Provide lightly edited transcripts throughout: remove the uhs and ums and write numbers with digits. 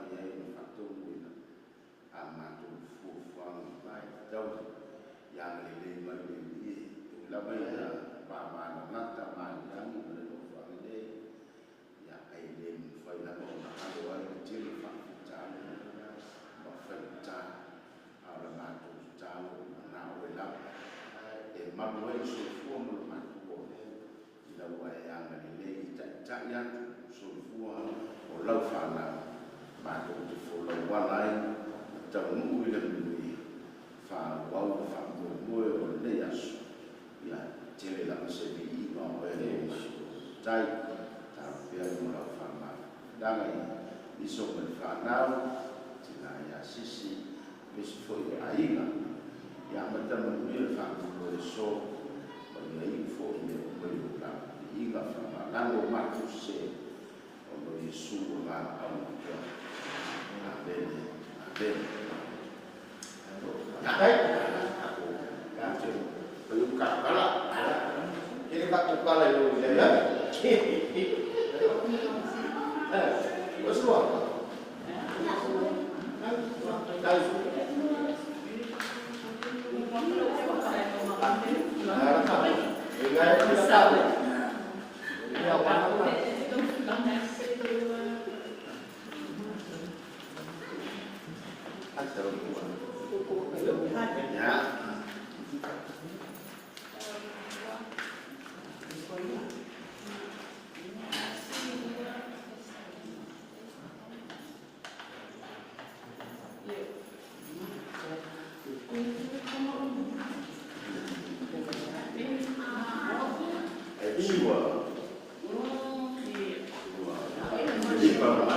mafai ai ona faataunuuina a matou fuafuaga ma e tatau ia agalelei mai le Alii e ui lava ina vavalalata ma agiagi ma le nofoaga nei, ia ae le mafai lava ona alo ai le tele o faafitauli ma faigata. A o le matou tatalo na o oe lava e malu ai le soifua ma lo matou ola, ina ua e agalelei e taitai atu soifua o lau fanau matou te folau ala ai ma taunuu i le manuia, faaauau le faamoemoe o lenei aso. Ia tele lava se viiga o oe le matou Tai, tatalo pea mo lau faamafanafanaga i uso ma le fanau, tina ia Sisi, aemaise foi o aiga. Ia amata manuia le faamoemoe o le aso, ma ia iu foi mea uma i lou lava viiga, faamagalo o matou sese, ona o Iesu o valaau na toa. Amene, amene. Kini katukala yo ya. What's wrong? Ya. E sua ua ipa ma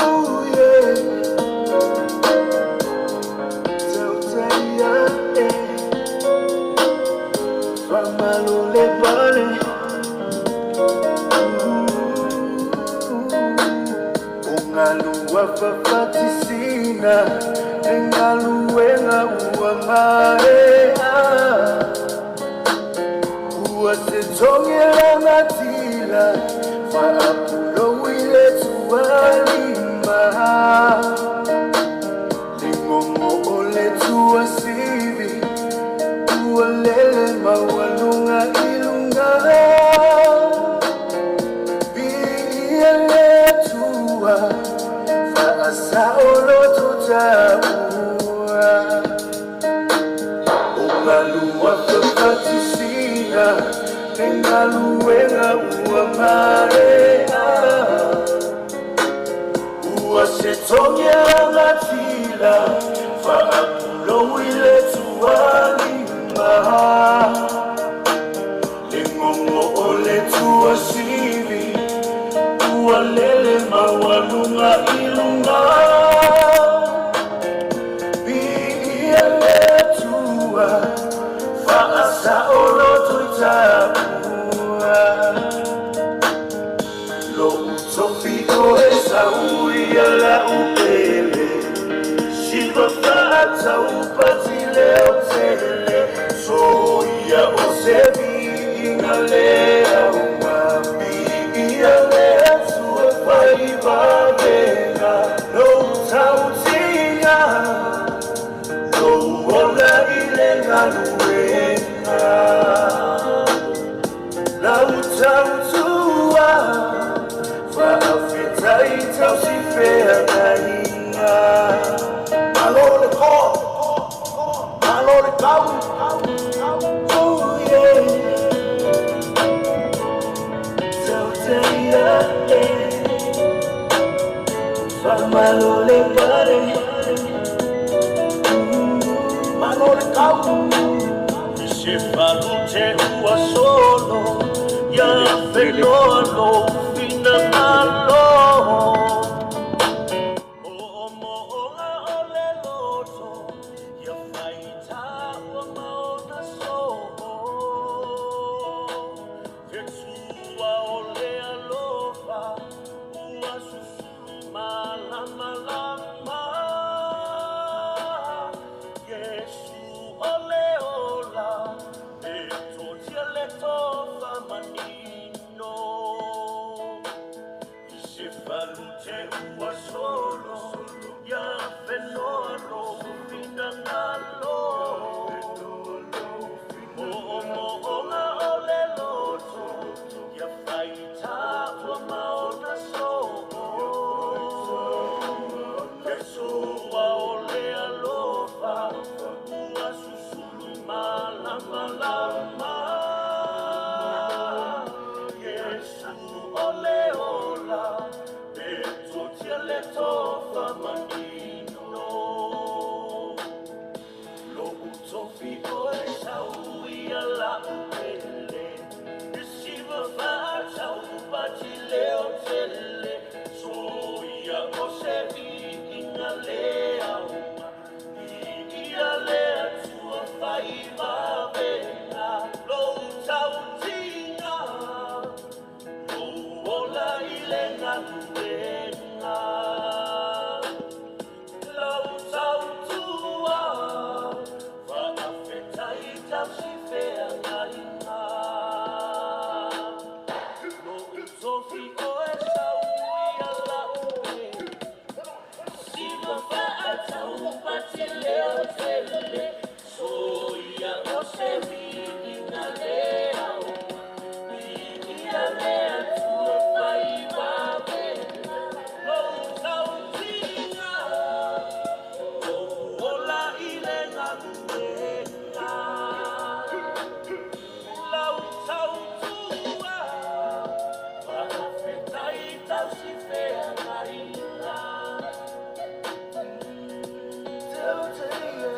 Oh yeah, tell yeah, Famalole pale. Ungaluwa fafatisina, engaluwenga uwamaea. Uwasitongela matila, faapulo wile tuwalima. Lingongo ole tuwasivi, uwalele mawalunga ilunga. Bieletua, faasaolo tutaua. Ungalua fafatisina, engaluenga uamarea. Uasetongela matila, faapulo ile tualima. Lingongo ole tuasivi, ualele mawalunga ilunga. Bieletua, faasaolo tuitaua. Lo utofiko esauia la upele, Shivafata upatile otele, Soia osevi ingalea umabi, Ialea tuafaivavenga, Lo utautinga, lo uola ilenga luenga. La utautua, faafetaita usifea kainga. Malo le ko, malo le kau, oh yeah, tauteia eh, famalo le pare, malo le kau. Se ua solo, ia fenoa lou finagalo. Mo'omo'oga o le loto, ia faitau ma ona soo. Fetua o le alofa, ua susulu malamalama. Iesu o le ola, e totia le tofa manino. Se falute ua solo, ia fenoa lou finagalo. Mo'omo'oga o le loto, ia faitaua ma ona soo. Iesu o le alofa, ua susulu malamalama. Iesu o le ola, e totia le tofa manino. Lo utofi o e sau ia la upele, e siva fata upati leo tele, so ia o se viinga le auma, i ia le atua fai vavenga, lo utautinga, lo ola i le galuega. Lau tautua, faafetai tausifeagaiga. Lou tofi o e sau ia lau e, siva faataupati leo tele, soia o se viiga le auma, viigia le Atua faivavena. Lou tautiga, lou ola i le galuega. Lau tautua, faafetai tausifeagaiga. Tautia.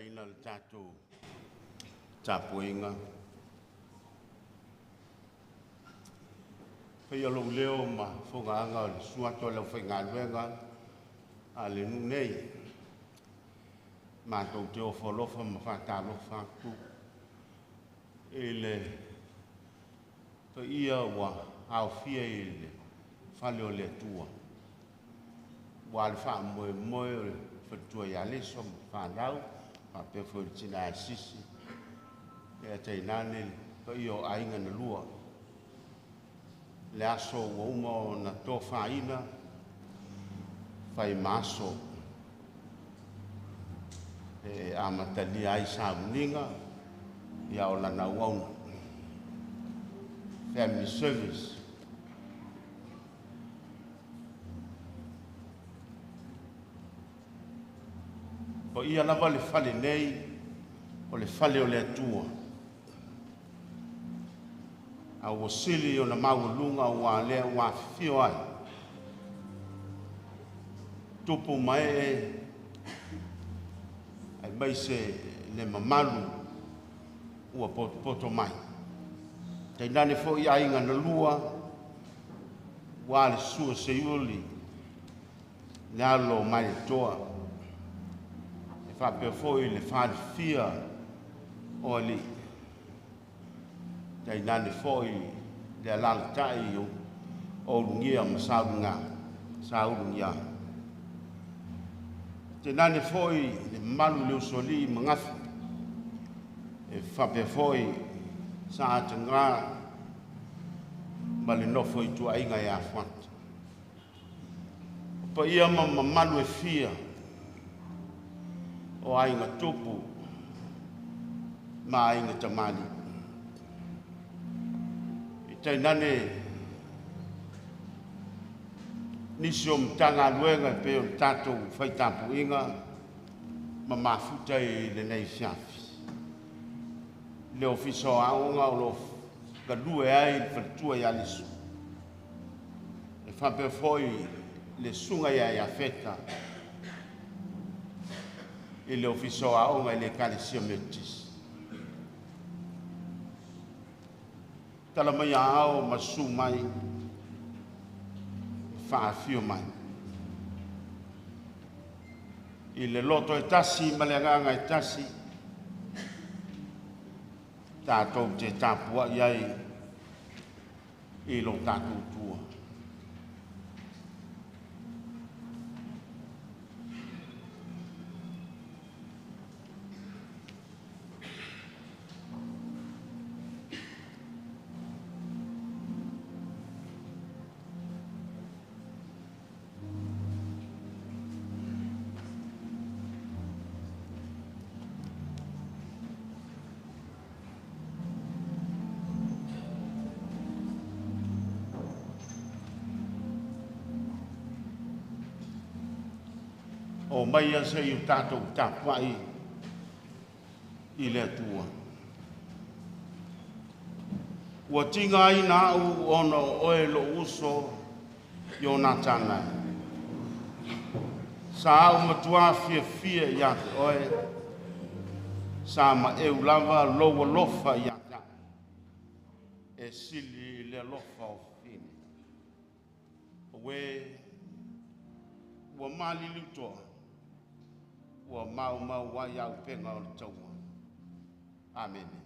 Amataina le tatou tapuaiga. Faia lou leo ma fogaaga o le susu atu o le aufaigaluega a le nuu nei. Matou te ofo alofa ma faatalofa atu i le paia ua aofia i le fale o le Atua, ua le faamoemoe o le faletua ia Leso ma fanau, faapea foi le tina ia Sisi, ia tainane le paia o aiga na lua. Le aso ua uma ona tofaina, fai ma aso e amatalia ai sauniga ia o lana auauna. Family service. Paia lava le fale nei, o le fale o le Atua. A ua sili ona maualuga ua lea ua afifio ai tupu ma ee aemaise le mamalu ua potopoto mai. Tainane foi aiga na lua, ua le susu o Seiuli, le alo o Malietoa, e faapea foi le falefia o alii, tainane foi le alaalatai o Ulugia ma Saulugia. Tainane foi le mamalu i le usoalii ma Gafi, e faapea foi Saataga ma le nofo a ituaiga ia Fuata. O paia ma mamalu e fia o aiga tupu ma aiga tamalii. E tainane nisi o Matagaluega e pei o le tatou faitapuiga ma mafuta i lenei afiafi. Le Ofisa o Aoga o lo o galue ai le faletua ia Leso. E faapea foi le susuga ia Iafeta i le Ofisa o Aoga i le Ekalesia Metotisi. Tala mai ao ma susu mai, faafio mai. I le loto e tasi ma le agaga e tasi, tatou te tapuai ai i lo tatou Atua. O mai a se i o tatou tapuai i le Atua. Ua tiga ai na au ona o oe lou uso Ionatana. Sa au matua fiafia ia te oe, sa maeu lava lou alofa ia te au, e sili le alofa o fafine. Oe ua maliliutoa, ua maumau ai au pega o le taua. Amene.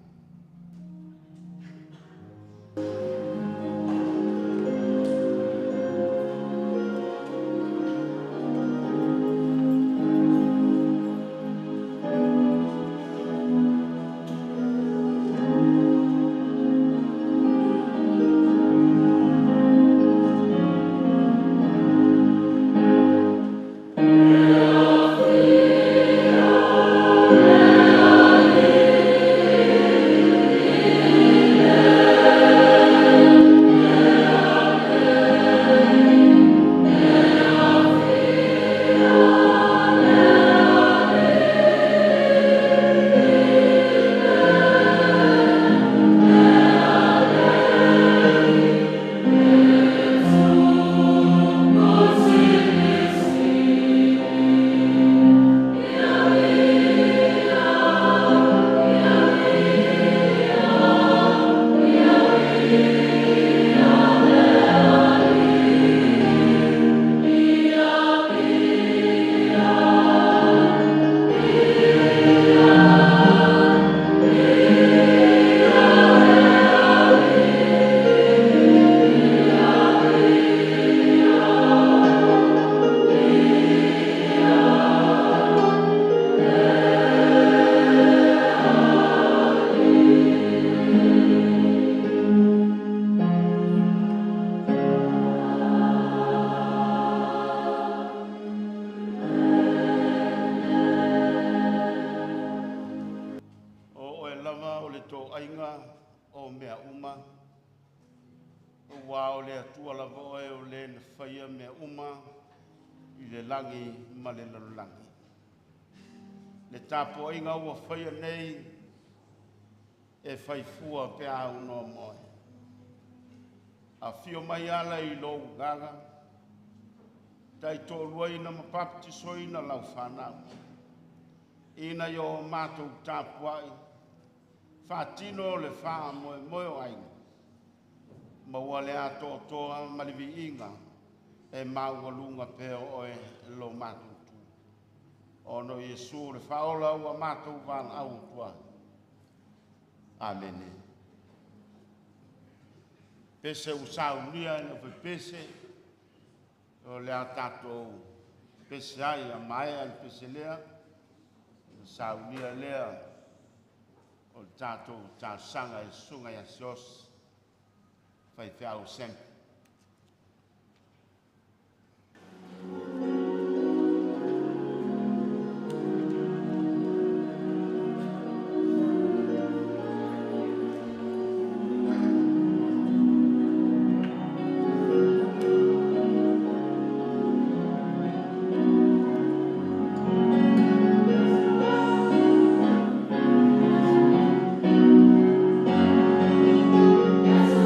Atua lava oe o le na faia mea uma i le lagi ma le lalolagi. Le tapuaiga ua faia nei e faifua pe a aunoa moe. Afio mai ala i lou gaga, taitoaluaina ma papatisoina lau whanau. Ina i o mātou tapuai, whātino le wha moe moe o aiga, maua le atoatoa ma le viiga, e maualuga pea oe lo mātou tu. Ona o Iesu le whaola ua mātou valaau atu ai. Amene. Pese ua saunia e le pese, o le a tātou pese ai a maea le pese lea, saunia lea o le tātou talosaga e susuga ia Sios, faifeau sempe. Yes,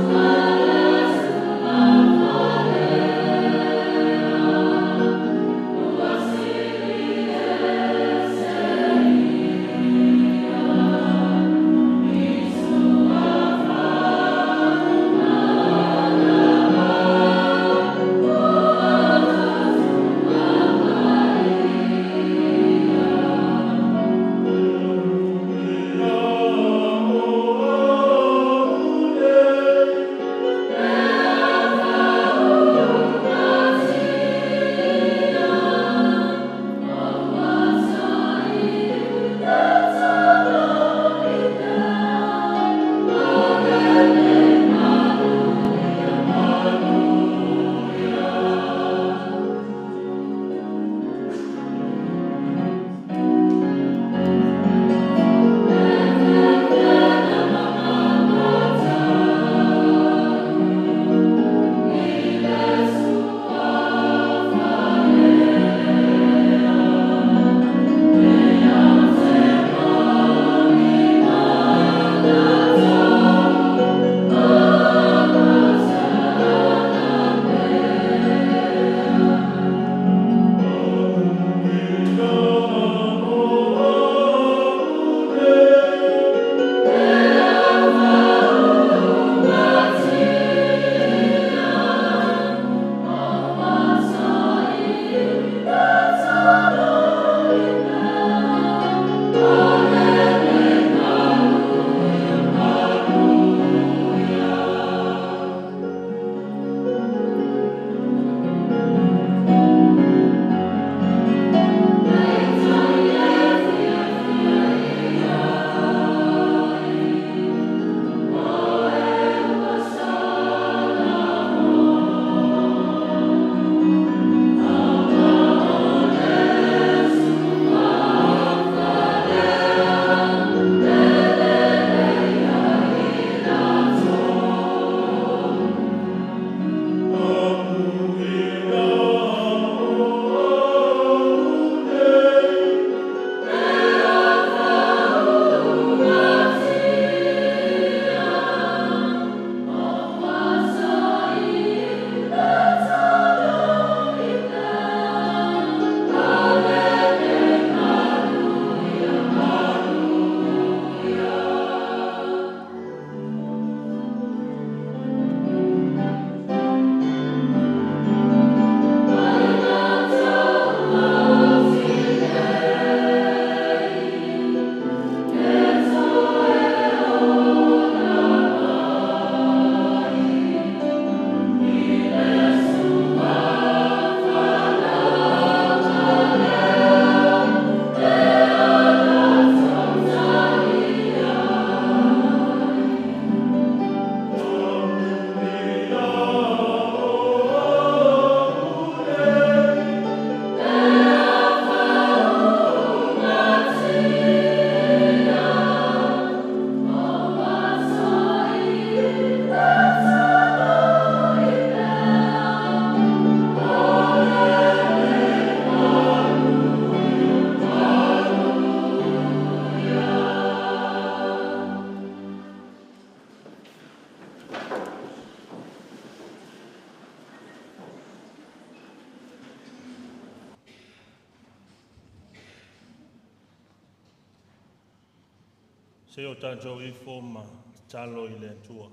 Se o tatou ifo ma tatalo i le Atua.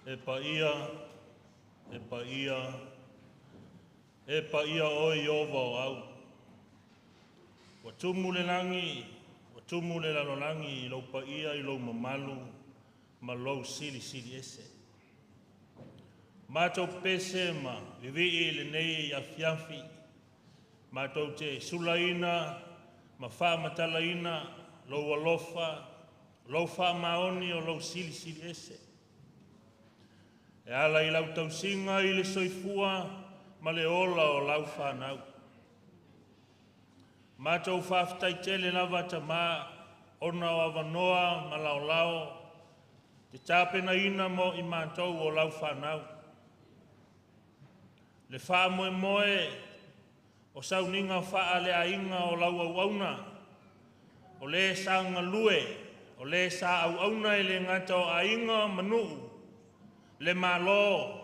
E paia, e paia, e paia oe Ieova o au. Ua tumu le lagi, ua tumu le lalolagi i lou paia i lou mamalu ma lou silisili ese. Matou pese ma vivii i lenei afiafi, matou te sulaina ma faamatalaina lou alofa, lou faamaoni o lou silisili ese. E ala i lau tausiga i le soifua ma le ola o lau fanau. Matou faafetai tele lava Tamā ona o avanoa ma laolao te tapenaina mo i matou o lau fanau. Le faamoemoe o sauniga faaleaiga o lau auauna, o le sa galue, o le sa auauna e le gata o aiga ma nuu, le Malo,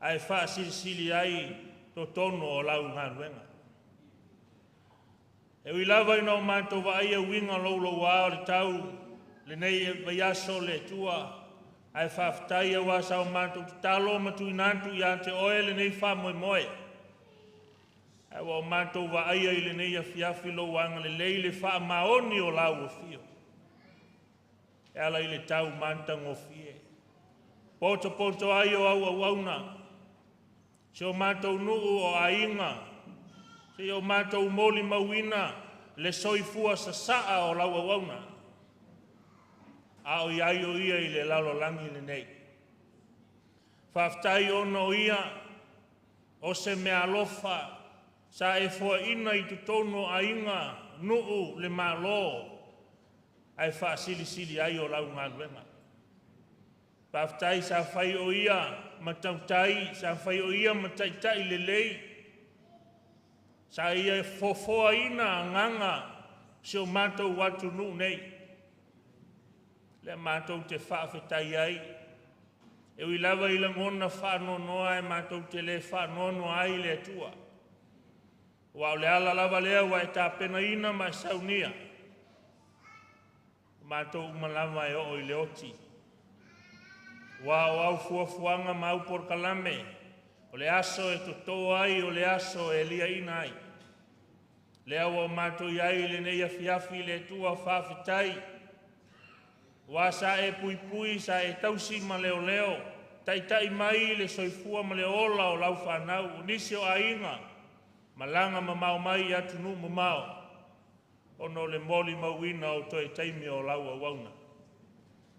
ae faasilisili ai totonu o lau galuega. E ui lava ina o matou vaaia uiga louloua o le tau lenei vaiaso le Atua, ae faafetai auā sa o matou tatalo ma tuuina atu ia te oe lenei faamoemoe. Ae ua o matou vaaia i lenei afiafi lou agalelei le faamaoni o lau afio. E ala i le tau matagofie. Potopoto ai o au auauna, si o matou nuu o aiga, si o matou molimauina le soifua sasaa o lau auauna. A o i ai o ia i le lalolagi lenei. Faafetai ona o ia, o se meaalofa sa e foaina i totonu o aiga, nuu, le Malo, ae faasilisili ai o lau galuega. Faafetai sa fai o ia ma tautai, sa fai o ia ma taitai lelei, sa ia fofoaina agaga si o matou atunuu nei. Lea matou te faafetai ai, e ui lava i lagona faanoanoa e matou te le faanoanoa ai i le Atua. Ua o le ala lava lea ua e tapenaina ma e saunia. O matou uma lava e oo i le oti. Ua o au fuafuaga ma au polokalame, o le aso e totō ai, o le aso e liaina ai. Lea ua o matou i ai i lenei afiafi le Atua faafetai. Ua sa e puipui, sa e tausi ma leoleo, taitai mai le soifua ma le ola o lau fanau, o nisi o aiga, malaga mamao mai i atunuu mamao, ona o le molimauina o toe taimi o lau auauna.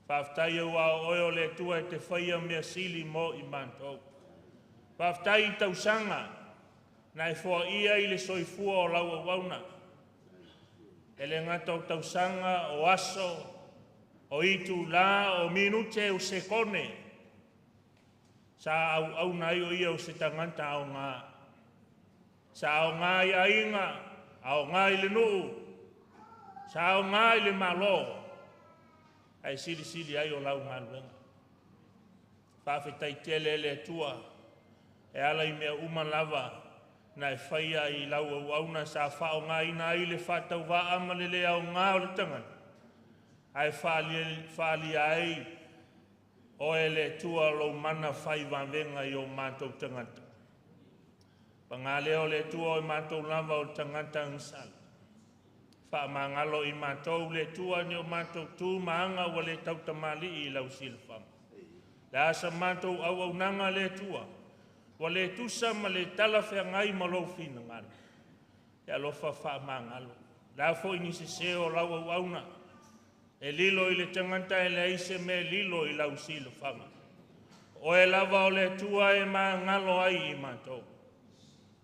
Faafetai auā o oe o le Atua e te faia mea sili mo i matou. Faafetai i tausaga na e foaia i le soifua o lau auauna. E le gata o tausaga, o aso, o itulā, o minute, o sekone, sa auauna ai o ia o se tagata aogā. Sa aogā i aiga, aogā i le nuu, sa aogā i le Malo, ae silisili ai o lau galuega. Faafetai tele le Atua, e ala i mea uma lava na e faia i lau auauna sa faaaogaina ai le faatauvaa ma le le aoga o le tagata, ae faaalia ai oe le Atua lou mana fai vavega i o matou tagata. Paga lea o le Atua o matou lava o tagata agasala. Faamagalo i matou le Atua ni o matou tu ma aga ua le tautamalii i lau silafaga. Le asa matou auaunaga le Atua, ua le tusa ma le talafeagai ma lou finagalo. E alofa faamagalo. Le a foi ni sese o lau auauna, e lilo i le tagata e leai se mea lilo i lau silafaga. Oe lava o le Atua e magalo ai i matou.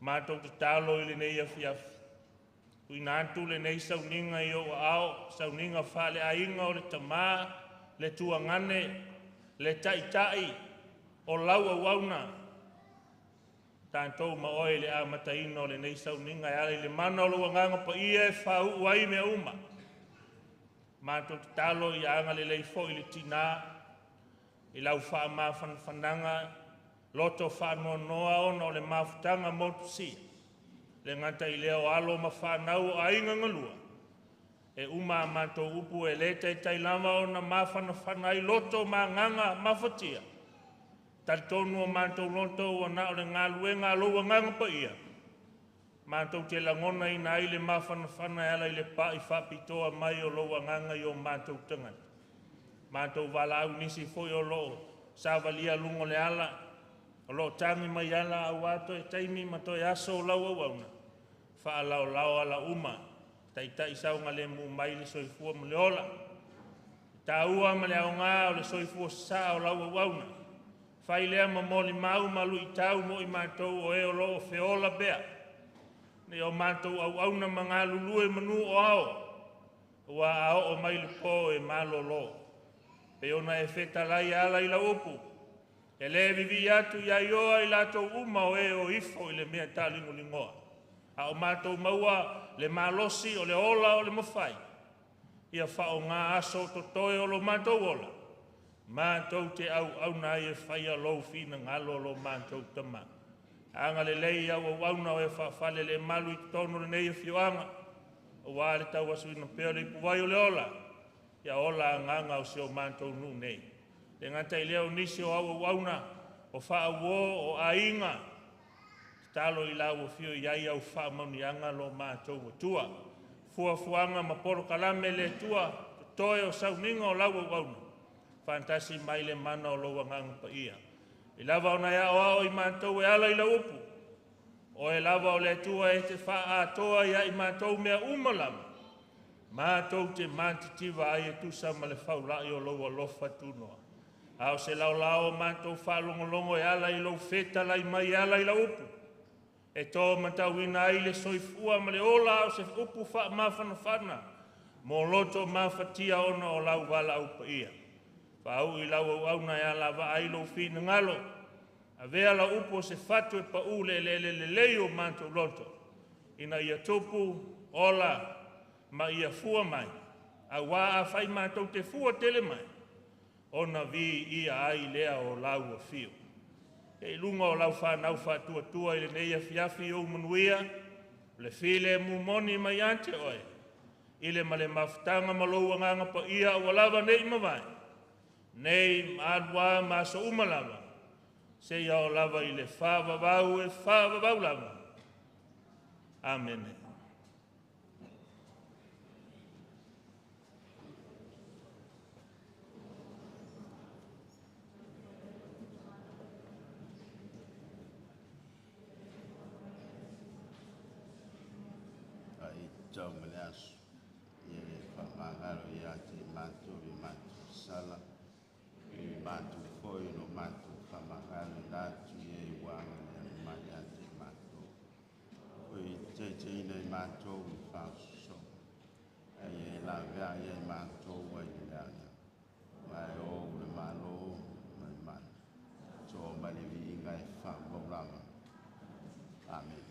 Matou tatalo i lenei afiafi. Tuuina atu lenei sauniga i ou aao, sauniga faaleaiga o le tamā, le tuagane, le taitai o lau auauna. Tatou ma oe i le amataina o lenei sauniga e ala i le mana o lou agaga paia e faauu ai mea uma. Matou tatalo ia agalelei foi le tinā i lau faamafanafanaga, loto faanoanoa ona o le mafutaga motusia. Le gata i lea o alo ma fanau o aiga galua, E uma a matou upu e le taitai lava ona mafanafana ai loto ma agaga mafatia. Talitonu o matou loto ua na o le galuega a lou Agaga Paia. Matou te lagonaina ai le mafanafana e ala i le pa'i faapitoa mai o lou Agaga i o matou tagata. Matou valaau nisi foi o loo savalia luga o le ala, o loo tagi mai ala aua toe taimi ma toe aso o lau auauna, faalaolao ala uma, taitai saogalemu mai le soifua ma le ola. E taua ma le aoga o le soifua sasaa o lau auauna. Fai lea ma molimau ma luitau mo i matou o e o loo feola pea. Nei o matou auauna ma galulue manu o ao, ua a oo mai le po e malolo. Pe ona e fetalai ala i lau upu, e le vivii atu ia ioa i latou uma o e o ifo i le mea taligoligoa. A o matou maua le malosi o le ola o le mafai, ia faaaoga aso o totoe o lo matou ola, matou te auauna ai e faia lou finagalo lo matou Tama. Agalelei au auauna o e faafale le malu i totonu o lenei afioaga, aua le tauasuina pea o le ipuvai o le ola, ia ola agaga o si o matou nuu nei. Le gata i lea o nisi o au auauna, o faauo, o aiga, tatalo i lau afio i ai au faamanuiaga lo matou Atua. Fuafuaga ma polokalame le Atua, totoe o sauniga o lau auauna, faatasi mai le mana o lou Agaga Paia. I lava ona e aoao i matou e ala i lau upu, oe lava o le Atua e te faaatoa ia i matou mea uma lava, matou te matitiva ai e tusa ma le faulai o lou alofa tunoa. A o se laolao o matou faalogologo e ala i lou fetalai mai e ala i lau upu, e tō matauina ai le soifua ma le ola o se upu faamafanafana, mo loto mafatia ona o lau valaau paia. Faaui i lau auauna e alavaa ai lou finagalo, avea lau upu o se fatu e pau le eleele lelei o matou loto, ina ia tupu, ola, ma ia fua mai, auā afai matou te fua tele mai, ona viia ai lea o lau afio. E i luga o lau whanau faatuatua i lenei afiafi o manuia, o le filemu moni mai ia te oe, i le ma le mafutaga ma lou Agaga Paia ua lava nei mavae, nei ma alua ma aso uma lava, seia oo lava i le faavavau e faavavau lava. Amene. Ai tau ma le aso ia le faamagalo ia te matou i matou sala i matou foi no matou faamagalo i latu ia i uaga le mai ia te matou. O i taitaiina i matou i faasoso ai e lavea ia i matou ai le leaga. Ma e o le malo ma le mana. To ma le viiga e faavavau lava. Amen.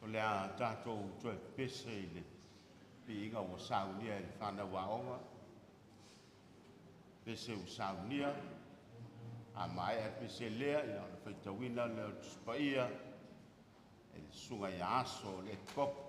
O le a tatou toe pese i le piiga ua saunia e le whanau aoga. Pese ua saunia, a mae a pese lea, ia ona faitauina lea o le Tusi Paia, e le susuga ia Aso le Epikopo.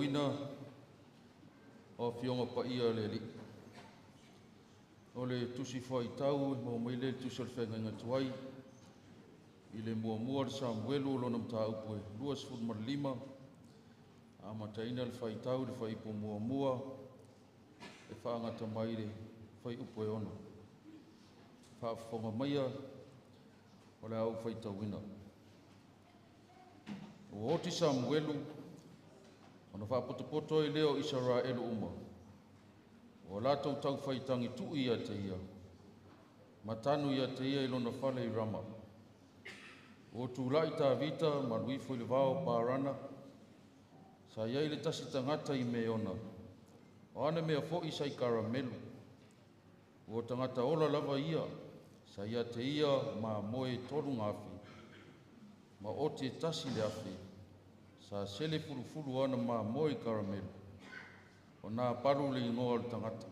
faitauina o Afioga Paia a le Alii. O le tusi faitau e maua mai lea i le tusi o le feagaiga tuai i le muamua o le Samuelu o lona mataupu e 25, amataina le faitau i le fuaiupu muamua e faagata mai le fuaiupu e 6. Faafofoga maia o le a ou faitauina. Ua oti Samuelu ona faapotopoto ai lea o Isaraelu uma, ua latou taufaitagitu'i ia te ia, ma tanu ia te ia i lona fale i Rama. Ua tula'i Tavita ma alu ifo i le vao o Parana, sa i ai le tasi tagata i Meona, o ana mea foi sa i Karamelu. Ua tagata ola lava ia, sa ia te ia mamoe 3,000, ma ote 1,000, sa sele fulufulu ana mamoe i Karamelu. O Napalu le igoa o le tagata,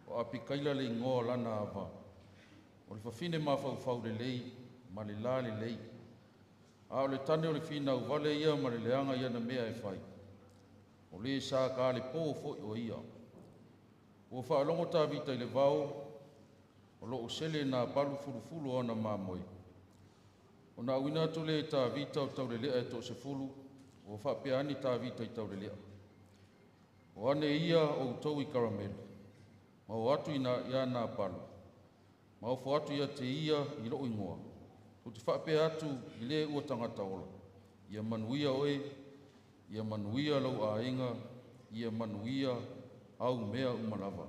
o Apikaila le igoa o lana ava, o le fafine mafaufau lelei ma le la lelei, a o le tane o le finau vale ia ma le leaga i ana mea e fai. O le sa kalepō foi o ia. Ua faalogo Tavita i le vao, o loo sele Napalu fulufulu o ana mamoe. Ona auina atu lea i Tavita o taulelea e toasefulu, ua faapea ane Tavita i taulelea. O ane ia outou i Karamelu, ma o atu ia Napalu, ma ofo atu ia te ia i lou igoa. Tou te faapea atu i le ua tagata ola, ia manuia oe, ia manuia lau aiga, ia manuia au mea uma lava.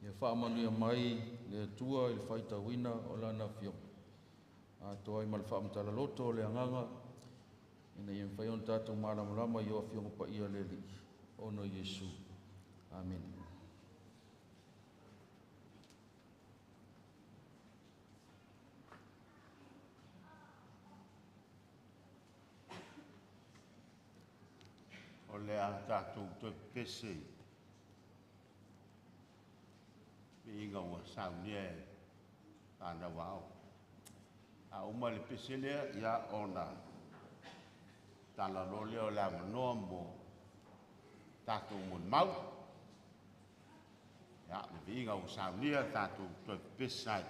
Ia faamanuia mai le Atua i le faitauina o lana afioga. Atoa ai ma le faamatala loto o le agaga, ina ia mafai ona tatou malamalama i o Afioga Paia le Alii, ona o Iesu. Amene. O le a tatou toe pepese i viiga ua saunia e fanau aoga. A uma le pese lea, ia ona tala loa lea o le avanoa mo tatou molimau. Ia, le viiga ua saunia tatou toe pepese ai.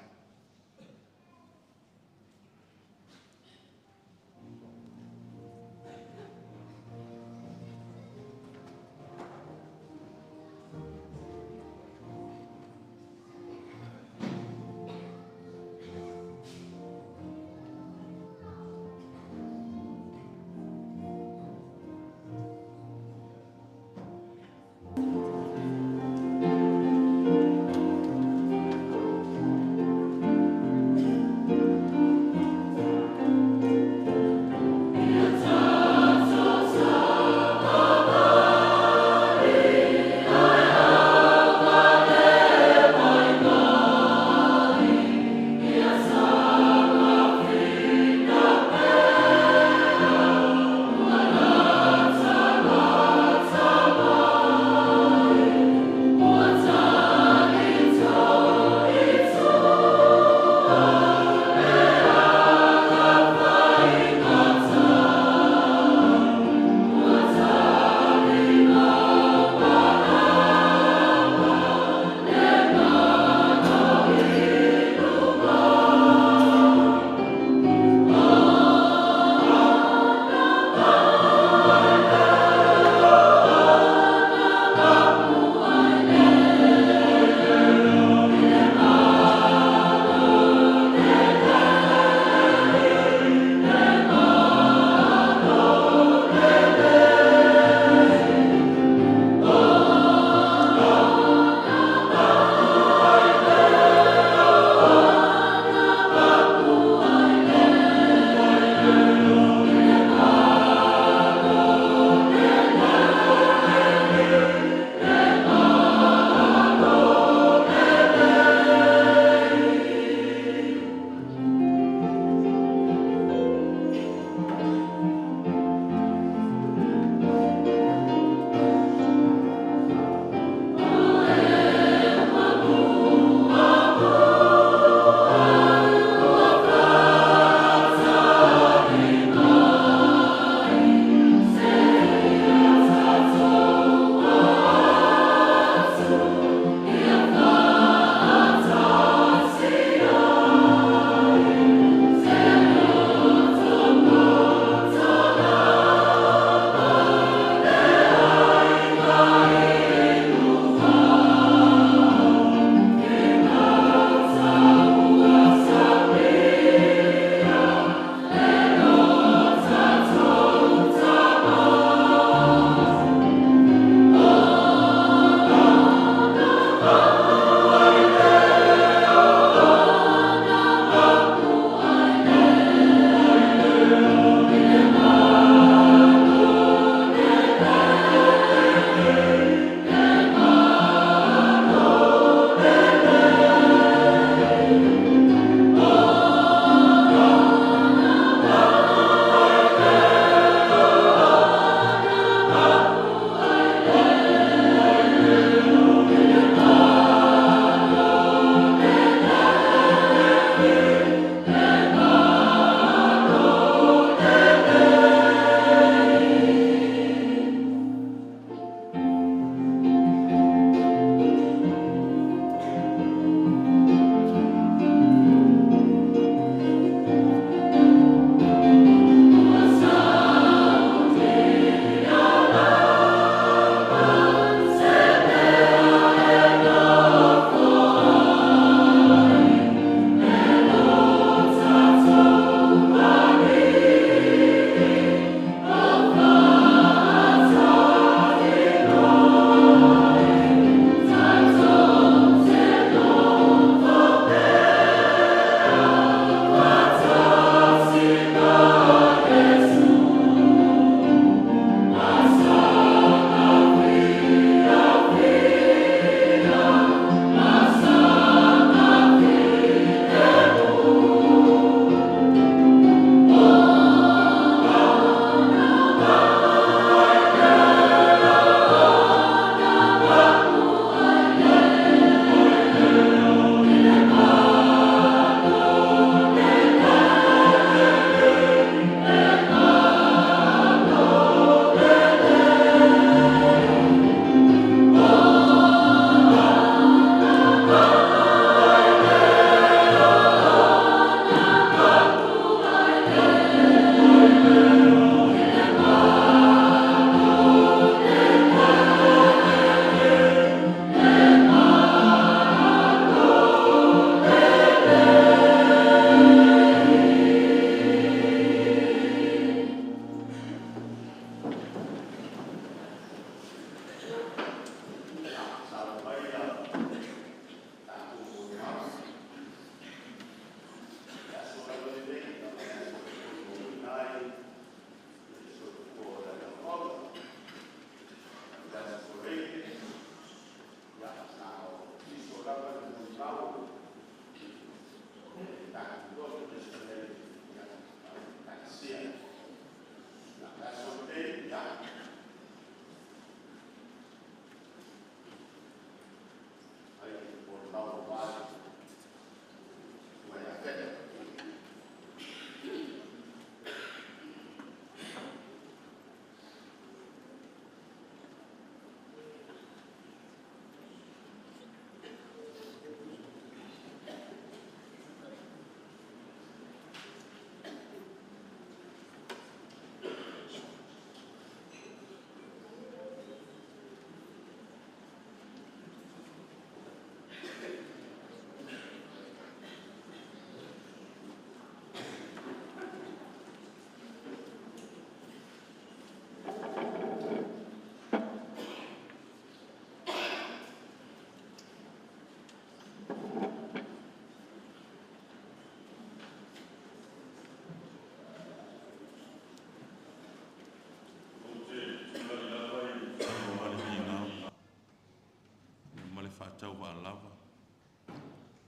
faatauvaalava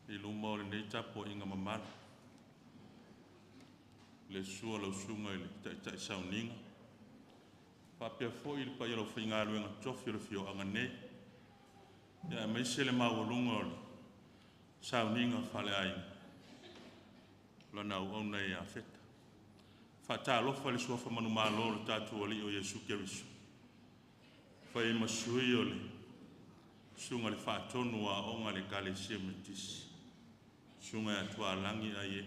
i luma o lenei tapuaiga mamalu. Le susu o lau Susuga i le Taitai Sauniga, faapea foi le paia o le aufaigaluega totofi o le afioaga nei, aemaise le maualuga o le sauniga faaleaiga, lana auauna ia Feta. Faatalofa i le suafa manumalo o le tatou Alii o Iesu Keriso, fai ma sui o le Susuga i le Faatonu o Aoga a le Ekalesia Metotisi, Susuga ia Tualagi Aie.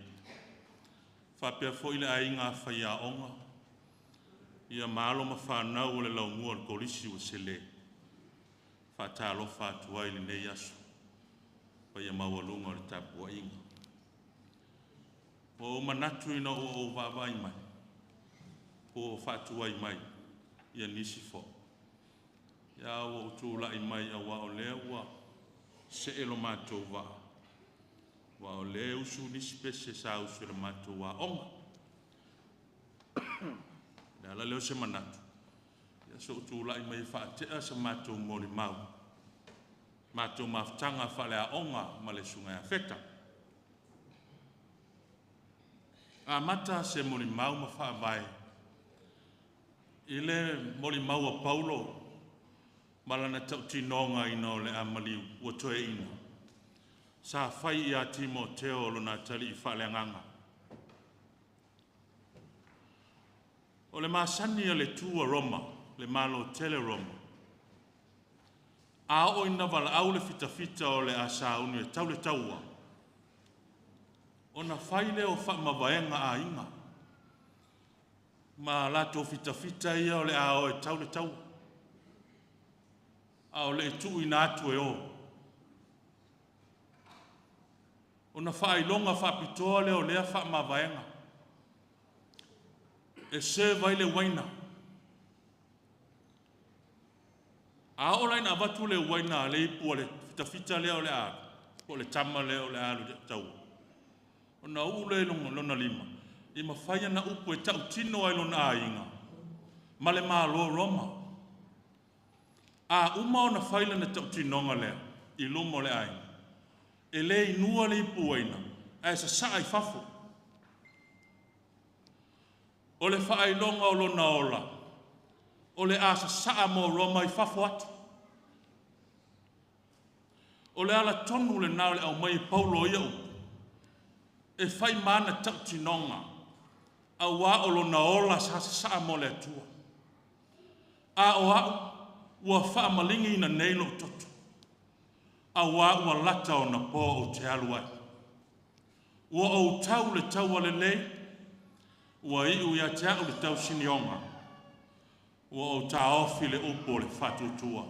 Faapea foi le aiga faiaoga, ia ma alo ma fanau o le laumua o le Kolisi Uesele. Faatalofa atu ai i lenei aso, paia maualuga o le tapuaiga. Ua ou manatu ina ua ou vaavaai mai, po ua faatuai mai ia nisi foi, a ua ou tulai mai aua o lea ua see lo matou vaa, aua o lea e usu nisi pese sa usu i le matou aoga. O le ala lea o se manatu, ia se i ou tulai mai e faatea se matou molimau, matou mafutaga faaleaoga ma le Susuga ia Feta. Amata se molimau ma faavae i le molimau a Paulo ma lana tautinoga ina o le a maliu ua toeaina, sa fai ia Timoteo lona atalii faaleagaga. O le masani a le tu a Roma, le Malo tele o Roma, a oo ina valaau le fitafita o le a sauni e tau le taua, ona fai lea o faamavaega a aiga ma latou fitafita ia o le a o e tau le taua, a o le i tuuina atu e o. Ona faailoga faapitoa lea o lea faamavaega, e serve ai le uaina. A oo la ina avatu le uaina a le ipu a le fitafita lea o le a alu, po o le tama lea o le a alu i le taua, ona uu lea i lona lima, e mafai ana upu e tautino ai i lona aiga ma le Malo o Roma. A uma ona fai lana tautinoga lea i luma o le aiga, e le inua le ipu uaina, ae sasaa i fafo. O le faailoga o lona ola, o le a sasaa mo Roma i fafo atu. O le ala tonu lena o le aumai e Paulo o ia upu, e fai ma ana tautinoga, auā o lona ola sa sasaa mo le Atua. A o au, ua faamaligiina nei lou toto, auā ua lata ona po ou te alu ai. Ua ou tau le taua lelei, ua iu ia te au le tausinioga, ua ou taofi le upu o le faatuatua.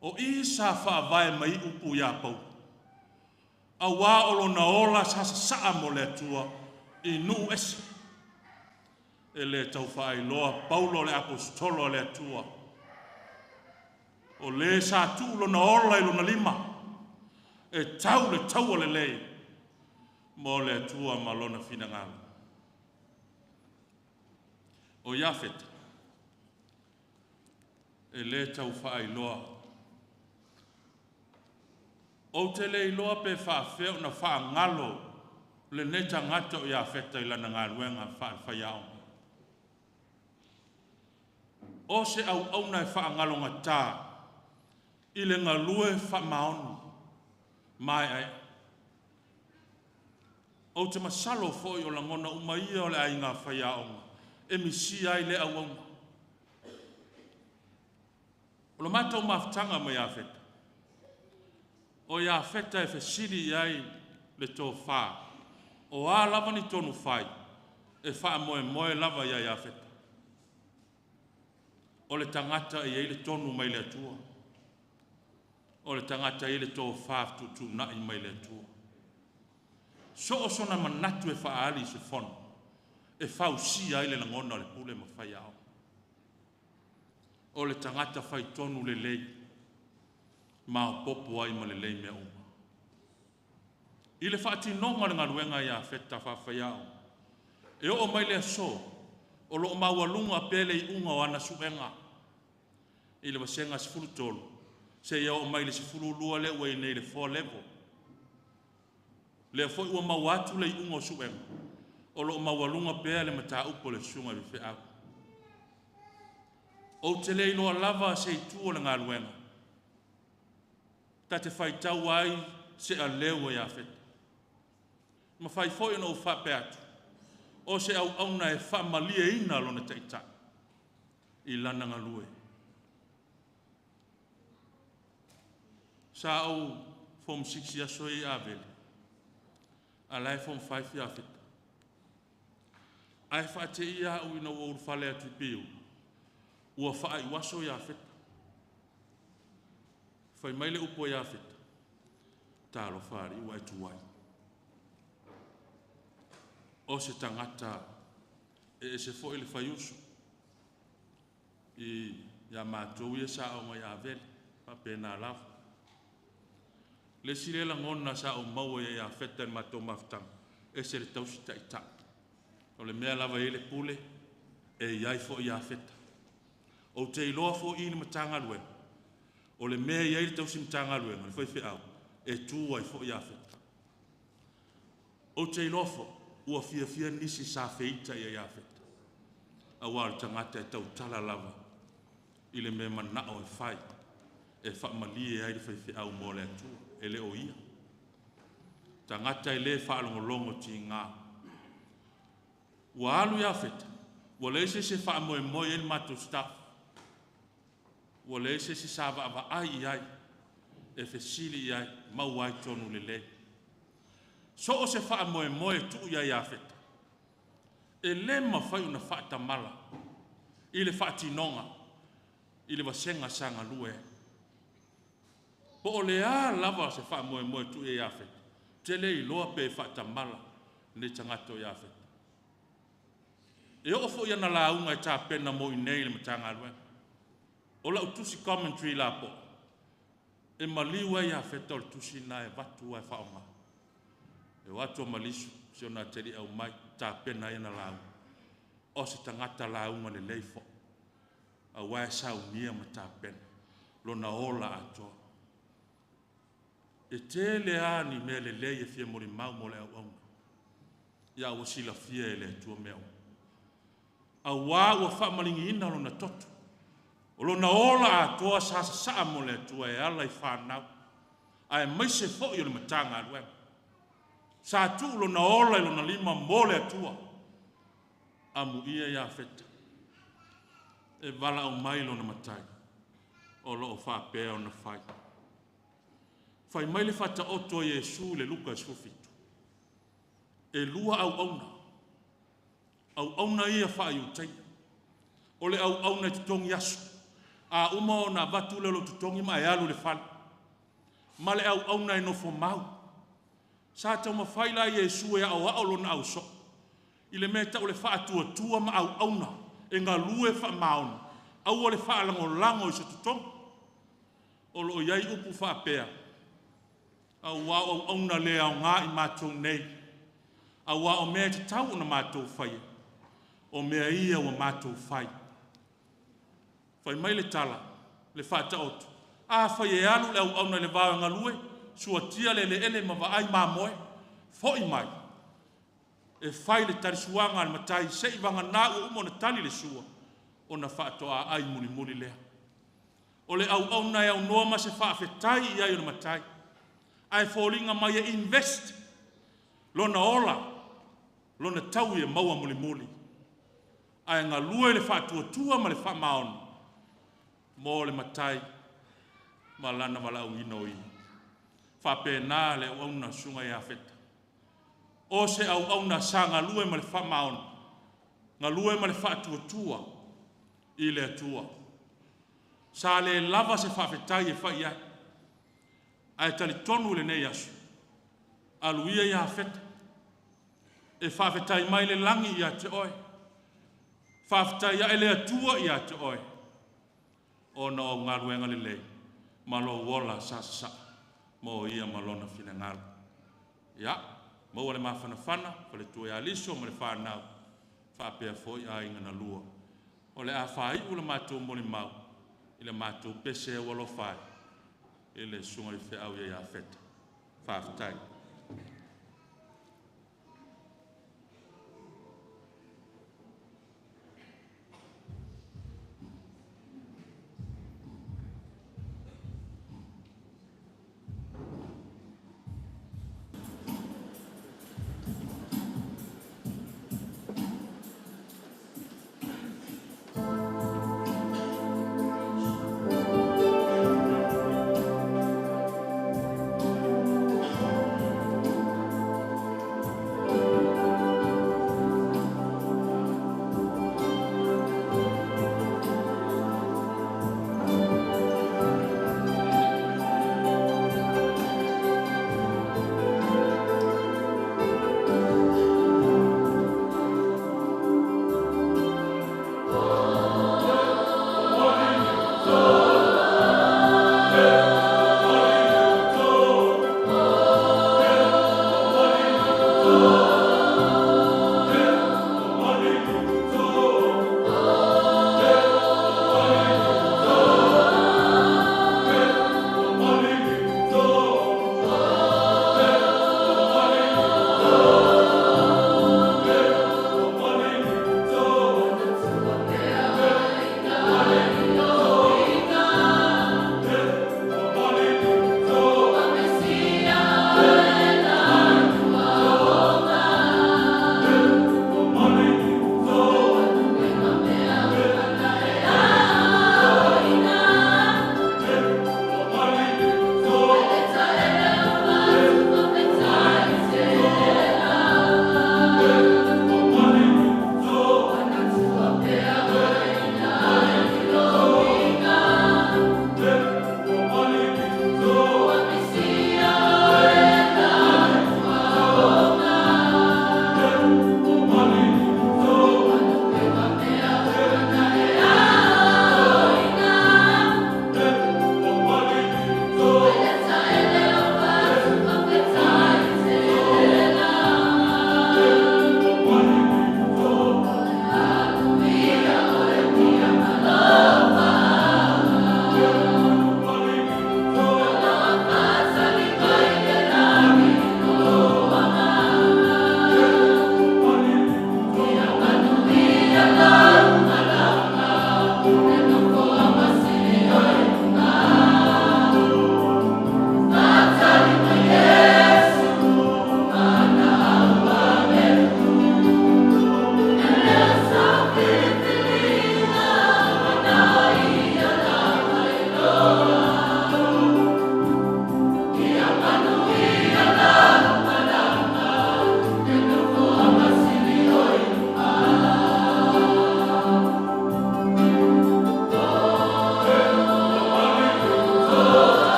O i sa faavae mai upu ia Paulo, auā o lona ola sa sasaa mo le Atua i nuu ese. E le tau faailoa Paulo o le Aposetolo a le Atua, o le sa tuu lona ola i lona lima, e tau le taua lelei mo le Atua ma lona finagalo. O Iafeta, e le tau faailoa. Ou te le iloa pe faafefea ona faagalo lenei tagata o Iafeta i lana galuega faale-faiaoga. O se auauna e faagalogata i le galue faamaoni maeaea. Ou te masalo foi o lagona uma ia o le aiga faiaoga e misia ai lea auauna. O le matou mafutaga ma Iafeta, o Iafeta e fesili i ai le tofa, o a lava ni tonu fai, e faamoemoe lava ia Iafeta. O le tagata e i ai le tonu mai le Atua. O le tagata e i ai le tofa fetuutuunai mai le Atua. So o sona manatu e faaali i se fono, e fausia ai le lagona o le pule ma faiaoga. O le tagata faitonu lelei, maopoopo ai ma lelei mea uma. I le faatinoga o le galuega a Iafeta faafaiaoga, e oo mai le aso, o lo o maualuga pea le iuga o ana suega. I le vasega 13, Seia oo mai i le 12 lea ua i ai nei i le 4 level. Lea foi ua maua atu le iuga o suega, o lo o maualuga pea le mataupu a le susuga i le faifeau. Ou te le iloa lava se itu o le galuega ta te faitau ai se aleu o Iafeta. E mafai foi ona ou faapea atu, o se auauna e faamalieina lona taitai i lana galue. Sa ou Form 6 i aso ia i Avele, a o la e Form 5 Iafeta. Ae faateia au ina ua ou ulufale atu i Piula, ua faaiuaso Iafeta. Fai mai le upu a Iafeta, talofa alii ua e tuai. O se tagata e ese foi le faiuso ia matou ia sa aoga i Avele, faapena lava. Le isi lea lagona sa ou maua ia Iafeta i le matou mafutaga, ese le tausi taitai. O le mea lava e i ai le pule, e i ai foi Iafeta. Ou te iloa foi i le Matagaluega, o le mea e i ai le tausi Matagaluega, le faifeau, e tu ai foi Iafeta. Ou te iloa foi, ua fiafia nisi sa feita ia Iafeta, aua o le tagata e tautala lava i le mea manao e fai, e faamalie ai le faifeau mo le Atua, e le o ia. Tagata e le faalogologo tiga. Ua alu Iafeta, ua leai se isi e faamoemoe i ai le matou staff. Ua leai se isi sa vaavaai i ai, e fesili i ai, maua ai tonu lelei. So o se faamoemoe e tuu ia Iafeta, e le mafai ona faatamala i le faatinoga i le vasega sa galue ai. Po o le a lava se faamoemoe e tuu ia Iafeta, ou te le iloa pe faatamala lenei tagata o Iafeta. E oo foi ana lauga e tapena mo i inei i le Matagaluega. O lau tusi commentary lapoa, e maliu ai Iafeta o le tusi lena e avatu ai faaaoga. E o atu o malisu, si ona ateli au mai, tapena ai ana lauga. O se tagata lauga lelei foi, aua e saunia ma tapena, lona ola atoa. E tele lava ni mea lelei e fia molimau mo le auauna, ia ua silafia e le Atua mea uma. Aua ua faamaligiina lona toto, o lona ola atoa sa sasaa mo le Atua e ala i fanau, aemaise foi o le Matagaluega. Sa tuu lona ola i lona lima mo le Atua. Amuia Iafeta, e valaau mai lona matai, o lo o faapea ona fai. Fai mai le faataoto a Iesu i le Luka 17, e lua auauna, auauna ia faaiutaia. O le auauna e totogi aso, a uma ona avatu lea o lou totogi ma e alu i le fale. Ma le auauna e nofo mau. Sa taumafai la Iesu e aoao lona ausoo, i le mea tau le faatuatua ma auauna e galue faamaoni, aua le faalagolago i se totogi. O lo o i ai upu faapea, aua o auauna le aoga i matou nei, aua o mea e tatau ona matou faia, o mea ia ua matou fai. Fai mai le tala, le faataoto, afai e alu le auauna i le vao e galue, suatia le eleele ma vaai mamoe, foi mai, e fai le talisuaga a le matai, se'i vagana ua uma ona tali le sua, ona faatoa ai mulimuli lea. O le auauna e aunoa ma se faafetai i ai o le matai, ae foliga mai e invest lona ola, lona taui e maua mulimuli, ae galue le faatuatua ma le faamaoni mo le matai ma lana valaauina o ia. Faapena le auauna susuga ia Iafeta. O se auauna sa galue ma le faamaoni, galue ma le faatuatua i le Atua. Sa le lava se faafetai e fai ai, ae talitonu i lenei aso, alu ia Iafeta, e faafetai mai le lagi ia te oe, faafetai ae le Atua ia te oe, ona o au galuega lelei ma lou ola sa sasaa mo ia ma lona finagalo. Ia, maua le mafanafana, faletua ia Liso ma le fanau, faapea foi aiga na lua. O le a faaiu le matou molimau i le matou pese ua alofa ai, I le susuga i feau ia Iafeta. Faafetai.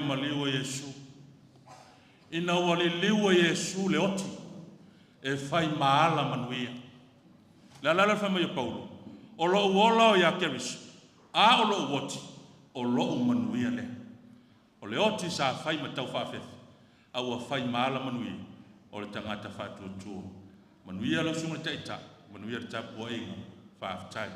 maliu o Iesu. Ina ua liliu e Iesu le oti e fai ma ala manuia. Le ala le fai mai o Paulo, o lo'u ola o ia Keriso, a o lo'u oti, o lo'u manuia lea. O le oti sa fai ma taufaafefe, a ua fai ma ala manuia, o le tagata faatuatua. Manuia lau susuga i le Taitai, manuia le tapuaiga, faafetai.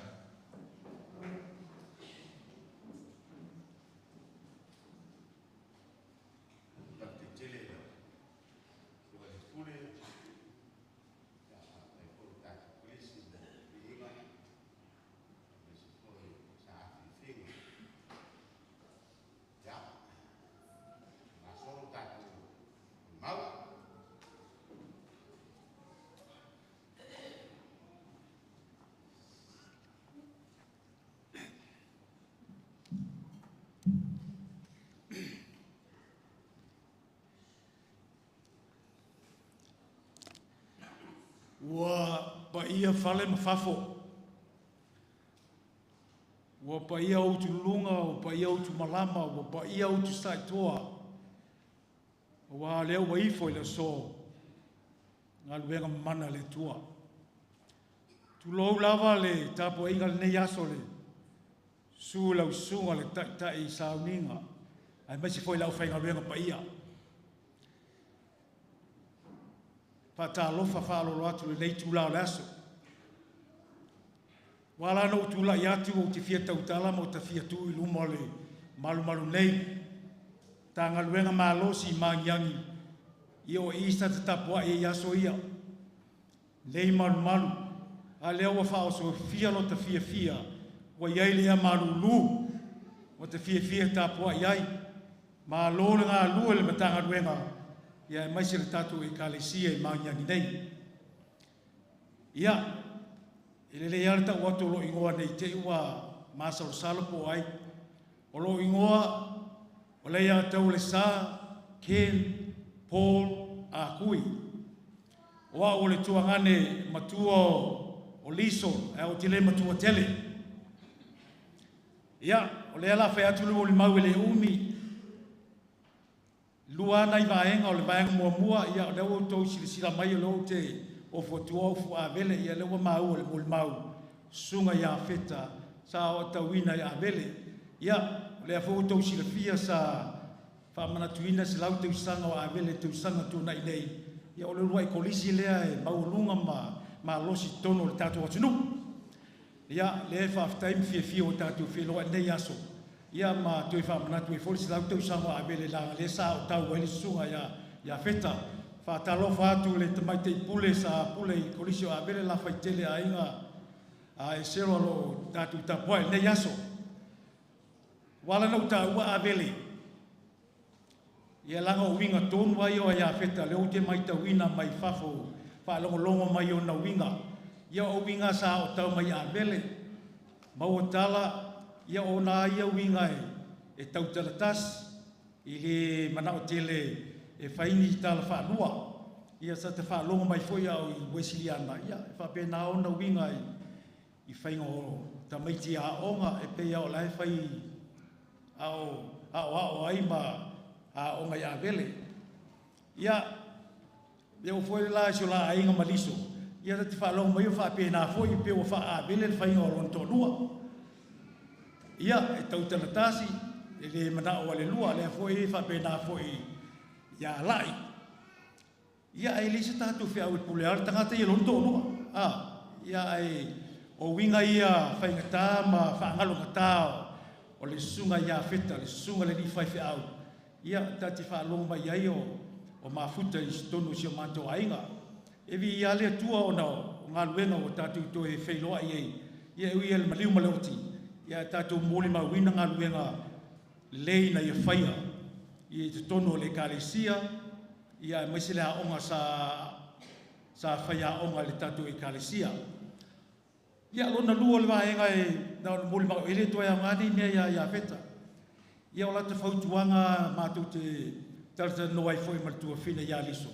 Ua paia fale ma fafo, ua paia utuluga, ua paia utumalama, ua paia utusaitoa, ua lea ua ifo i le aso, galuega mamana a le Atua. Tulou lava le tapuaiga i lenei aso le susu i lau susuga i le Taitai sauniga, aemaise foi le aufaigaluega paia. Faatalofa faaaloalo atu i lenei itula o le aso. Ua ala ona ou tulai atu ou te fia tautala ma ou te fia tuu i luma o le malumalu nei, Matagaluega malosi magiagi, ia o i sa ta tapuai ai i aso ia, nei malumalu, a lea ua faaosofia lo ta fiafia, ua i ai le ea malulu, ua ta fiafia e tapuai ai. Malo le galue i le Matagaluega, ia aemaise le tatou Ekalesia i Magiagi nei. Ia, e lelei lava le tau atu o lou igoa ne i te i ua masalosalo po o ai. O lou igoa, o Leiataualesa Ken Paul Ah Kui. O au o le tuagane matua o Liso, ae ou te le matua tele. Ia, o lea o le a fai atu le molimau e le umi, lua lava nai vaega, o le vaega muamua, ia o lea ua outou silasila mai o lea ou te ofo atu au Avele, ia lea ua maua i le molimau, susuga ia Feta sa aotauina i Avele. Ia, o lea foi ua outou silafia sa faamanatuina 100 tausaga o Avele i le tausaga na tuanai nei, ia o le uluai kolisi lea e maualuga ma malosi i totonu o le tatou atunuu. Ia, lea e faafetai ma fiafia ua tatou feiloai i lenei aso, ia ma toe faamanatu ai foi le 100 tausaga o Avele, leaga o lea sa aotau ai le susuga ia Feta. Faatalofa atu i le tamaitai pule sa pule i le Kolisi o Avele Lafaitele Aiga Esera o lo o tatou tapuai i lenei aso. Ua ala ona ou taua Avele, ia leaga o uiga tonu lava ia o Iafeta, lea ou te matauina mai fafo, faalogologo mai i ona uiga. Ia o uiga sa aotau mai Avele, maua tala, ia o ona lava ia uiga e tautala tasi, e le manao tele e fai ni tala faalua. Ia sa ta faalogo mai foi a o i Uesiliana, ia e faapena ona uiga i faiga o tamaiti aoga, e pei lava o la e fai aoao ai ma aoga i Avele. Ia, e oo foi la i si o la aiga ma Liso, ia ta te faalogo mai o faapena foi, pei ua faa-Avele le faiga o lona toalua. Ia, e tautala tasi, e le manao le lua, lea foi e faapena foi ia Lai. Ia, ae leai se tatou feau e pule lava le tagata ia i lona toalua. Ia, ae o uiga ia faigata ma faagalogata o le susuga ia Feta, le susuga i le alii faifeau, ia ta te faalogo mai ai o mafuta i totonu o si o matou aiga. E viia lava le Atua ona o galuega ua tatou toe feiloai ai, ia e ui lava i le maliu ma le oti, ia ae tatou molimauina galuega lelei na ia faia i totonu o le Ekalesia, ia aemaise le aoga sa faiaoga i le tatou Ekalesia. Ia, lona lua o le vaega e na ona molimau, e le toe aoga nei mea ia Iafeta. Ia o lata fautuaga matou te talatalanoa ai foi ma le tuafafine ia Liso,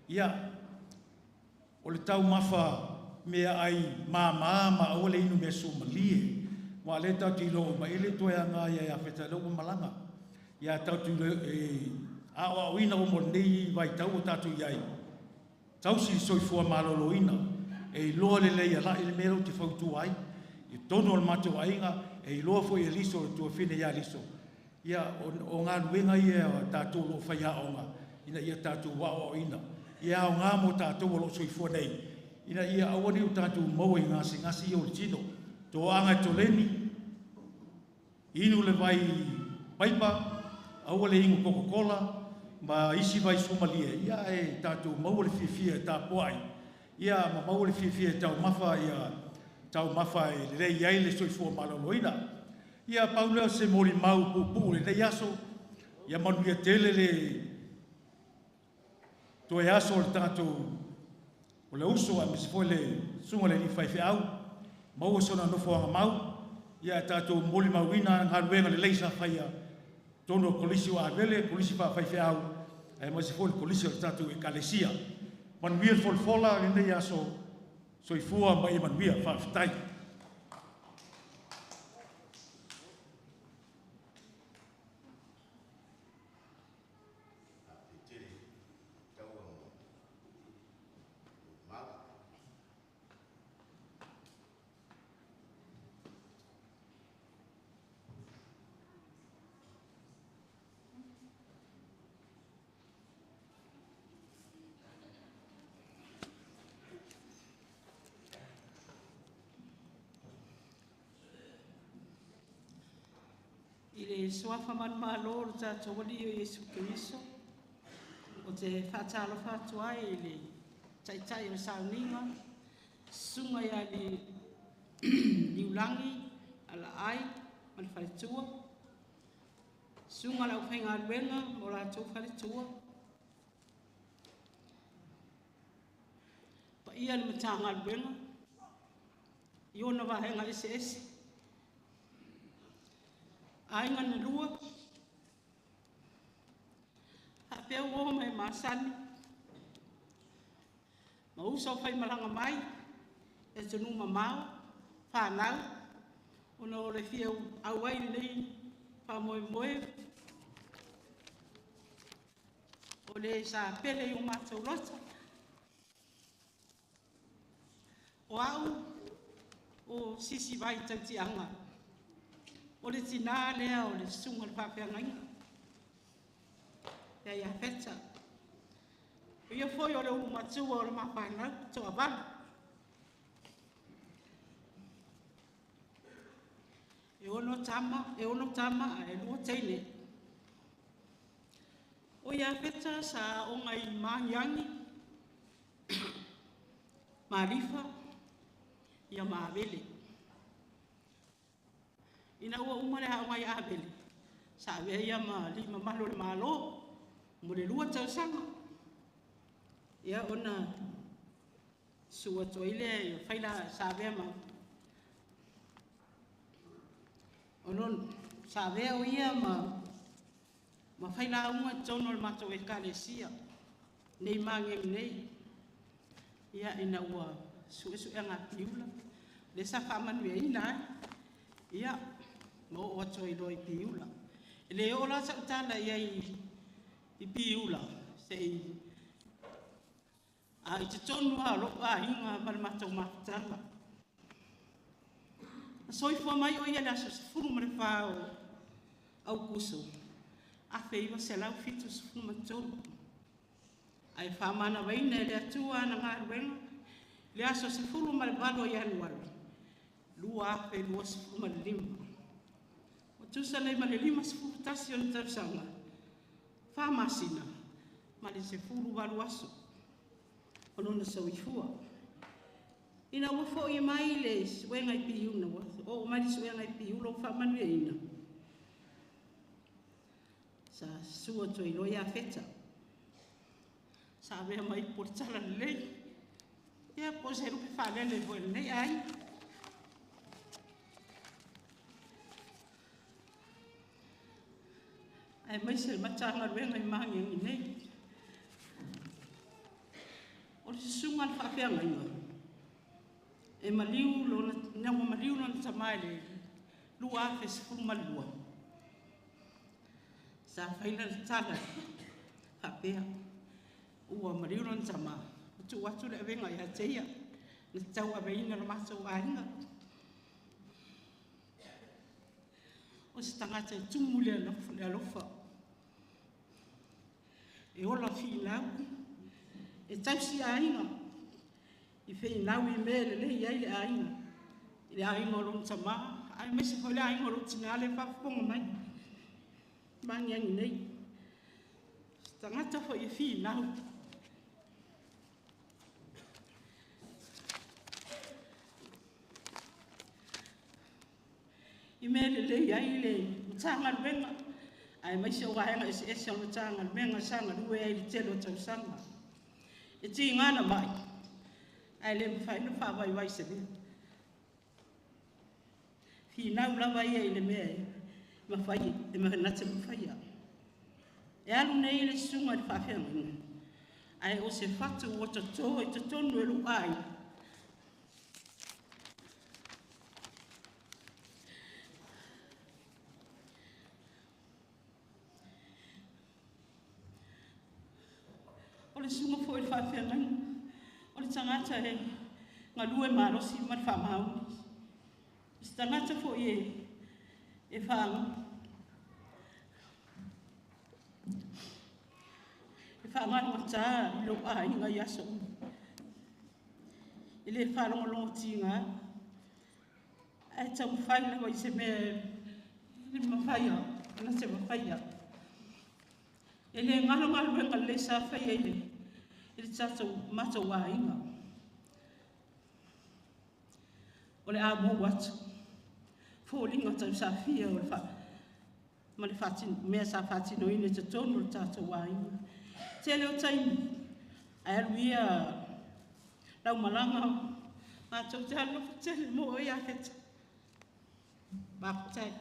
ia, o le taumafa meaai mama ma aua le inu mea suamalie, aua o lea tatou te iloa uma, e le toe aoga ia Iafeta o lea ua malaga. Ia tatou aoaoina uma o lenei vaitau ua tatou i ai, tausi le soifua maloloina, e iloa lelei e La'I le mea lea ou te fautua ai. I totonu o le matou aiga, e iloa foi e Liso le tuafafine ia Liso, ia o galuega ia a tatou o lo o faiaoga ina ia tatou aoaoina. Ia aoga mo tatou o lo o soifua nei, ina ia aua ne i o tatou maua i gasegase ia o le tino. Toaga e toleni, inu le vai paipa, aua le inu Coca-Cola ma isi vai suamalie, ia ae tatou maua le fiafia e tapuai, ia ma maua le fiafia e taumafa ia taumafa e lelei ai le soifua maloloina. Ia pau lea o se molimau puupuu i lenei aso, ia manuia tele le toe aso o le tatou o le uso aemaise foi le susuga i le alii faifeau, maua sona nofoaga mau, ia ae tatou molimauina galuega lelei sa faia i totonu o le Kolisi o Avele, Kolisi Faafaifeau, aemaise foi le Kolisi o le tatou Ekalesia. Manuia le folafola i lenei aso, soifua ma ia manuia. Faafetai. I le suafa manumalo o le tatou Alii o Iesu Keriso, ou te faatalofa atu ai i le Taitai o le Sauniga, Susuga ia Liulagi Alaai ma le faletua, Susuga i le aufaigaluega ma o latou faletua, paia i le Matagaluega i ona vaega eseese, aiga na lua, faapea uo ma e masani, ma uso o faimalaga mai i atunuu mamao, fanau, ona o le fia auai i lenei faamoemoe, o le sa pele i o matou loto. O au o Sisivai Tautiaga, o le tinā lea o le susuga i le faafeagaiga ia Iafeta. O ia foi o le ulumatua o le mafanau toavalu. E 6 tama ae 2 teine. O Iafeta sa aoga i Magiagi, Malifa, ia ma Avele. Ina ua uma le aoga i Avele, sa avea ia ma alii mamalu o le Malo mo le 2 tausaga. Ia ona susu atu ai lea i faila sa avea ma ono sa avea o ia ma failauga i totonu o le matou ekalesia nei Magiagi nei. Ia ina ua suesuega piula, lea sa faamanuiaina ai, ia ma oo atu ai loa i Piula. E le oo la sau tala i ai i Piula, se i a i totonu lava o lou aiga ma le matou mafutaga. Na soifua mai o ia i le aso 14 o Aukuso 1973. Ae faamanavaina e le Atua ana galuega le aso 18 o Ianuari 2025. Ua tusa nei ma le 51 o le tausaga, 4 masina ma le 18 aso o lona soifua. Ina ua foi mai le suega i Piula, ua oo mai le suega i Piula ua faamanuiaina, sa susu atu ai loa Iafeta. Sa avea mai po le tala lelei, ia po se lupe faalele foi i lenei aiga. Aemaise le Matagaluega i Magiagi nei. O le susuga i le faafeagaiga, e maliu lona, ina ua maliu lona tama i le 2012. Sa faila le tala faapea ua maliu lona tamā ua tuu atu le avega ia te ia na te tauaveina lo matou aiga. O se tagata e tumu i le alofa, e ola finau, e tausi aiga, i finau i mea e lelei ai le aiga, i le aiga o lona tamā, aemaise foi le aiga o lou tinā lea e faafofoga mai, ma agiagi nei. Se tagata foi e finau. I mea lelei ai le Matagaluega, aemaise o vaega eseese o le Matagaluega sa galue ai i le tele o tausaga. E tiga na mai, ae le mafai ona faavaivai se mea. Finau lava ia i le mea e mafai, e na te mafaia. E alu nei le susuga i le faafeagaiga, ae o se fatu ua toto i totonu e lou aiga. O le susuga foi i le faafeagaiga, o le tagata e galue malosi ma le faamaoni. O se tagata foi e faagalugata i lou aiga i aso uma. E le faalogologo tiga, ae taumafai lava i se mea e mafaia, na te mafaia. E le galo galuega lelei sa faia i le tatou matou aiga. O le a mou atu, foliga tausafia o le ma le mea sa faatinoina i totonu o le tatou aiga. Tele o taimi, ae alu ia laumalaga, matou te alolofa tele mo oe ia Feta. Faafetai.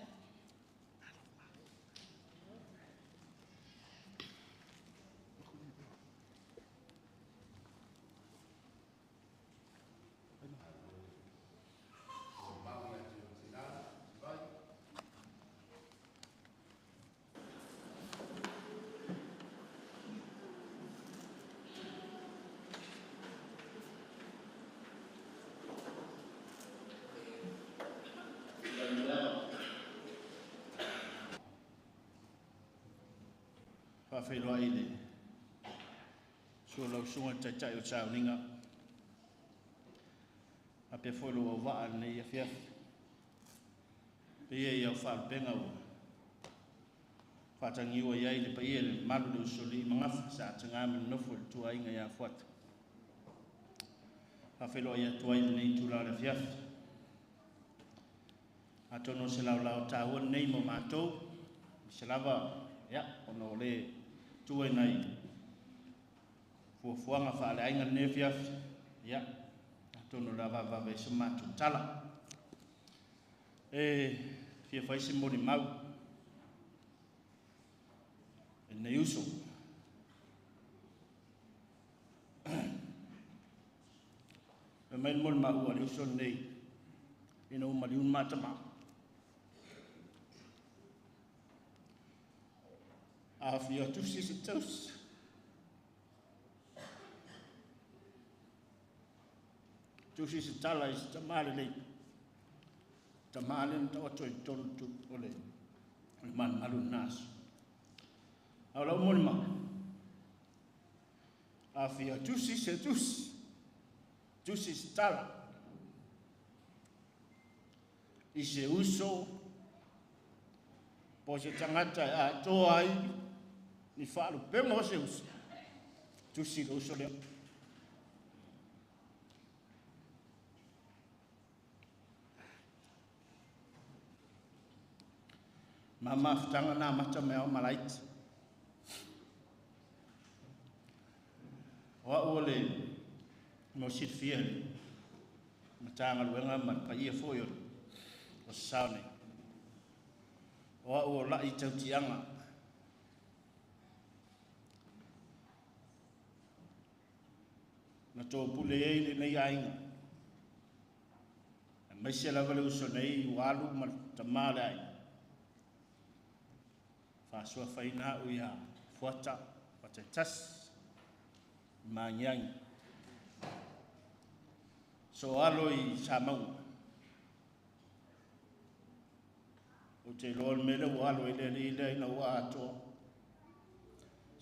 Faafeiloai i le sua lau susuga i le Taitai o le Sauniga, faapea foi lou auvaa lenei afiafi. Paia i au faalupega ua faatagiua i ai le paia i le mamalu le usolii magafa sa ataga ma le nofo i le tuaiga ia Fuata. Faafeiloai atu ai lenei itula o le afiafi. Atonu o se laolao taua lenei mo matou, se lava, ia, ona o le tua i nai fuafuaga faaleaiga lenei afiafi, ia, atonu o le avavave ai se matou tala. E fia fai se molimau e lenei uso. E mai le molimau a le uso lenei ina ua maliu le matama. A fia tusi se tausi. Tusi se tala i se tamā lelei. Tamā le na taoto i totonu tu o le malumalu o lena aso. A o lau molimau, a fia tusi se tusi, tusi se tala i se uso po se tagata e atoa ai ni faalupega o se uso, tusi le uso lea. Ma mafutaga na amata mai ao malaiti. O au o le mo silafia le Matagaluega ma le paia foi o sasao nei. O au o lai tautiaga. Na tōpule ai lenei aiga. Aemaise lava le uso nei ua alu ma le tamā o le aiga. Faasuafaina a'u iā Fuata Fataitasi i Magiagi. So alo i Samauga. Ou te iloa le mea lea ua alo ai le alii lea ina ua atoa.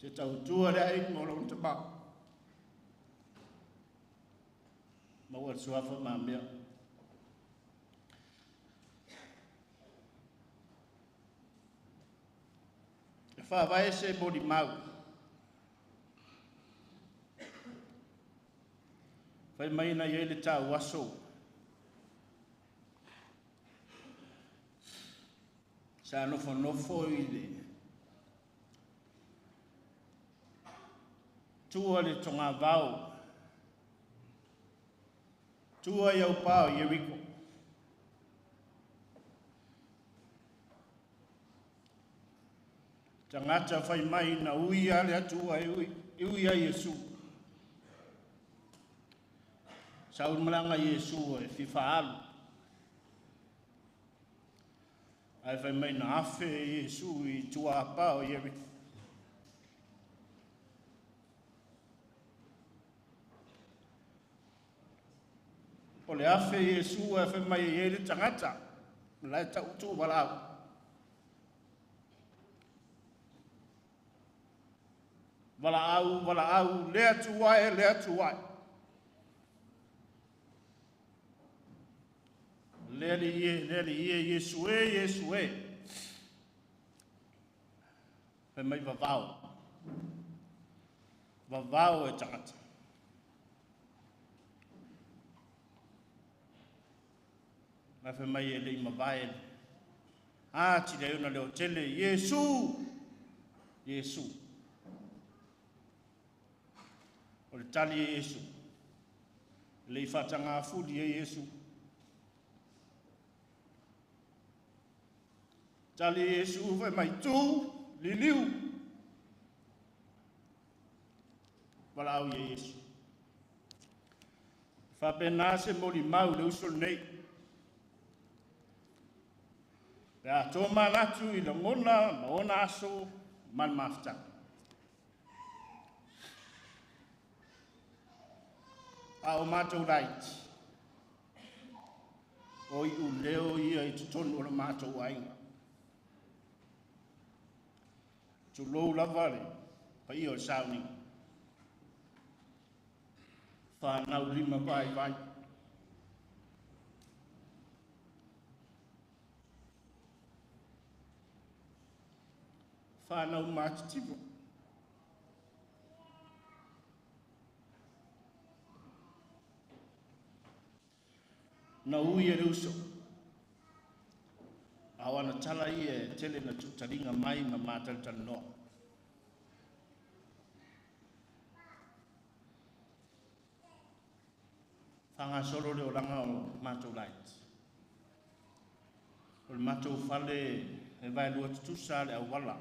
Se tautua le aiga o lona tamā. Maua le suafa mamea. E faavae se molimau. Fai mai na i ai le tauaso. Sa nofonofo i le tua le togavao, tua i aupā o Ieriko. Tagata fai mai na ui lava le Atua e ui, e ui ai Iesu. Sau le malaga a Iesu e fia faaalu. Ae fai mai na afe Iesu i tua apa o Ieriko. O le afe Iesu ae fai mai e i ai le tagata, la e tautu valaau. Valaau, valaau, le Atua e, le Atua e. Le Alii e, le Alii e, Iesu e, Iesu e. Fai mai vavao. Vavao e tagata. Ma fai mai e le i mavae. A, tili ai ona leotele, Iesu! Iesu. O le tali e Iesu. E le i faatagafuli e Iesu. Tali e Iesu fai mai tu, liliu. Valaau ia Iesu. Faapena se molimau i le uso lenei. Pe a tomanatu i lagona ma ona aso ma le mafutaga. A o matou laiti, o iuleo ia i totonu o le matou aiga. Tulou lava le paia o le sauniga. Whānau lima vai vai. Whānau mātitivo. Na ui e le uso. A o ana tala ia e tele na tuutaliga mai ma matalatalanoa. Faagasolo le olaga o matou laiti. O le matou fale e vaelua tutusa le auala.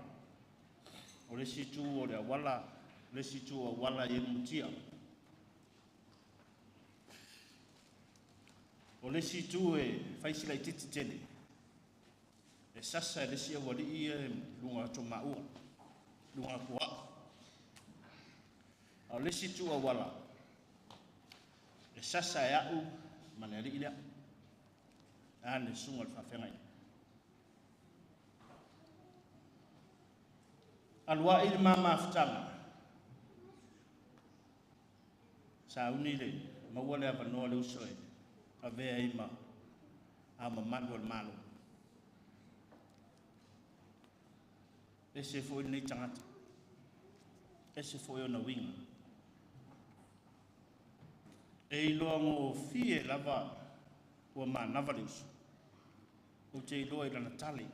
O le isi itu o le auala, o le isi itu o auala e i ai le mutia. O le isi itu e fai si laitiiti tele, e sasa e le isi aualii ia i luga atu o maua, luga atu o au. A o le isi itu auala, e sasa e au ma le alii lea. A le susuga i le faafeagaiga. Alu ai le ma mafutaga, sauni le maua le avanoa le uso e avea ai ma ao mamalu o le Malo. Ese foi lenei tagata, ese foi ona uiga. E iloa gofie lava ua manava le uso. Ou te iloa i lana tali.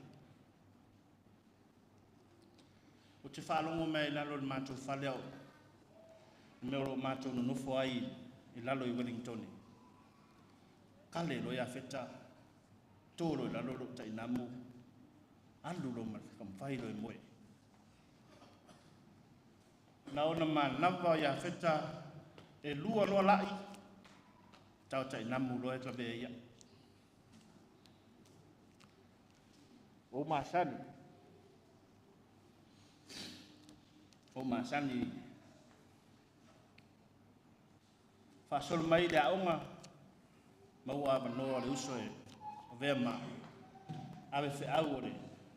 Ou te faalogo mai i lalo o le matou fale ao le mea o lo o matou nonofo ai i lalo i Wellingtone. Kale loa ia Feta, to loa i lalo lou tainamu, alu loa ma le taumafai loa e moe. Na ona manava ia Feta e lua loa lai, tao tainamu loa e lavea ia. Ua ou masani. O masani faasolo mai le aoga maua avanoa o le uso e avea ma ave feau o le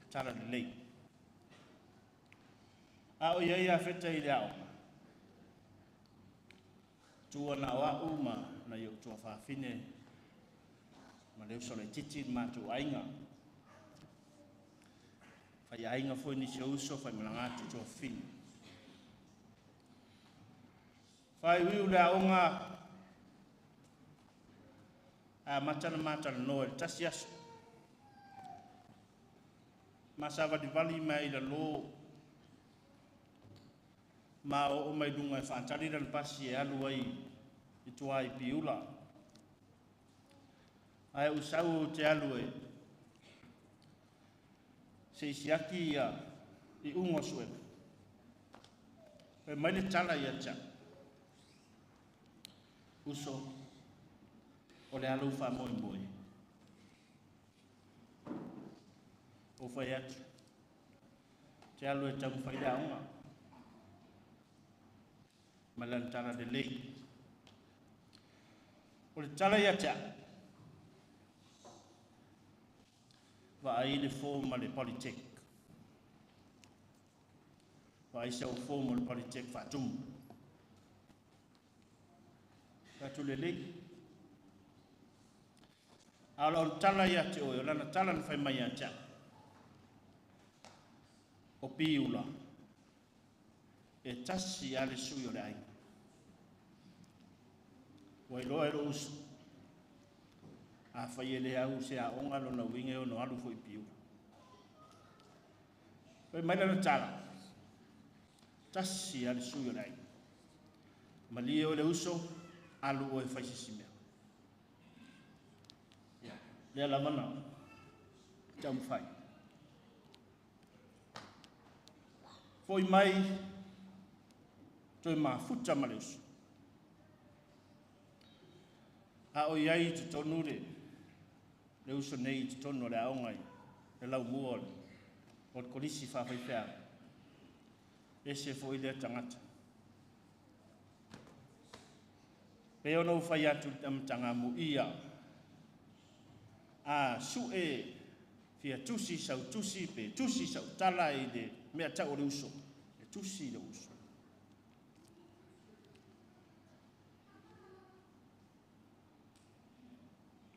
tala lelei. A o iai afeta i le aoga, tua na o au ma nai ou tuafafine ma le uso laitiiti le matou aiga. Faiaiga foi nisi o uso faimalaga atu tuafafine. Faaiuiu le aoga amata na matalanoa i le tasi aso. Ma savalivali mai i lalo ma oo mai luga e faatali lana pasi e alu ai i tua i Piula. Ae ou sau ou te alu e se i siaki ia iuga o suega. Fai mai le tala ia te au, uso, o le a lou faamoemoe. Ou fai atu, te alu e taumafai le aoga ma lana tala lelei. O le tala ia te au, vaai le form ma le Polytech. Vaai sau form o le Polytech faatumu. Atu lelei. A o lau tala ia te oe, o lana tala na fai mai ia te au. O Piula, e tasi a le sui o le aiga. Ua iloa e lou uso. A fai e le au se aoga lona uiga e ono alu foi i Piula. Fai mai lana tala, tasi a le sui o le aiga. Malie oe le uso, alu oe fai se isi mea. Ia, lea lava na taumafai. Foi mai, toe mafuta ma le uso. A o iai i totonu le uso nei i totonu o le aoga i le laumua o le kolisi faafaifeau. Ese foi lea tagata. Pe ona ou fai atu i le amataga muia, a sue fia tusi sau tusi pe tusi sau tala i le mea tau o le uso. E tusi le uso.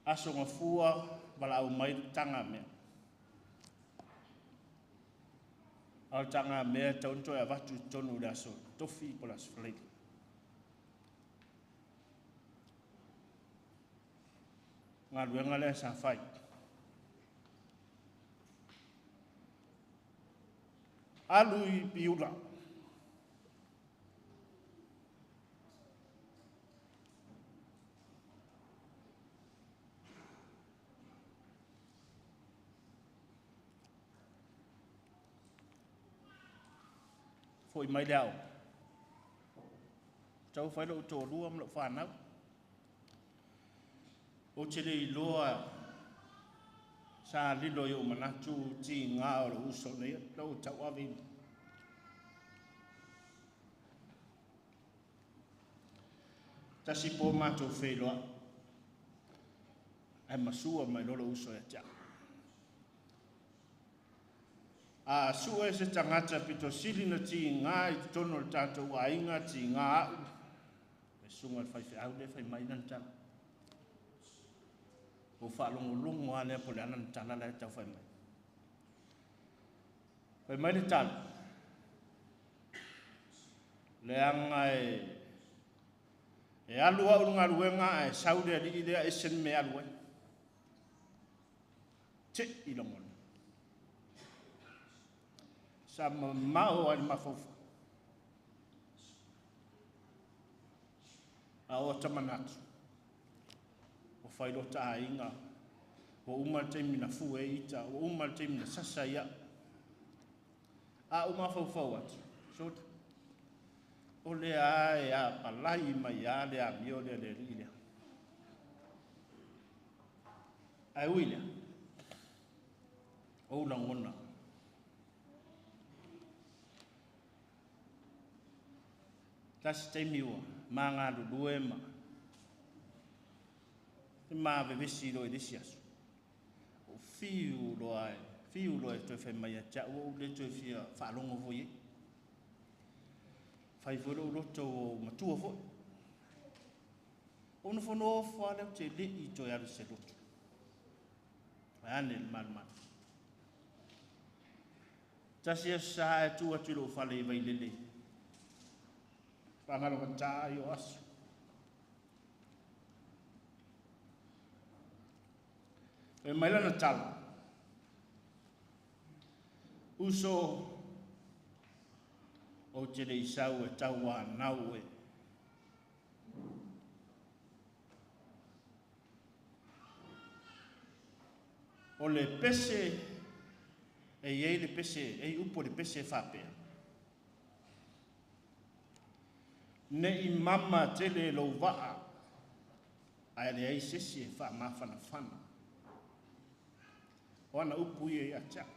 Aso gafua valaau mai le taga mea. A o le taga mea tau ona toe avatu i totonu o le aso tofi po o le aso Faraile. Galuega lea sa fai. Alu i Piula. Foi mai le aoga. Tau fai lou toalua ma lou fanau. Ou te le iloa sa lilo i ou manatu tiga o lou uso nei lou tauaveina. Tasi po matou feiloai. Ae masua mai loa lou uso ia te au. A sue se tagata pito sili na tiga i totonu o le tatou aiga tiga au. Le susuga i le faifeau lea fai mai lana tala. Ua faalogologo lava lea po o le a lana tala la e tau fai mai. Fai mai le tala, leaga e alu au i le galuega ae sau le alii lea ese le mea e alu ai. Te i lagona. Sa mamao ai le mafaufau. A o ata manatu, ua fai loa ta aiga, ua uma le taimi na fue ai ita, ua uma le taimi na sasa ai au. A ou mafaufau atu, sole, o lea e apalai mai lava le amio lea le alii lea. Ae ui lea, o ou lagona. Tasi taimi ua magalulue ma te mavevesi loa i le isi aso. O fiu loa e, fiu loa e toe fai mai ia te au, ua ou le toe fia faalogo foi i ai. Fai foi lou loto ua ou matua foi. Ou nofonofo lava lea ou te le i toe alu i se lotu. Vaeane le malumalu. Tasi aso sa e tu atu i lou fale i Vailele. Faagalogata ai o aso. Fai mai lana tala. Uso, ou te le i sau e tauanau e. O le pese, e i ai le pese, e i upu o le pese e faapea. Ne i mama tele lou vaa, ae leai se isi e faamafanafana. O ana upu ia ia te au.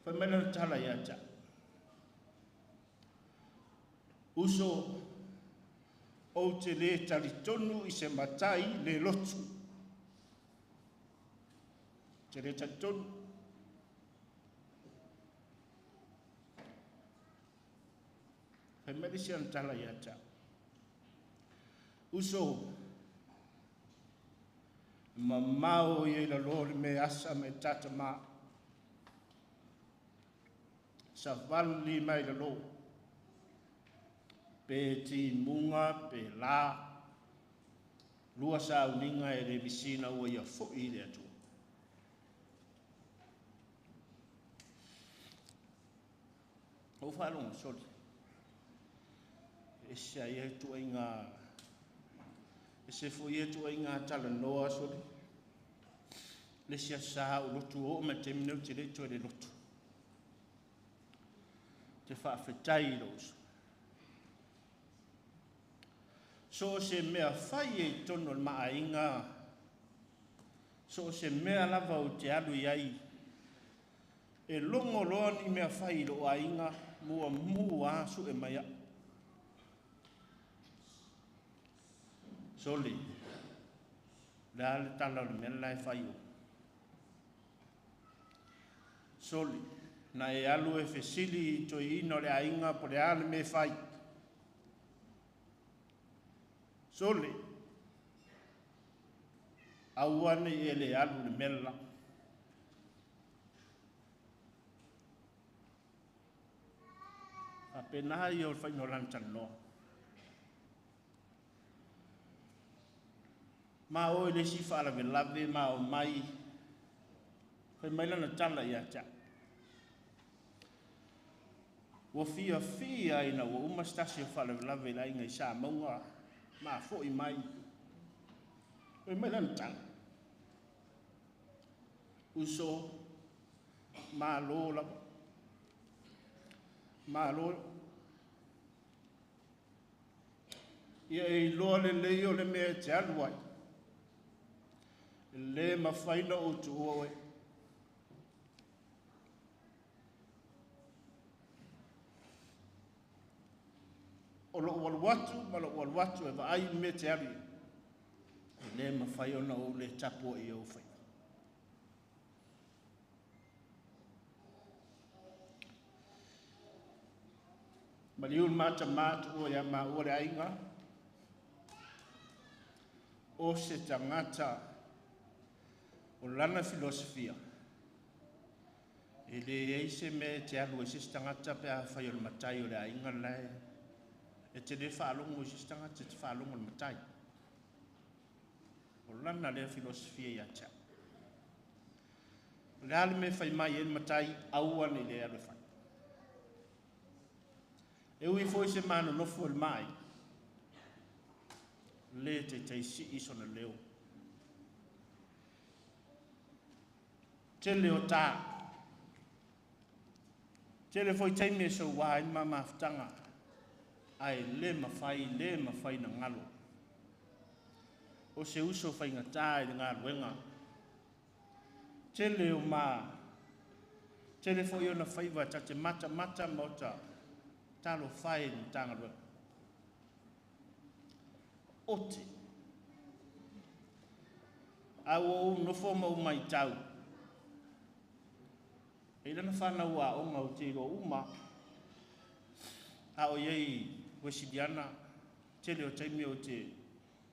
Fai mai lana tala ia te au. Uso, ou te le talitonu i se matai le lotu. Te le talitonu. Fai mai le isi ana tala ia te au. Uso, mamao ia i lalo le mea asa ma e tata ma. Savali mai lalo. Pe timuga, pe la. Lua sauniga e le misina ua ia foi i le Atua. Ou faalogo soli. E ese ai e tuaiga, ese foi e tuaiga talanoa soli. Le isi aso sa ou lotu oo mai le taimi nei ou te le i toe le lotu. Te faafetai i lou uso. So o se mea fai e i totonu o le maaiga, so o se mea lava ou te alu i ai, e logo loa ni mea fai i lou aiga, muamua lava sue mai au. Soli, o le a le tala o le mea le la e fai o? Soli, na e alu e fesili i toeaiina o le aiga po o le a le mea e fai. Soli, aua ne i e le alu i le mea le la. Faapena ia o le faiga o lana talanoa. Ma o i le isi faalavelave ma o mai, fai mai lana tala ia te au. Ua fiafia ina ua uma se tasi o faalavelave i le aiga i Samauga, ma foi mai. Fai mai lana tala. Uso, malo lava. Malo. Ia e iloa lelei o le mea e te alu ai. E le mafai na ou tuua oe. O lou alu atu ma lou alu atu e vaai i le mea e te alu i ai. E le mafai ona ou le tapuai i ou faiva. Maliu le ma tama tuua ia maua le aiga, o se tagata o lana filosofia, e leai se mea e te alu ai se isi tagata pe afai o le matai o le aiga le la e te le faalogo i se isi tagata, e te faalogo i le matai. O lana lea filosofia ia te au. O le a le mea e fai mai ai le matai, aua ne i le alu e fai. E ui foi se manonofo i le mai, le taitaisii sona leo. Tele o tā. Tele foi taimi e soua ai le ma mafutaga, ae le mafai, le mafai na galo. O se uso faigata i le galuega. Tele o ma Tele fo'i ona faiva ta te matamata ma ota talofa e i le Matagaluega. Ote. A ua ou nofo ma ou matau, e i lana fanau aoga ou te iloa uma, a o i ai Uesiliana, tele o taimi ou te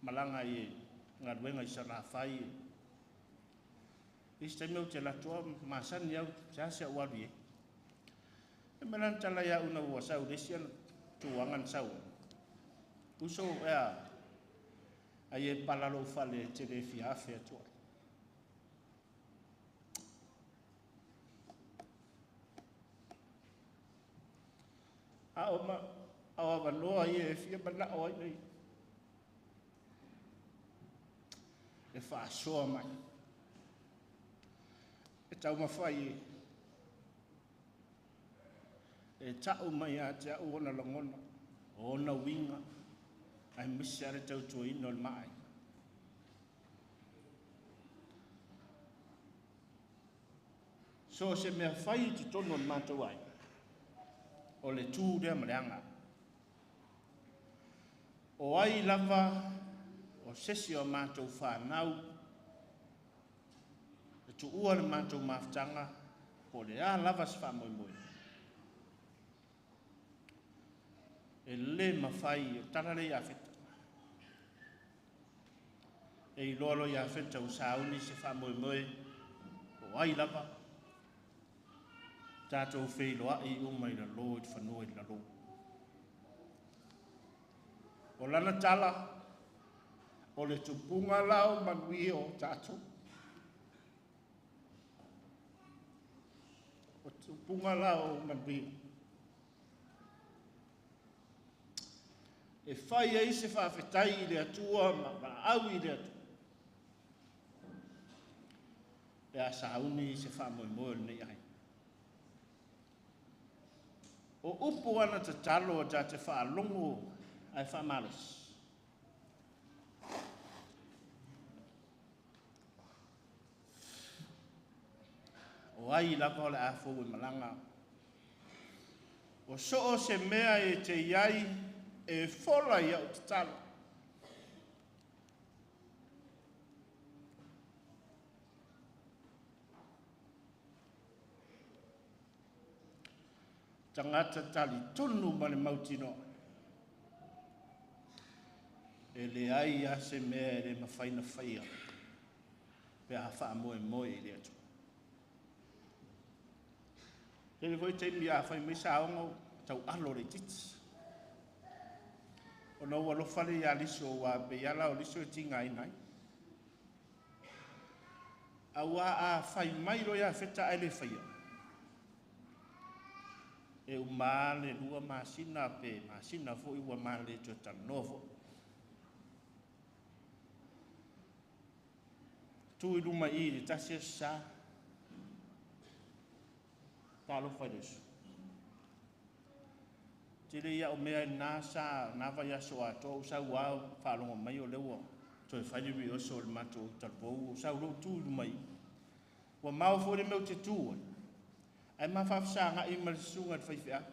malaga ai i galuega i Salafai. Isi taimi ou te alu atu lava, masani au, seasea ou alu i ai. E mai lana tala ia au ina ua sau i le isi ana tuaga na sau ai. Uso, ea, ai e pala lou fale e te le fia afe atu ai. A o, ma, a o avanoa ia e fia manao ai nei e faasoa mai. E taumafai e, e ta'u mai ia te a'u ona lagona, o ona uiga, aemaise lava le tautuaina o le maai. So o se mea fai i totonu o le matou aiga, o le tu lea ma le aga. O ai lava o sesi o matou fanau e tuua le matou mafutaga, po o le a lava se faamoemoe, e le mafai, o le tala lea ia Feta. E iloa loa ia Feta ua sauni se faamoemoe, o ai lava, tatou feiloai uma i lalo i le fanua i lalo. O lana tala, o le tupuga la o manuia o tatou. O tupuga la o manuia. E fai ai se faafetai i le Atua ma valaau i le Atua. Pe a sauni se faamoemoe o lenei aiga. O upu ana tatalo ta te faalogo ae faamalosi. O ai lava o le a fou e malaga. O so o se mea e te i ai e fola i au tatalo. Tagata talitonu ma le mautinoa. E leai lava se mea e le mafai ona faia pe a faamoemoe i le Atua. Tele foi taimi a fai mai saoga o taualo laitiiti. Ona ou alofa lea ia Liso, aua pei lava la o Liso e tigaina ai. Aua a fai mai loa ia Feta ae le faia, e uma lava le 2 masina pe masina foi ua ma le toe talanoa foi. Tu i luma i i le tasi aso sa, talofa i le uso. Tele ia o mea i lena sa, na vaiaso atoa, ou sau lava faalogo mai o lea ua toe fai le rehearsal o le matou talavou, ou sau loa ou tu i luma i i. Ua mao foi le mea ou te tu ai, ae ma faafesagai ma le susuga i le faifeau.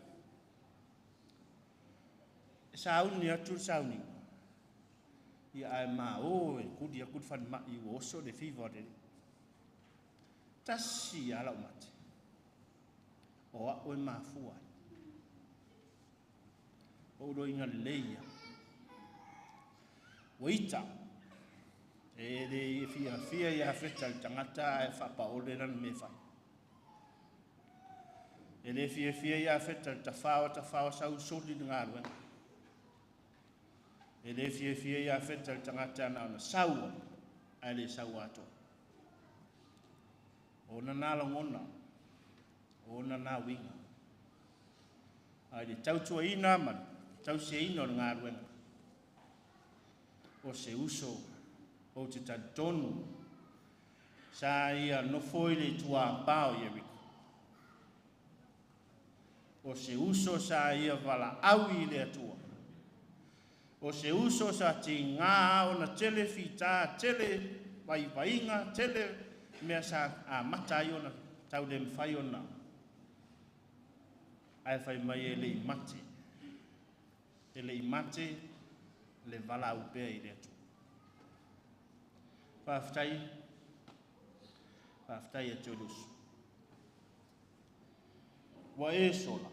E sauni atu le sauniga, ia ae ma o e kuli atu le falemai ua oso le fiva o le alii. Tasi lava lau mate, o au e mafua ai. O ou loiga lelei ia. Ua ita, e le fiafia ia Feta le tagata ae faapaole lana mea e fai. E le fiafia ia Feta le tafao tafao sau soli le galuega. E le fiafia ia Feta le tagata na ona sau ae le sau atoa. O ona nā lagona, o ona nā uiga. Ae le tautuaina ma le tausiaina o le galuega, o se uso ou te talitonu sa ia nofo i le ituāpā o Ieriko. O se uso sa ia valaau i le Atua. O se uso sa tigā ona tele fitā, tele vaivaiga, tele mea sa amata ai ona tau le mafai ona Ae fai mai e le i mate. E le i mate le valaau pea i le Atua. Faafetai, faafetai ia te oe le uso. Ua e sola.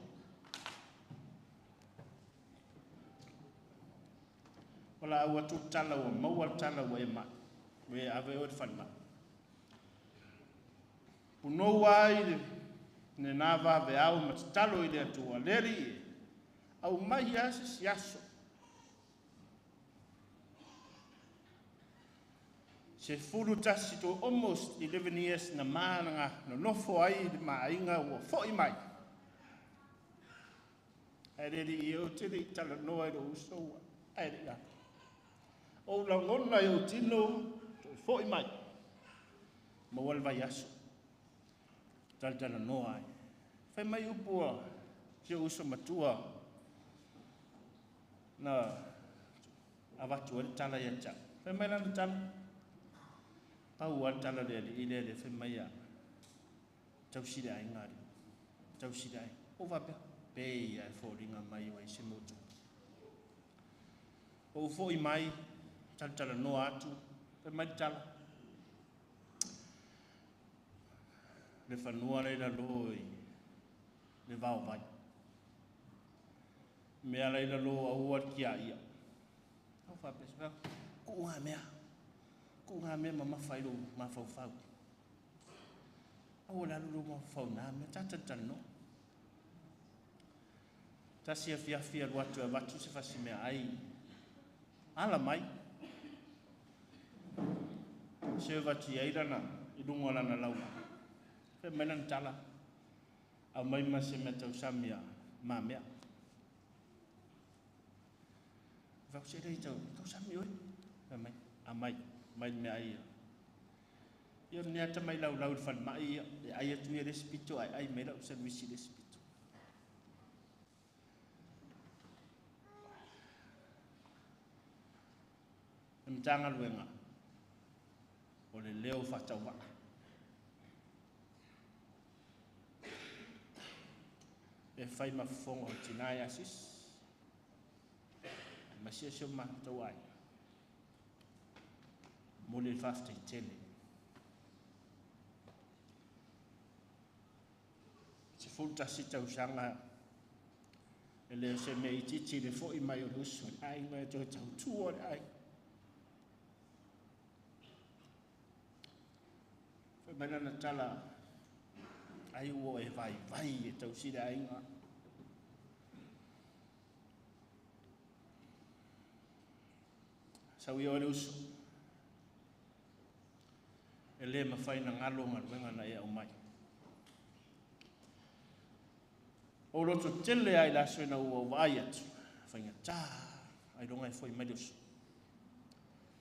Valaau atu le tala ua maua le tala ua e mai. Ua e ave oe i le falemai. Punou ai le lena vaveao ma tatalo i le Atua, le Alii e, aumai lava se isi aso. 11 to almost 11 years na ma nonofo ai i le maaiga ua foi mai. Ae le alii e ou te le i talanoa i lou uso ua ae le i alu. Ou lagona i ou tino toe foi mai. Maua le vaiaso. Talatalanoa ai. Fai mai upu a si ou uso matua na avatu ai le tala ia te au. Fai mai lana tala. Pau lava le tala a le alii lea le fai mai ia tausi le aiga alii. Tausi le aiga. Ou faapea, pei lava e foliga mai ua i se mea ua tupu. Ou foi mai, talatalanoa atu, fai mai le tala. Le fanua la i lalo i le vaovai. Mea la i lalo aua le tiaia. Ou faapea, kuu ngā mea. Kuu ngā mea mamafa i lou mafaufau. Aua le alu lou mafaufau nā mea, ta talatalanoa. Tasi afiafi alu atu e avatu se fasi meaai. Ala mai. Serve atu i ai lana, i luga o lana laula. Fai mai lana tala, aumai ma se mea tausami a mamea. Fai atu, se le tau tausami oe. Fai mai, aumai, mai le meaai ia. Ia o lenei ata mai laulau i le falemai ia, e ai atu ia le isi pito ae ai mai lau service i le isi pito. Le Matagaluega o le leo faatauvaa. E fai ma fofoga o tina ia sisi. Aemaise o si o matou aiga. Momoli le faafetai tele. 11 tausaga e le o se mea itiiti le foi mai o le uso i le aiga e toe tautua le aiga. Fai mai lana tala, ai ua e vaivai e tausi le aiga. Sau ia oe le uso. E le mafai na galo galuega na e aumai. O loto tele ai le aso ina ua ou vaai atu, faigata ailoga e foi mai le uso.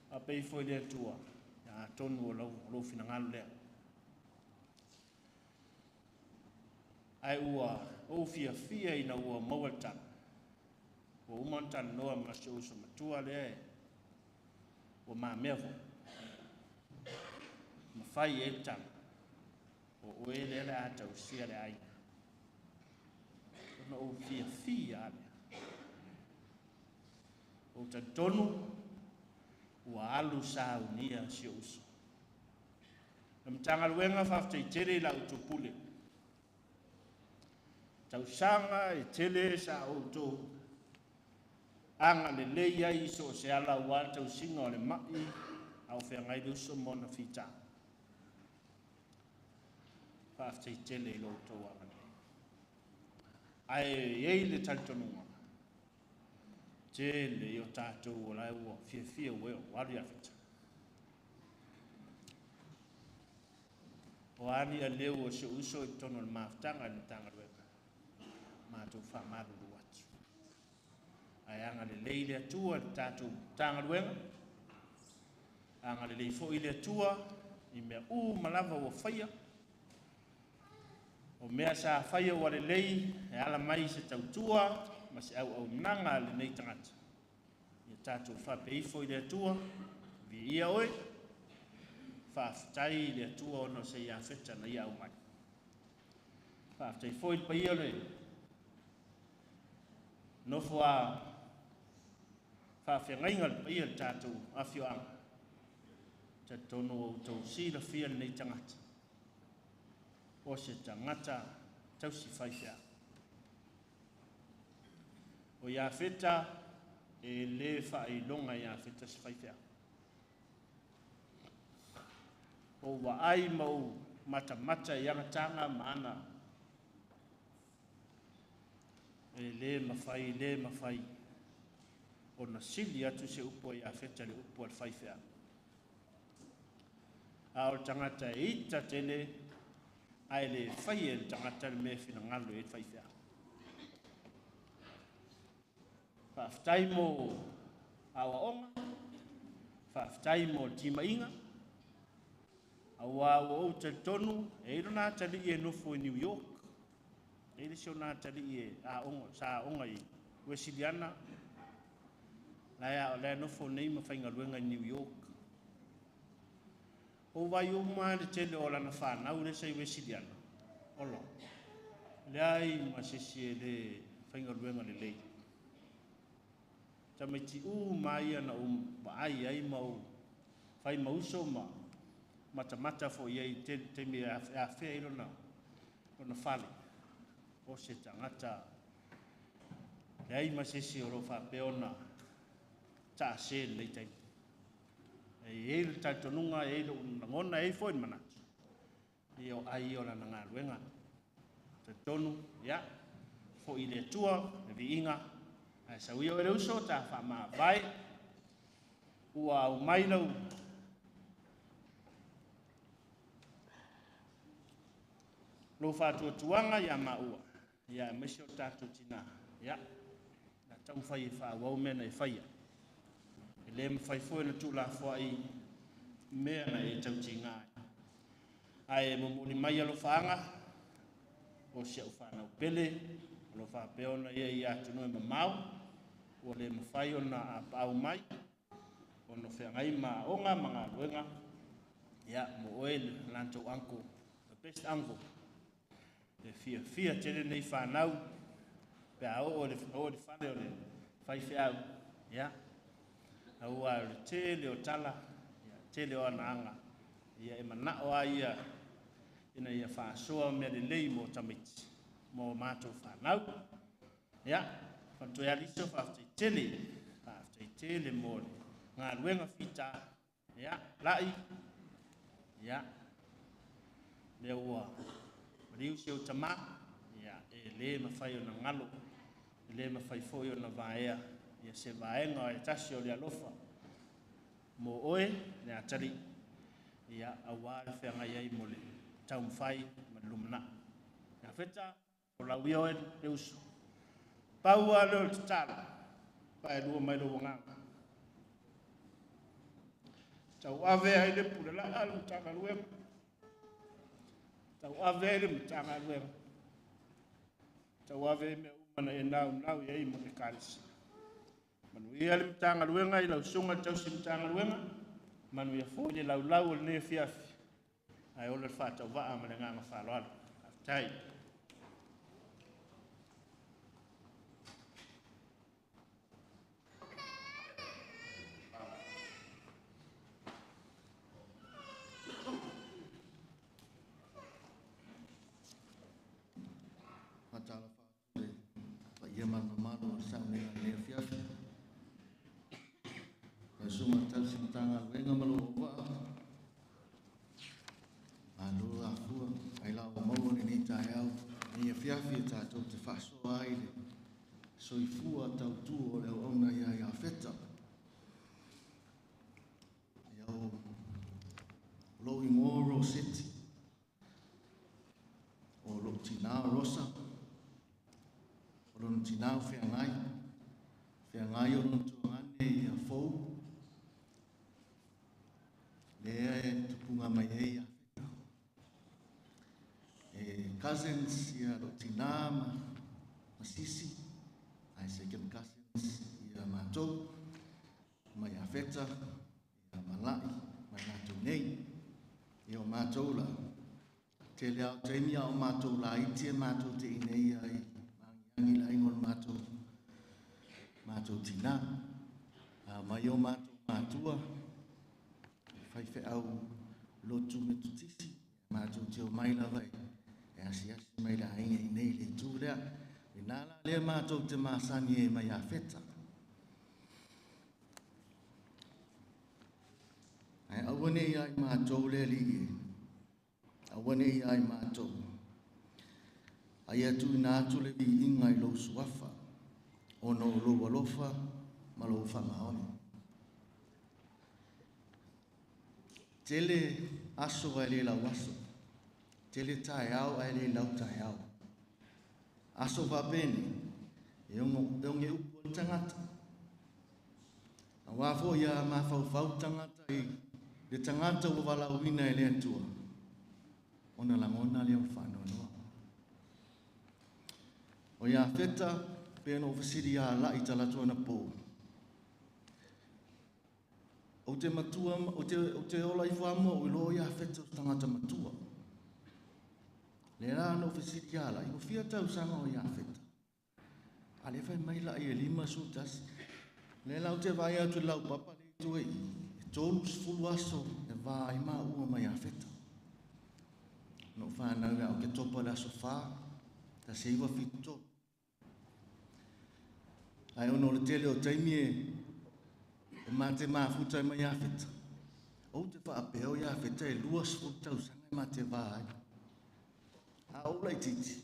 Faapea ifo i le Atua, ia atonu o lou finagalo lea. Ae ua ou fiafia ina ua maua le tala. Ua uma ona talanoa ma si ou uso matua lea e ua mamea foi. Ma fai i ai le tala, o oe lea le a tausia le aiga. Ona ou fiafia lea. Ou talitonu, ua alu saunia si ou uso. Le Matagaluega faafetai tele i la outou pule. Tausaga e tele sa outou agalelei ai i so o se ala aua le tausiga o le mai a o feagai le uso ma ona fita. Faafetai tele i lo outou agalelei. Ae i ai le talitonuga, tele i o tatou o la ua fiafia ua e o alu ia Feta. O a ni aleu o si ou uso i totonu o le mafutaga i le Matagaluega, matou faamalulu atu. Ae agalelei le Atua i le tatou Matagaluega, agalelei foi le Atua i mea uma lava ua faia. O mea sa faia ua lelei e ala mai se tautua ma se auaunaga a lenei tagata. Ia tatou faapea ifo i le Atua, viia oe, faafetai i le Atua ona o se Iafeta na ia aumai. Faafetai foi i le paia o le Nofo a faafeagaiga le paia le tatou afioaga. Talitonu ua outou silafia lenei tagata. O se tagata tausi faifeau. O Iafeta e lē faailoga Iafeta se faifeau. O vaai ma ou matamata i agataga ma ana e lē mafai, lē mafai ona sili atu se upu a Iafeta le upu a le faifeau. A o le tagata e ita tele ae le fai e le tagata le mea finagalo e le faifeau. Faafetai mo aoaoga, faafetai mo le timaiga, auā ua ou talitonu e i lona atalii e nofo i New York, e i le isi ona atalii e aoga, sa aoga i Uesiliana, la e nofo nei ma faigaluega i New York. O vai uma le tele o lana whanau le sa i Uesiliana, olo, leai ma sisi e le faigaluega lelei. Tamaiti u mai ana vaai ai ma ou fai mauso ma matamata fo i ai te taimi e afea i lona fale. O se tagata leai ma sesi o lo faapea ona taase lenei taimi. E i ai le talitonuga, e i ai lou lagona, e i ai foi le manatu. Ia o ai o lana galuega. Talitonu, ia, foi i le Atua, le viiga, ae sauia oe le uso, ta faamavae, ua aumai lau lou faatuatuaga ia maua, ia aemaise o tatou tinā, ia, na taumafai e faaauau mea na e faia. E le mafai foi ona tuulafoai mea na e tautigā ai. Ae momoli mai alofaaga o si au whanau pele, o lo faapea ona ia i atunuu e mamao, ua le mafai ona apaau mai, ona feagai ma aoga ma galuega, ia, mo oe le latou uncle, the best uncle. E fiafia tele nei whanau, pe a oo le fale o le faifeau, ia, aua o le tele o tala, ia, tele o anaaga, ia e manao a ia, ina ia faasoa mea lelei mo tamaiti, mo mātou whanau. Ia, whantoe aliso, faafetai tele mo le galuega fita, ia, lai, ia, lea ua maliu si au tamā, ia, e le mafai ona galo, e le mafai foi ona vaea, ia se vaega e tasi o le alofa mo oe, le atalii, ia, auā le feagai ai mo le taumafai ma le lumanai. Ia feta, o lau ia oe le uso. Pau lava lea o le tatalo, paelua mai lou agaga. Tauave ai le pule laa le Matagaluega. Tauave ai le Matagaluega. Tauave ai mea uma na e naunau i ai mo le Ekalesia. Manuia le Matagaluega i lau susuga i le tausi Matagaluega. Manuia foi le laulau o lenei afiafi. Ae ola le faatauvaa ma le agaga faaaloalo. Faafetai. Faatalofa atu le paia ma le mamalu o le saunoaga i lenei afiafi. Lau susuga i le tausi Matagaluega ma lou auvaa, malo afua ai la ua maua lenei taeao, lenei afiafi e tatou te faasoa ai le soifua tautu o le auauna ia Iafeta. Ia o lou igoa Roseti, o lou tinā o Rosa, o lona tinā o Feagai, Feagai o lona tuagane ia fou, lea e tupuga mai ai Iafeta. E cousins ia lou tinā ma sisi, ai second cousins ia mātou, ma Iafeta, ia Malai, ma latou nei. Ia o mātou la, tele au taimi a o mātou la iti e mātou te inei ai, mangiangi la ingo le mātou mātou tina. A mai o mātou mātua, e whai wheau lotu me tutisi, mātou te o mai lava e asi asi mai la ainga i nei le tū lea. E nā la lea mātou te māsani e mai a wheta. Ai aua nei ai mātou le li e. Aua nei ai mātou. Ai atu ina atu le vi inga i lou suafa. Ono o lou alofa ma lou whamaoni. Tele aso ai le lau aso. Tele tae au ai le lau tae au. Aso wapene, e onge upu o tangata. A wā ia mawhauwhau tangata i le tangata ua walauina e le atua. Ona langona lea o whanoanoa. O ia wheta, pēna o whasiri a lai talatu ana pō. O te matua, o te ola i whamua o ilo ia wheta o tangata matua. Le rā no whasiri a lai, o fia tau sanga o ia wheta. A le whai mai lai e lima su tasi. Le lau te vai atu lau papa le tue i. E tolu sefulu aso e vā ai mā ua mai a wheta. No whānau au ke topa le aso whā, ta se iwa whitu tolu. Ai ono le tele o taimi e mā te māfuta mai a wheta. O te whaapea o ia wheta e lua sefulu tau sanga e mā te vā ai. A ola i titi,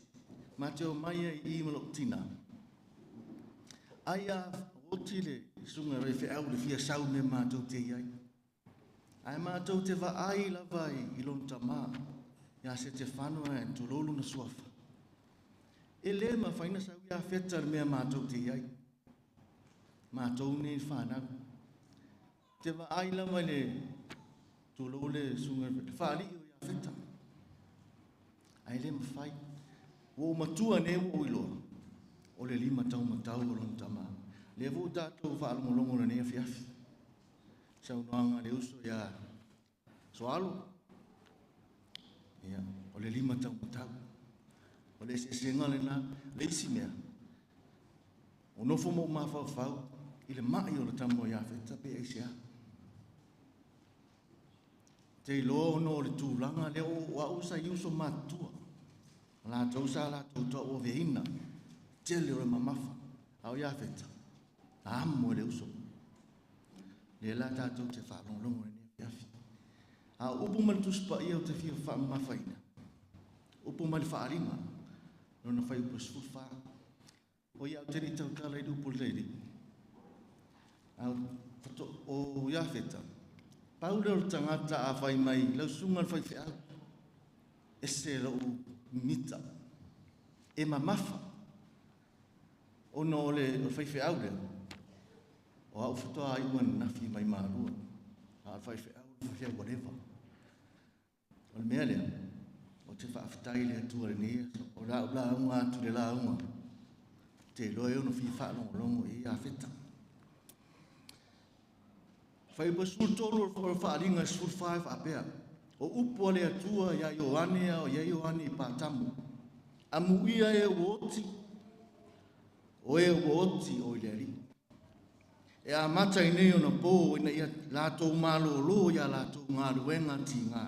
mā te o mai ai i malo tina. Ai a oti le sunga re wheau le fia sau me mātou te iai. Ai mātou te vaai lava i lona tamā. Ia se te whanua e tūlolu na suafa. E le ma whaina sau ia wheta le mea mātou te iai. Mātou nei whanau. Te vaai lava i le tūlolu le sunga re whaali o ia wheta. Ai le mawhai. Wo matua ne wo iloa. O le lima tau matau o lona tamā. Le vo tātou whaalongolongo le nei afiafi. Sau noanga le uso ia soalo. Ia, o le lima tau matau. O le sesenga le nā, le isi mea. O nofo mo mawhauwhau, i le mai o le tamo ia wheta pe eise a. Te iloa ono o le tūlanga le o au sa i uso mātua. La tau sa la tau tau o veina. Tele o le mamafa. Au ia wheta. Amo le uso. Le la tātou te whaalongolongo e nei afiafi. A upu mai tuspa ia o te fia whaamafaina. Upu mai whaaringa. Lona whai upu sefulu wha. O ia o te ni tautala i upu leiri. A whato o ia wheta. Paule o tangata a whai mai. Lau sunga le whai wheau. Ese lau mita. E mamafa. Ono o le whai wheau lea. O au whatoa ai ua nafi mai mārua. A whai wheau, whai whatever. O le mea lea, o te whaaftai le atua le nei, o la ula unga atu le la unga. Te loe ono fi whaalongolongo e ia wheta. Whai pa sul tolu o whaaringa sul whae whaapea. O upu ale atua ia Ioane o ia Ioane i Pātamu. Amu ia e uoti, o e uoti o i le ari. E a mata i nei ona pō ina ia lātou mālōlō ia lātou ngā luenga ti ngā.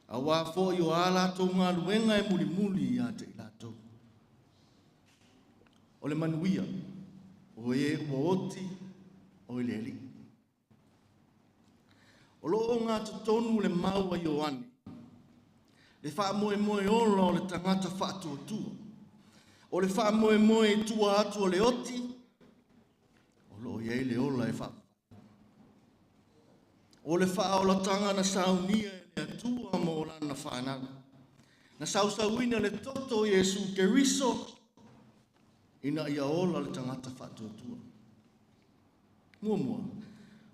A wā fō i o a lātou ngā luenga e muli muli ia te i lātou. O le manuia, o e ua oti, o i le ali. O loo ngā totonu le maua Ioane, le whaamoe moe ola o le tangata whaatuatua. O le whaamoe moe i tua atu o le oti, o loo iei le ola e wha. O le whaolatanga na saunia e le atua mo o lana whanau. Na sausauina le toto Iesu Keriso, ina ia ola le tangata whaatuatua. Mua mua,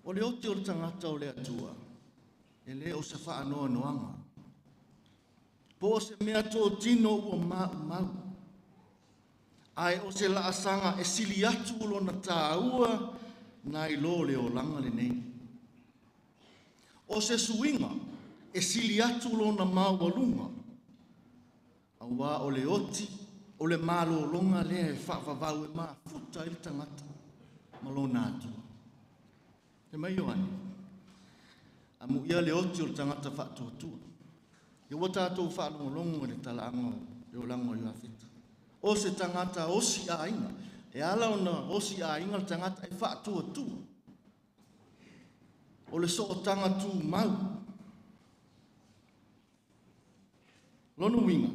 o le oti o le tangata o le atua, e le o sa whaanoa noanga. Po o se mea tō tino ua mau mau. Ai o se laasanga e sili atu o lona tāua nai lō le o langa le nei. O se suinga e sili atu lona maualunga. Aua o le oti o le malolonga lea e whaavavau e mafuta i le tangata. ma lona atua. Te mai Ioane, amu ia le oti o le tagata faatuatua. Ia ua tatou faalogologo i le talaaga o le olaga o Iafeta. O se tagata osi aiga, e ala ona osi aiga le tagata e faatuatua. O le sootaga tumau. Lona uiga,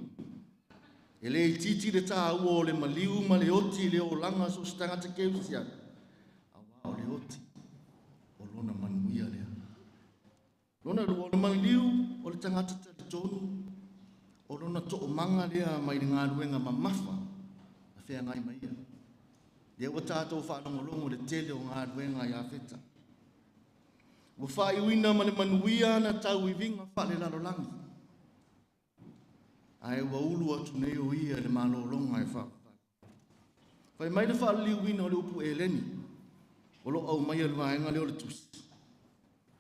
e le itiiti le tāua o le maliu ma le oti i le olaga so o se tagata kerisiano, auā o le oti o lona manuia lea. Lona lua, o le maliu o le tagata talitonu, o lona toomaga lea mai le galuega mamafa na feagai ma ia. Lea ua tatou faalogologo i le tele o galuega a Iafeta. Ua faaiuina ma le manuia na tauiviga faalelalolagi. Ae ua ulu atu nei o ia i le malologa e faavavau. Fai mai le faaliliuina o le upu eleni, o lo o aumaia i le vaega lea o le tusi.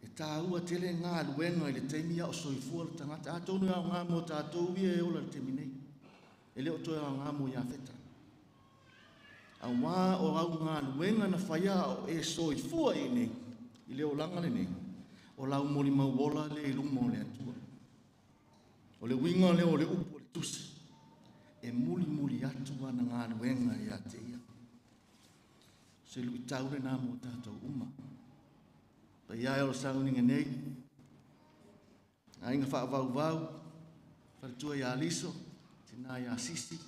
E tāua tele galuega i le taimi a o soifua le tagata. Atonu e aoga mo tatou ia e ola i le taimi nei. E le o toe aoga mo Iafeta. Auā o au galuega na faia a o e soifua i nei, i le olaga lenei, o lau molimau ola le i luma o le Atua. O le uiga lea o le upu o le tusi, e mulimuli atu ana galuega ia te ia. Se luitau lena mo tatou uma. Paia e o le sauniga nei, aiga faavauvau, faletua ia Liso, tina ia Sisi,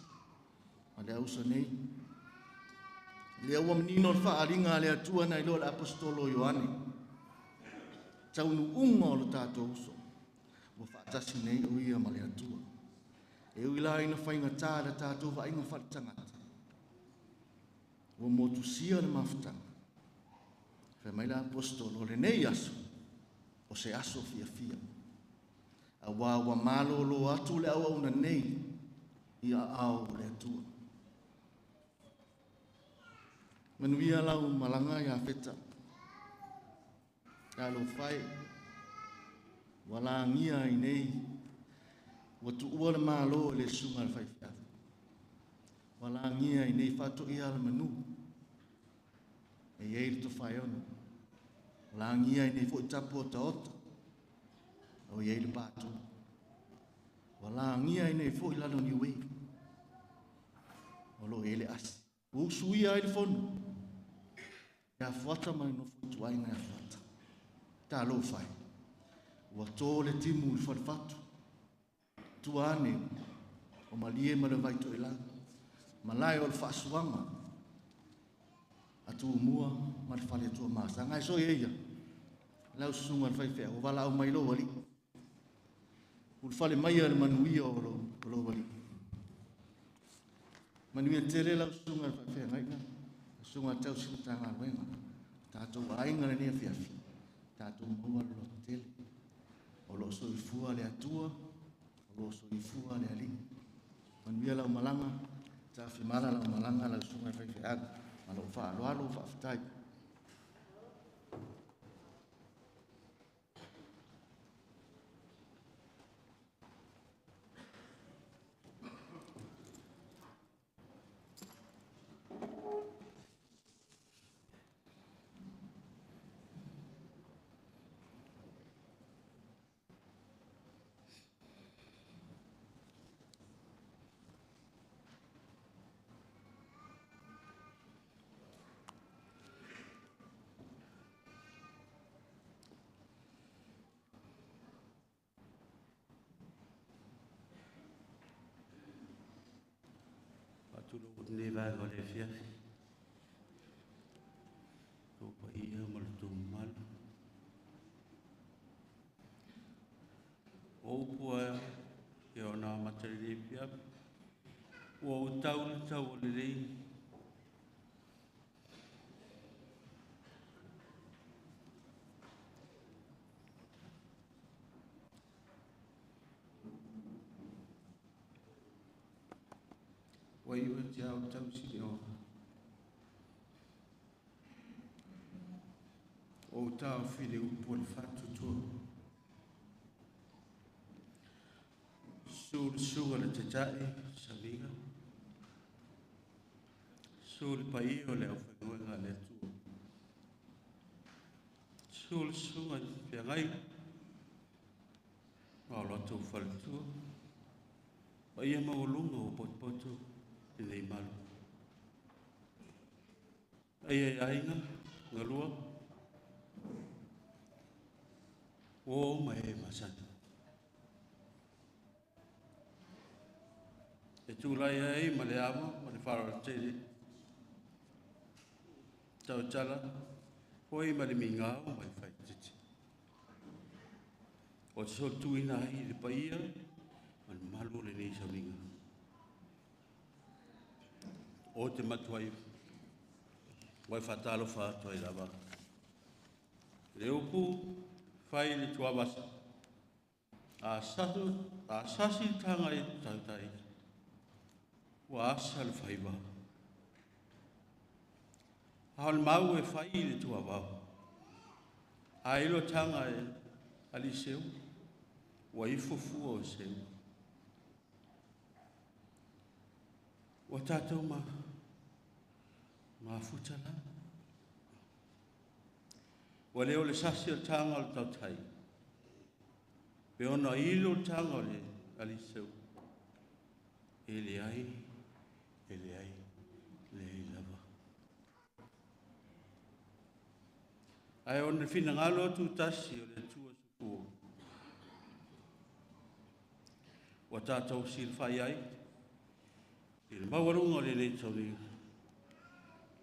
ma le auso nei. Lea ua manino le faaaliga a le Atua nai lo le apostolo Ioane. Taunuuga o le tatou uso, ua faatasi nei o ia ma le Atua. E ui la ina faigata le tatou vaaiga faaletagata, ua motusia le mafutaga. Fai mai le apostolo, o lenei aso, o se aso fiafia. Auā ua malolo atu le auauna nei i aao o le Atua. Manuia lau malaga Iafeta. Talofa e, ua lagia ai nei, ua tuua le malo i le susuga a le faifeau. Ua lagia ai nei faatoia le manu, e i ai le tofaeono. Ua lagia ai nei foi tapu o taota, o i ai le patu. Ua lagia ai nei foi lalo niue, o lo o i ai le asi. Ua usuia ai le fono, e afuata ma le nofo ituaiga e afuata. Talofa e, ua tō le timu i le falefatu, tua ane o malie ma le vai toelau, malae o le faasuaga, a Tumua ma le fale tua masaga. Ae soia ia, lau susuga le faifeau, ua valaau mai lou alii. Ulufale mai le manuia o lou alii. Manuia tele lau susuga le faafeagaiga, susuga tausi Matagaluega, tatou aiga lenei afiafi, tatou maua le loto tele. O lo o soifua le Atua, o lo o soifua le Alii. Manuia lau malaga, tafimala lau malaga lau susuga le faifeau, ma lou faaaloalo faafetai. Nei vaega o le afiafi, tō paia ma le tō mamalu. O upu ae e ona amata i le afiafi, ua o tau le tau o lelei. Ua iwa te au tausi le oa. O tau whire upu o le whatutua. Su le suga le te tai, saviga. Su le pai o le au whangoenga le atua. Susu le susuga i feagaiga ma o latou faletua. Paia maualuga ua potopoto lenei malu. Paia i aiga, galua, uo ma e masani. E tulai ai ma le ava ma le faaaloalo tele. Tautala foi ma le migao ma le faititi. O te solituina ai le paia ma le mamalu o lenei sauniga. O te matuai wai whātalofa atu ai lava. Le upu whai le tuavasa. A sasu, a sasi tanga e tautai. Ua asa le whaiva. A o le mau e whai le tuavao. A ilo tanga e aliseu. Ua ifo fua o seu. Ua tātou ma mafuta la. Ua leo le sasi o tanga o le tautai. Pe ona ilo tanga o le aliseu. E le ai, e le ai, le ai lava. Ae o le finagalo atu tasi o le Atua soifua. Ua tātou silafai ai i le maualuga o lenei tauniga.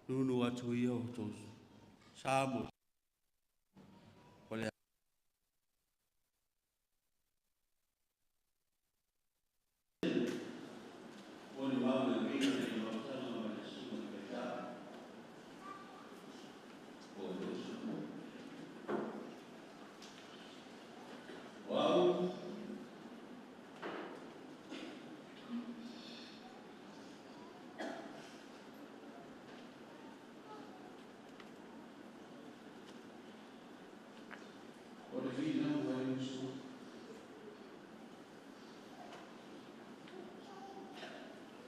Nunu atu ia o tou sa mo o le o le mau le uiga le mautanga ma le susuga i le faitā. O le uso. O au, o le finau ai uso.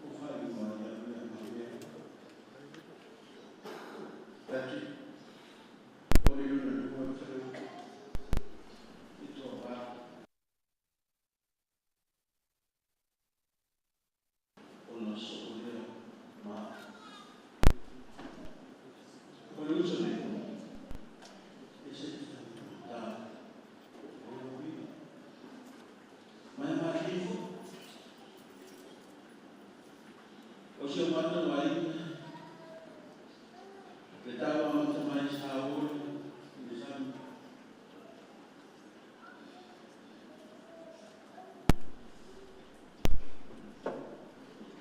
O whai mai a mea mea. Patrick, o le luna lua tau i tō wā. O nā so o lea ma. O le uso nei, e se te tā o le uiga. Mai mai ifo. O se o mātou ai, le tau a mata mai sa ole i le sami.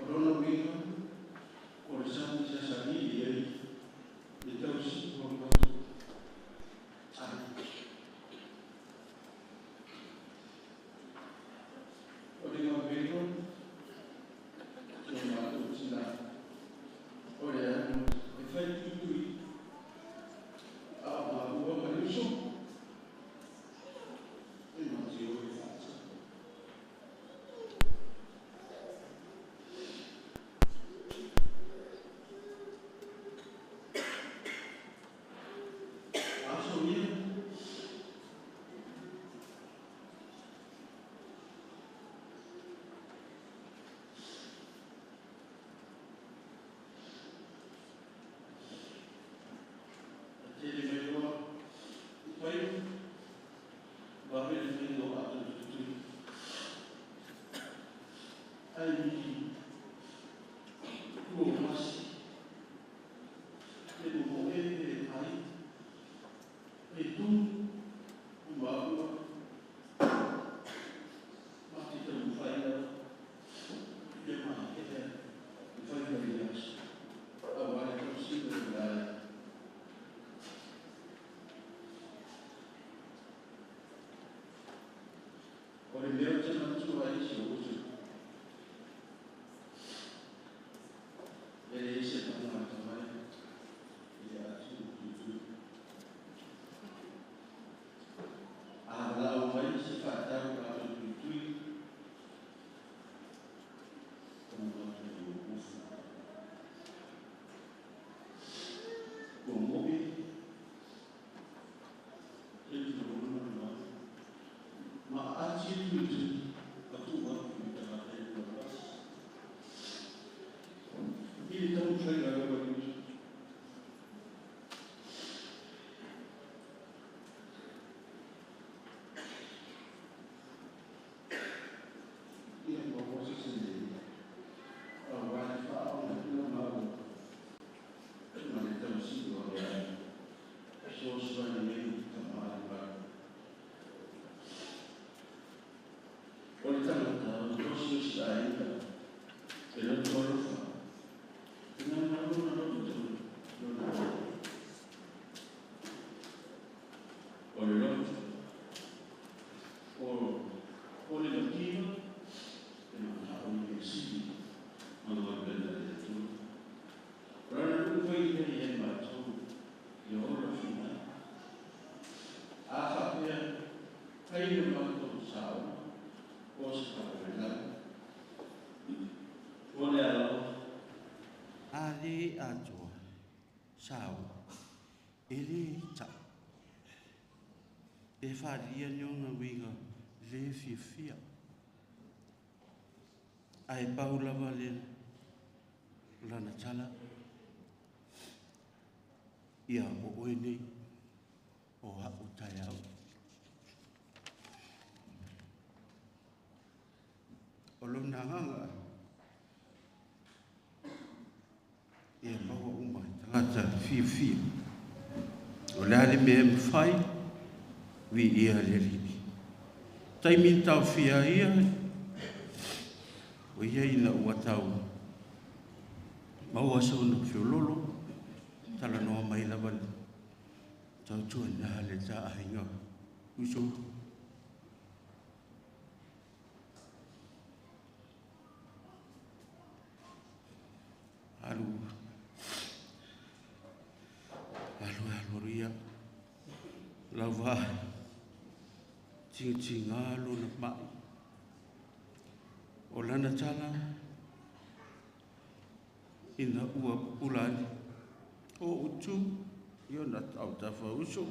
O lona uiga, o le sami sa salili ai, le tausi o le mātou ai. O le ngawelo, si o mātou tina, o le anu, e whai tuitui, a o ngā ua ma le uso, e mati o e whāta. Aso ia, tele mai loa, i whai, wawe le whenua o atu tutui. Ai miki, ua masi, le mo e e ai, e tu, ua ua, mati te mwhai lava, le maa e e, i whai whai i aso, a wale tau sina i lai. Atua sao ele ta e wharia ni ona winga le fiafia ai pau lava le lana tala ia o oe nei o hau tai au o lona nganga ia maua uma tagata fiafia o le ale mea mawhai wi ia le alii taimi tau fia ia o ia ina ua tau maua sa ona fiololo talanoa mai lava le tautua na le taaiga uso alu alu alu ia lava tinga lona mai o lana tala ina ua pulani o utu ia na tau tafa uso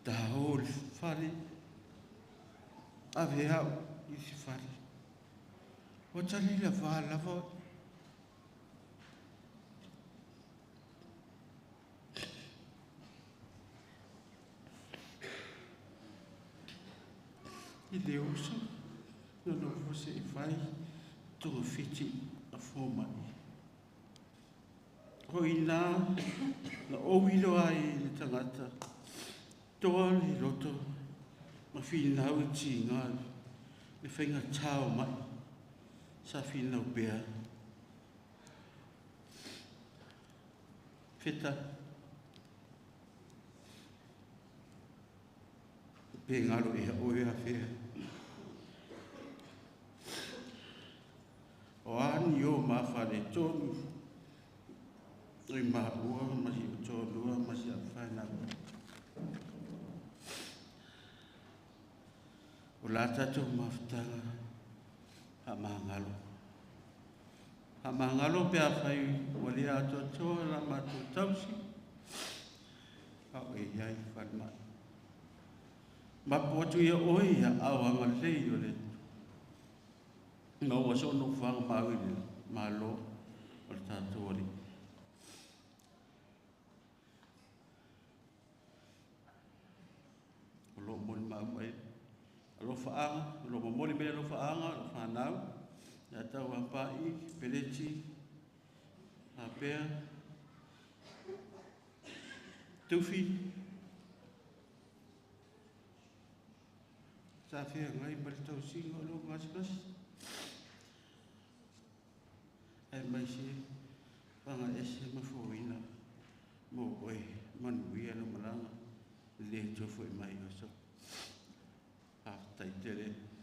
ta o le fale ave au i se fale o tali lava lava i le uso no no fose i fai togafiti a fōmai. O ina na owilo ai le tagata toa le loto ma finau i tiga le faigatā o mai sa finau pea. Feta pe galo ea oe afea. O ani o mawhare tonu i maua ma si o tōlua ma si awhainau. O la tātou mawhitanga ha māngalo. Ha māngalo pe a whai wale atoa toa la mātou tausi a o e iai whanmai. Mapu atu ia oe ia au anga lei o le Maua so no whanga maui le malo o le tātou ari. O lo moli mau mai alofa anga, o lo momoli mai alofa anga, alofa whanau, ia tau apai, peleti, apea, tufi, sa whia ngai mari tau singa o lo ngasikasi. Ai mai se whanga ese mafuina mō oe manuia no malanga le tofo i mai oso. Haftai tele.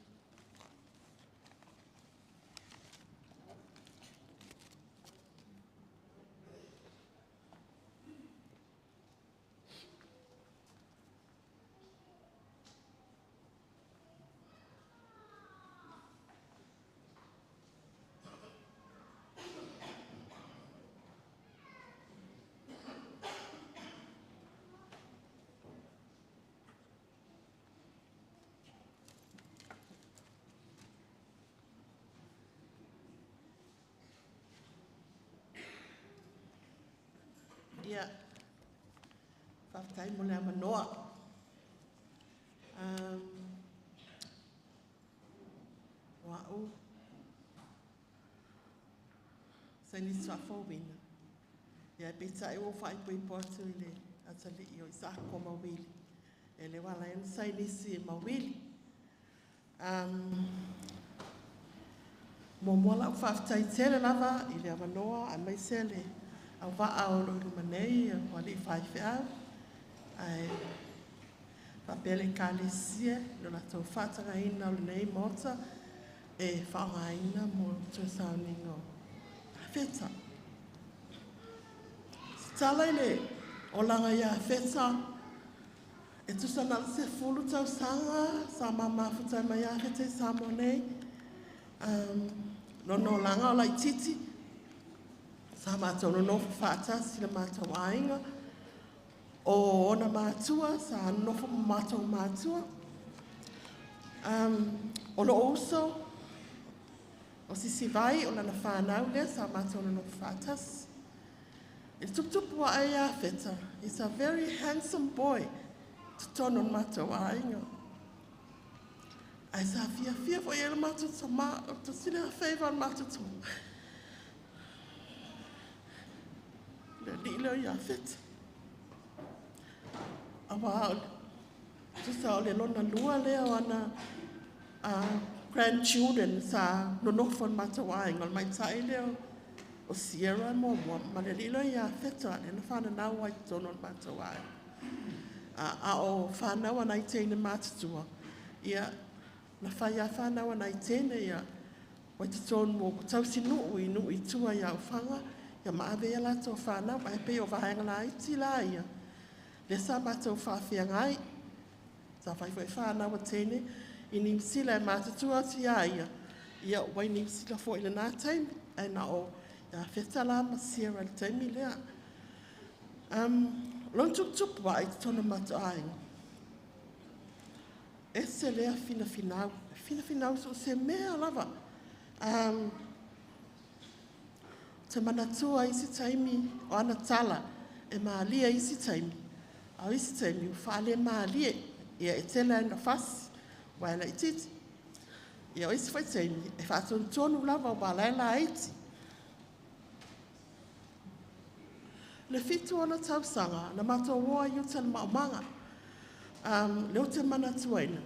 Faafetai mo le avanoa. O a'u sainisi faafouina, ia peitai ua ou faaipoipo atu i le atalii o Isaako ma Wili, e le ua ala ai ona sainisi ma Wili. Muamua la'u faafetai tele lava i le avanoa aemaise le auvaa o lo o i luma nei o alii faifeau ae faapea le Ekalesia i lo latou faatagaina o lenei Maota e faaaogaina mo le toe sauniga o Feta. Se tala i le olaga ia Feta, e tusa na o le 10 tausaga sa mamafuta ai mai ia Feta i Samoa nei. Lona olaga o laitiiti, sa matou nonofo faatasi le matou aiga, o ona matua, sa nonofo ma matou matua. O loo uso, o Sisivai, o lana whānau lea, sa matou nonofo faatasi. I le tuputupu ae ia Feta, he's a very handsome boy, totonu o le matou aiga. Ae sa fiafia foi i ai le matou tamā, o le tasi lea favour o le matou tamā. Le alii lea ia Feta. Auā o le tusa o le lona lua lea o ana grandchildren sa nonofo i le matou aiga, o le maitai lea o Sierra muamua, ma le alii lea ia Feta, lea na fananau ai i totonu o le matou aiga. A o whānau a nai teine mātutua, ia, na whai a whānau a nai teine ia, wai totonu o tausinuu i nuu i tua ia Ofaga, ia ma ave ia latou whānau, ae pei o vaega laiti la ia. Lea sa matou faafeagai, sa fai foi whānau a teine, i Niu Sila e matutua atu ia ia, ia ua i Niu Sila foi lena taimi, ae na o ia Feta la ma Sierra le taimi lea. Lona tuputupu ae i totonu o matou aiga. Ese lea finafinau, finafinau so o se mea lava. Te manatua isi taimi o ana tala, e malie isi taimi, a o isi taimi ua faale malie, ia e tele ai na fasi, ua e laitiiti. Ia o isi foi taimi, e faatonutonu lava ua la e laiti. Le 7 ona tausaga, na matou o ai i uta i le maumaga. Lea ou te manatuaina.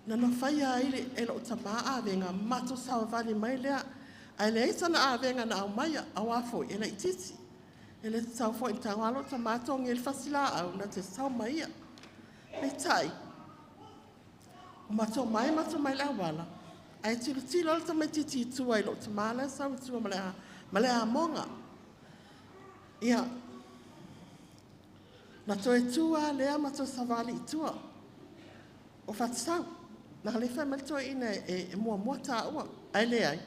Na na faia ai e lou tamā avega, matou savavali mai lea. Ae leai sana avega na aumaia, auā foi e laitiiti. E le tatau foi i tago lava lou tamā togi ai le fasi laau na te sau ma ia. Peitai, o matou mai matou mai le auala, ae tilotilo le tamaitiiti i tua i lou tamā la e sau i tua ma le amoga. Ia, na toe tu lava lea ma toe savali i tua o Fatasau. Na le fai mai le toeaina e muamua tāua, ae leai,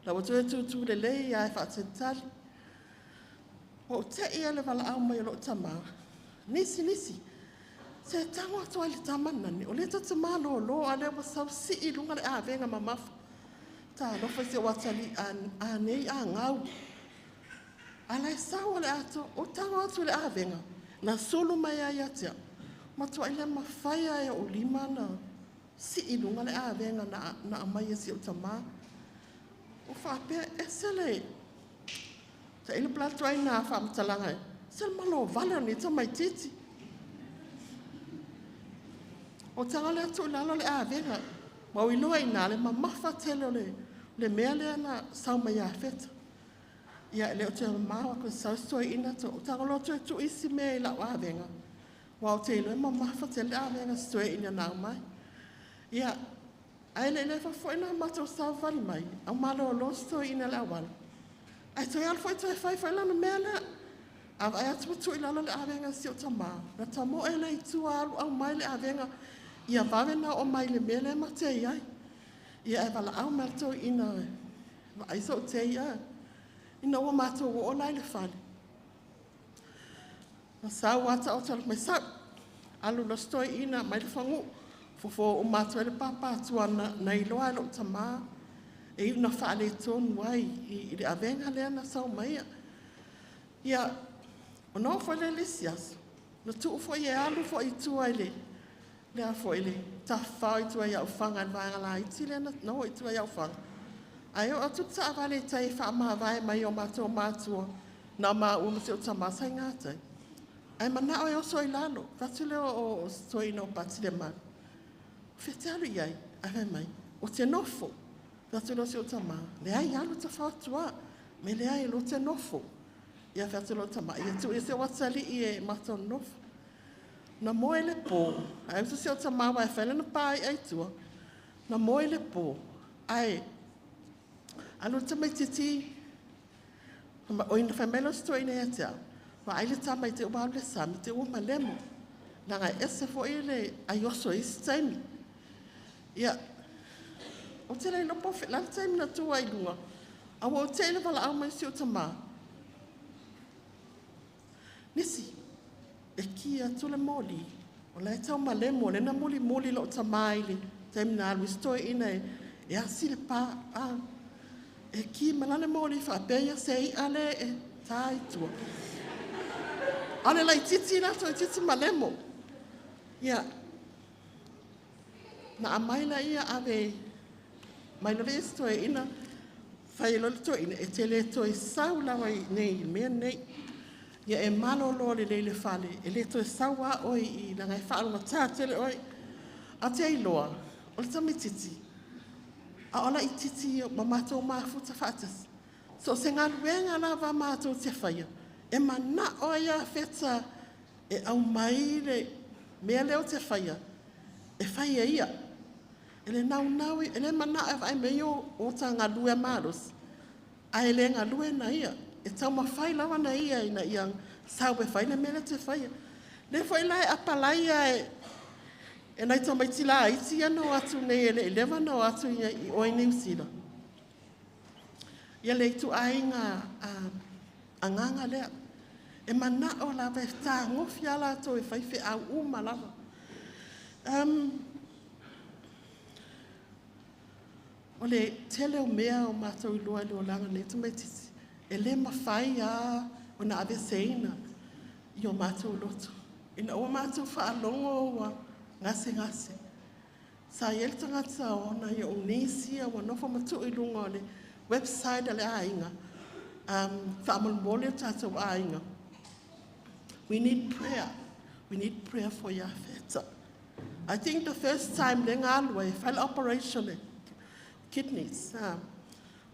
la ua toe tūtū lelei lava e faatalitali. Ua ou tei ai le valaau mai o lou tamā, nisi nisi, se tago atu ai le tama nani, o lea ta te malōlō a lea ua sau sii i luga le avega mamafa. Talofa i si ou atalii a nei a gau. A la e sau a le ato, o tago atu i le avega, na sulu mai ai ia te au. Matuai le mafai ai o lima na sii i luga le avega na aumai e si ou tamā. O faapea ese le tailo pala atu ai na faamatalaga e, se le malo vale o nei tamaitiiti. O taga lea tuu i lalo le avega, ma ua iloa i ina le mamafa tele o le mea lea na sau mai ia Feta. Ia, e le o toe mamao aku e sau si toeaina, o tago loa toe tuu isi mea i lau avega, ua ou te iloa e mamafa tele le avega si toeaina na aumai. Ia, ae le i leva foi na matou savavali mai, au malōlō si toeaina i le auala. Ae toe alu foi toe fai foi lana mea lea. A vaai atu ua tuu i lalo le avega a si ou tamā, na tamoe lea i tua alu aumai le avega, ia vave na oo mai i le mea lea ma te i ai. Ia e valaau mai le toeaina, vaai sou tei a. Ina ua matou oo la i le fale. Na sau lava taoto mai sau. Alu loa si toeaina mai le faguu. Fofo uma atu ai le papatua na iloa ai lou tamā. E iu na faaletonu ai i le avega lea na sau mai ia. Ia, Ona oo foi lea i le isi aso, na tuu foi e alu foi i tua i le lea foi le tafafao i tua i Aufaga i le vaega laiti lea na oo i tua i Aufaga. Ae oo atu le taavale i tai e faamavae mai o matou matua, na maua ma si ou tama sa i gatai. Ae manao e oso i lalo, fai atu lea o si toeaina o Pati Lemalu. O fea e te alu i ai? Ae fai mai, o te nofo. Fai atu lea o si ou tama, leai, alu tafao atu lava. Me leai, o lea ou te nofo. Ia fai atu lou tama, ia tuu ia si ou atalii e matou nofo. Na moe le po, ae uso si ou tama aua e fai lana pāi'a i tua, na moe le po, ae alu le tamaitiiti, oi na fai mai lea o si toeaina ia te au, vaai le tama i te i ua alu i le sami, te i ua malemo. Leaga e ese foi le aioso i isi taimi. Ia, ou te le iloa po o le a le taimi na tu ai i luga, a ua ou te i le valaau mai o si ou tamā. Nisi, e ki atu le moli, o la e tau malemo, lea na mulimuli lou tamā i le taimi na alu ai si toeaina e asi le pā. E ki ma la le moli faapea ia se i'a le e tā i tua. A o le laitiiti la toeitiiti malemo. Ia, na aumai laia ave mai loa le isi toeaina, fai loa le toeaina, e te le toe sau lava i nei i mea nei. Ia e malolo lelei i le fale, e le toe sau lava oe i leaga e faalogogata tele oe. A te iloa, o le tamaitiiti, a o laitiiti ma matou mafuta faatasi. So o se galuega lava matou te faia, e manao ai ia Feta e aumai le mea lea ou te faia, e fai e ia. E le naunau, e le manao e vaai mai o ta galue malosi, ae le galue na ia. E taumafai lava na ia ina ia sau e fai le mea lea te faia. Le foi la e apalai e nai tamaiti laiti ia na o atu nei e le i leva na o atu i o i Niu Sila. Ia le ituaiga agaga lea. E manao lava e tagofi a latou e fai feau uma lava. O le tele o mea o matou iloa i le olaga nei tamaitiiti, e le mafai lava ona aveeseina i o matou loto. Ina ua matou faalogo ua gasegase. Sa i ai le tagata o nai ou nisi ua nofo ma tuu i luga o le website a le aiga, faamolemole o tatou aiga. We need prayer. We need prayer for Iafeta. I think the first time le nga alu ai, fai le operation le kidneys.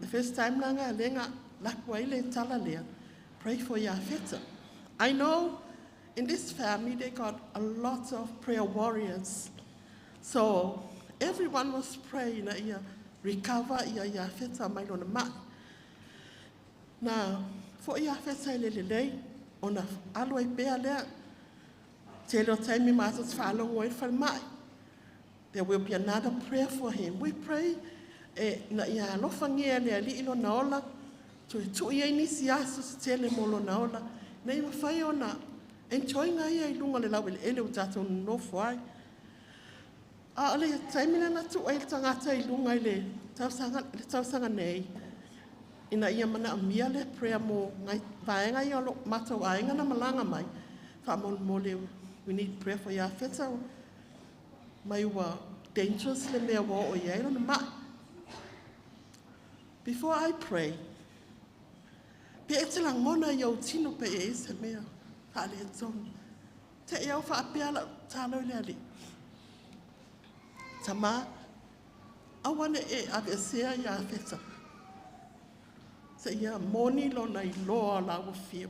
The first time la nga le nga laku ai le tala lea, pray for Iafeta. I know in this family they got a lot of prayer warriors. So everyone was praying na ia recover ia Iafeta mai lona mai. Na foi Iafeta i le lelei, ona alu ai pea lea, tele o taimi matou te faalogo ai le falemai. There will be another prayer for him. We pray e na ia alofagia le Alii lona ola, toe tuu ai nisi aso se tele mo lona ola, na ia mafai ona enjoy-ga ia i luga o le laueleele o tatou nonofo ai. A o le taimi lea na tuu ai le tagata i luga i le tausaga nei, ina ia manaomia le prayer mo ngai vaega ia o lo matou aiga na malaga mai, faamolemole, we need prayer for Iafeta, mai ua dangerous le mea ua oo i ai lona mai. Before I pray, pe e te lagona i ou tino pe e se mea faaletonu. Te i au faapea lau tatalo i le Alii. Tamā, aua ne i e aveesea Iafeta. Seia moni lona iloa o la ua fiu.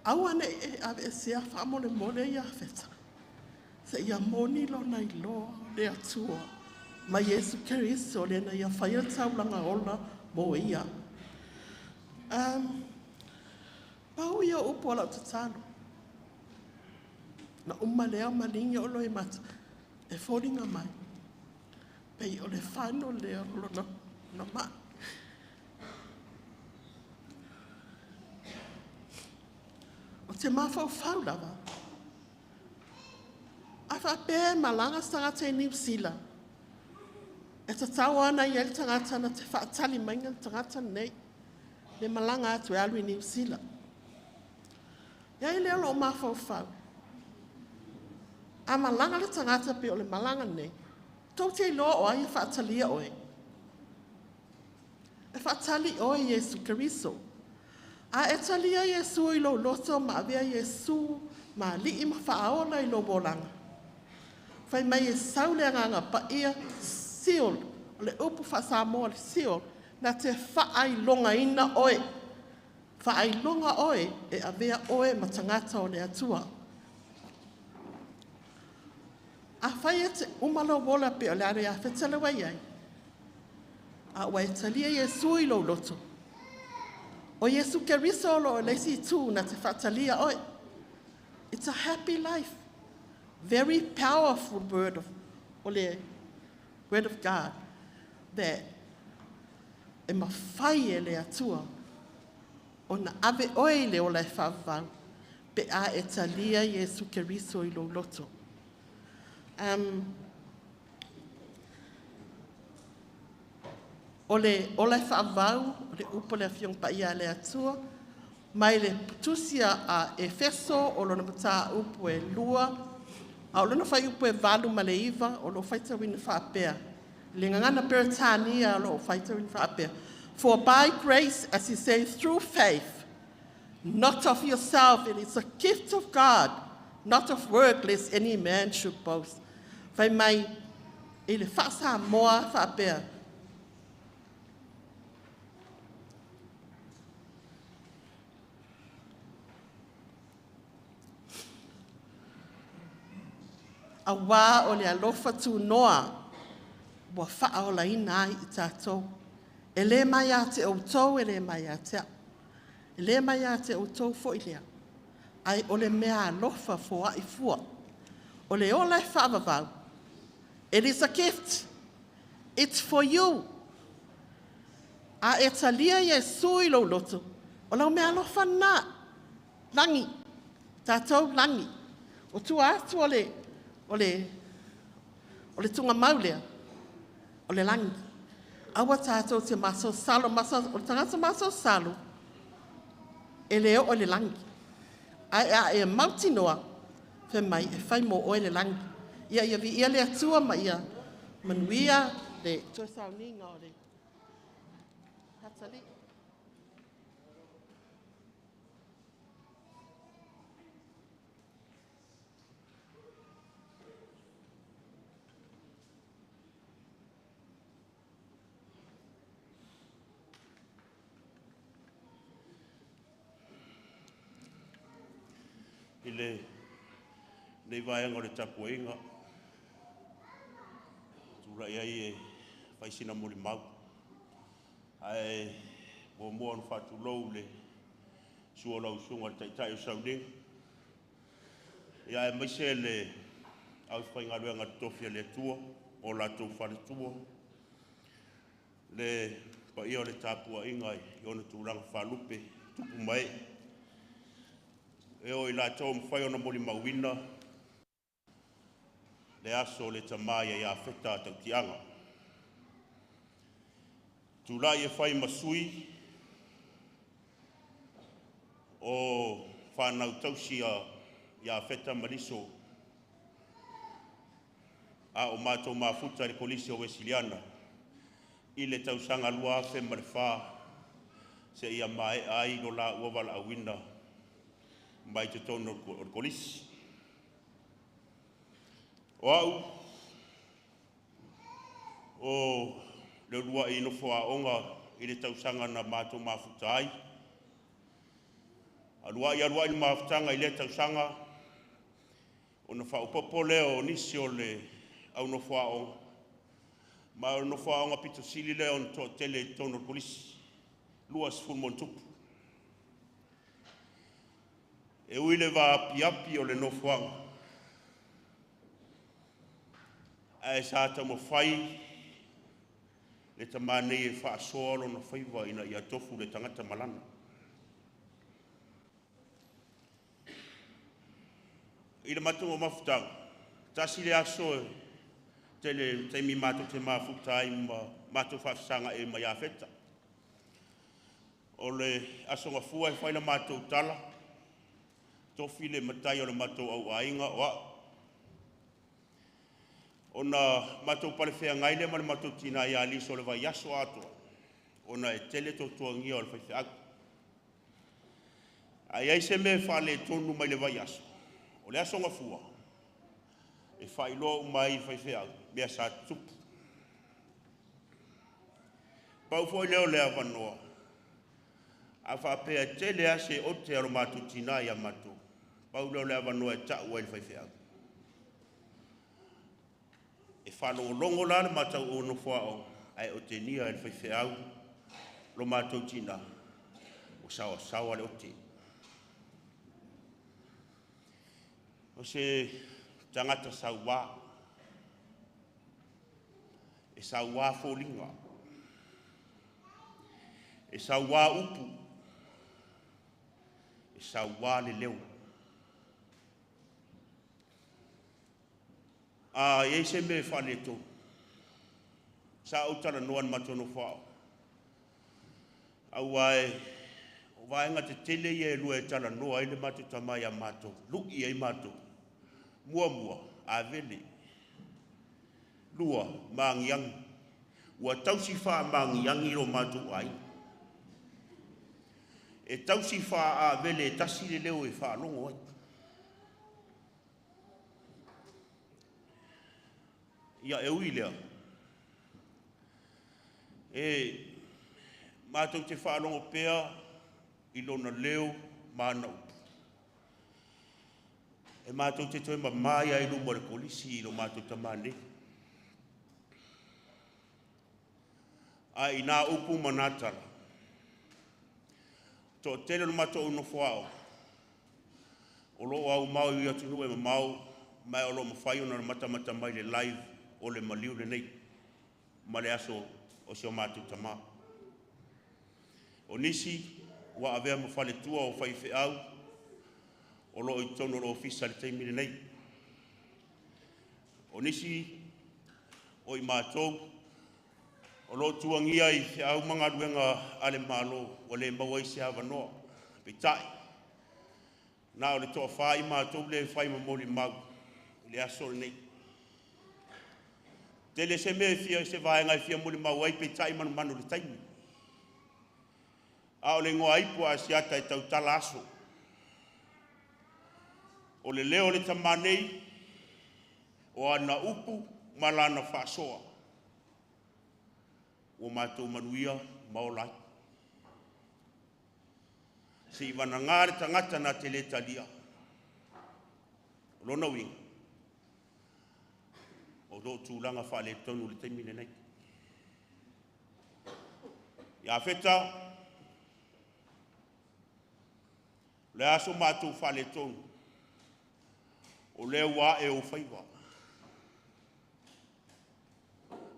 Aua ne i e aveesea faamolemole Iafeta. Seia moni lona iloa le Atua. Ma Iesu Keriso le na ia faia le taulaga ola mo ia. Pau ia o upu o lau tatalo. Na uma lea maligi o loimata e foliga mai. Pei o le final lea o lona na mai. O te mafaufau lava. A faapea e malaga se tagata i Niu Sila. E tatau ana i ai le tagata na te faatali mai le tagata nei. Le malaga atu e alu i Niu Sila. Ia i lea lo o mafaufau. A malaga le tagata pe o le malaga nei, tou te iloa o ai e faatalia oe. E faatali oe Iesu Keriso. A e talia Iesu i lou loto ma avea Iesu ma alii ma faaola i lou olaga. Fai mai e sau le agaga paia, seal, o le upu faa-Samoa le seal, na te faailogaina oe. Faailoga oe e avea oe ma tagata o le Atua. A fai e te uma lou ola pe o le ale a fetele wai ai, a ua e talia Iesu i lou loto. O Iesu Keriso o lo o leisi tū na te whaatalia oe. It's a happy life. Very powerful word of, o le word of God that e mawhai e le Atua o na ave oe i le ola e whaavau pe a e talia Iesu Keriso i lou loto. O le ola e whaavau, o le upo le awhiong pa ia le Atua, mai le putusia a Efeso o lona mata upu e lua, a o lona whai upu e valu ma le iwa, o lo whaitawina whaapea. Le ngangana Peretania o lo whaitawina whaapea. For by grace, as he says, through faith, not of yourself, it is a gift of God, not of work, lest any man should boast. Whai mai, i le whaasa moa whaapea. A wā o le alofa tūnoa, ua whaolaina ai i tātou. E le mai a te outou, e le mai a te au. E le mai a te outou fo i lea. Ai o le mea alofa fo ai fua. O le ola e whaavavau. It is a gift. It's for you. A e talia Iesu i lou loto. O lau mea alofa nā. Langi. Tātou langi. O tua atu o le tunga maulea, o le langi. Aua tātou te maso salo, o le tagata maso salo, e le o le langi. Ai a e mautinoa, fe mai e whai mō oe le langi. Ia ia vi ia le atua ma ia manuia le toe sauninga o le hatali. I le nei vaega o le tapuaiga, tūrai ai e whaisina moli mau. Ae mua mua ona whaatulou le sua lau sunga le taitai o sauninga. Ia e maise le au whaingaluenga tofi a le Atua, o latou faletua, le paia o le tapuaiga i ona tulaga faalupe tupu mai. E o i latou mawhai ona moli mauina, le aso le tamai ia Feta tautiaga. Tūlai e whai masui o whanau tausi ia Feta Maliso a o mātou mafuta le kolisi o Wesiliana i le tausanga lua afe ma le whā se ia mae ai lo la ua wala awina mai te tono o le kolisi. O au, o le lua i nofo a onga i le tausanga na mātou mafuta ai. Alua i alua i le mafutanga i le tausanga, o na whaupopo leo o nisi o le au nofo a onga. Ma o nofo a onga pito sili leo na toa tele i tono o le kolisi. Lua sifulu mo tupu. E ui le vā api api o le nofoaga. Ae sa taumafai le tamanei e faasoa lona faiva ina ia tofu le tagata malana. I le matou o mafutaga, tasi le aso e tele taimi matou te mafuta ai ma matou faafesaga e mai Afeta. O le aso gafua e fai la matou tala, Tofi le matai o le matou auaiga o a'u. Ona matou palefeagai lea ma le matou tinā ia Liso o le vaiaso atoa, ona e tele tuatuagia o le faifeau. A i ai se mea e faaletonu mai le vaiaso, o le aso Gafua, e faailoa uma ai i faifeau mea sa tutupu. Pau foi lea o le avanoa, a faapea e tele lava se ote a lo matou tinā ia matou, pau lea o le avanoa e ta'u ai i le faifeau. E faalogologo la le matou nofoaoga, ae otegia e le faifeau lo matou tinā, ua saoasaoa le ote. O se tagata sauā, e sauā foliga, e sauā upu, e sauā le leo. A i ai se mea e faaletonu, sa ou talanoa i le matou nofoaoga, aua o vaega tetele ia e lua e talanoa ai le matou tama ia matou, lu'i ai matou. Muamua, avele. Lua, maagiagi. Ua tausi faamaagiagi lo matou aiga. E tausi faaavele e tasi le leo e faalogo ai. Ia e ui lea, e matou te faalogo pea i lona leo ma ana upu. E matou te toe mamā ia i luma o le kolisi i lo matou tamā nei. Ae i nā upu ma nā tala, toatele o le matou nofoaoga, o lo o aumao i atunuu e mamao, ma o lo o mafai ona matamata mai le live o le maliu lenei, ma le aso o si o matou tamā. O nisi ua avea ma faletua o faifeau o lo o i totonu o le ofisa i le taimi lenei. O nisi o i matou o lo o tuagia i feau ma galuega a le Malo ua le maua ai se avanoa. Peitai, na o le toafa i matou le fai ma molimau i le aso lenei. Tele se mea e fia, se vaega e fia molimau ai, peitai manumanu i le taimi. A o le igoa ipu a Asiata e tautala aso. O le leo o le tamā nei, o ana upu ma lana faasoa. Ua matou manuia ma ola ai. Se i vanagā le tagata na te le talia. O lona uiga, o loo tulaga faaletonu i le taimi lenei. Ia Feta, o le aso matou faaletonu, o lea ua ae ou faiva.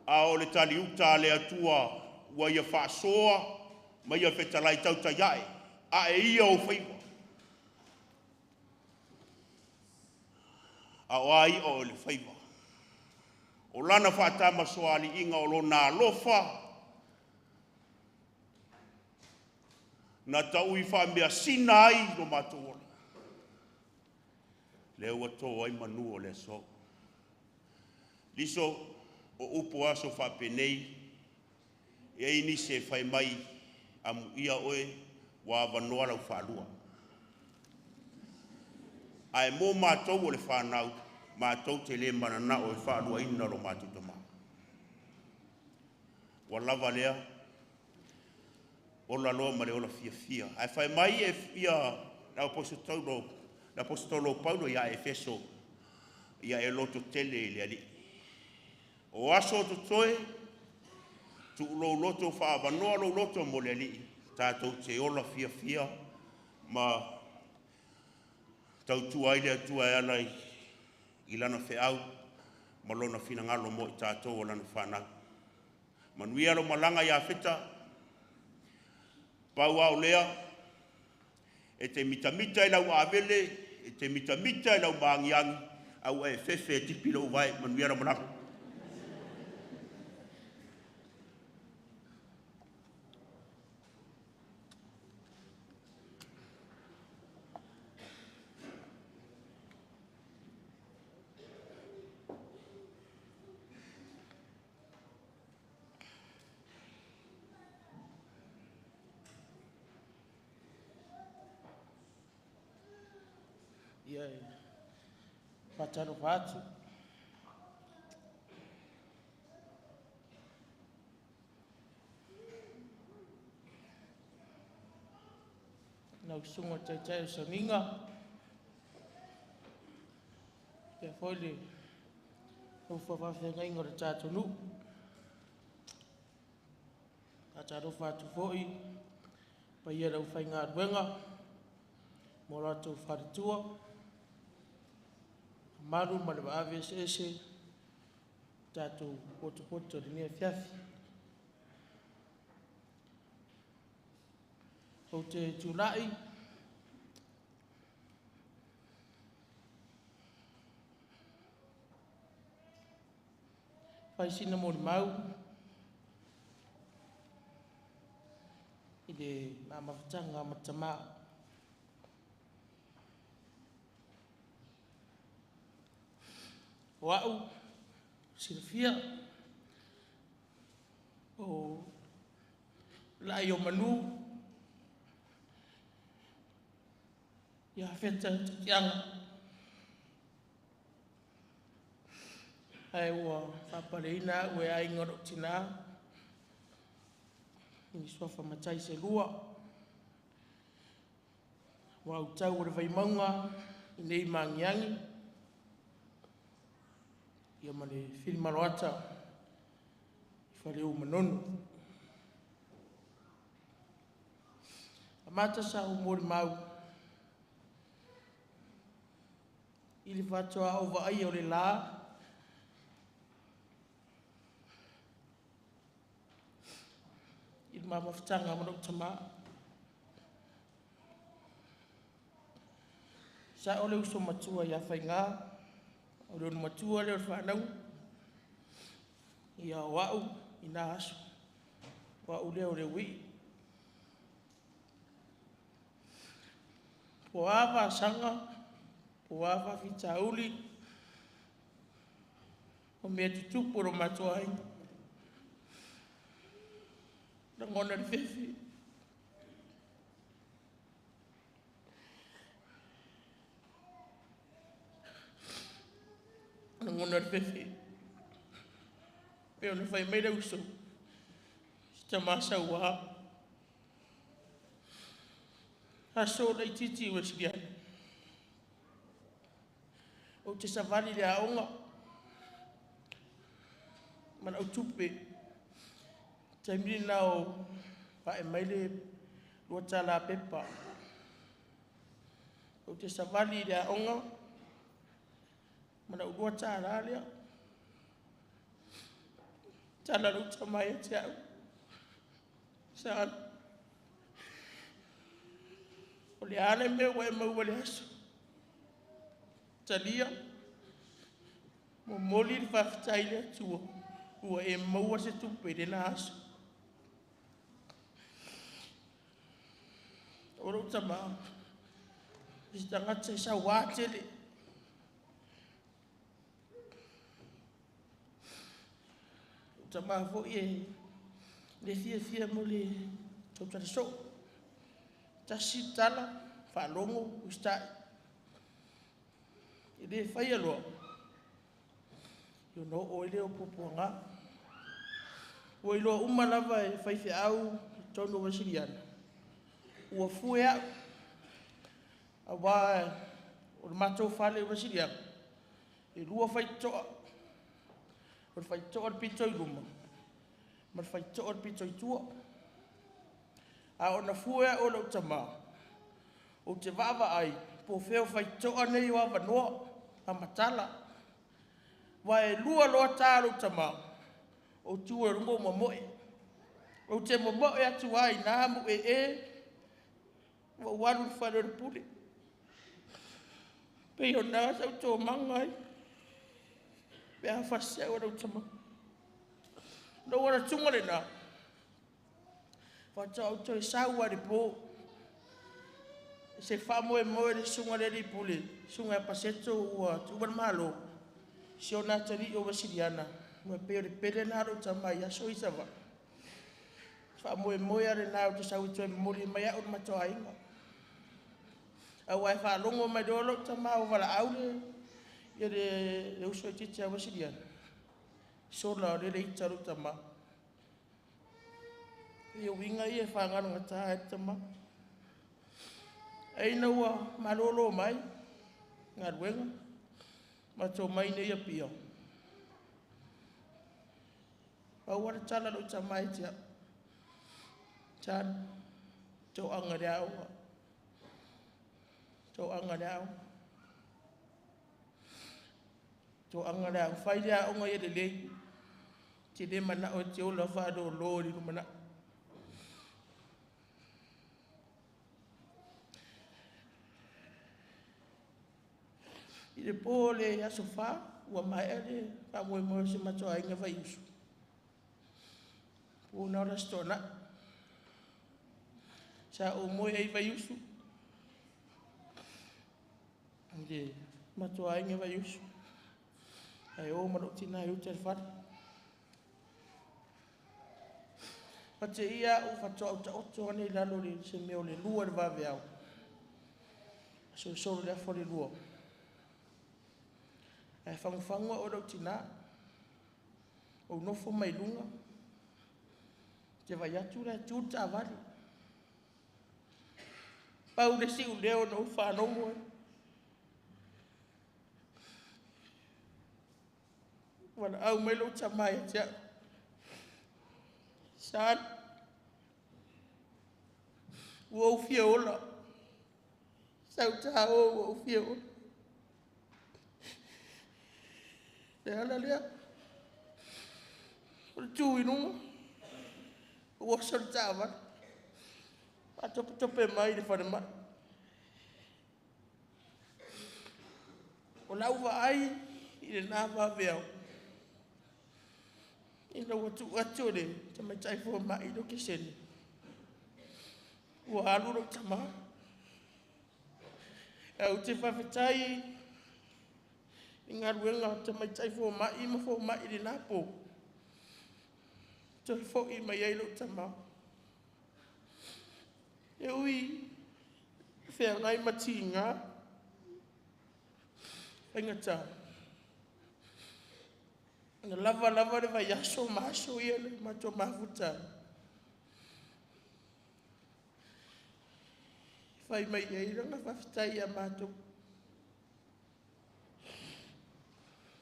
A o le taliuta a le Atua ua ia faasoa ma ia fetalai tautai ae, ae ia ou faiva. A o a i'a o le faiva. O lana faatamasoaliiga o lona alofa, na taui faameasina ai lo matou ola. Lea ua to ai manu o le aso. Liso, o upu aso faapenei, e ai nisi e fai mai amuia oe ua avanoa lau faalua. Ae mo matou o le whanau, matou te le mananao e faaluaina lo matou tamā. Ua lava lea, ola loa ma le ola fiafia. Ae fai mai e ia le aposetolo Paulo ia Efeso, ia e loto tele i le Alii. O aso o totoe, tuulou loto whaavanoa lou loto mo le Alii, tātou te ola fiafia ma tautua ai le Atua e ala i lana feau ma lona finagalo mo i tātou o lana whanau. Manuia lo malanga ia Feta, pau au lea, e te mitamita i lau avele, e te mitamita i lau maangiangi, au e fefe e tipi lou vai, manuia lo malanga. Ia e faatalofa atu. Lau susuga i le Taitai o le Soniga, faapea foi le nofo a faafeagaiga o le tatou nuu. Faatalofa atu foi i le paia o le aufaigaluega ma o latou faletua, mamalu ma le vaave eseese ua tatou potopoto i lenei afiafi. Ou te tulai e fai sina molimau i le ma mafutaga ma le tama. O au, silafia, o Laaiomanū ia Feta Tatiaga, ae ua faapaleina au e aiga o lou tina i suafa matai se lua. Ua autau o le Vaimauga i nei magiagi ia ma le Filimaroata i Faleu Manono. Amata sa ou molimau i le faatoa ou vaaia o le la i le ma mafutaga ma lou tama. Sa o le uso matua ia Faiga, o le olomatua lea o le fanauga. Ia o au i na aso, o au lea o le uii. Po o a vasaga, po o a faafitauli, o mea tutupu o lo matou aiga, lagona le fefe. Lagona le fefe, pei ona fai mai le uso, si tama saua. Aso laitiiti Uesiliana, ou te savali i le aoga ma lau tupe. Taimi lena o vae mai le $2 pepa. Ou te savali i le aoga ma lau $2 lea. Tala lou tama ia te au, Sala, o le a le mea ua e maua i le aso? Talia, momoli le faafetai i le Atua ua e maua se tupe i lena aso. O lou tama, o se tagata e saua tele. O lou tama foi e le fiafia mo le tautala soo. Tasi le tala, faalogo, usitai. E le faia loa, ona oo ai lea o puapuaga. Ua iloa uma lava e faifeau i totonu o Uesiliana, ua fue au, aua o le matou fale i Uesiliana, e lua faitotoa. O le faitotoa i le pito i luma, ma le faitotoa i le pito i tua. A ona fue au e lou tama, ou te vaavaai, po o fea o faitotoa nei o avanoa, a matala. Aua e lua loa ta a lou tama, ou tu ai i luga ou momoe. Ou te momoe atu lava i ina Muee ma ou alu i le fale o le pule. Pei o lena sa ou tomaga ai, pe a fasi au e lou tama. Lou alu atuga lena, faatoa ou toe sau lava i le po. Se faamoemoe i le susuga i le alii pule, le susuga ia Paseto ua tuua le Malo, si ona atalii o Uesiliana, ua pei o le pele lena a lou tama i aso ia i Savaii. Faamoemoe lava lena ou te sau e toe momoli mai au i le matou aiga. Auā e faalogo mai loa lou tamā ua valaau le ia le le uso itiiti ia Uesiliana, sola o lea le ita lou tamā. Ia uiga ia e fagalogata ai le tamā. Ae ina ua malolo mai galuega, matou omai nei i Apia, pau lava le tala a lou tama ia te au, Charlie, toaga i le aoga, toaga i le aoga, toaga i le aoga, fai le aoga ia lelei, e te le manao e te ola faalolo i le lumanai. I le po o le aso 4, ua maea le faamoemoe o si o matou aiga Vaiusu, po na o le Aso Toonai. Sa ou moe ai i Vaiusu, i le matou aiga Vaiusu, ae o ma lou tina i uta i le fale. Fate ia au faatoa ou taoto ane i lalo i se mea o le 2 i le vaveao, solosolo le afa o le 2, ae fagufagu au e lou tina, ou nofo mai luga, ou te vaai atu o la e tu le taavale. Pau le isi leo na ou faalogo ai, valaau mai lou tama ia te au, Son, ua ou fia ola, sau ta o ua ou fia ola. Le ala lea, o le tu i luga, ua oso le taavale, faatopetope mai i le falemai. O lau vaai i lena vaveao, ina ua tuu atu e le tamaitai fomai le okesene, ua alu lou tama. Ae ou te faafetai i galuega a tamaitai fomai ma fomai i lena po, toe foi mai ai lou tama. E ui feagai ma tiga, faigata, na lava lava le vaiaso ma aso ia na matou mafuta ai, fai mai ai lana faafetai ia matou.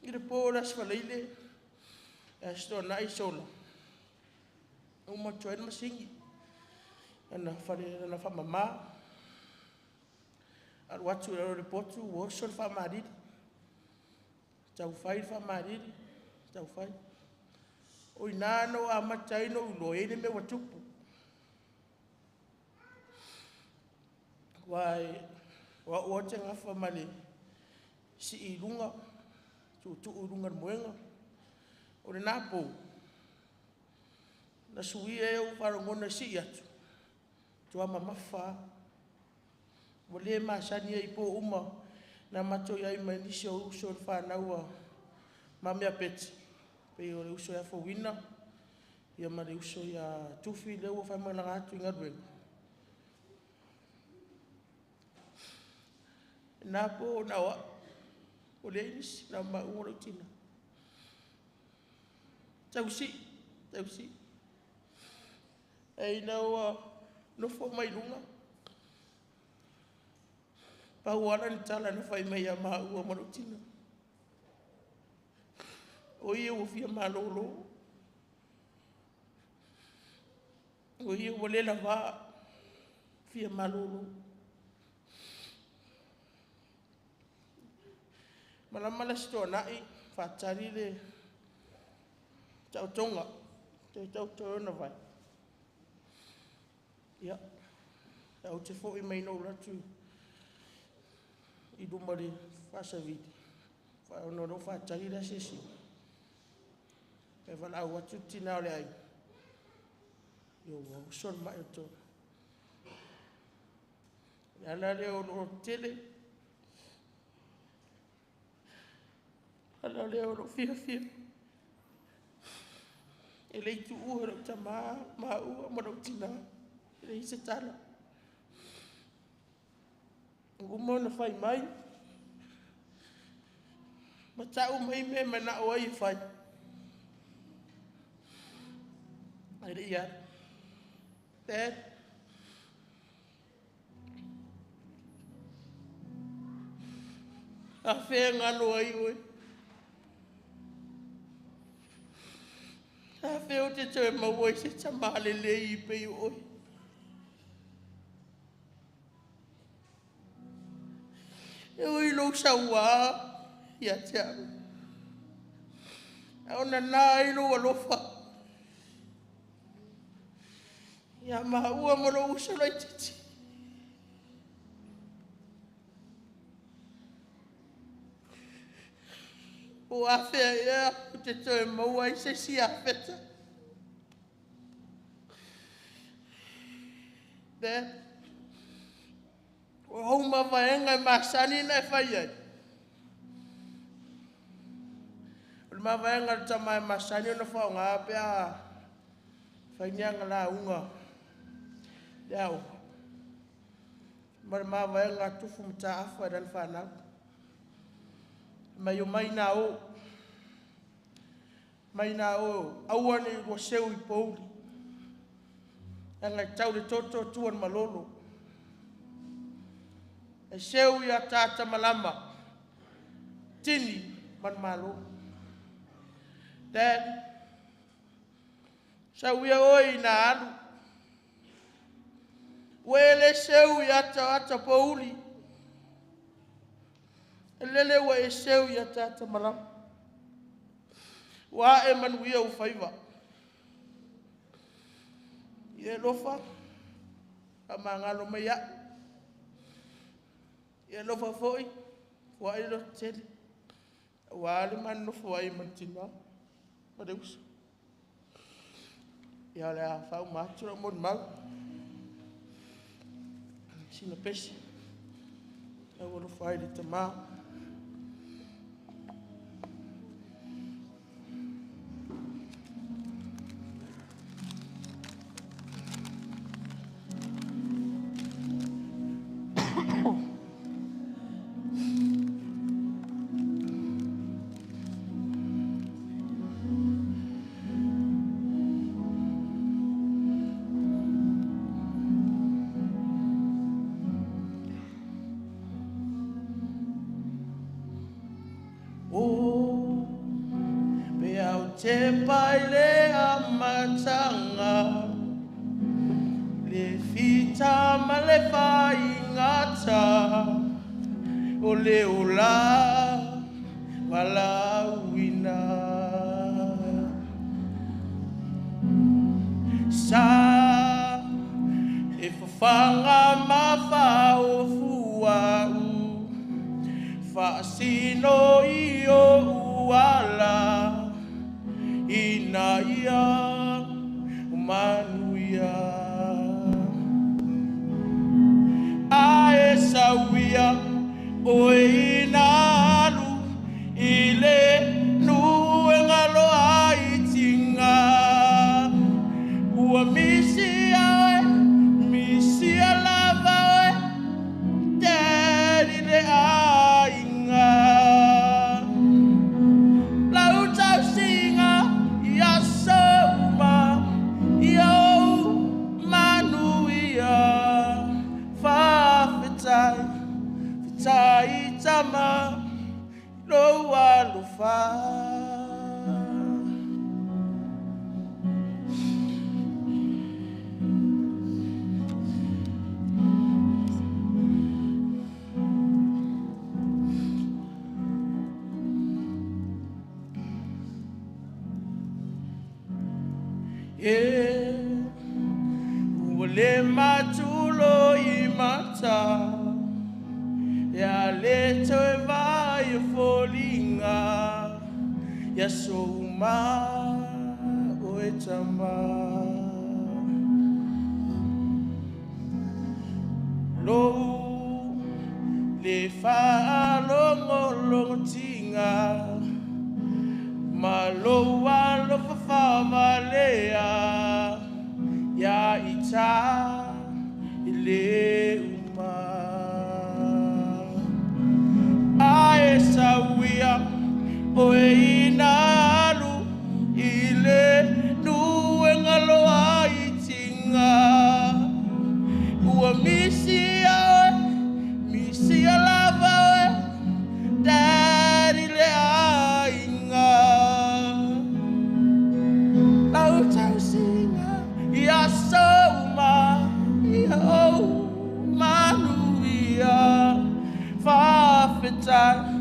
I le po o le Aso Faraile, le Aso Toonai sola, uma atu ai le masini, lana faamama, alu atu i lalo o le potu ua oso le faamalili, taufai le faamalili, taufai. O i ina na ou amata ai ona ou iloa e i ai le mea ua tupu. Aua o au ou te gafa ma le sii i luga, tuutuu i luga o le moega. O lena po, na suia ai ou faalogona e sii atu, matua mamafa lava. Ua le masani ai i po uma na matou i ai ma nisi o uso le fanau a Mame Apeti, pei o le uso ia Fouina, ia ma le uso ia Tufi lea ua faimalaga atu i galuega. Na po na o au, ua leai nisi, na o maua ma lou tina. Tausii, tausii. Ae ina ua nofo mai luga, pau lava le tala na fai mai ia maua ma lou tina, o ia ua fia malolo, o ia ua le lavā, fia malolo. Malama le Aso Toonai, faatali le taotoga, toe taoto ai ona vae. Ia, ae ou te foi mai na ou alu atu i luma o le faasavili, ona o lea ua faatali le asiasiga, ae valaau atu le tina o le aiga, ia ua oso le mai o le toa. O le ala lea o lou lototele, o le ala lea o lou fiafia, e le i tuua lou tama maua ma lou tina, e leai se tala. Ua uma ona fai mai, ma ta'u mai mea e mana'o ai e fai. Ae le'i alu. Dad, afea e galo ai oe? Afea ou te toe maua ai se tamā lelei pei o oe? E ui i lou sauā ia te au, ae o nana ai lou alofa ia maua ma lou uso laitiiti. Ua afea ea ou te toe maua ai se isi Iafeta? Dad, o au mavaega e masani ona e fai ai, o le mavaega a le tama e masani ona faaaoga pe a fai ni ana lauga i le aoga, ma le mavaega a Tufu ma Mataafa i lana fanau. Mai omai ina o, omai ina o, aua ne i oulua seu i pouli, leaga e tau i le toto tua i le malolo. E seu i ataata malama, tini ma le malo. Dad, sau ia oe ina alu, ua e le seu i ataata pouli, e lele ua e seu i ataata malama. Ua ae manuia ou faiva. Ia e alofa, faamagalo mai au. Ia e alofa foi, foai le lototele, aua le ma nonofo ai ma le tina ma le uso. Ia o le a faauma atu lau molimau. Sina pese, lau alofa ai le tamā. O pe au te pai le amataga, le fita ma le faigata, o le ola valaauina. Sa e fafaga ma faofua'u, faasino i o'u ala, ina ia manuia. Ae sauia oe ina alu i le nuu e galo ai tiga. Ua misia oe, misia lava oe, Daddy le aiga. Lau tausiga ia souma, ia ou manuia. Faafetai, fetai tama, lou alofa. E ua le matulo i mata, ia le toe vai o foliga, ia souma o e tama. Lou le faalogologotiga, ma lou alofa faavalea, ia ita i le uma. Oe inalu ile nuenga loa i tinga. Ua misi oe, misi lava oe, daddy le aiga. Lau tausiga ia souma, ia ou manuia. Faafetai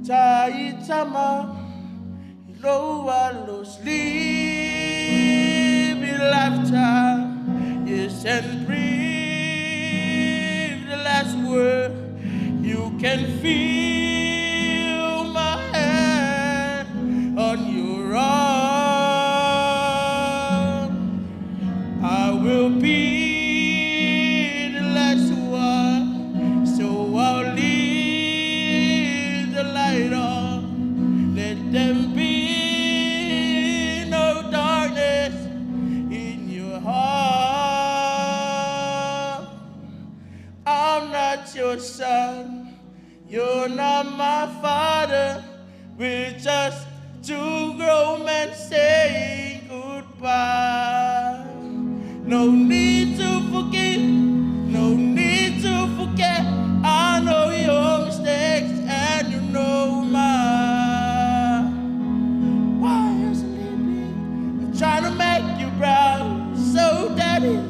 taitama i lou alo live lifetime. Yes, and breathe the last word. You can feel my hand on your arm. I will be the last one, so I'll leave the light on. Let them be no darkness in your heart. I'm not your son, you're not my father. We're just two grown men saying goodbye. No need to forgive, no need to forget. I know your mistakes and you know mine. Why you sleeping? I'm trying to make you proud. So daddy,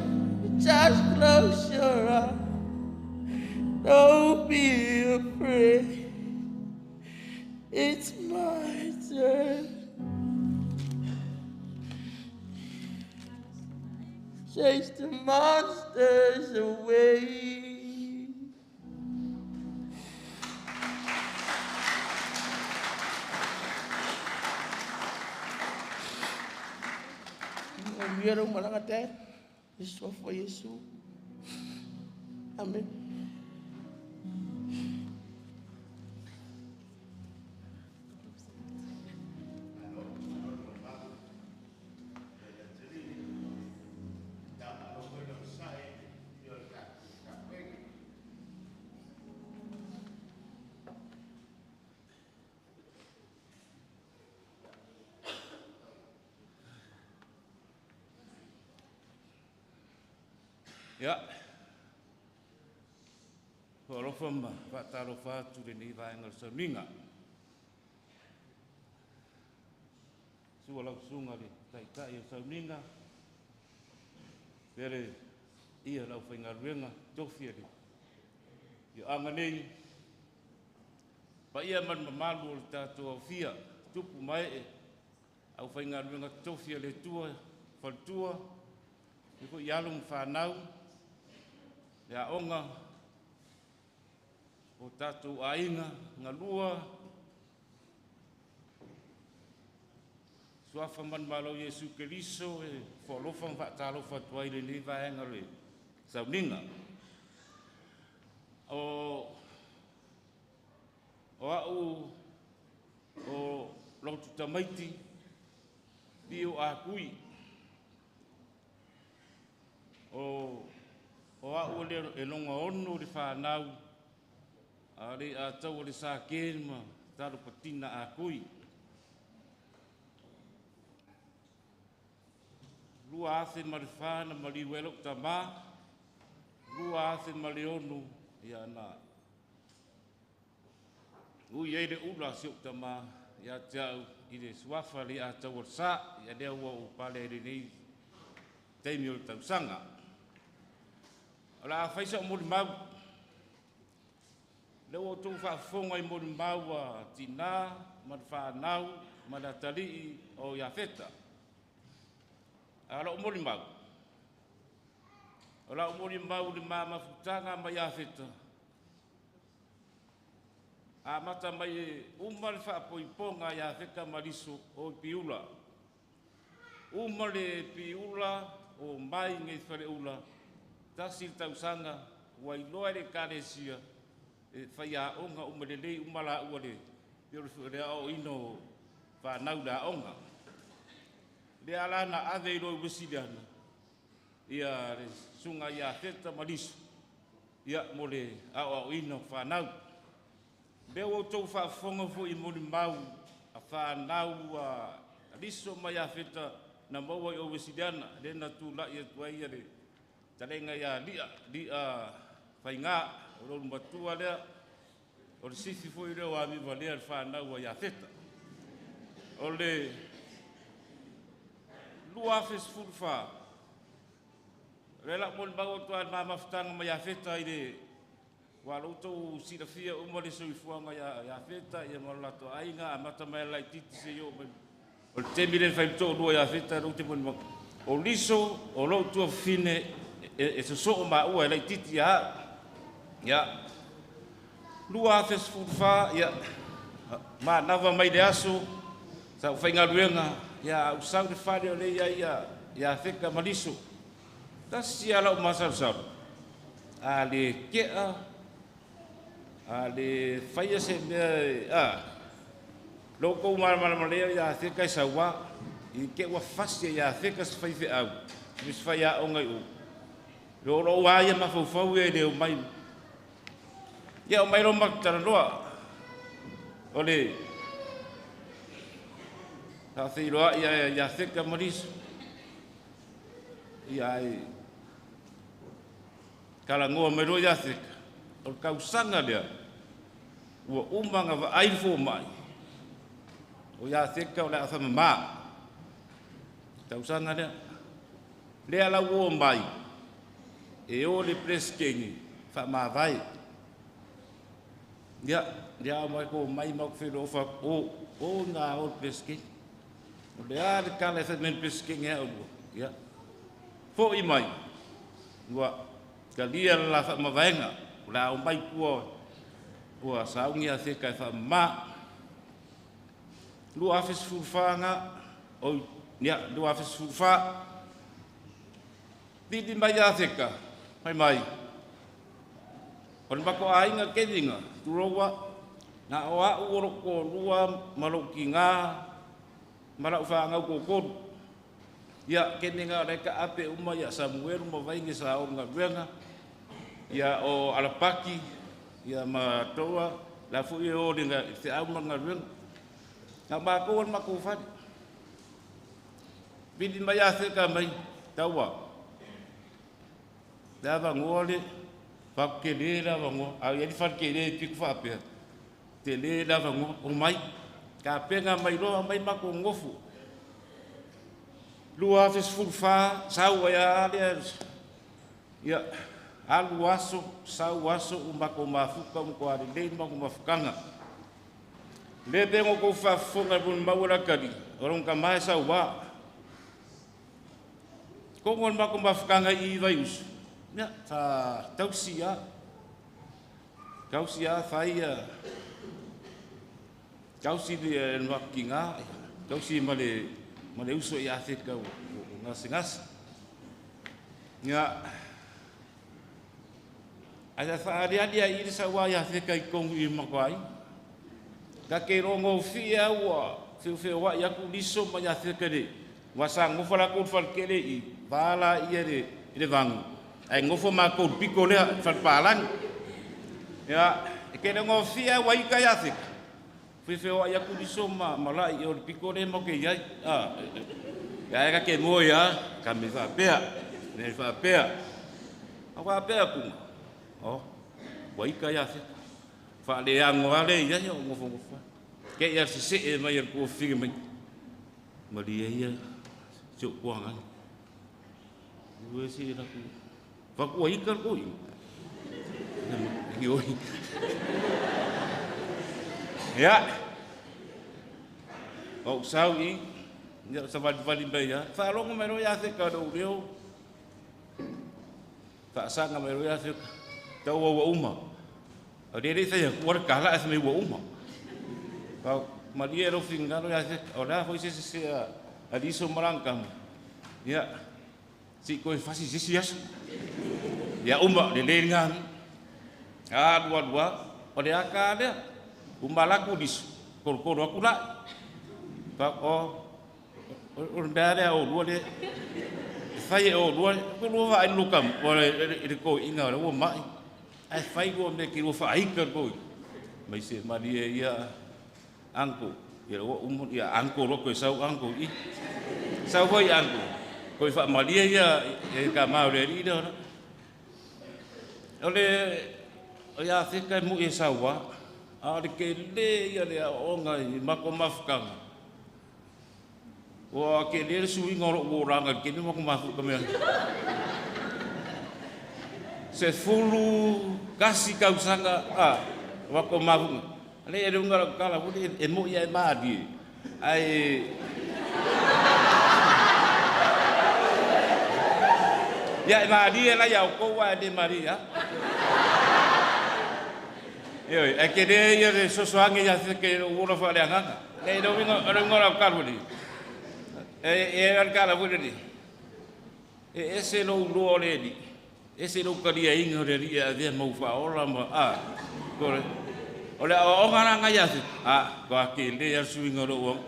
just close your eyes. Don't be afraid. It's my turn. Chase the monsters away. Manuia lou malaga Dad. I le suafa o Iesu. Amen. Ia, hoalofa ma faatalofa atu lenei vaega o le sauniga. Sua lau susuga le taitai o sauniga, pea le ia lau faigaluega tofi le ioaga nei, paia ma le mamalu o le tatou aofia, tupu ma ee, au faigaluega tofi a le Atua, faletua, e foi alo ma fanau, le aoga o tatou aiga, galua, suafa manumalo Iesu Keriso e foalofa ma faatalofa atu ai lenei vaega o le sauniga. O au o lotu tamaiti, pio a kui, o au le e longa ono le whanau, a le a tau o le sa ke ma talo patina a kui. Lua afe ma le whana ma li welo tama, lua afe ma le onu, ia na. Ui ei le ula si o tama, ia te au i le suafa le a tau o le sa, ia lea ua o pale le nei teimi o le tausanga. O la faisa o moli mau, le ua tō whaafonga i moli mau a tina, ma le whanau, ma le atalii o Iafeta. A la o moli mau. O la o moli mau le mamafutanga ma Iafeta. A mata mai e uma le whaapoiponga Iafeta mariso o piula. Uma le piula o mai ngei whare ula. Tasi le tausanga, ua iloa le kalesia, e whai a onga uma le lei uma la ua le, le ao ino whanau la onga. Le ala na ave i loi wesiliana, ia le sunga ia feta mariso, ia mo le ao ao ino whanau. Lea ua tou faafofoga foi i molimau a whānau a liso mai a feta na maua i o Wesiliana, le na tūlai e tuai le talenga ia lia, lia whainga, o lolu matua lea, o le sifi foi lea o amiva lea le whānau a ia feta. O le 2014, le la mo le mau atu ai mamafutaga mai ia feta i le ua lo outou silafia uma le soifuaga ia feta ia ma lo latou aiga amata mai le laitiiti seia oo mai o le taimi lea e faitoalua ia feta lou te molimau o liso o lou tuafafine e sosoo maua e laitiiti ia a'u ia 2014 ia manava mai le aso sa ou faigaluega ia a'u sau le fale o lea ia ia ia feta ma liso tasi ala o masalosalo a le kea a le faia se mea a lou kou malamalama lea ia feka e sauā i ke ua fasi ia feka se fai feau se fai aoga i o lo lo ua ia mafaufau ia i le o mai ia o mai lo matalaloa o le faafeiloai ia ia feka ma liso ia ai kalagoa mai loa ia feka o le tausaga lea ua uma na vaai le fomai o ia feka o le a faamamā tausaga lea lea lau o mai e o le peresetene faamavae ia lea o mai ko mai ma ku feiloa o o na o le peresetene o le a le kala e fai mai le peresetene a ua ia fo'i mai ua talia le la faamavaega o le a o mai tua ua saugi a feka e faamamā 2014 ga oi ia 2014 pili mai ia feka mai mai o le mako aiga kevinga tuloua na o a'u o lou toalua ma lou tigā ma la'u fāgau totolu ia keninga o le kaape uma ia Samuelu ma vaige sa o galuega ia o Alapaki ia ma Toa la foi e o le feau ma galuega na makou o le makou fale pili mai ia feka mai taua le avanoa le faakele le avanoa a i ai le falekele e piku faapea tele le avanoa o mai kapena mai loa mai makou gofu 2014 sau ai a lea ia alu aso sau aso o makou mafuka o matou alelei ma makou mafutaga le pe go kou faafofoga e molimau la kali o lona tama e sauā kogo le makou mafutaga i Vaiusu ia sa tausi a tausi a fai ia tausi le makutigā tausi ma le uso ia feka o gasegase ia ae faaliali ai i le sauā ia feka i tonu i makoai ka ke logo fia ua feofeoa'i aku liso ma ia feka le ua sa gofa lakou le falekele i vala ia le i le vagu ae gofo makou le piko lea falepalagi ia e ke logo fia ua ika ia feka feofeoa'i aku liso ma mala'i o le piko lea ma ke iai a ia e ka ke moe ia ka me faapea me faapea a faapea kuga o ua ika ia feka faaleago a le ia o gofogofa ke ia sese'e mai e le kuafiga mai malie ia si o'u kuagai ue se laku fakua ika le koʻi oi ia ou sau i ia savalivali mai ia faalogo mai loa ia feka lou leo faasaga mai loa ia feka taua ua uma o le le fai atu le kala e mai ua uma pa malie lou finagalo ia feka o le a foi se se a liso ma lana kama ia si koe fasi sisi aso ia uma le le gagi alu alu a o le aka lea uma laku liso kolokolo aku la'i pa o o le mea lea o lua le e fai e o lua ko lua vaai le kam o le koi'iga o le ua ma'i ae fai lua mea ki lua faaika le koi'iga mai se malie ia anko Ia ua uma ia uncle loko e sau uncle i. Sau foi uncle. Koe whaamalia ia e ka mau le alii lea ona. O le o ia feka e mu e saua. A o le ke le ia le aoaoga i mako mafutaga. Ua ke le le suiga o lou olaga i le taimi ma mafuta mea. 11 tausaga a mako mafuta. Le e lunga lau kala fuli e mo ia e malie. Ai ia e malie la ia o koua e le malie. Ioe, e ke le ia le sosoage ia se ke o ora fa le agaga. Le le winga o le winga lau kala fuli. E e al kala fuli ni. E ese lo uloa o le ni. Ese lo kalia inga o le ri a vea mau whaola ma a. Kore. O le aoaoga la ngai ase. A, ko ke le a suinga lo uang.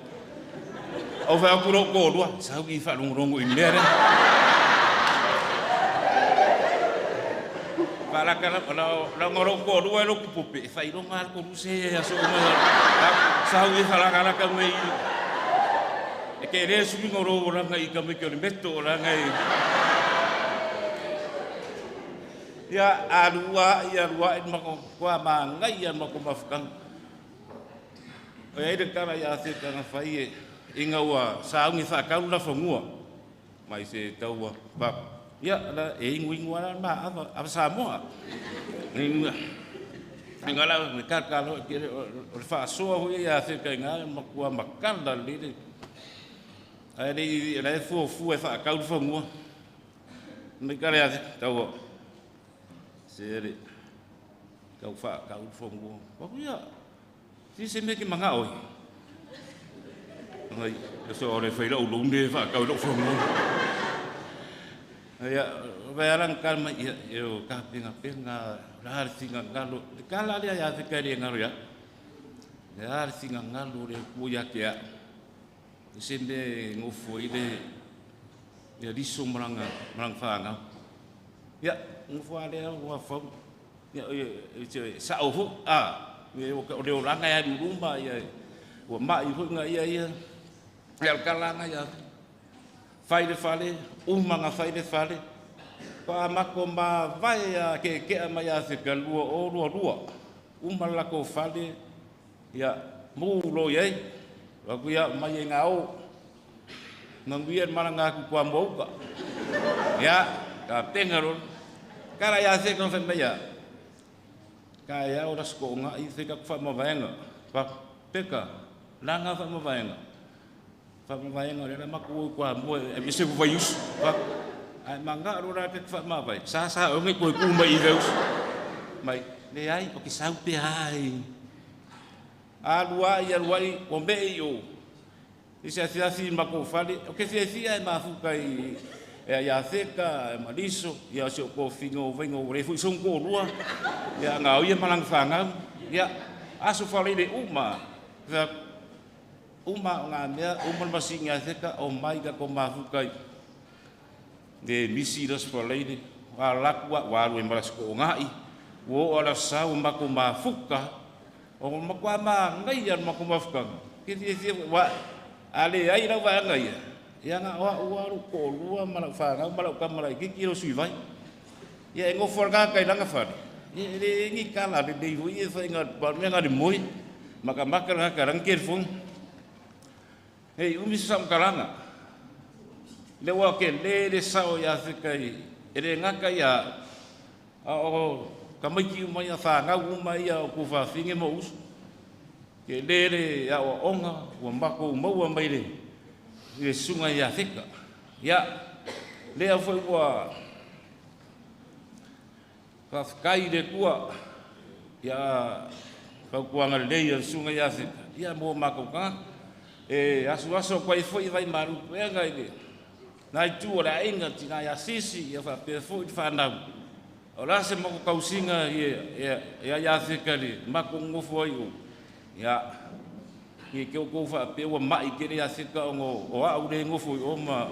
O wha aku ro kōrua, sau i whalongorongo i mea rea. Whalaka la ngoro kōrua e lo kupope, e whaironga al koru se e aso uma. Sau i whalakalaka me i. E ke rea suinga ro o ranga i ka me ke o le meto o ranga i. Ia alua ia alua i mako kua maangai ia mako mafukanga. O ia ire kara ia ase tanga whai e inga ua saungi whakaru la whangua. Mai se taua pa. Ia la e ingu ingu ala ma ava ava Samoa. Inga inga la me kaka lo ke o le whaasoa hui ia ase ka inga makua makala le. Ai le la e fua fua e whakaru whangua. Me kare ase taua. Se kau whakaru whangua. Waku ia si se me ke manga oi. Ngai, so ore whai lau lunde whakau lau whangua. Ia, vai alang kalma ia, ia ka penga penga, la le singa ngalo. Le kala lea ia te kare ngalo ia. Le a le singa ngalo le ku ia ke a. Se me ngofo i le ia liso maranga maranga whanga. Ia, ngofo a lea ua fau. Ia, ia, sa o fu, a, ia o le oranga ia ruruma, ia, ua mai hui ngā ia ia. Ia o kalanga ia. Whai le whale, umanga whai le whale. Pa mako ma vai a ke kea mai a se ka lua o lua lua. Uma lako whale, ia, mū lo iei. Waku ia mai e ngā o. Nganguia maranga aku kua mauka. Ia, ka penga ro. Kara ia se ka whai mai ia. Ka ia o rasko ngā i se ka kuwha mawaenga. Pa peka, la ngā wha mawaenga. Wha mawaenga le maku o kua mua e se kuwha yusu. Pa, ai manga ro rā ke kuwha mawai. Sa sa o ngai koe kuma i veus. Mai, le ai, o ki sau pe ai. A lua i a lua i, o me i o. I se asiasi mako whale, o ke fia e mafuka i e ia theka, e mariso, ia se o ko finga o vainga o refu i song ko lua, ia ngā oia malang whangau, ia aso whale le uma, uma o ngā mea, uma le masinga theka, o mai ka ko mafuka i. Le misi ras whale wā lakua, wā rue marasko o ngai, wō o la sau mako mafuka, o makua maa ngai an mako mafuka. Ke fia fia, wā, ale ai rau wā ngai ia. Ia ngā oa ua ru ko lua malau whāngau, malau ka malau kiki ro sui vai. Ia e ngofo ngā kai langa whare. Ia e ngi kala le nei hui e whai ngā mea ngā moi. Maka maka ngā ka rangi kere fong. Hei, umi sa mkalanga. Le wā ke le le sao ia te kai, e le ngaka ia, a o ka maiki umai a whāngau umai ia o kuwha whinge mo usu. Ke le le a o onga, ua mako maua mai le. Le sunga ia theka. Ia, lea foi ua whawhakai le kua, ia whaukuanga lei a sunga ia theka. Ia mō mākou kanga. E asu aso koe foi vai maru puenga i le. Nai tū o le ainga tina ia sisi, ia whapea foi i whanau. O la se mako kausinga ia ia theka le, mako ngofo ai o. Ia, i ke o kou whapea ua mai kere ia theka o ngō, o au le ngofo i o ma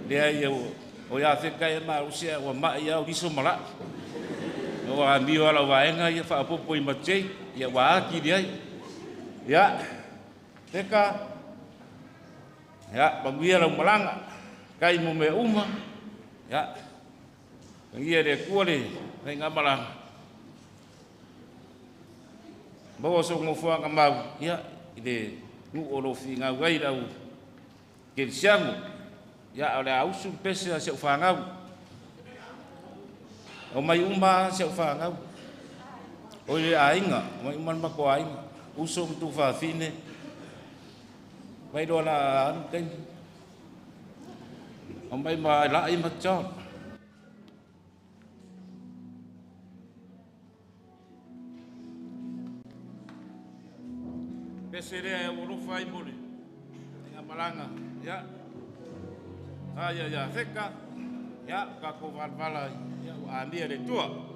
lea ia o ia theka e marusia ua mai au liso mala. O a mio ala waenga ia whaapopo i matei, ia wā aki li ai. Ia, Teka, ia, manuia lau malaga, kai mo mea uma, ia, manuia le Atua le faigamalaga. Maua sou nofoaga mau, ia, i le nuu o loo figau ai le au kerisiano. Ia, o le a usu le pese a si au fanau. O mai uma si au fanau. O le aiga, o mai uma le matou aiga. Uso ma tuafafine, mai loa la alu taimi. O mai ma La'i ma John. Pese lea e alofa ai mo le faigamalaga. Ia, aia ia Feka, ia, tatou valavala ai, ia, ua amia le Atua.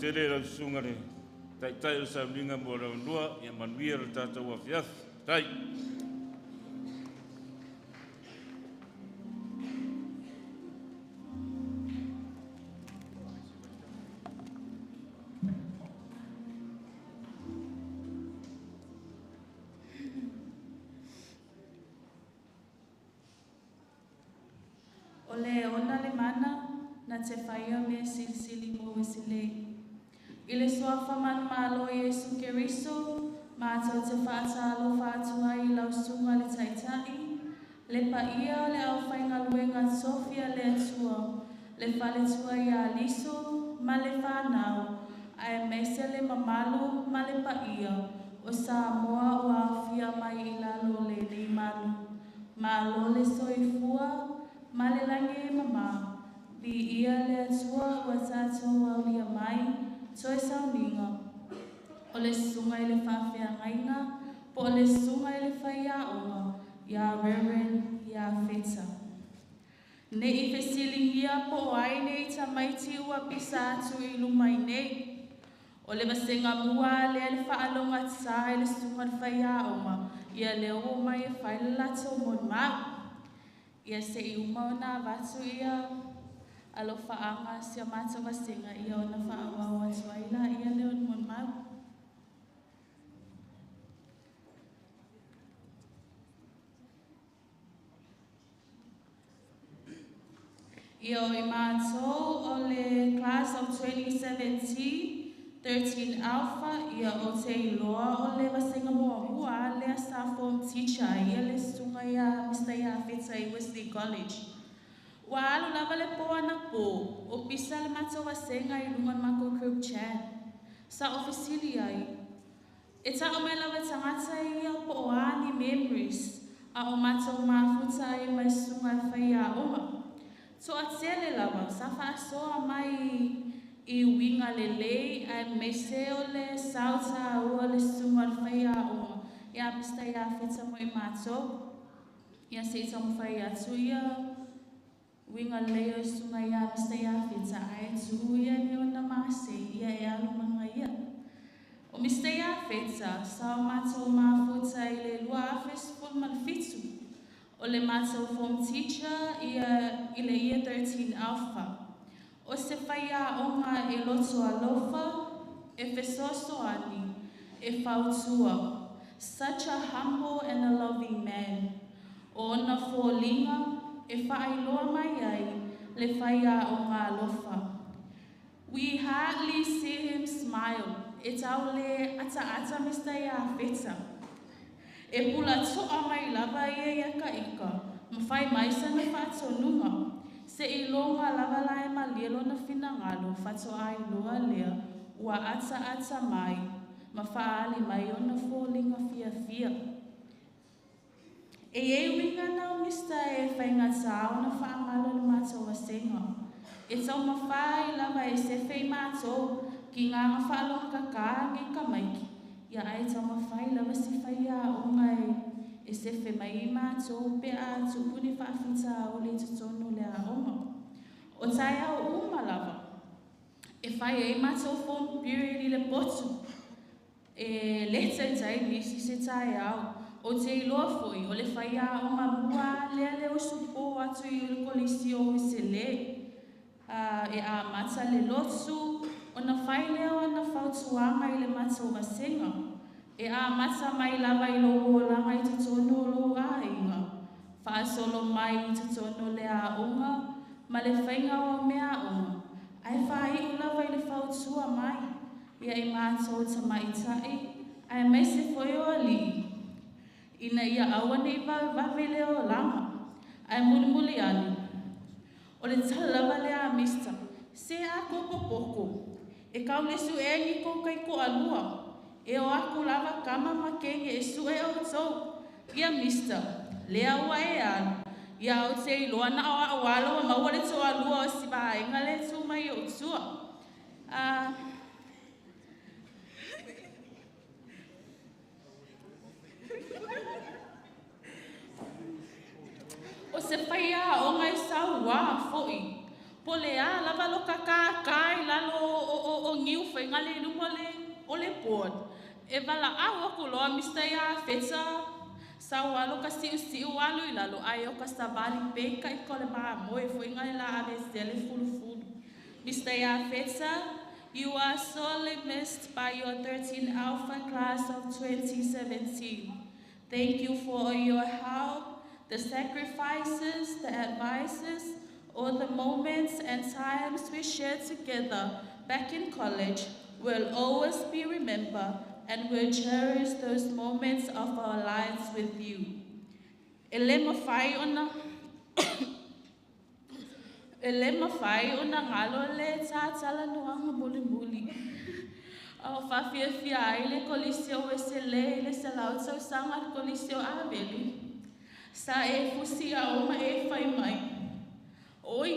tele lau susuga le taitai o le sauniga mo le avanua, ia manuia le tatou afiafi. Tai. O le ona le mana na te whaia me silisili mo wesile. I le soafa manu malo Iesu Keriso, mātou te whaatalo whaatua i lau sunga le taitai, le paia le au whaingaluenga Sofia le atua, le whaletua i a Liso, ma le whanau, ae mese le mamalu ma le paia, o Samoa o awhia mai i lalo le nei malu. Malo le soifua, ma le langi e mama, vi ia le atua ua tātou aulia mai, toe sauninga. O le sunga i le whaafeangainga, po o le sunga i le whaiaonga, ia Reverend ia Feta. Ne i fesilingia po o ai nei tamaiti ua pisa atu i lumai nei. O le vasenga mua lea le whaalonga tsa i le sunga le whaiaonga, ia leo o mai e whai le lato mon mau. Ia se i uma ona avatu ia alofaanga si o mātou vasenga ia ona whaawau atu ai la ia leo mon mau. Ia o i mātou o le class of 2017, 13 Alpha, ia o te iloa o le vasenga muamua lea sa form teacher ia le susuga ia Mr. Ia Feta i Wesley College. Ua alu lava le po ana po, o pisa le mātou vasenga i lunga mako group chat. Sa ofisili ai. E tao mai lava tangata ia po o ani memories, a o mātou mafuta ai mai susuga e whai a oma. So a tele lava, sa whaasoa mai i winga le lei, ai mese o le sauta ua le susuga le whai a oma. Ia Mr. Ia Feta mo i mātou. Ia se i taumawhai atu ia winga lei o susuga ia Mr. Ia Feta ai tu ia ni ona mase ia e alumanga ia. O Mr. Ia Feta sa o mātou mafuta i le 2017. O le mātou form teacher ia i le year 13 Alpha. O se whaia onga e loto alofa, e fesoasoani, e fautua. Such a humble and a loving man. O ona fōlinga, e whaailoa mai ai, le whaia onga alofa. We hardly see him smile. E tau le ata ata Mr. Ia Feta. E pula toa mai lava ia ia ka ika, mawhai mai sana whaatonunga. Se i longa lava lae malie lona finangalo, whato ai loa lea, ua ata ata mai, mawhaali mai ona fōlinga fia fia. E e winga nau Mr. e whainga tāo na whaangalo le mātou wasenga. E tau mawhai lava e se whei mātou, ki ngā ngā whaalonga kaka ngi ka maiki. Ia ai tau mawhai lava si whai a onga e se whei mai i mātou pe a tupuni whaafita o le tutono le a onga. O tai au uma lava. E whai e mātou form period i le potu. E lehta i tai nisi se tai au. O te iloa foi, o le whai a onga mua lea le usupo atu i le kolisi o se le. E a mata le lotu, o na whai leo ana whautuanga i le mātou vasenga. E a mata mai lava i lo olanga i tutono o lo ainga. Whaasolo mai i tutono le a onga, ma le whainga o mea onga. Ai whai u lava i le whautua mai, ia i mātou tamaitai, ai mai se foi o alii. Ina ia aua nei vave le o langa, ai muli muli ani. O le tala lava le a mista, se a koko poko. E kau le su e ni ko kai ko alua. E o aku lava kama makenge e su e o tau. Ia mista, le aua e alu. Ia o te iloa na o au alo wa maua le tō alua o si vaenga le tū mai o tua. O se whaia o ngai sau wā foi. Po le a lava lo kaka kai lalo o ngiu whai foi ngale i luma o le board. E vala au aku loa Mr. Ia Feta sa o alo ka siu siu alu i lalo ai o ka savali peka i kole maa moe foi ngale la ave sele fulu fulu. Mr. Ia Feta, you are sorely missed by your 13 Alpha class of 2017. Thank you for your help, the sacrifices, the advices, all the moments and times we shared together back in college will always be remembered, and will cherish those moments of our lives with you. Ele mawhai ona ele mawhai ona ngalo le tātala noanga muli muli. Au whawhia ai le kolisio wesele i le salau tau sanga le kolisio aveli. Sa e fusi a oma e whai mai. Oi,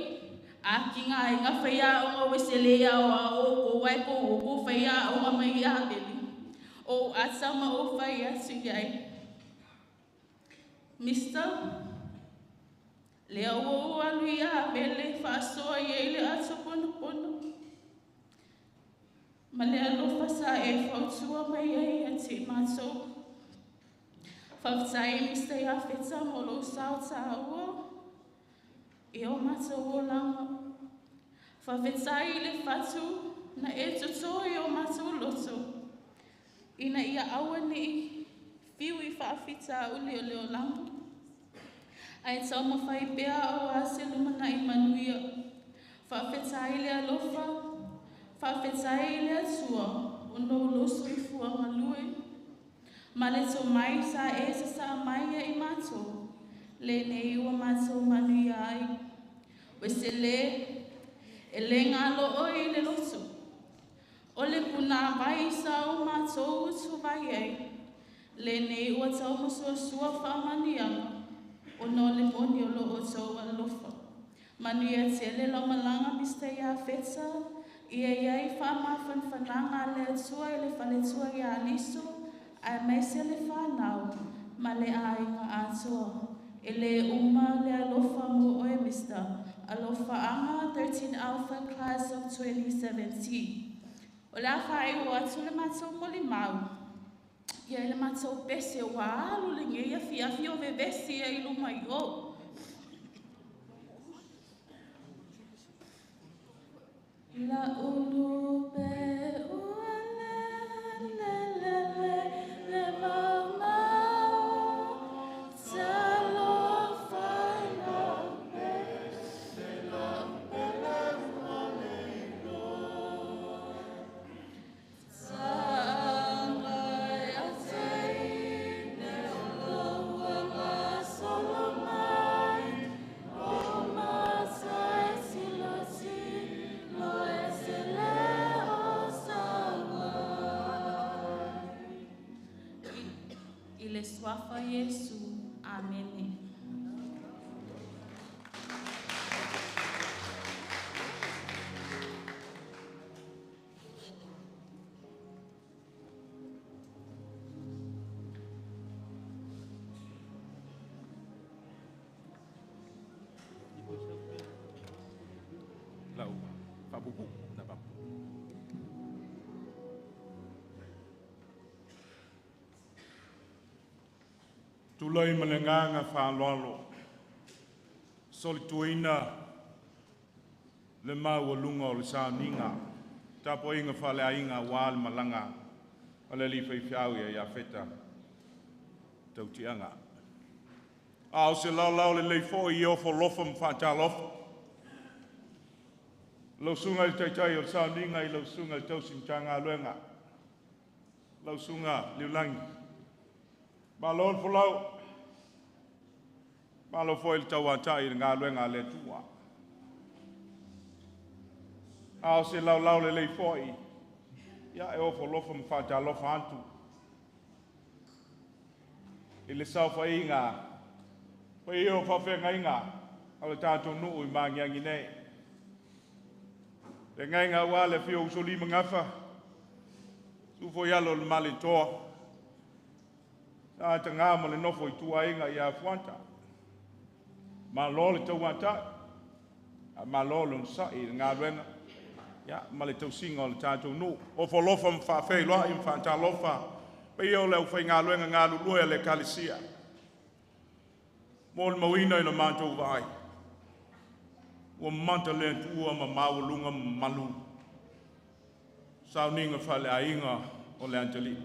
a ki ngā inga whaia o ngā wesele a o a o ko wai ko o ko whaia o ngā mai aveli. O ata ma o whai atu iai. Mister, lea o alu ia avele whaasoa ia i le ato pono pono. Ma le alofa sa e whautua mai ai a te mātou. Whawhtai Mr. Ia Feta mo lo sao tāua. E o mātou o langa. Whawhtai i le whatu na e toto i o mātou loto. Ina ia aua nei whiu i whaawhita o leo leo langa. Ai tau mawhai pea o a se lumana i manuia. Whawhetai le alofa, whawhetai le atua, o no loso i fua ngalue. Ma le tō mai sa e sa sa mai ia i mātou, le nei ua mātou manuia ai. Wese le, e le ngalo oi le loto. O le puna vai sa o mātou utu vai ai. Le nei ua tau masua sua whaamanianga, o no le moni o lo o tau alofa. Manuia tele lau malanga Mr. Ia Feta, ia iai whaamawhanwhananga le atua i le whaletua ia aliso, ai maise le whanau, ma le ainga atoa. E le uma le alofa mo oe, Mr. Alofa anga 13 Alpha class of 2017. O le awhai o atu le mātou moli mau. Ia i le mātou pese o alu le ngei awhi awhi o vevesi ia i luma i o. La ulu pe ua le le le le le mau mau talo whai la pe se la pe le ua le ilo. Sangai a te ine o loa ngā solo mai o matai tilo tilo e se le o sawa. I le swafa Yesu. Amene. Lau whapupu na papu. Tulai ma le nganga whaaloalo. Solituina le mau lunga o le sauniga. Tapoinga whaleainga wā le malanga. O le li whaiwhiau ia ia Feta. Tautianga. A o se laulau le leifo i ofo lofa ma whaatalofa. Lau sunga i taitai o le sauniga i lau sunga i tausi mtanga aluenga. Lau sunga liulangi. Malo le folau. Malo foi le tauatai i le ngā luenga le tua. A o se laulau le leifo i. Ia e ofo lofa ma whaatalofa atu. I le saofaiga, pai o whawhengainga, o le tātou nuu i maangiangi nei. Le ngainga ua le fio usoli mangafa, sufo i alo le male toa. Sa ta ngā ma le nofo i tuainga i a fuanta. Malo le tauatai, a malo le unsai i le ngā luenga. Ia, ma le tausiga o le tatou nuu. Ofo alofa ma faafeiloai ma faatalofa paia o le aufaigaluega galulue a le Ekalesia. Molimauina i le matou vaai, ua mata le Atua ma maualuga mamalu sauniga faaleaiga o le atalii.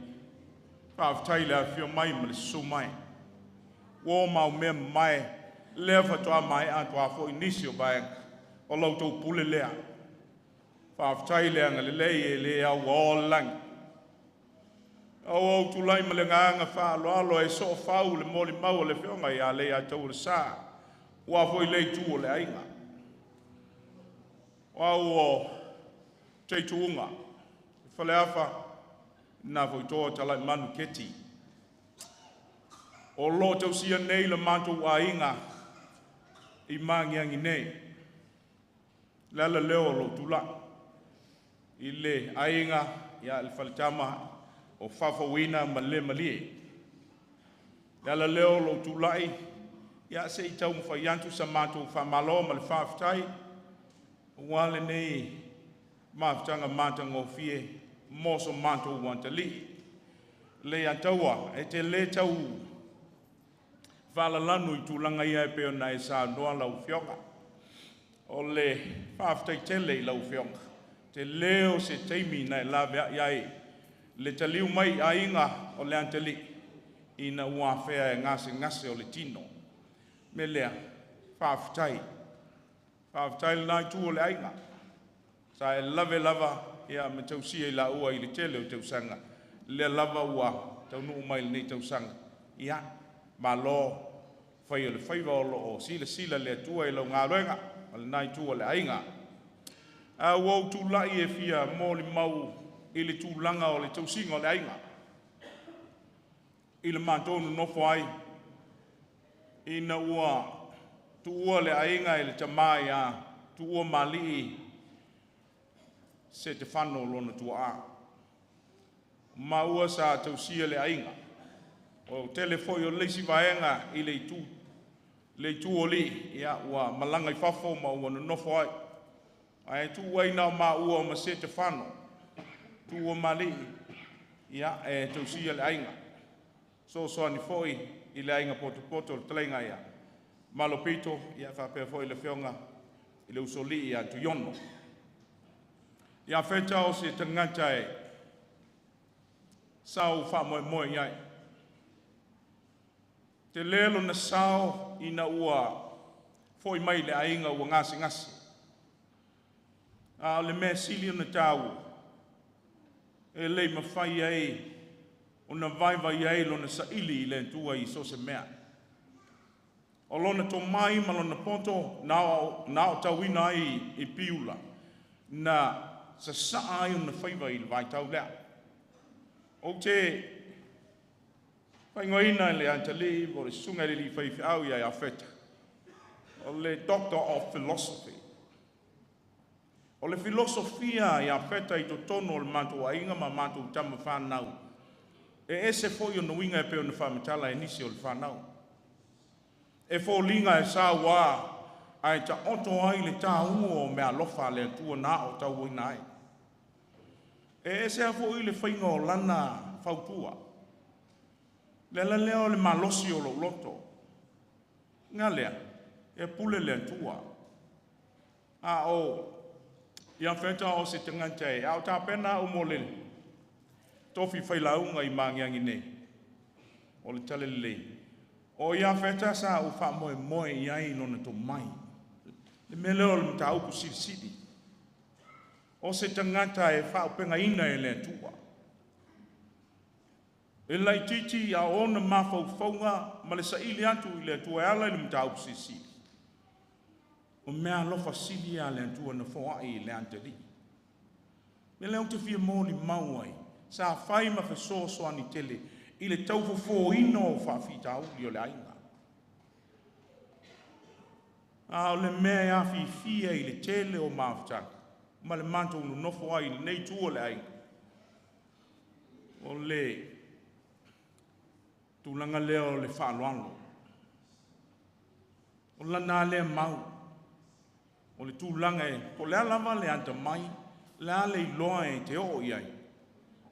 Faafetai le afifio mai ma le susu mai. Ua o maumea mamae, lea faatoa maea atu lava foi nisi o vaega o la outou pule lea. Faafetai le agalelei e le auaoa le lagi. A ua ou tulai ma le agaga faaaloalo e soofau le molimau a le Afioga ia Leiataualesa, aua foi lea itu o le aiga. O au o Teituuga, Faleafa, na foi toa Talaimanu Keti. O lo o tausia nei le matou aiga i Magiagi nei. Le ala lea o lou tulai i le aiga ia le faletama o Faafouina ma le Malie. Le ala lea o lou tulai, ia se i taumafai atu sa matou faamalo ma le faafetai aua lenei mafutaga matagofie mo so matou atalii. Leiataua, e te le tau faalalanu i tulaga ia e pei ona e saunoa lau Afioga. O le faafetai tele i lau Afioga, tele o se taimi na e laveai ai le taliu mai i aiga o le atalii ina ua afea e gasegase o le tino. Me lea, faafetai. Faafetai lena itu o le aiga. Sa e lave lava ia ma tausia i laua i le tele o tausaga. Lea lava ua taunuu mai lenei tausaga. Ia, malo fai o le faiva o lo o silasila le Atua i lau galuega ma lena itu o le aiga. A ua ou tulai e fia molimau i le tulaga o le tausiga o le aiga. I le matou nonofo ai, ina ua tuua le aiga e le tama ia Tuua Malii Setefano lona tuaa. Maua sa tausia le aiga. O tele foi o le isi vaega i le itu o alii, ia, ua malaga i fafo ma ua nonofo ai. Ae tuu ai na o maua ma Setefano, Tuua Malii, ia, e tausia le aiga. Sosoani foi i le aiga potopoto o le fetalaiga ia Malopito, ia faapea foi le afioga i le usolii ia Tuiono. Ia feta o se tagata e sau faamoemoe i ai. Te lelo na sao ina ua foi mai le aiga ua gasegase. A o le mea sili ona taua, e le mafai ai ona vaivai ai lona saili i le Atua i so o se mea. O lona tomai ma lona poto na aotauina ai i Piula, na sasaa ai ona faiva i le vaitau lea. Ou te faaigoaina le atalii po o le susuga i le alii faifeau ia Iafeta, o le Doctor of Philosophy. O le filosofia Iafeta i totonu o le matou aiga ma matou tama fanau, e ese foi ona uiga e pei ona faamatala e nisi o le fanau. E foliga e sauā ae taoto ai le tāua o meaalofa a le Atua na aotauina ai. E ese a foi le faiga o lana fautua. Le ala lea o le malosi o lou loto. Nga lea, e pule le Atua. A o Iafeta o se tagata e, a o tapena au mo le tofi failauga i Magiagi nei, o le tale lelei. O Iafeta sa ou faamoemoe i ai lona tomai. Le mea lea o le mataupu silisili. O se tagata e faaopegaina e le Atua. E laititi a ona mafaufauga ma le saili atu i le Atua e ala i le mataupu silisili. O mea alofa sili a le Atua na foai i le atalii. Me lea ou te fia molimau ai, sa fai ma fesoasoani tele i le taufofoina o faafitauli o le aiga. A o le mea e afifia i le tele o mafutaga ma le matou nonofo ai i lenei itu o le aiga, o le tulaga lea o le faaaloalo. O lana lea mau, o le tulaga e, po o le a lava le atamai, Le a le iloa e te oo i ai,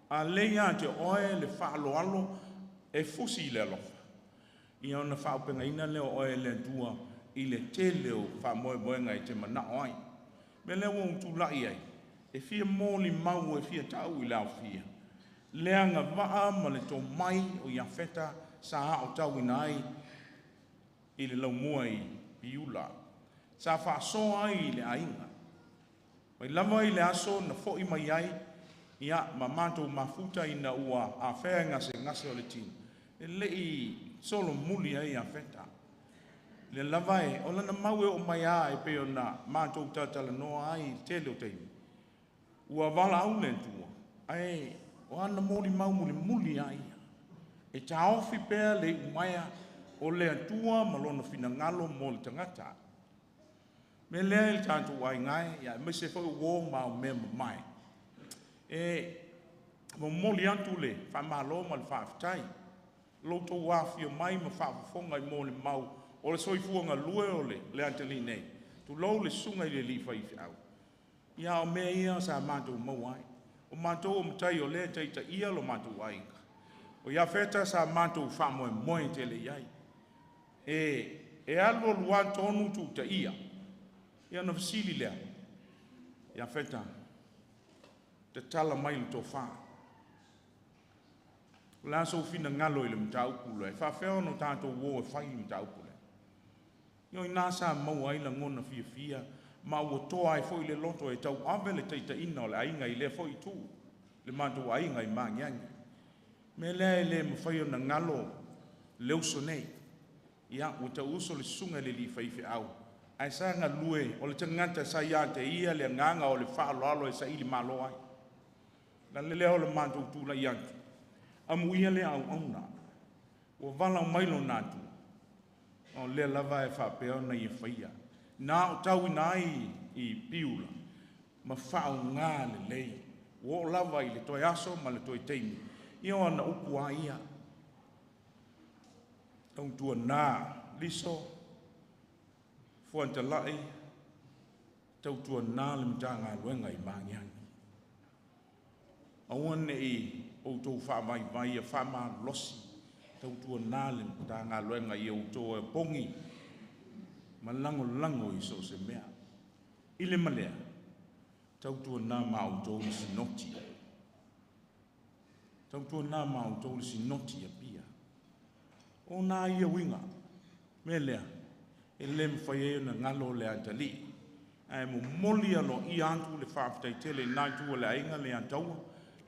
a le ia te oe le faaaloalo e fusi i le alofa, ia ona faaaupegaina lea o oe e le Atua i le tele o faamoemoega e te manao ai. Mea lea ua ou tulai ai, e fia molimau e fia tau i le aofia, le agavaa ma le tomai o Iafeta sa aotauina ai i le laumua i Piula, sa faasoa ai i le aiga. Mai lava i le aso na foi mai ai, ia ma matou mafuta ina ua afea e gasegase o le tino, e le i solomuli ai Iafeta. Le lava e, o lana mau e oo mai a e pei ona matou talatalanoa ai i le tele o taimi, ua valaau le Atua, ae o ana molimau mulimuli a ia, e taofi pea le iumaea o le Atua ma lona finagalo mo le tagata. Mea lea i le tatou aiga e, ia aemaise foi o uo ma aumea mamae, e momoli atu le faamalo ma le faafetai, lo outou afifio mai ma faafofoga i molimau o le soifua galue o le atalii nei, tulou le susuga i le alii faifeau. Ia o mea ia sa matou maua ai. O matou o matai o lea e taitaia lo matou aiga. O Iafeta sa matou faamoemoe tele i ai. E alu alu lava tonu tuutaia. Ia ona fesili lea, Iafeta, tatala mai le tofa. O le a sou finagalo i le mataupu lea? E faafefea ona tatou o e fai le mataupu lea? Ia o i ina sa maua ai lagona fiafia ma ua toa ai foi le loto e tauave le taitaiga o le aiga i lea foi itu, le matou aiga i Magiagi. Mea lea e le mafai ona galo le uso nei. Ia, ua tauuso le susuga i le alii faifeau, ae sa galue o le tagata sa ia te ia le agaga o le faaaloalo e saili malo ai. O le ala lea o le matou tulai atu, amuia lea auauna, ua valaau mai lona Atua, o lea lava e faapea ona ia faia. Na aotauina ai i Piula ma faaaoga lelei, ua oo lava i le toe aso ma le toe taimi, ia o ana upu a ia. Tautuana Liso, Fuatalai, tautuana le Matagaluega i Magiagi. Aua ne i outou faavaivai ia faamalosi, tautuana le Matagaluega ia outou e opogi ma lagolago i so o se mea. I le ma lea, tautuana ma outou le sinoti. Tautuana ma outou le sinoti i Apia. O nā ia uiga, mea lea, e le mafai ai ona galo le atalii. Ae momoli aloaia atu le faafetai tele i lena itu o le aiga le Ataua,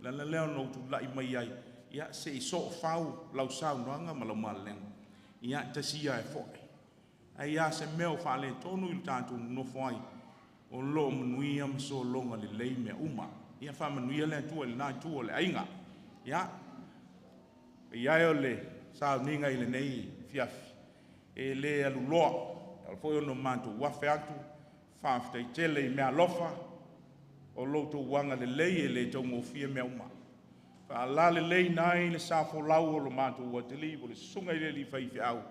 le ala lea ona ou tulai mai ai, ia se i soofau lau saunoaga ma lau malelega, ia tasi ia ae foi. Ai a se mea o faaletonu i le tatou nonofo ai, o lo o manuia ma sologa lelei mea uma. Ia faamanuia le Atua i lena itu o le aiga. Ia, paia e o le sauniga i lenei afiafi, e le aluloa, e ala foi ona matou afe atu, faafetai tele i meaalofa o lo outou agalelei e le taugofie mea uma. Faalaleleina ai le sa folau o lo matou atalii po o le susuga i le alii faifeau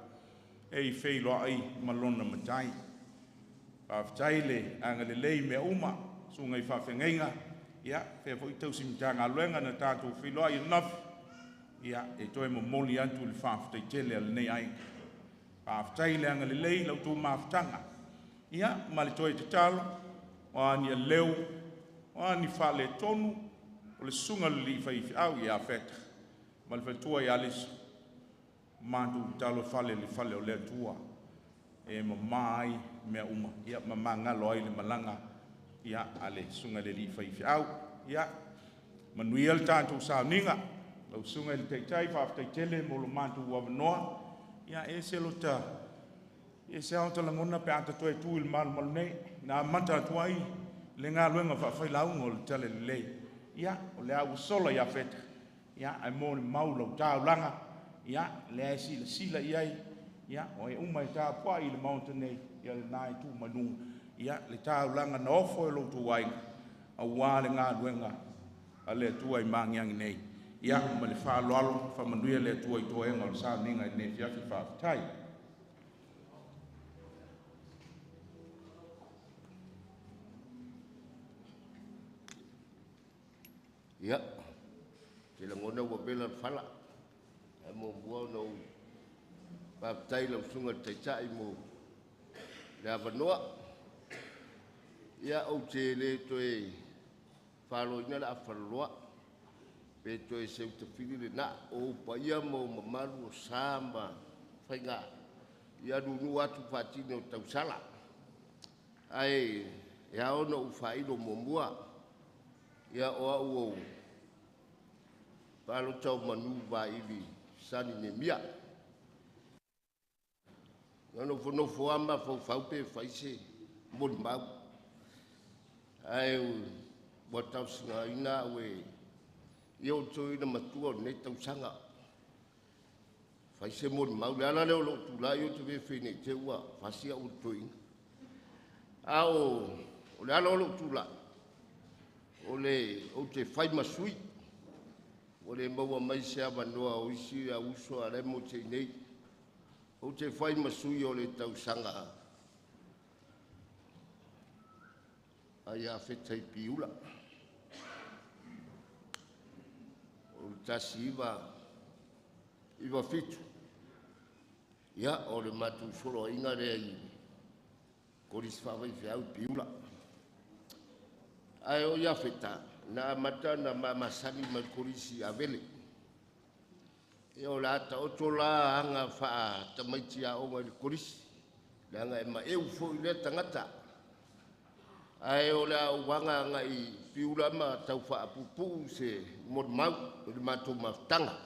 e i feiloai ma lona Matai. Faafetai le agalelei i mea uma, susuga i faafeagaiga, ia faapea foi tausi Matagaluega na tatou feiloai ananafi, ia e toe momoli atu le faafetai tele a lenei aiga. Faafetai le agalelei i la outou mafutaga. Ia ma le toe tatalo, o a ni aleu, o a ni faaletonu, o le susuga i le alii faifeau ia Feta ma le faletua ia Liso, matou tatalo fale i le fale o le Atua e mama ai mea uma, ia ma magalo ai le malaga ia a le susuga i le alii faifeau. Ia manuia le tatou sauniga. Lau susuga i le Taitai, faafetai tele mo lo matou avanoa. Ia e ese lota, e ese lava ota lagona pe a ta toe tu i le malumalu nei, na amata atu ai le galuega faafailauga o le Talalelei. Ia, o lea ua sola ia Feta, ia, ae molimau lau taulaga, ia, lea e silasila i ai, ia, o e uma e tapuai i le Maota nei, ia lena e tu mai luga, ia, le taulaga na ofo e lo outou aiga, aua le galuega a le Atua i Magiagi nei. Ia, ma le faaaloalo, faamanuia le Atua i toega o le sauniga i lenei afiafi. Faafetai. Ia, te lagona ua vela le fala. Ae muamua ona ou faafetai i lau Susuga i le Taitai mo le avanoa. Ia, ou te le toe faloina le afaloloa pe toe seutafili le naa o ou paia ma ou mamalu o sa ma faiga ia nunu atu faatini o tausala. Ae e ao ona ou faailo muamua ia o au o palota o manu vaili Sani Nemia. Na nofonofo lava ma mafaufau pe fai se molimau. Ae ua talosagaina au e ia o le toeaina matua o lenei tausaga. Fai se molimau. O le ala lea o lou tulai ou te fefe ne i te i ua fasi au e le toeaina. A o le ala o lou tulai, o le ou te fai ma sui. Ua le maua mai se avanoa o isi au uso a o la e motu i inei. Ou te fai ma sui o le tausaga a Iafeta i Piula. O le 1997. Ia, o le matou soloaiga lea i Kolisi Faafaifeau i Piula. Ae o Iafeta, na amata ona ma masani mai le Kolisi i Avele. Ia o le a taoto la aga faatamaiti aoga i le Kolisi, leaga e maeu foi lea tagata. Ae o le a ou aga agai i Piula ma tau faapupuu se molimau i le matou mafutaga.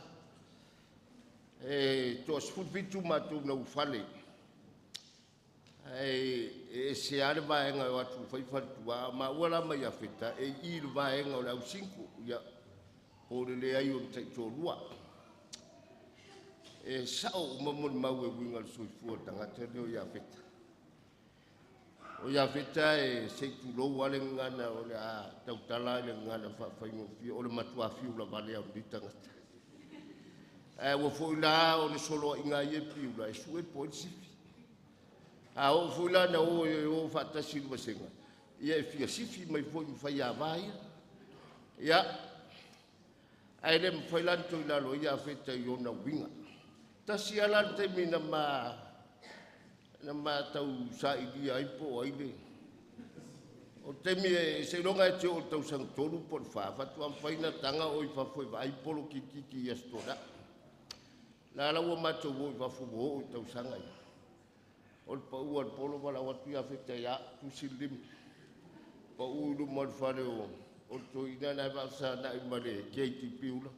E toa-17 matou na ulufale, ae e ese lava le vaega e o atu fai faletua. A o maua la ma Iafeta e i i le vaega o le au single, ia, po o le leai o ni taitoalua. E sao uma molimau e uiga i le soifua o le tagata lea o Iafeta. O Iafeta e se i tulou lava le gagana o le a tautala i le gagana faafaigofie, o le matua fiu lava lea o lenei tagata. Ae ua foi la o le soloaiga ia i Piula e sue po o ai le sifi. A oo foi la na o e o faatasi i le vasega, ia e fia sifi mai foi ma faiava ia. Ia, ae le mafai la ona toe lalo ai Iafeta i ona uiga. Tasi lava la le taimi na ma tau sailia ai po o ai le... O le taimi e seiloga e te oo i le tausaga 3 po o le 4, faatoa mafai ona taga oe i fafo e vaai polo kitiki i Aso Toonai. La la ua matou o i fafo ua oo i tausaga ia. O le pau o le polo valaau atu Iafeta ia tusi le lima. Pau i luma o le fale o le toeaina na e faafesagai ma le keiki Piula.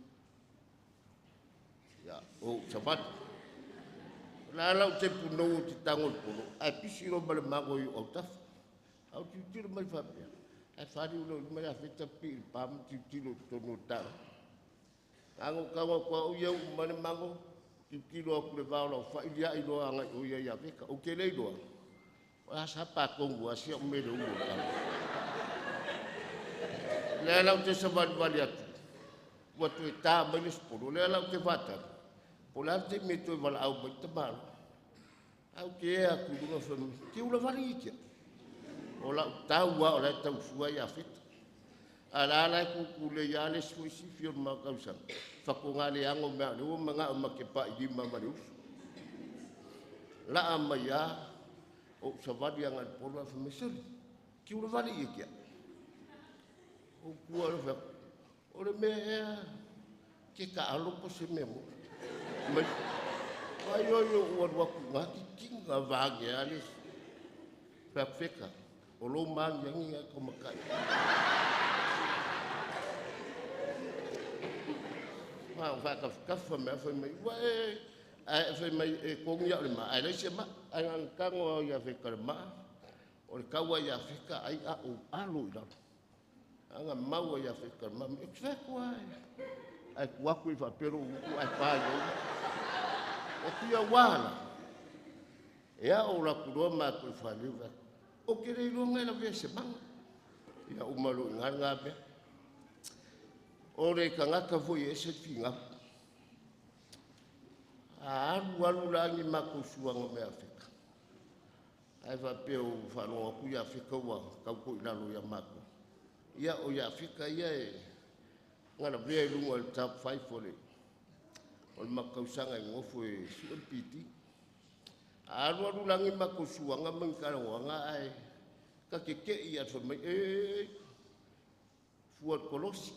Ia, o savali. O la la ou te punou ou te tago i le polo, ae pisi loa ma le mago i ou autafa. Au tilotilo mai faapea, ae faliu loa i luma Iafeta pipii i le pa ma tilotilo i totonu o le taofi. Tago tago atu au ia uu mai le mago, tilotilo atu i le va o lau fai, liai loa agai i o ia Iafeta. Ou te le iloa, o le a sa patonu a si au mea i le ulu o le tama. O lea la ou te savalivali atu, ua toe ta mai le isi polo, o lea la ou te faatali, po o le a le taimi e toe valaau mai le tamaloa. Ae ou te ea atu i luga fai mai, te ula vale ia tia. O lau tau lava o la e tausua Iafeta. A la la e tutulei lava le isi foi sifi o le matou tausaga, faatoga le ano mea o lea ua manao ma te pai lima ma le uso. Laa mai lava, ou savali agai i le polo ae fai mai, sole, te ula vale ia tia. Ou tua loa fai atu, o le mea ea, te taalo po o se mea moni. Mai, ai oi ou alu atu i ina, titina vaeane lava le isi. Fai atu, Feta, o lou magiagi lena e taumatai. Ma o faatafatafa mea fai mai, ua e, ae fai mai e togi au i le maa, ae leai se maa. Ae na ona tago lava ia Feta i le maa, o le taua ia Feta ai a ou alo i lalo. Aga maua ia Feta i le maa, e te fai atu lava e. Ae tuu atu i faapea lou utu ae pa i lou. O tia wala. E a o laku loa mātou i whanau vai. O ke le iloa ngai lavea se maga. Ia uma loa i ngā ngā mea. O le tagata foi e ese le figau. A alu alu la ni matou suaga me Afeka. Ae faapea ua faalogo atu ia Afeka ua tau toilalo ia matou. Ia o ia Afeka ia e Nga lavea i luga o le top 5 o le makausaga e gofo e sue le PT. A alu alu lagi makou suaga ma ni talanoaga ae tatete'i atu fai mai e fua le kolosi.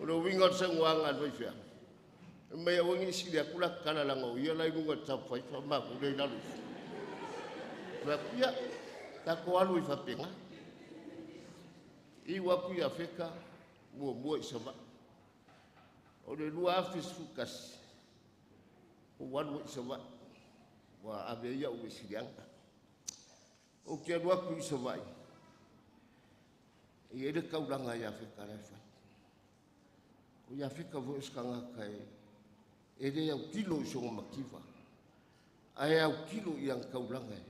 O le uiga o le saunoaga a le faifeau, fai mai aua ne i sili atu la ta tala leaga o ia la e i luga i le top 5 a o matou lea e i lalo ifo. Fai atu, ia, tatou alu ai faapena. Iu atu ia Feka muamua i Savaii. O le 2011, ou alu ai i Savaii, ua ave ai au e siliaga. Ou te alu atu i Savaii, e i ai le taulaga ia Feka la e fai. O ia Feka foi o se tagata e le autilo i sona mativa, ae autilo i ana taulaga e.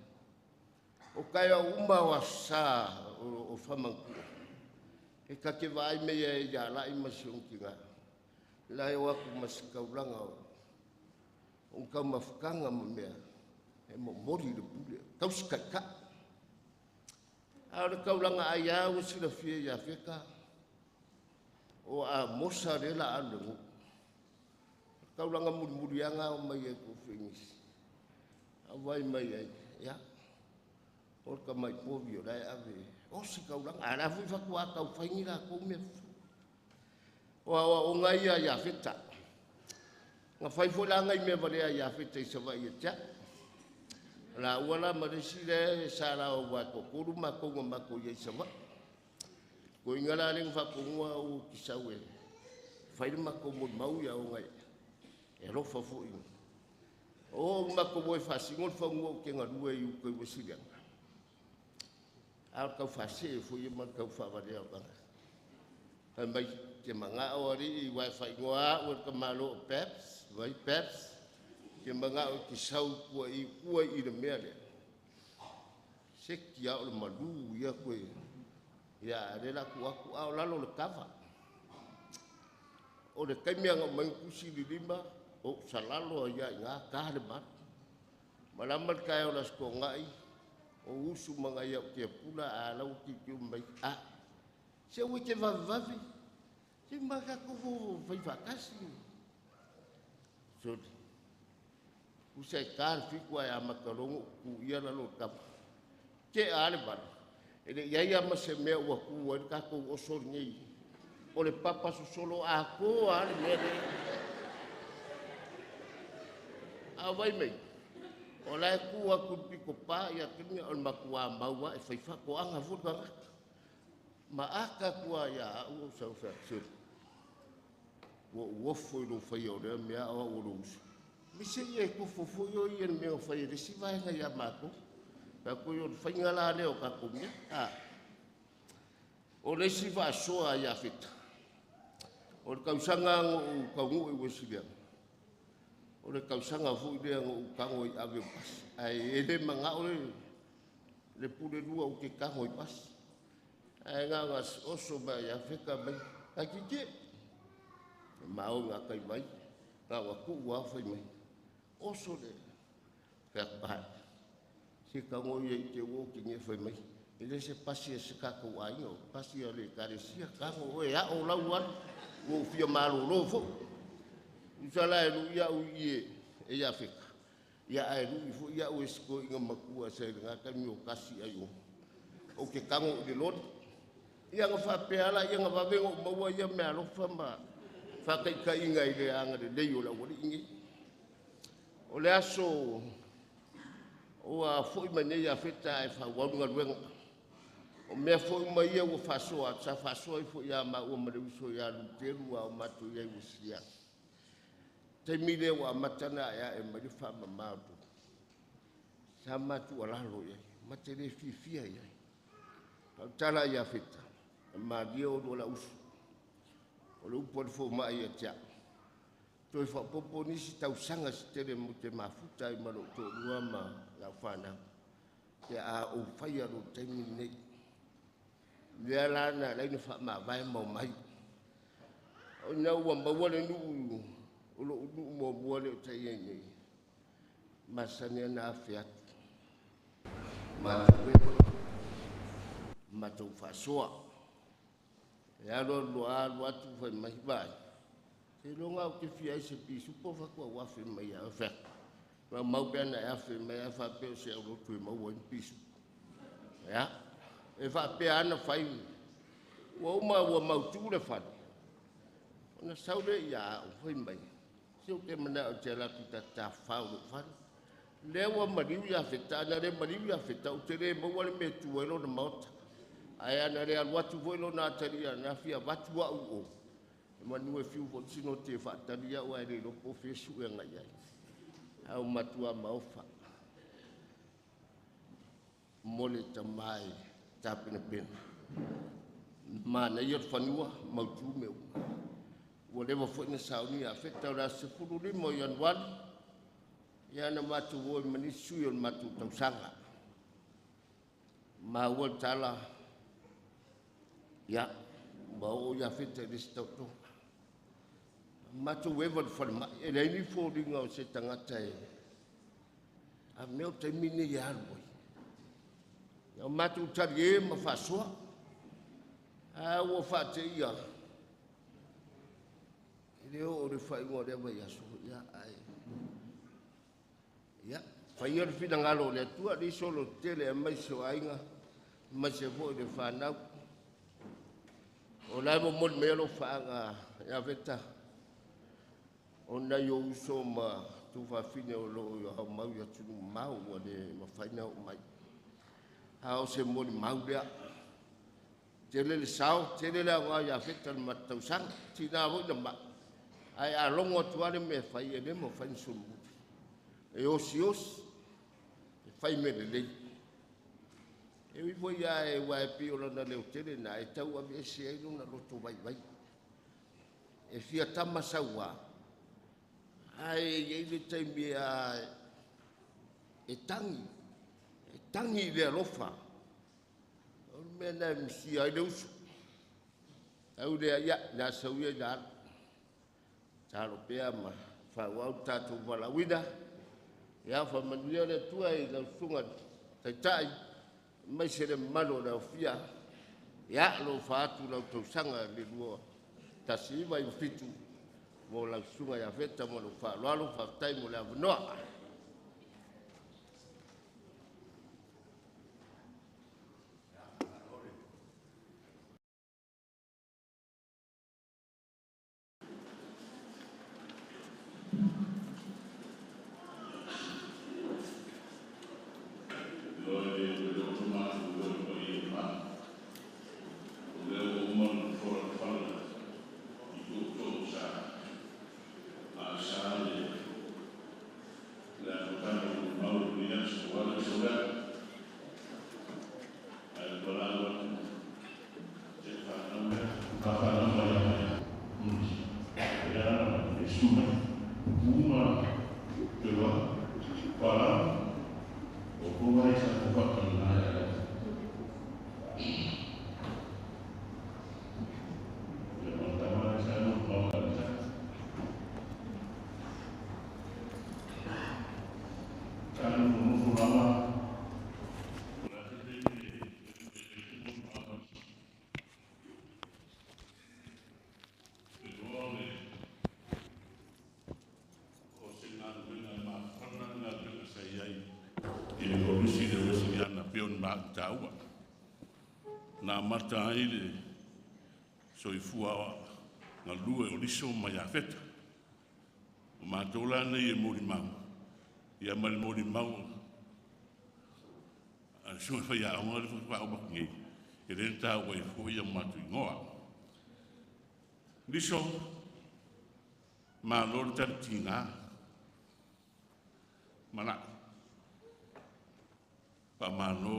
O taeao uma o aso sa o whamantua. E ka te vaai mea e ia lai ma si ona tina. La e o atu ma se taulaga o kau mafukanga ma mea e momoli le pule, tausi kaikai. A o le taulaga ai a ua silafia ia Feka, o a mosa le la alu le nuu. Taulaga mulimuliaga o mai e ku fingisi. A vai mai ai, ia, o le tamai povi o la e ave, o se taulaga, a la fui fatua tau faingi la kou mea. O a o ngai ia ia Feta. Nga fai foi la ngai mea valea ia Feta i Savaii e tia. La ua la ma le si le sa la o wa ko kuru ma ko ma ko ia i Savaii. Ko inga la le fa ko ngua o ki sau e. Fai le ma ko mo mau ia o ngai. E alofa foi. O ma ko mo e fa singo le fa ngua o ke ngalue i u ko i wasilia. A o kau fa se fo i ma kau fa valea o kanga. Fai mai te manga o ari i wai fa ingoa o ka malo o Peps, vai Peps, te manga o ki sau kua i kua i le mea lea. Se ki a o le malu ia koe. Ia, le la ku aku a o lalo le kava. O le kaimea ngau mai kusi li lima, o salalo a ia i ngā kā le malu. Malama le kai o la sko ngai, o usu manga ia o te pula a lau ki ki mai. A, se ue te vavi vavi, se maka kofo fai whakasi. So, usa e kā le fiku ai a makarongo ku ia lalo kapa. Te a le malu. E le iai ama se mea ua ku ai kākou o soli nei. O le papa sosolo a ko a le mea le. A vai mei. O la e ku aku piko pā ia tini o le makua maua e whai whako anga furu kangata. Ma aka kua ia au o sau whea suri. Ua uofo i lo whai o lea mea o au o lo usu. Me se ia e kofo fo i o ia mea o whai e resi vaenga ia mākou. Ka koe o le whainga la lea o kākou mea. A. O le isi faasoa ia Feta. O le kausaga ngo u kaunuu i Wesilia. O le kausaga foi lea ngo u kago i ave o pasi. Ae e le mangao le pule lua u ke kago i pasi. Ae ngā oso mai ia Feta mai. Ka kike. Mao ngā kai mai. Ngā ngā kuu a whai mai. Oso le. Whea pai. Se kago ia i te uo ki nge whai mai. E le se pasi e se kākou ainga, o pasi a le karesia, kago oe a o lau alu, ua ufia malolo fo. Usa la e lui au i e ia Feka. Ia ae lui fo ia au e siko inga makua sa i ngā kaimi o kasi ai o. O ke kango i le lori. Ia nga whapea ala, ia nga wawenga o maua ia mea alofa ma whakaikainga i le anga le lei o la wali ingi. O le aso o a foi mai nei a Feta e whaualu ngaluenga. O mea foi mai ia ua whasoa, sa whasoa i foi ia ma ua mare uso ia Luteru a o mātou ia i Wesilia. Te mire ua matana e a e mai le whaamamā o. Sa mātou alalo ia, ma te le fiafia ia. Ka tala ia Feta, e mālia o lua la usu. O le upu o le fō mai ia tia. Toi whapopo nisi tausaga se tele mo te mafuta i malo tō ma lau whanau. Te a o whai aro taimi nei. Lea la na laina wha ma vai mau mai. O ina ua maua le nuu, o lo nuu mua mua le o tai ai nei. Masani ana awhi atu. Mātou e, mātou whasoa. E alu alu alu atu fai mai vai. Se longa o te fia se pisupo fa kua wafe mai a fa. Ma mau pe na afe mai a fa pe o se au lotu e mau ai pisupo. Ia. E fa pe ana fai. Ua uma ua mautu le fale. Ona sau le ia o fai mai. Se o te mana o te la tu ta ta fau le fale. Lea ua mariu ia feta, na le mariu ia feta, o te le maua le me tu e lona maota. Ai ana le alu atu foi lona atalia, na fia vatu au o. E manu e fiu fo sino te whaataria o ai le lopo fesu e ngai ai. Au matua maofa. Mole tamai tapena pena. Mana ia whanua, mautu me uma. Ua lewa foi na sauni a feta o la 15 o Ianuari. Ia na matu o i manisi o le matu tausanga. Ma ua tala, ia, ma o ia feta i lesi tautoga. Matu ewa le whalemai, e leai ni fōringa o se tangata e. A mea o taimi nei e alu ai. Ia o matu tali e ma whaasoa. A ua whaate ia. E leo o le whaingoa lea vai aso. Ia, ai. Ia, whaia le whinangalo o le atua, le solo tele e mai se o ainga, mai se fo i le whanau. O lai mo moli mea lo whaanga, ia veta. O nai o uso ma tūwhawhine o loo i hau mau ia tunu mau ua le mawhaina o mai. Ha o se moli mau lea. Tele le sao, tele le au ngā ia feta le matausanga, tina voi na ma. Ai a longo atu ale me whai e le mo whaina solomuri. E osi osi, e whai me le lei. E ui foi ia e wae pi o lana leo tele na e tau ave ese ai lona loto vai vai. E fia tama saua. Ai e le taimi a e tangi le alofa. O le mea na e misia ai le usu. Au lea ia, na sau ia ina alu. Talo pea ma whauau tātou walawina. Ia whamanuia le atua i lau sunga taitai. Mai se le malo lau fia. Ia lo whaatu lau tausanga le 2017. Mo lau sunga ia feta mo lau whaaloalo, whaatai mo le awanoa. Taua. Nā mata ai le soifua ngā lue o liso mai a feta. O mātou la nei e mori mau. Ia mai le mori mau. A sunga whai a onga le whakawau maki ngei. E le tāua e fua ia mātou ingoa. Liso, mā lori tari tīngā. Mana. Pa māno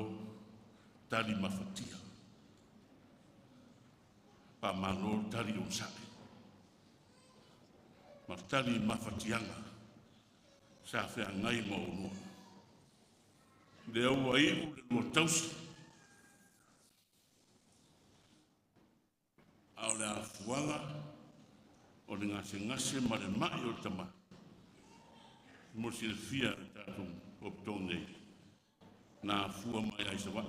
tari mafatia. Pa māno tari onsae. Ma tari mafatianga. Sa whea ngai ma onua. Le aua iu le lua tausi. A o le afuanga o le ngase ngase ma le mai o le tama. Mo silfia le tātou o ptong nei. Nā fua mai ai sa wā.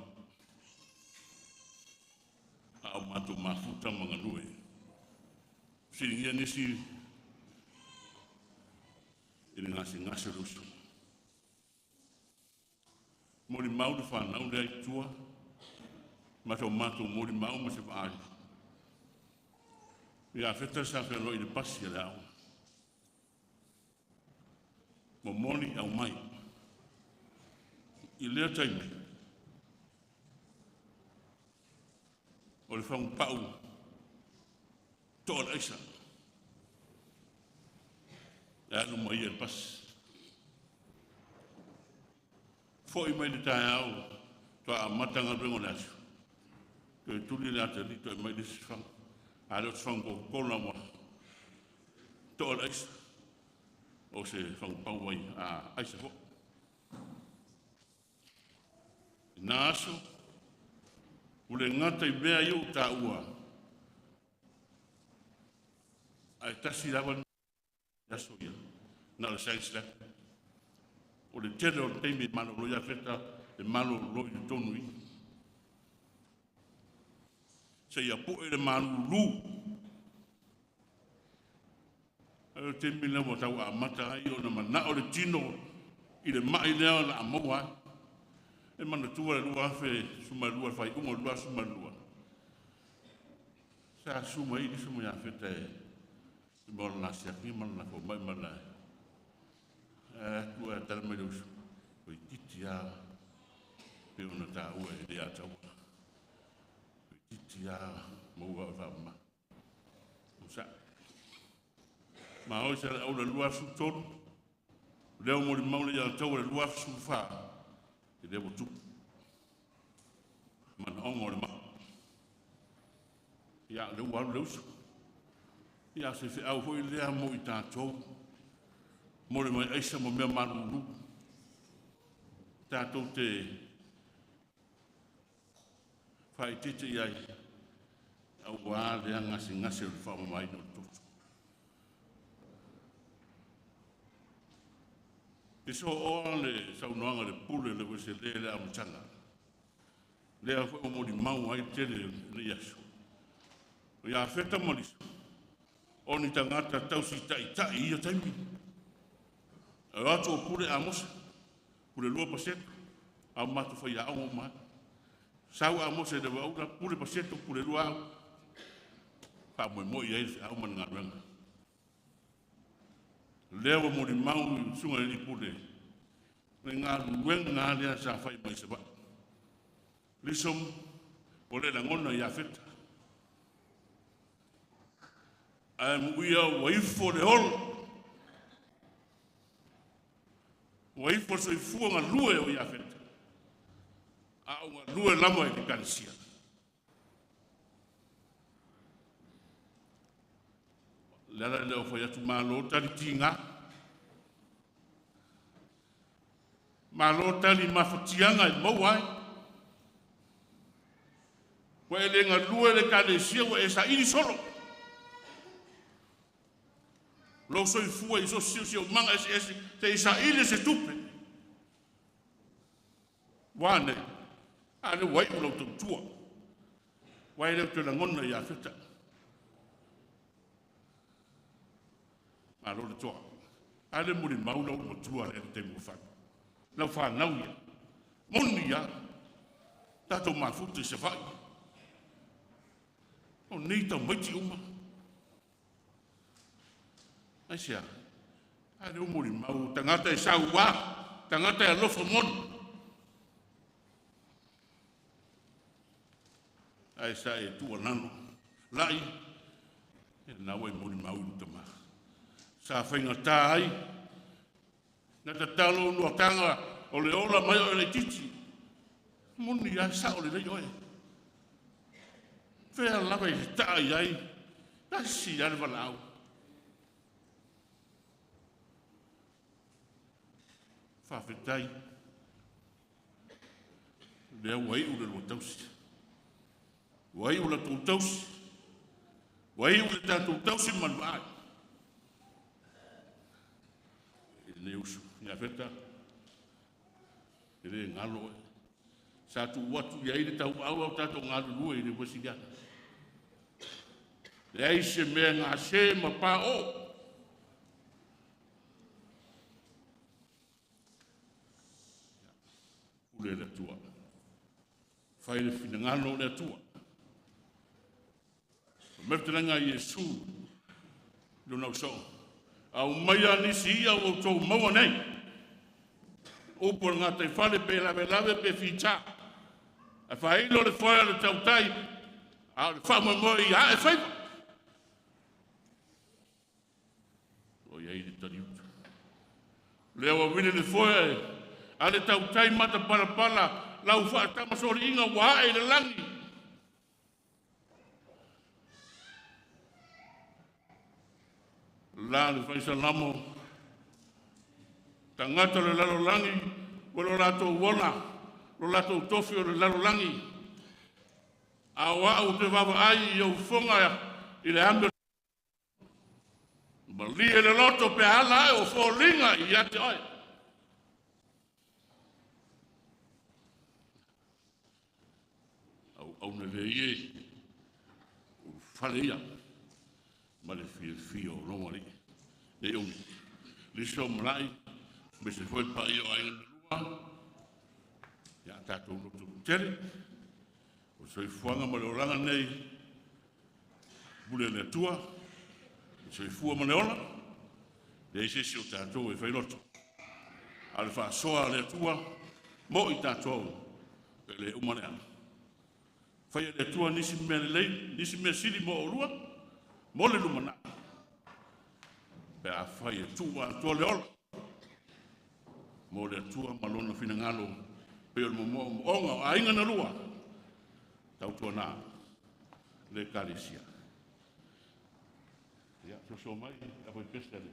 A o Matou mafuta ma galue. Fesiligia nisi i le gasegase o le uso. Molimau le fanau lea i tua, ma so matou molimau ma se vaai. Ia feta sa fealoai i le pasi a le aoga. Momoli aumai. I lea taimi, o le fagupau to'a le aisa. E alu mai ia i le pasi. Fo'i mai le taeao, toa amata galuega o le aso. Toe tuli le atalii toe mai le isi fagu. A le o se fagu Coca-Cola ua to'a le aisa. O se fagupau ai a aisa foi. I na aso, ua le gata i mea ia ua taua, ae tasi lava le aso ia, na o le science lab. O le tele o le taimi e malolo ia Feta, e malolo i totonu i. Seia pu'e le malulu. Ai o le taimi lea ua tau amata ai ona mana'o le tino i le ma'i lea o le a maua ai. E manatua le 2012, le faaiuga o le 2012. Sa susu mai ai Liso ma ia Feta e mo le siaki ma le fomai ma le atu e tala mai le uso. O itiiti lava pe ona taua e le ataua. O itiiti lava maua o faamama. O sa. Ma oi sa le aula 2003, lea o molimau le ia taua le 2014, e lea ua tupu. Manaoga o le mau. Ia, lea ua alu le uso. Ia, se feau foi lea mo i tatou, mo le mai aisa ma mea malulu. Tatou te faaeteete i ai, auā lea gasegase o le faamamaina o le toto. E so'oa le saunoaga le pule le ueselē le amataga. Lea foi ua molimau ai tele lenei aso. O ia Feta ma Liso, o ni tagata tausi ta'ita'i i ia taimi. E o atu o pule Amosa, pule lua paseto, au matou faiaoga uma ai. Sau Amosa i le Vaula, pule paseto, pule lua au. Faamoemoe i ai le feau ma le galuega. Lea ua molimau i susuga i le pule, le galuega lea sa fai mai Savaii. Liso, ua le lagona ia Feta. Ae muia ua ifo le olo. Ua ifo le soifua galue o ia Feta. A o galue lava i le ekalesia. Le ala lea o fai atu malo tali tiga. Malo tali mafatiaga e maua ai. Ua e le galue le ekalesia ua e saili solo. Lou soifua i so siosiomaga eseese te i saili se tupe. Ua nei, a le ua iu lau tautua. Ua e leo te lagona ia Feta. Malo le toa. A le molimau lau matua le te taimi ua fai. Lau whanau ia. Moni ia. Tātou mafuta i Savaii. O nei tamaiti uma. Ai sea. A le o molimau, tagata e sauā, tagata e alofa moni. Ai sa e tuualalo. Lai, e na ua e molimau i le. Sa faigata ai, na tatalo nuataga o le ola mai o le titi. Moni a sao le lei oe. Fea lava i taa i ai, tasi a le valaau. Faafetai. Lea ua iu le lua tausi. Ua iu la tou tausi. Ua iu le tatou tausi ma le vaai. I lenei uso. Ia Feta, e le galo oe. Sa tuu atu i ai le tauau au tatou galulue i le Uesiliana. Leai se mea gase ma paoo. Pule le Atua. Fai le finagalo o le Atua. O mefutalega a Iesu lona usoo. Au mai a nisi ia ua outou maua nei. Upu o le gatai fale pe lave lave pe fita. A failo le foe o le tautai, a o le faamoemoe ia ae faiva. O iai le taliuta. Lea ua vili le foe a le tautai mata palapala lau faatamasoliiga ua ae i le lagi. La le faisalamo tagata o le lalolagi ua lo latou ola lo latou tofi o le lalolagi. A o au te vaavaai i ou foga i le ame malie le loto pe ala ae o foliga ia te oe. Au au na le ie u fale ia ma le fiafia o lou alii. Nei umi. Liso malai, me se foi pa ia o aiga na lua. Ia tātou loto tele. O soifuaga ma le olaga nei, pule le Atua, o soifua ma le ola, leai se isi o tātou e failoto. A o le faasoa a le Atua, mo i tātou, e le uma lea. Faia le Atua nisi mea lelei, nisi mea sili mo olua, mo le lumanai. Pe a fai e tuu atoa le ola, mo le Atua ma lona finagalo, pe o le moomooga o aiga na lua, tautuana le Ekalesia. Ia, soso mai, a foi pese ale.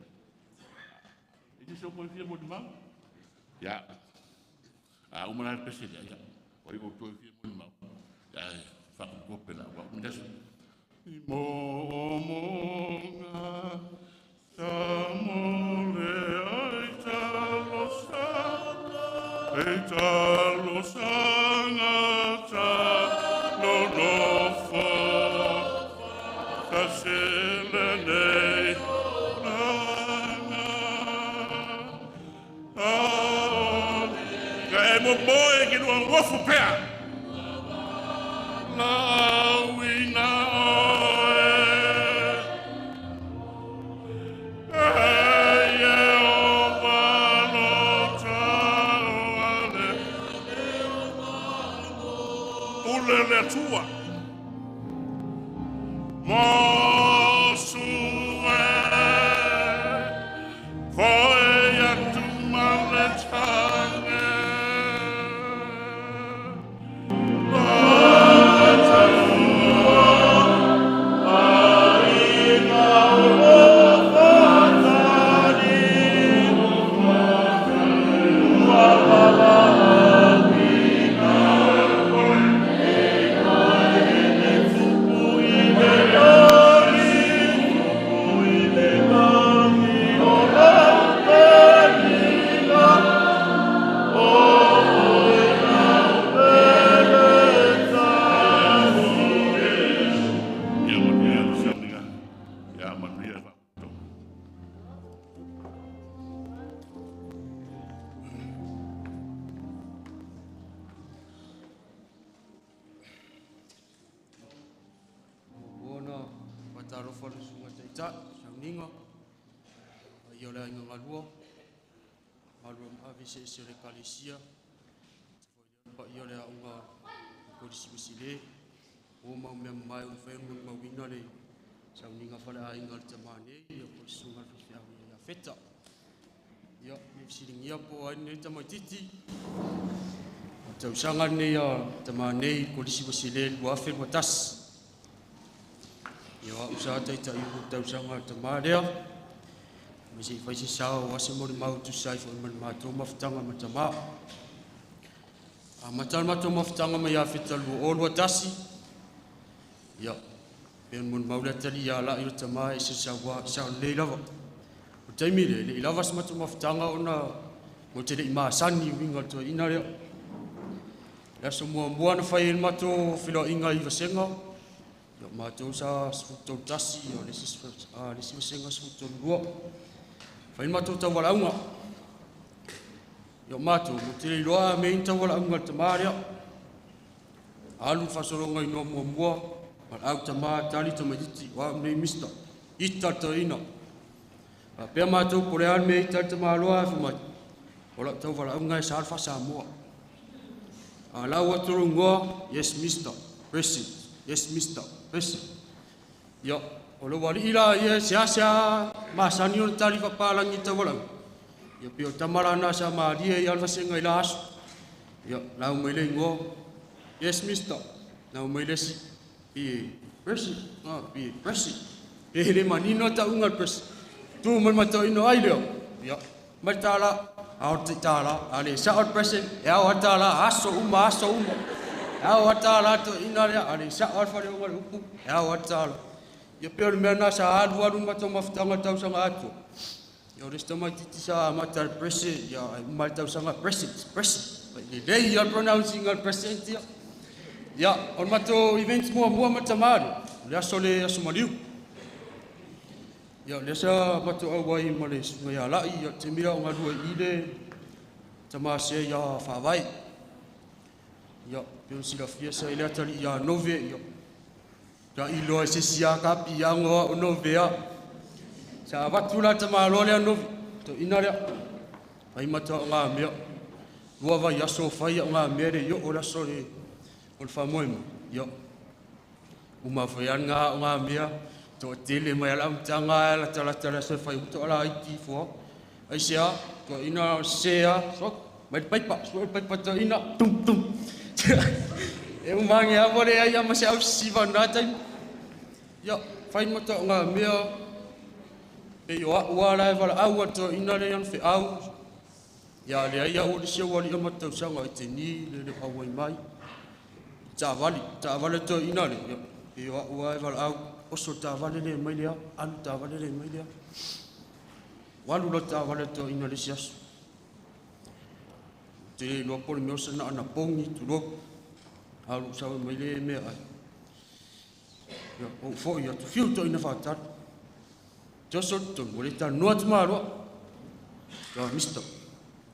E te so koe fia mo mau? Ia, a uma la pese lea, ia. O i o toe fia mo mau. Ia, whakakope la, wa umidasa. I mo monga, ta mole ai talosa, e talosanga ta no nofo, ta sele nei langa. Ka e mo moe ki lua wofu pea. Lauina oe. E Iehova lo tauale. Pule le Atua. Mo sue. Foe atu ma le tange. Ia manuia le sauniga. Ia manuia le faapoto. Ona faatalofa le susuga taitai sauniga ia o le aiga galua malu ave eseese o le Ekalesia paia o le aoga Kolisi Vasile o mau mea mamae ua mafai ona molimauina le sauniga faleaiga a le tamā nei ia po o le susuga i le faifeau ia Feta. Ia, me fesiligia po o ai lenei tamaitiiti. O le tausaga lenei a tamā nei Kolisi Vasile 2021. Ia, o au sa taita'i o tausaga a le tamā lea. Ma se i fai se sao o ase molimau tusa ai foi ma le matou mafutaga ma tamā. Amata le matou mafutaga mai ia Feta 2021. Ia, pe ona molimau le atali ia lai o le tamā e se saua sao lelei lava. O le taimi lea, le i lava se matou mafutaga ona mo te le i masani uiga o le toeaina lea. Le aso muamua na fai ai le matou feloaiga i Vasega, Ia matou sa 11, ia le isi vasega 12. Fai le matou taualaauga. Ia matou, mo te iloa me in taualaauga le tamā lea. Alu fasologa i noa muamua, ma au tamā tali tamaititi, wa au nei mista, ita toina. A pea matou po le al me ita le tamāloa e fumai, o lau taualaauga e sa alfa Samoa. A lau atu ngoa, yes mister, president, yes mister, president. Ia, o le wali ila ia sea sea masani o le tali papalangi taualaauga. Ia pio tamarana sa maria i alfa senga ila aso. Ia, lau mai le ngoa, yes mister, lau mai le si, pi president, ah, pi president. Pe le manino ta unga president. Tu mai mato ino ai leo. Ia, mai tala, ao te tala, ale sa o president, e ao atala, aso uma, aso uma. Ao atala to ina lea, ale sa o alfa le unga le upu, e ao atala. Ia peo le mea nā sa alu alu mato mafutanga tausanga atu. Ia o le stamai titi sa mata le president, ia ai mai tausanga president, president. Le lei ia pronouncing al president ia. Ia, o le mato event mua mua matamaru, le aso le aso maliu. Ia, le sa mato au ai ma le sunga ia lai, ia te mira o ngā lua i le tamase ia whawai. Ia, peo sila fia sa ile atali ia nove, ia. Ia iloa se sia ka pi ia ngoa o nove ia. Sa avatu la tamaloa lea nove, to ina lea. Whai mata o ngā mea. Lua vai aso whai o ngā mea le io o laso le o le whamoe mo. Ia. Uma whai an ngā o ngā mea. To tele mai ala mtanga ala tala tala se whai uto ala iti fua. Ai sea, to ina sea, so, mai paipa, so paipa to ina, tum tum. E umange a more ai ama se au siva nā tai. Ia, whai mata o ngā mea. E o a ua la e wala au ato ina le an whe au. Ia le ai au le sia wali ama tausanga i te ni le le hawai mai. Tā wale to ina le. Ia, e o a ua e wala au. Oso tā wale le mai lea, alu tā wale le mai lea. Walu lo tā wale to ina le siasu. Te loa pole meo sana ana pongi tu lo. Alu sawe mai le mea ai. Ia, o fo ia tu fiu to ina whātari. Te oso tonu, o le tā noa tu māroa. Ia, mister,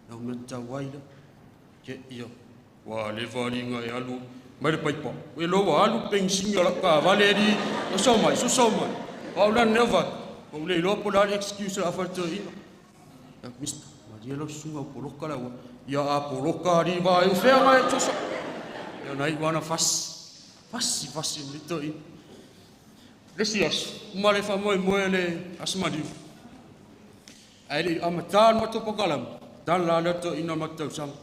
lau mea tā waila. Ke ia, wā le wharinga e alu. Mai le paipa. E loa alu pensinga la ka vale ri. O so mai, so so mai. Wa una neva. O le loa po la excuse la fa to ina. Ya mister, ma dia lo sunga poloka la wa. Ya a poloka ri va e fea mai to so. Ya nai wana fas. Fasi fasi ni to ina. Le sias, ma le fa moi moi le asmadi. Ai le amatan ma to pokalam. Dan la le to ina ma to sang.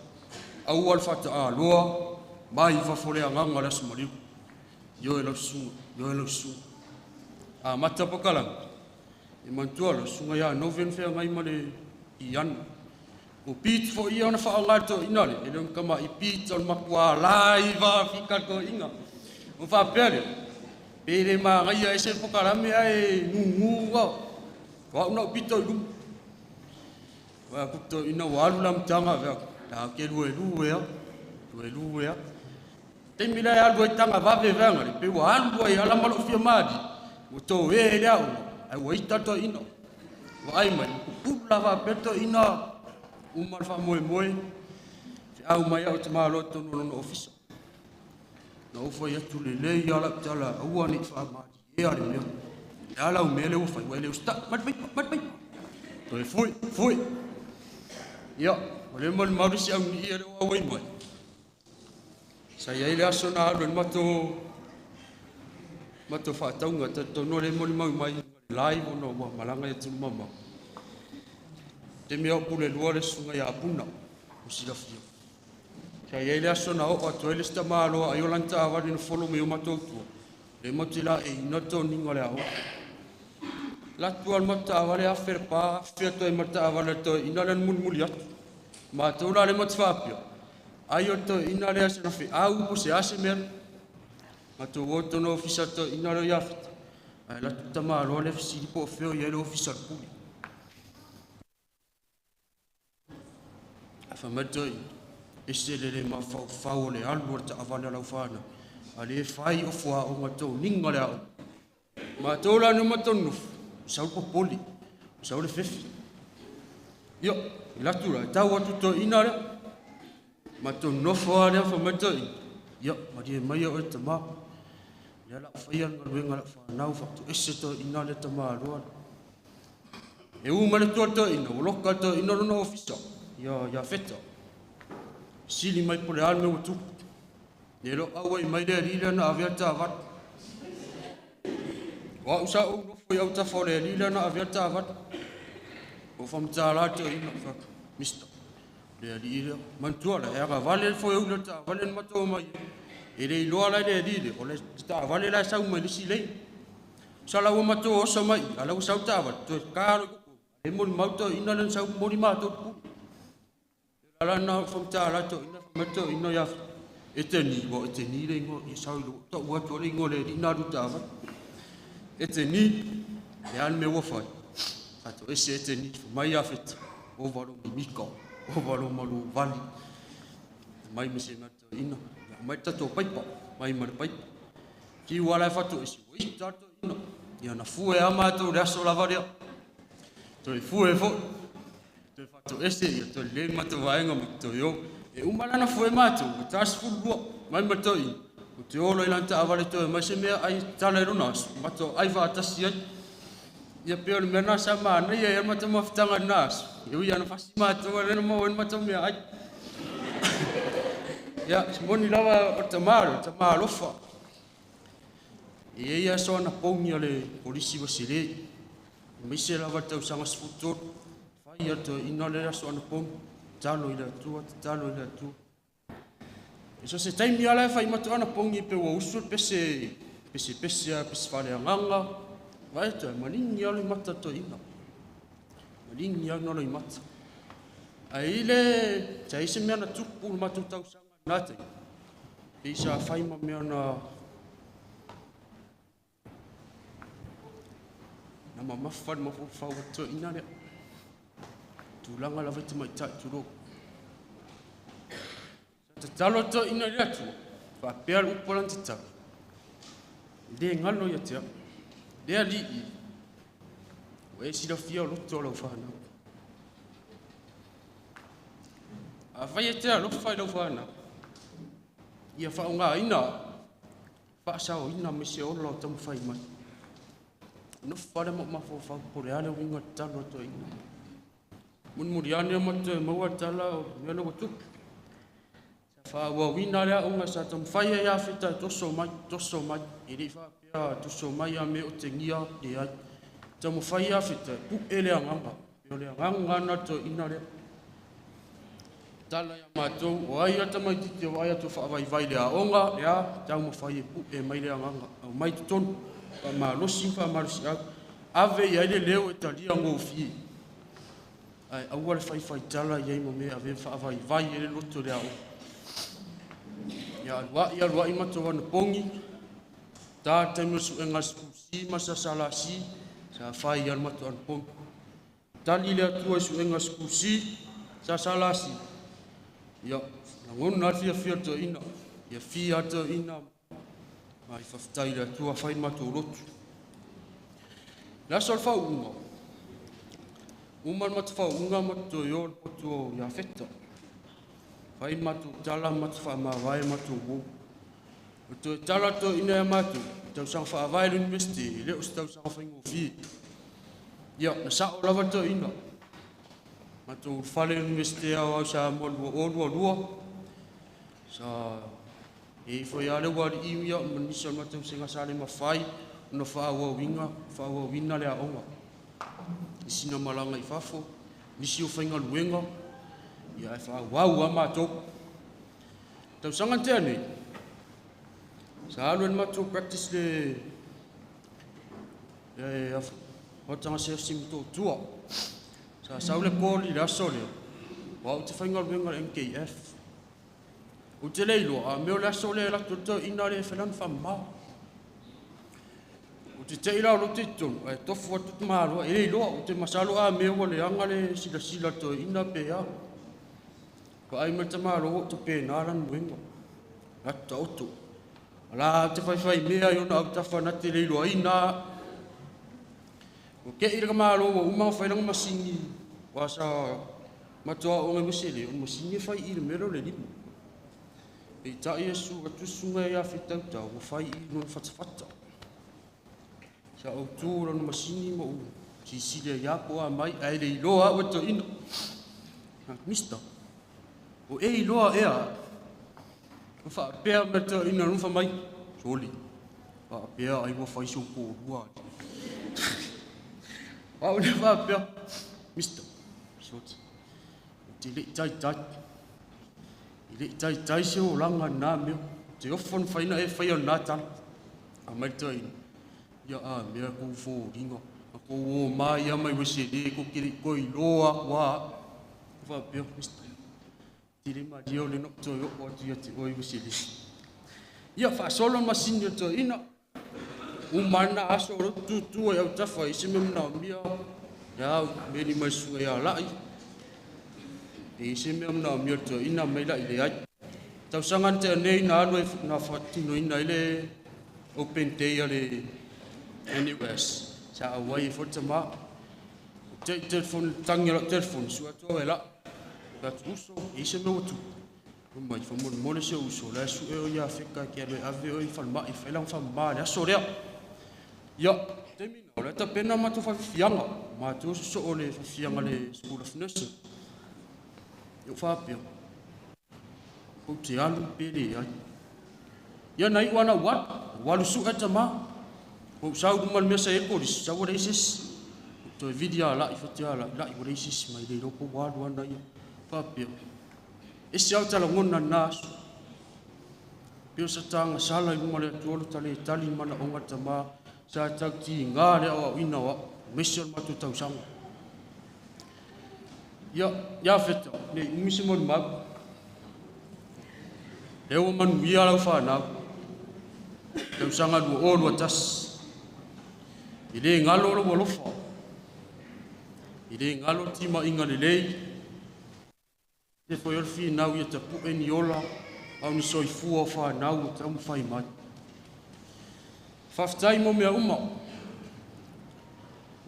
Au al fata a loa. Mai fa fole a nganga le asmaliu. Yo e lau sunga, yo e lau sunga. A mata pokalam. E mantua lau sunga ia noven fea ngai ma le ian. O pit fo ia ona wha ngai to ina le. E leong kama i pit o makua lai va fika ko inga. O wha pea le. Pere ma ngai ia ese pokalame ai ngungu wa. Wa una pito i lumu. Wa kuto ina walu la mtanga vea. Ta ke lue lue ya. Lue lue ya. Te mila e alu ai tanga vave venga le pe wa alu ai ala malo fia madi. Mo to e le au. Ai wa ita to ina. Wa ai mai pula va pe to ina. Uma fa moe moe. Fi au mai au te malo to no no ofisa. Na ufa ia tu le le ia la tala ua ni fa madi. E ale mea. E ala u mele u fai wa le usta. Mat pai mat pai. To e fui fui. Ia, o le mal maurisi au ni ia le wa wai mai. Sa ia le aso na alu mato mato whaataunga, te tono le moli mau mai live ono wa malanga e tulu mama. Te mea pule lua le sunga ia apuna, o sila fia. Sa ia le aso na o atoa le sta māloa ai o lanta awari na folo me o mato utua. Le mati la e inato ninga le ao. La tua al mata awale a where pā, whia toi mata awale toi ina le muli muli atu. Mātou la le mati whaapia. Ai o toi ina le ase na whi au po se ase mea. Mātou o tono ofisa toi ina le iawhita. Ai la tuta māloa le fisiri po o whio i ele ofisa le puli. A wha mai toi, e se lele ma whau whau o le alu o le taawale lau whana. A le fai o fua o ngā tau ninga le ao. Mātou la numa tau nufu, sau popoli, sau le fefi. Ia, i latu la, e tau atu tō ina lea. Mātou nofo a lea wha mai tō ina. Ia, marie mai o e tamā. Lea la whaia ngā luenga la whanau whakatu ese tō ina le tamā roa. E u ma le tua tō ina, o loka tō ina lona ofisa, ia feta. Sili mai po le al me watupu. Ne lo aua i mai le lila na avea tā vat. Wa usa o nofo i au tafa o le lila na avea tā vat. O whamta la tō ina, whak, mister. Le lila, mantua la, e aga vale fo e ula tā vale mato mai. E le iloa lai le lile, o le tā vale lai sau mai lisi lei. Sa lau mato o sa mai, a lau sau tā vat, toe karo i kuku. E mori mauto ina len sau mori mātou pu. La na whamta la tō ina, whamato ina ia. E te ni, wa e te ni le ingo, i sau ilo, tō ua tō le ingo le ina ru tā vat. E te ni, le an me wawhai. Ato ese e te ni, mai a wheta, o waro mi mika, o waro maru vali. Mai me se mata ina, mai tato paipa, mai mara paipa. Ki wala e whato ese, oi tato ina. Ia na fue a mātou le aso lava rea. Toi fue fo, toi whato ese, ia toi le mato vaenga ma toi o. E umalana fue mātou, o tās furua, mai mato ina. O te olo i lanta awale toi, mai se mea ai tala i rona aso, mato ai whaatasi ai. Ia peo le mea nā sa māna ia ia mato mawhitanga nā aso. Ia ui ana whasi mātou, a rena mau en mato mea ai. Ia, moni lava o tamaro, tamalofa. Ia ia so ana pongi o le polisi wa sile. Mai se lava tau sanga sfutur. Whai ia te ina le aso ana pongi. Talo i le atua, talo i le atua. E so se taimi ala e whai mato ana pongi pe ua usul pese, pese pese a, pese whare anganga. Vai toe, malingi alo i mata tō ina. Malingi alo i mata. Ai le, te aise mea na tupu le matou tausaga nā te. Te isa whai ma mea na na mamafa le mafofau a tō ina lea. Tūlanga lava te mai tai tūrō. Sa te talo tō ina lea tua, whapea le upo lan te talo. Le ngalo ia te au. Lea li i, o e sila fia o loto o lau whanau. A whai e te a lofa i lau whanau. Ia whaonga ina, whaasao ina me se ola o tamu whai mai. No whare mo mafo whau pore ale winga talo to ina. Mun muri ane o mato e maua tala o mea na watupu. Sa wha wina lea unga sa tamu whai e awhita toso mai, toso mai. E rei whapea toso mai a me o te ngia le ai. Tamu whai awhita, pu e lea nganga. Peo lea nganga na to ina lea. Tala ia mātou, o ai ata mai titi o ai atu whaavaivai lea onga, lea, tau mawhai e pu e mai lea nganga. Au mai tonu, wha malosi, wha malosi au. Ave i aile leo e talia ngō fie. Ai, aua le whai whai tala i ai mo mea ave whaavaivai e le loto lea o. Ia alua i matou ana pongi, tā taimi o suenga sukusi ma sa salasi, sa whai i ana matou ana pongi. Tali lea tua i suenga sukusi, sa salasi. Ia, langona fia fia tō ina, ia fia tō ina, mai whawhitai lea tua whai matou rotu. Le aso le whaunga, uma le matu whaunga matu i o le potu o ia wheta. Whai matu tala matu whaamāwae matu wou. O toe tala tō ina ia mātou, tau sanga whaavae le university, e leo se tau sanga whaingo fie. Ia, na sao lava tō ina. Mātou whale university au au sa mua lua o lua lua. Sa e ifo ia le wari iu ia, manisa mātou senga sa le mawhai, ona whaawawinga, whaawawina le aonga. Nisi na malanga i fafo, nisi o whainga luenga, ia e whaawau a mātou. Tau sanga tea nei, sa alu en mātou practice le watanga se si mto tua. Sa sau le koli le aso lea, wa o te whainga luenga le NKF. O te leiloa, a meo le aso lea latu tau ina le whelan whamau. O te te ila o lo te tonu, e tofu atu te māloa, e leiloa, o te masalo a meo le anga le sila sila tau ina pe a. Ka ai me te māloa o te pēnā lan luenga. Latu ta oto. La te fai fai mea i ona au tafa na te leilo aina. O ke i le malo o uma fai langa masingi. Wa sa matua o ngai masele, o masingi fai i le mero le lima. E tai e su atu sunga ia fitau tau, o fai i non fatafata. Sa au tu lona masingi mo u sisilia ia po a mai, ai le iloa au e to ina. Mister, o e iloa ea, o whaapea me te ina nufa mai, soli, whaapea ai ua whai so ko rua. Wa le whaapea, mister, soti, te le tai tai, i le tai tai se o langa nā mea, te ofo na whaina e whai o nā tala, a mai te ina, ia a mea kou fō ringa, a kou o mai a mai wese le ko kiri koi loa wā, whaapea, mister, te le maria o le no toi o atu ia te oi wese le. Ia whaasolo masini o toi ina, umana aso ro tutu e au tafa i se mea mna mia, ia au meni mai sunga ia lai. E se mea mna mia toi ina mai lai le ai. Tau sangan te anei na alu e na whatino ina i le Open Day a le NUS. Sa awai e fota ma. Te telefon, tangi la telefon, sua toa e la. Ka uso, e se mea watu. Mai fa mo mo le se uso, la su e o ia feka ki alo e ave o i whalma i whailang wha maa le aso rea. Ia, te mina, o le tapena mātou whawhianga, mātou so o le whawhianga le School of Nursing. Ia whapea, kau te alu pere ai. Ia nai wana walu, walu su e tama, kau sau kuma le mea sa e polis, sau o reisis, toi vidi a lai, whate a lai, lai o reisis, mai le ropo walu ana ia, whapea. E se au tala ngona nā aso. Peo sa tānga sala i lunga le atuolo tale e tali mana o ngata mā, sa tau ti ngā le au au ina wa, mesi o le mātou tausanga. Ia, ia wheta, nei umi se moni mau. Leo manu ia lau whanau. Tausanga lua o lua tas. I le ngalo lo walofa. I le ngalo tima inga le lei. Te foi o le whinau ia tapu e ni ola, au ni soifua o whanau o tau mwhai mai. Whawhtai mo mea uma.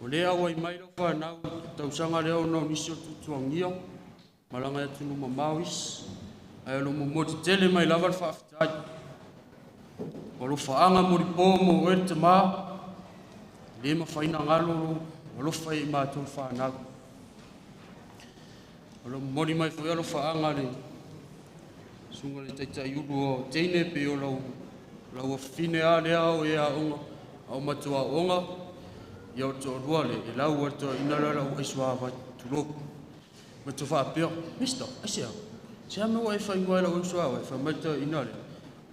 O lea wai mai lau whanau, tausanga lea o nau nisi o tutuangia, malanga e tunu mamauis, ai o lo mō te tele mai lava le whawhtai. O lo whaanga mo ripo mo oe te mā, le mawhaina ngalo lo, o lo whai mātou whanau. O lo mori mai fo lo whaanga le sunga le taitai ulu o teine pe o lau lau whine a lea o ea onga au matua onga ia o tō rua le e lau o tō ina la lau aisua vai tuloku. Ma tō whaapea, mister, aisea, se ame wa e whai ngoi lau aisua vai, whai mai tō ina le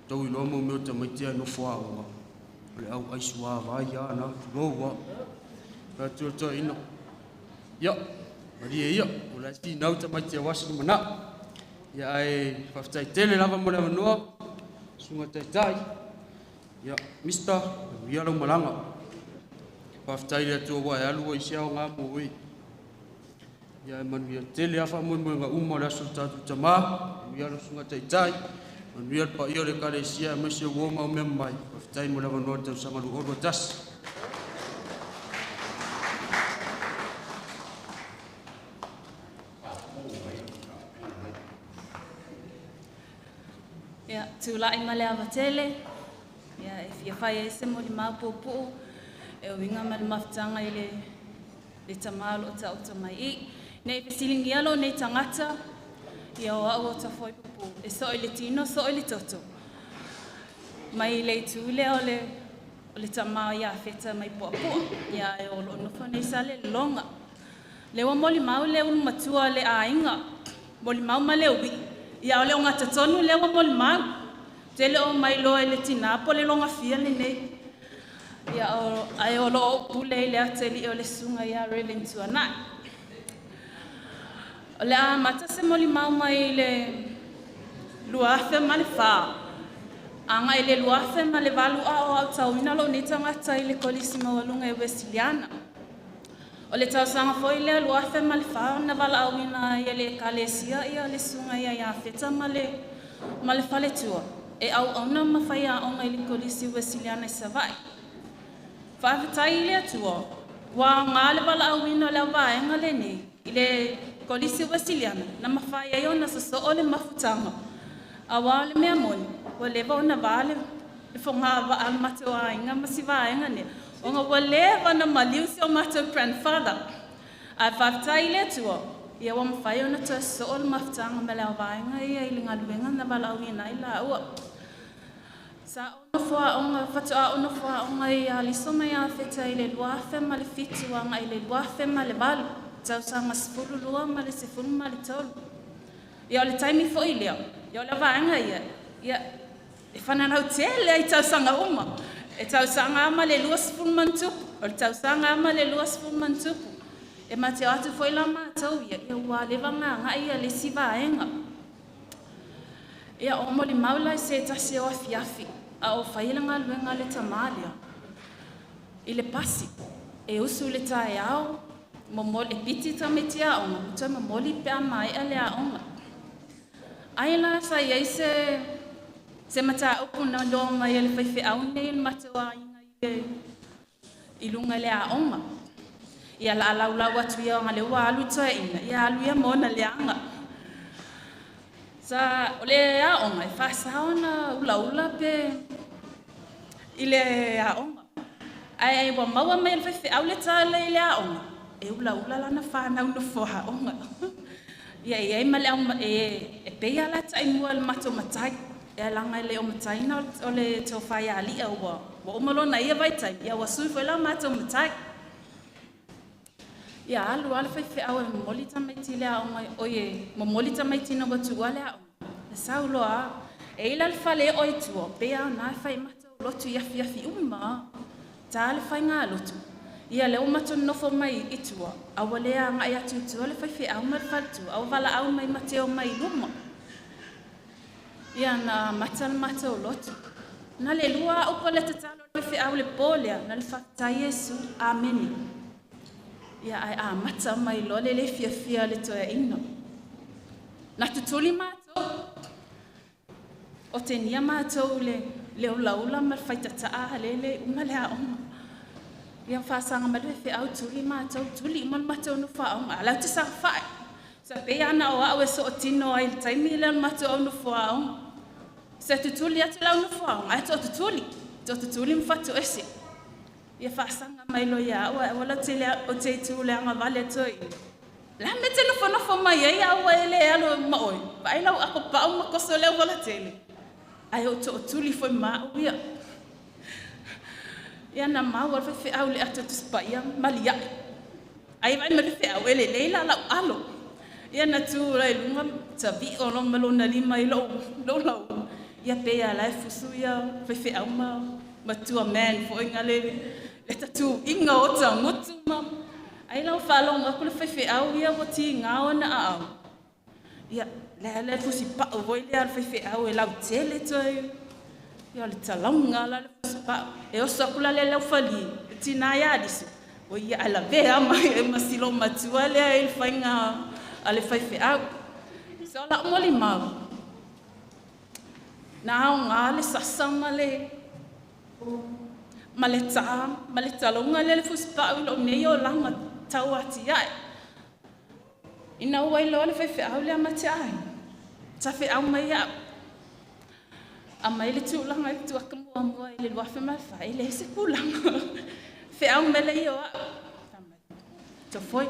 tau i loa mō meo te maitea no wha onga. O le au aisua vai ia na tuloku wa. Ka tō tō ina. Ia, Maria ia, o la ti nau ta mai te wasi mana. Ia ai whawhtai tele lava mo le wanoa, sunga taitai. Ia, mister, ia lau malanga. Whawhtai le atua wa e alua i se ao ngā mō oi. Ia e manu ia tele awha moe moe ngā uma le aso tātou tamā, ia lau sunga taitai. Manu ia le pa ia le kalesia e mai se uonga o mea mai. Whawhtai mo le wanoa tau sangalu orua tasi. Ia, tūlai ma le avatele, ia, e fia whai e se mori māpōpō, e uinga ma le mafutanga i le tamalo o ta o tamai i. Nei fesilingi alo, nei tangata, ia o au o ta foi pupu, e so i le tino, so i le toto. Mai le tūle o le tamao ia wheta mai poapoa, ia e o lo nofo nei sa le longa. Lewa moli mau le unu matua le ainga, moli mau ma le ui. Ia o le o ngata tonu lewa moli mau. Te le o mai loa i le tinapo le longa fia le nei. Ia o ai o lo o pule i le ateli o le sunga ia Reverend Tuanai. O le a mata se moli mau mai le luafe ma le wha. Anga i le luafe ma le valu a o au tauina lo ni tangata i le kolisi maualunga e Wesiliana. O le tausanga foi lea luafe ma le wha na wala awina i le kalesia ia le sunga ia ia wheta ma le whaletua. E auauna ma faiaoga i le Kolisi Uesiliana i Savaii. Faafetai i le Atua, ua aoga le valaauina o le auvaega lenei i le Kolisi Uesiliana na mafai ai ona sosoo le mafutaga. Auā o le mea moni, ua leva ona va le fogavaa a le matou aiga ma si vaega lea, ona ua leva ona maliu si o matou grandfather. Ae faafetai i le Atua, ia ua mafai ona toe sosoo le mafutaga ma le auvaega ia i le galuega na valaauina ai laua. Sa ou nofo aoga, faatoa ou nofo aoga ia Liso ma ia Feta i le 2007 agai i le 2008, tausaga 12 ma le 13. Ia o le taimi foi lea, ia o le vaega ia, ia e fananau tele ai tausaga uma. E tausaga lava ma le 20 ma ona tupu, o le tausaga lava ma le 20 ma ona tupu. E ma te o atu foi la matou ia, ia ua leva ona agai ia le isi vaega. Ia o molimau la i se tasi o afiafi, a o fai le galuega a le tamā lea, i le pasi, e usu i le taeao, momoli, e piti tamaiti aoga, ma toe momoli pe a maea le aoga. Ai la sa i ai se mataupu na iloa mai e le faifeau nei o le matou aiga i luga i le aoga. Ia la laulau atu ia ona lea ua alu toeaina, ia alu ia ma ona leaga. Sa o le aoga e faasa ona ulaula pe i le aoga. Ae ua maua mai e le faifeau le tala i le aoga, e ulaula lana fanau nofo aoga. Ia e i ai ma le au, e pei lava la taimua i le matou matai. E alaga e le o mataina o le tofa ia Ali'a ua uma lona ia vaitaimi, ia ua sui foi la matou matai. Ia alu lava le faifeau e momoli tamaiti i le aoga, oi e momoli tamaiti ina ua tuua le aoga. E sau loa lava. E i ai la le fale e i tua, pei lava o na e fai matou lotu i afiafi uma lava. Ta le faigalotu. Ia lea ua matou nonofo mai i tua, a ua le agai atu i tua le faifeau ma le faletua, a ua valaau mai ma te omai i luma. Ia na amata le matou lotu. Na le lua a upu a le tatalo a le faifeau i le po lea, na le faafetai Iesu, Amene. Ia ae amata mai loa le le fiafia a le toeaina. Na tutuli matou, otegia matou i le ulaula ma le faitataa lele uma le aoga. Ia faasaga mai le faifeau tuli matou, tuli uma le matou nofo aoga. A o la e ou te saofai. Sa pei lava na o au e sootino ai i le taimi lea o le matou au nofo aoga. Sa tutuli atu le au nofo aoga, ae toatutuli, toatutuli ma fatuese. Ia faasaga mai loa ia au, ae aua la te o te itu leaga vale toeaina. O le a le mea e te nofonofo mai ai a ua e le alu ma oe? Vaai lau akopau ma koso le aualatele. Ae ou tootuli foi ma au ia. Ia na maua le faifeau i le ata o Tusi Paia ma liai. Ai vaai mai le faifeau, e lelei la lau alo. Ia na tu la i luga tavi'o loa ma lona lima i lou lau. Ia pei lava la e fusu ia faifeau ma matua man foi nga le tatuiga o tagutu ma ai la ua faalogo atu le faifeau ia ua tiga ona aao. Ia le le fusi pa'u foi lea a le faifeau e lautele toe. Ia o le talauga la le fusi pa'u. E oso atu la le laufali, e tina ia Aliso. O ia ae lavea mai e ma silo matua lea i le faiga a le faifeau. So la'u molimau, na aoga le sasa ma le tā ma le talauga lea le fusipa'u i lou nei olaga tau atiae. Ina ua iloa le faifeau lea ma te aiga, tafeau mai au. A mai le tulaga i le tuaka muamua i le 2004, e leai se tulaga. Feau mai le ia o au. Tofoi.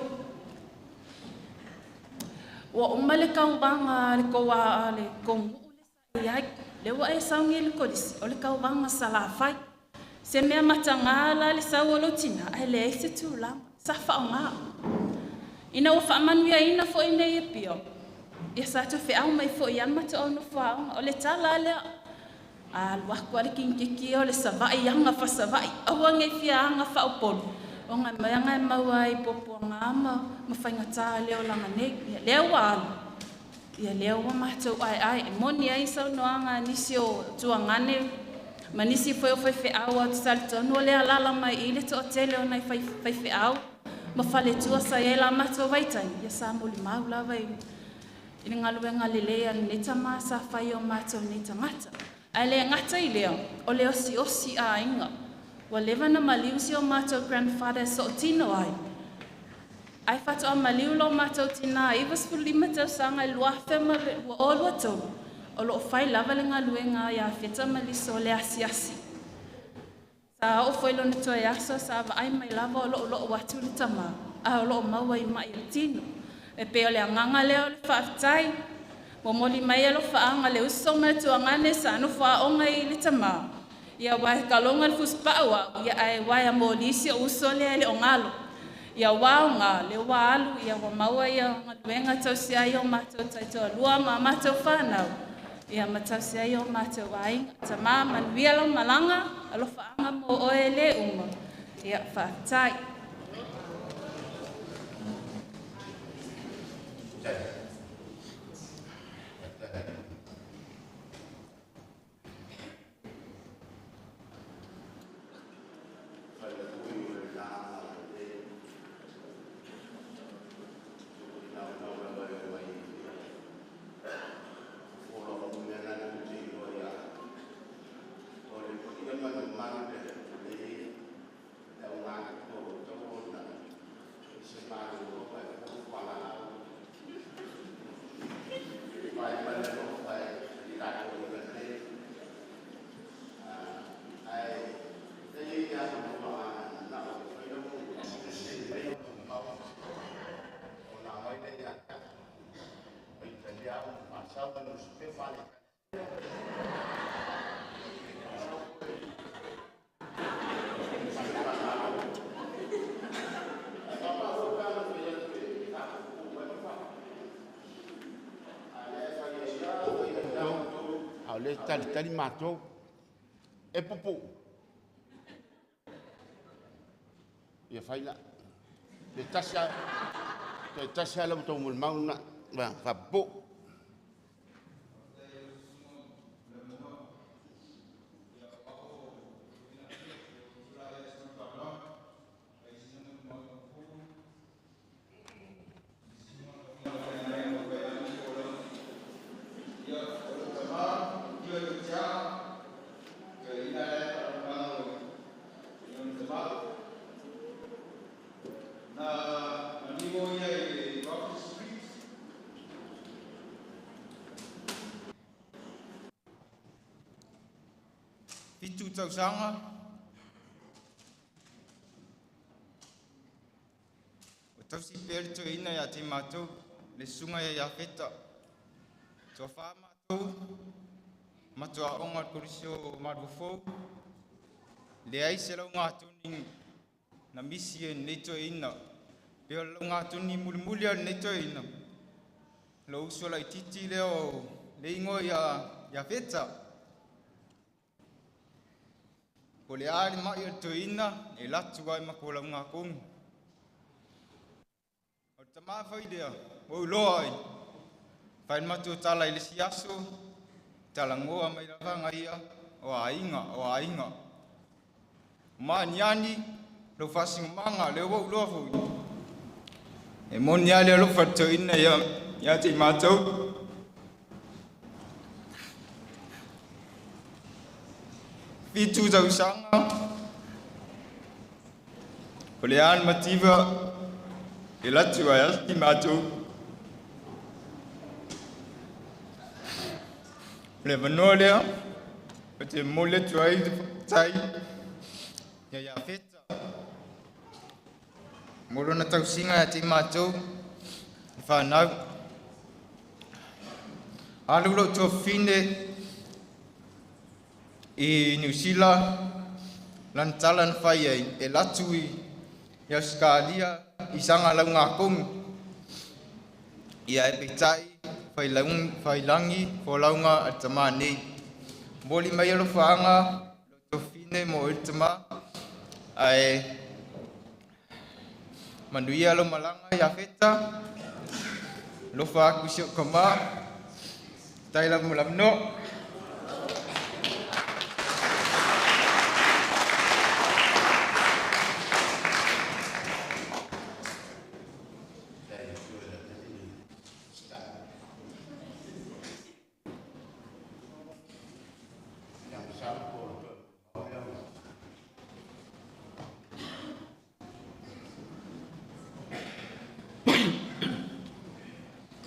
Ua uma le kauvaga a le kou a le kou nuu le sa i ai. Le ua e sauni i le kolisi, o le kauvaga Salafai. Se mea mataga la le sau o lou tina, ae leai se tulaga, sa faaaoga. Ina ua faamanuiaina foi nei e pio, ia sa toe feau mai foi ia le matou au nofo aoga. O le tala lea, alu atu a le kinikiki o le Savaii aga fa-Savaii, aua nei fia aga fa-Upolu, ona e mai aga e maua ai puapuaga ma faigata le olaga nei. Ia lea ua alu, ia lea ua matou aeae. E moni ai saunoaga a nisi o tuagane ma nisi foi o faifeau au te talitonu o le alaala mai i le toatele o nai faifeau ma faletua sa i ai la matou vaitaimi, ia sa molimau lava i le galuega lelei a lenei tama sa fai o matou nei tagata. Ae le gata i lea, o le osiosi aiga. Ua leva na maliu si o matou grandfather e sootino ai. Ae faatoa maliu lo matou tinā 95 tausaga i 2023, o loo fai lava le galuega ia Feta ma Liso le asiasi. Sa oo foi lona toe aso sa vaai mai lava o loo loo atu le tamā, a o loo maua i mai o tino. E pei o le agaga lea o le faafetai. Momoli mai alofaaga le uso ma le tuagane sa nofo aoga i le tamā. Ia wae kaloga le fusipau au, ia ae wae a mōlisi o uso lea e le o ngalo. Ia wao ngā, le wā alu, ia wa maua ia galuega tausi ai o matou taitoalua ma matou whanau. Ia ma tausi ai o matou aiga. Tamā manuia lau malaga, alofaaga mo oe le uma. Ia faafetai. Le talitali matou e pupu ia fai la le tasi ala tou molimau na faapupu. Fitu tausaga o tausi pea le toeaina ia te matou le susuga ia Iafeta. Toafa matou matoaoga o le Kolisio o Malufou. Leai se laugatoni na misi e lenei toeaina. Pe o le laugatoni mulimuli a lenei toeaina. Lo uso laititi lea o le igoa ia Iafeta. O le a le mai o le toeaina e latu ai ma ko lauga kogi. O le tamā foi lea, ua uloa ai. Fai le matou tala i le isi aso, talagoa mai lava ia o aiga, o aiga. Ma aniani, lau faasinomaga, lea ua uloa foi. E moni lava le alofa o le toeaina ia te i matou. 7 tausaga, o le a le mativa e latu ai asti matou. O le avanoa lea, o te momoli atu ai le faafetai ia Iafeta mo lona tausiga ia te i matou le fanau. Alu lou tuafafine i Niu Sila, lana tala na fai ai e latu i Ausetalia i saga lauga kogi. Ia e peitai failagi folauga a le tamā nei. Momoli mai alofaaga lou tuafafine mo oe le tamā, ae manuia lau malaga Iafeta. Alofa aku i si ou tamā. Tai lava mo le avanoa.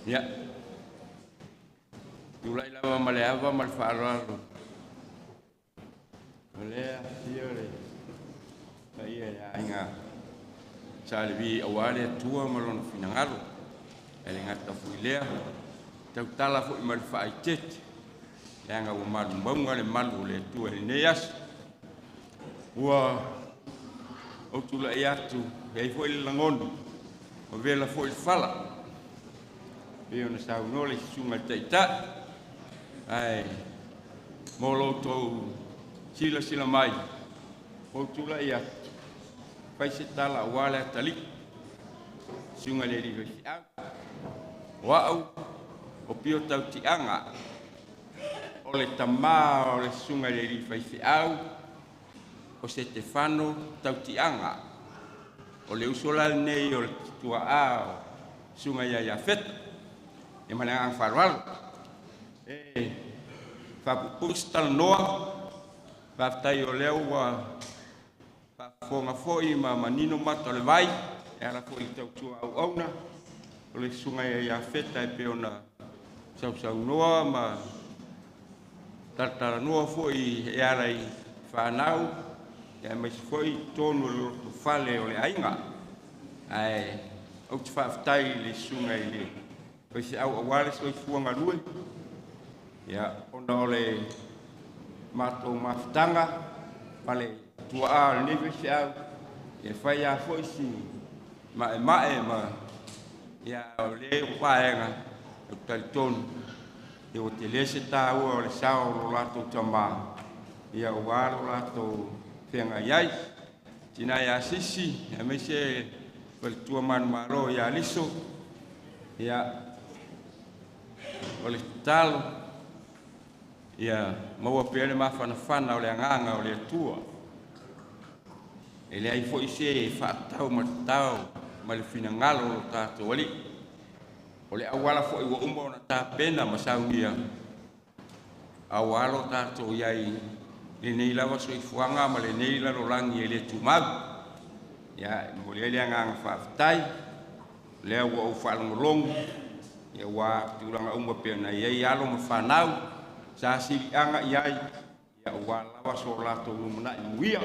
Ia, tulai lava ma le ava ma le faaaloalo. O lea afio le paia i le aiga Sa Levi aua le Atua ma lona finagalo. E le gata foi lea, tautala foi ma le faaeteete, leaga ua malumauga le malu o le Atua i lenei aso. Ua ou tulai atu, e ai foi le lagona, ua vela foi le fala, pei ona saunoa le susuga i le Taitai, ae mo lo outou silasila mai, ua ou tulai atu, fai se tala aua le atalii, susuga i le alii faifeau. O au, o Pio Tautiaga, o le tamā o le susuga i le alii faifeau, o Setefano Tautiaga. O le uso la lenei o le tua'a o susuga ia Iafeta. Ia ma le agaga faaaloalo. E faapuupuu se talanoa, faafetai o lea ua faafofoga foi ma manino mata o le vai, e ala foi i le tautua auauna, o le susuga ia Iafeta e pei ona sausaunoa ma talatalanoa foi e ala i fanau, aemaise foi i totonu o le lotofale o le aiga. Ae ou te faafetai i le susuga i le faifeau aua le soifua galue, ia, ona o le matou mafutaga ma le tuaa o lenei faifeau, e fai lava foi si maemae ma ia o le vaega ou te talitonu ia ua tele se tāua o le sao o lo latou tamā, ia aua lo latou feagai ai. Tina ia Sisi, aemaise faletua manumalo ia Liso, ia o le tatalo, ia maua pea le mafanafana o le agaga o le Atua. E leai foi se faatatau ma tatao ma le finagalo o lo tatou Alii. O le auala foi ua uma ona tapena ma saunia, aua lo tatou iai lenei lava soifuaga ma lenei lalolagi e le tumau. Ia, e momoli ai le agaga faafetai, lea ua ou faalogologo, ia ua tulaga uma pei ona i ai alo ma fanau, sa siliaga i ai, ia ua lava so latou lumanai manuia.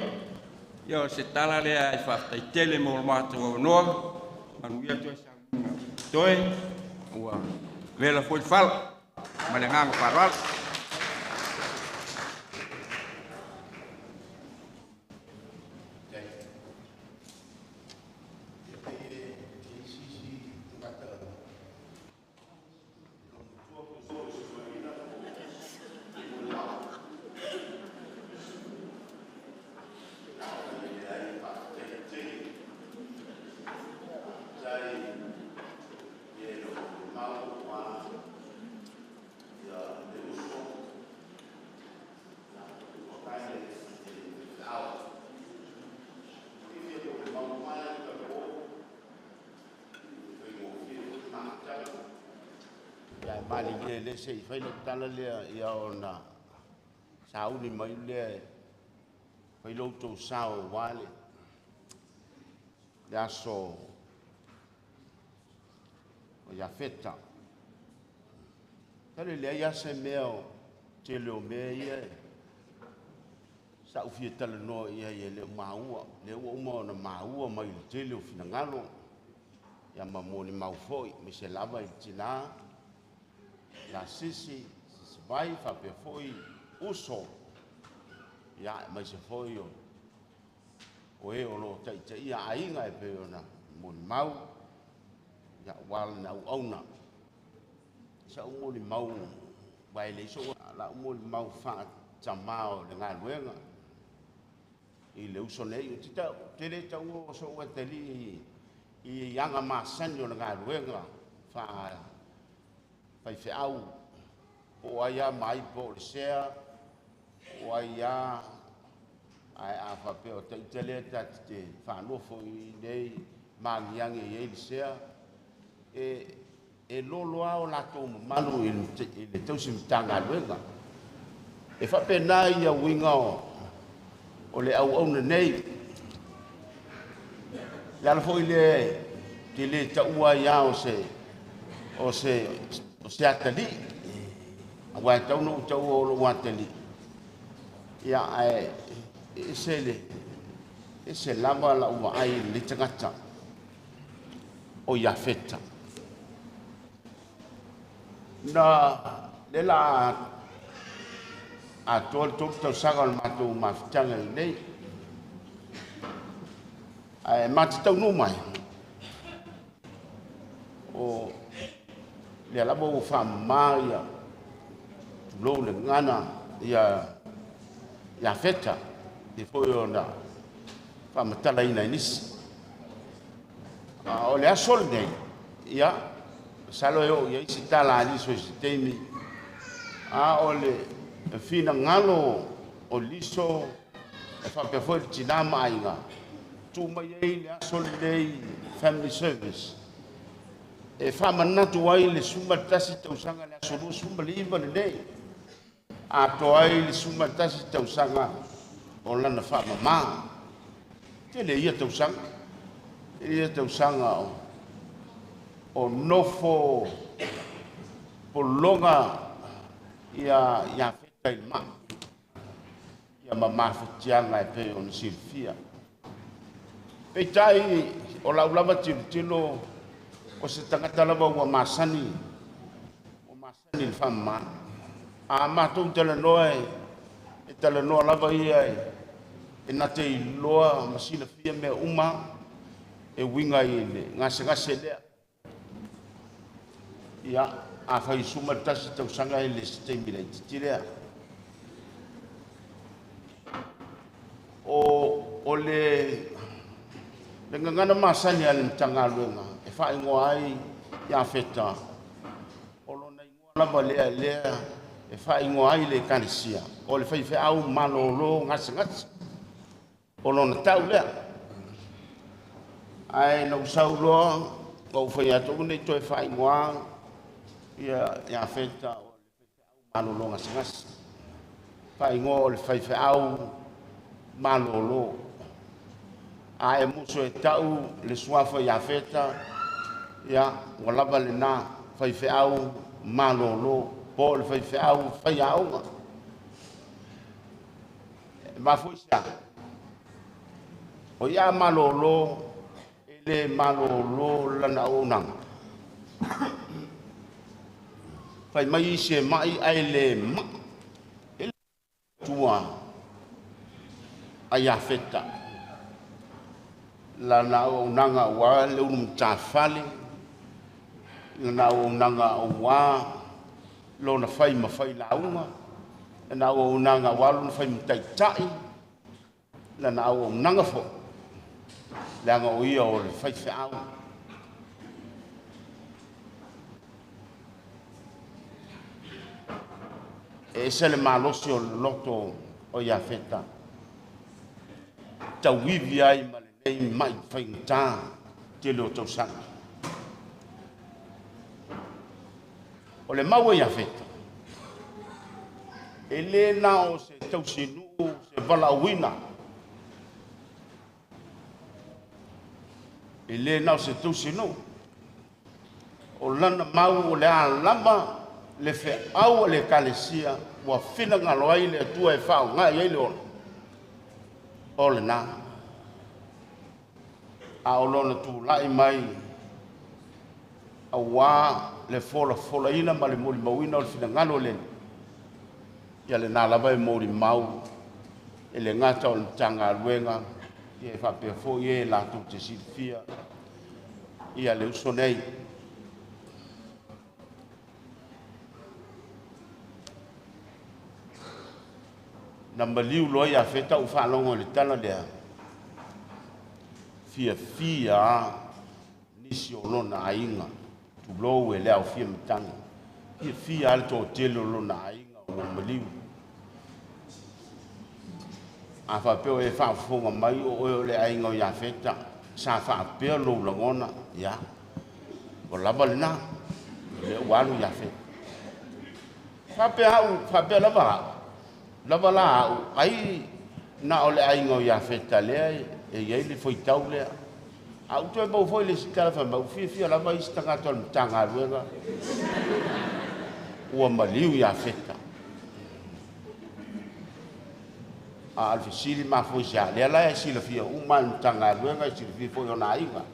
Ia o se tala lea e faafetai tele mo le matou avanoa, manuia toe saunoaga toe, ua vela foi le fala, ma le agaga faaaloalo. Malilie le se i fai lau tala lea ia ona sauni mai lea fai lo outou sao aua le aso o Iafeta. Tale leai lava se mea o tele o mea ia sa ou fia talanoa i ai e le o maua, lea ua uma ona maua mai le tele o finagalo, ia ma molimau foi, aemaise lava i le tina, ia Sisi, Sisivai, faapea foi uso, ia aemaise foi o e o lo o taitaia aiga e pei ona molimau, ia aua lana auauna. Sa ou molimau, aua e leai sou lau molimau faatamā o le galuega i le uso nei. Ou te le taua o sou atalii i aga masani o le galuega faifeau, po o ai lava ma ai, po o le sea, po o ai lava, ae a faapea o ita lea ta te faanofo i nei magiagi e i ai le sea, e lolo lava o latou mamalu i le tausi Matagaluega. E faapena ia uiga o le auauna nei. Le ala foi lea te le taua ai lava o se O se o se atalii auā e tau na ou taua o lo'u atalii ia ae ese le ese lava la'u vaai i lenei tagata o Iafeta. Na le la atoa le tolu tausaga o le matou mafutaga i nei. Ae ma te taunuu mai, o lea lava ua faamama ia tulou le gagana ia Iafeta, e foi ona faamatalaina i nisi. A o le aso lenei, ia, masalo e oo i ai se tala a Liso i se taimi, a o le finagalo o Liso e faapea foi le tinā ma aiga, tuu mai ai le aso lenei family service e faamanatu ai le 11 tausaga le aso 29 lenei, atoa ai le 11 tausaga o lana faamamā. Tele ia tausaga, tele ia tausaga o nofo pologa ia Iafeta i le mai ia ma mafatiaga e pei ona silafia. Peitai o lau lava tilotilo o se tagata lava ua masani i le faamama. A matou talanoa e talanoa lava ia e na te iloa ma silafia mea uma e uiga i le gasegase lea. Ia, afai 11 tausaga e le se taimi laitiiti lea. O le gagana masani a le Matagaluega e faaigoa ai Iafeta, o lona igoa lava lea lea e faaigoa ai le ekalesia, o le faifeau malolo gasegase, o lona tau lea. Ae na ou sau loa, ou fai atu nei toe faaigoa ia Iafeta o le faifeau malolo gasegase. Faaigoa o le faifeau malolo. A e muso e tau le suafa Iafeta, ia, ua lava lena faifeau malolo, po o le faifeau faiaoga. E mafua i se a? O ia malolo, e le malolo lana auaunaga. Fai mai isi e mai ae le mai. E le tua a Iafeta. Lana auaunaga ua le ulu matafale, lana auaunaga ua lona fai ma fai lauga, lana auaunaga ua lona fai ma taitai, lana auaunaga foi, leaga o ia o le faifeau. E ese le malosi o le loto o Iafeta, tauivi ai ma lenei mai faigata tele o tausaga. O le mau a Iafeta, e le na o se tausinuu, se valaauina, e le na o se tausinuu, o lana mau o le a lava le feau a le ekalesia ua finagalo ai le Atua e faaaoga i ai le ola, o lena. A o lona tulai mai auā le folafolaina ma le molimauina o le finagalo o le Alii, ia lena lava e molimau e le gata o le Matagaluega, ia e faapea foi e latou te silafia ia le uso nei. Na maliu loa Iafeta ou faalogo i le tala lea, fiafia nisi o lona aiga, tulou e le aofia matagi, fiafia le toatele o lona aiga ua maliu. A faapea o e faafofoga mai o oe o le aiga o Iafeta, sa faapea lou lagona, ia, ua lava lena, lea ua alu Iafeta. Faapea au, faapea lava au, lava la au, ai na o le aiga o Iafeta lea e i ai le faitau lea. A u toe mau foi le isi tala fai mai, ua fiafia lava isi tagata o le Matagaluega ua maliu ia Feta. A o le fesili mafua i se a? Lea la e silafia uma e le Matagaluega, e silafia foi e ona aiga.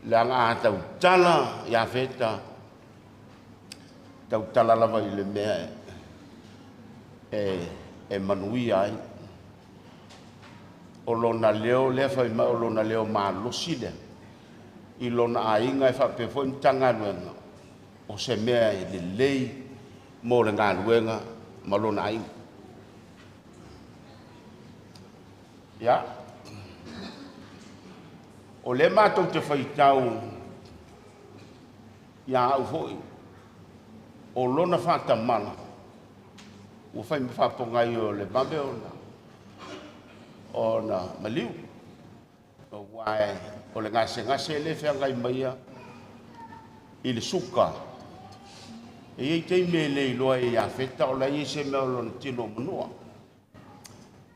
Leaga a tautala ia Feta, tautala lava i le mea e manuia ai. O lona leo lea fai mai o lona leo malosi lea i lona aiga e faapea foi Matagaluega o se mea e lelei mo le galuega ma lona aiga. Ia, o lea matou te faitau ia au foi, o lona faatamala, ua fai ma faapogai o le vave ona maliu. Aua o le gasegase le feagai maia i le suka. E iai taimi e le iloa e ia Feta o la e i ai se mea o lona tino o manua.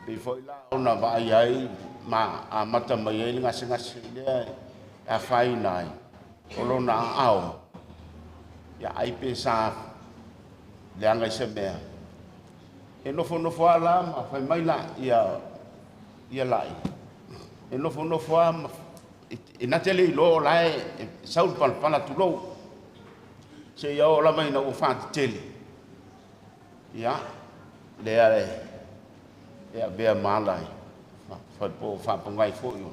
Pei foi la ona vaai ai ma amata mai ai le gasegase lea e afaina ai o lona aao. Ia ai pe sa leaga i se mea. E nofonofo lava la ma fai mai la ia lai. E nofonofo lava ma e na te le iloa o la e sau le palapala tulou. Seia oo lava ina ua faatetele. Ia, lea e avea ma ala e faapogai foi o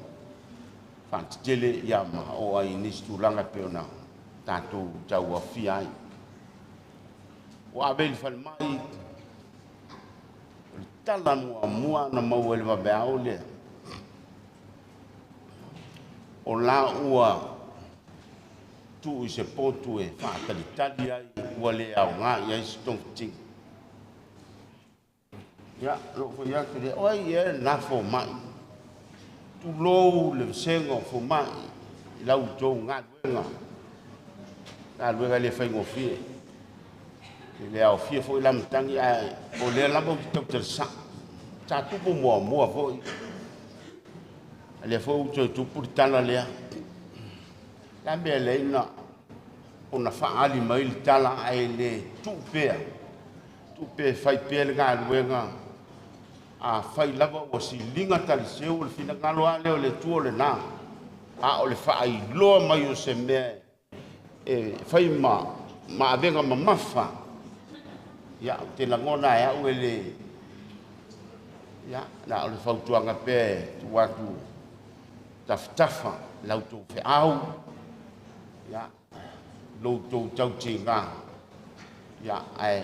faatetele ia ma oo ai i nisi tulaga pei ona tatou tauafia ai. Ua ave i le falemai, o le tala muamua na maua i le vaveao lea, o la ua tuu i se potu e faatalitali ai, ua le aoga i ai se togafitiga. Ia, lou fai atu lea, o ai ea lena fomai? Tulou le vasega o fomai i lau outou galuega. Galuega e le faigofie. E le aofia foi la matagi, ae o lea lava ou te tautala sao. Sa tupu muamua foi. A lea foi ua toe tupu le tala lea. La mea lea na ona faali mai le tala ae le tuu pea. Tuu pea fai pea le galuega. A fai lava ua siliga taliseu o le finagalo a lea o le Atua o lena. A o le faailoa mai o se mea e fai ma avega mamafa. Ia, ou te lagona e au e le... Ia, na o le fautuaga pea e tuu atu tafatafa lau tou feau, ia, lou tou tautiga, ia, ae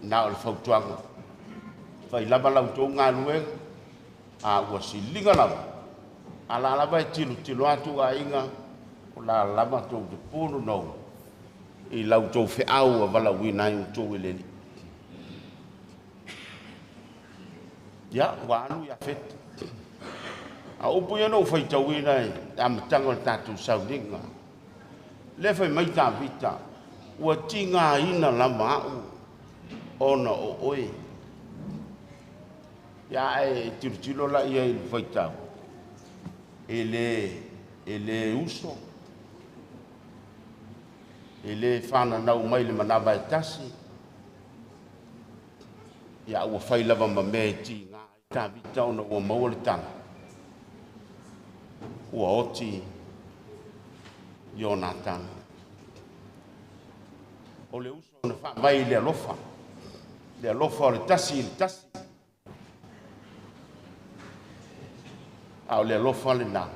na o le fautuaga. Fai lava lau tou galuega, a ua siliga lava, a la lava e tilotilo atu aiga, o la lava tou te pulu nou i lau tou feau a valauina ai outou e le Alii. Ia, ua alu ia Feta. A upu ia na ou faitauina i le amataga o le tatou sauniga. Lea fai mai Tavita, ua tigaina lava au ona o oe. Ia e tilotilo la ia i le faitau. E le uso, e le whananau mai le manava e tasi. Ia ua fai lava ma mea e tiga ai Tavita ona ua maua le tala. Ua oti Ionatana. O le uso na faamai i le alofa. Le alofa o le tasi i le tasi. A o le alofa lena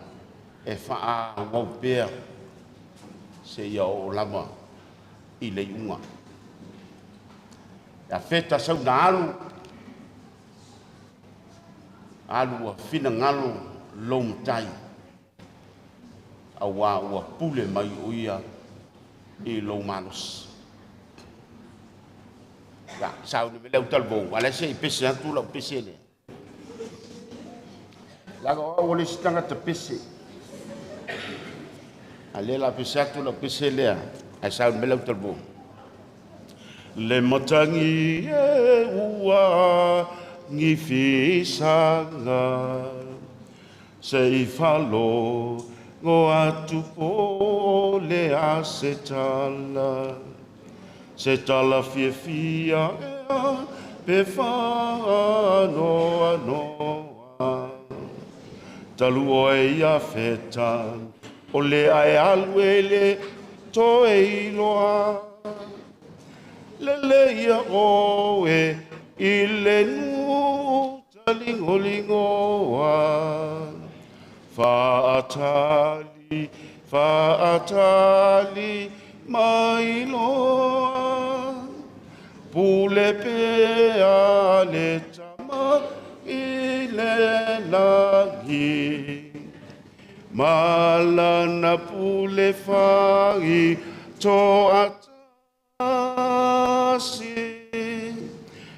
e faaauau pea seia oo lava i le iuga. Ia Feta sau na alu, alu ua finagalo lou matai, auā ua pule mai o ia i lou malosi. Ia, sauni mai le au talivou, a lea se i pese atu lau pese lea. Leaga o au o le isi tagata pese. A lea la pese atu lau pese lea, ae sauni mai le au talivou. Le matangi e ua gifisaga, se i falo Ngo atu po le a se tala. Se tala fia fia ea pe wha noa noa. Talu oe ia feta, o le ae alu e le toe iloa. Lele ia oe i le nu talingolingoa. Faatali, faatali mai loa. Pule pea le tama i le lagi. Malana pule fai to atasi.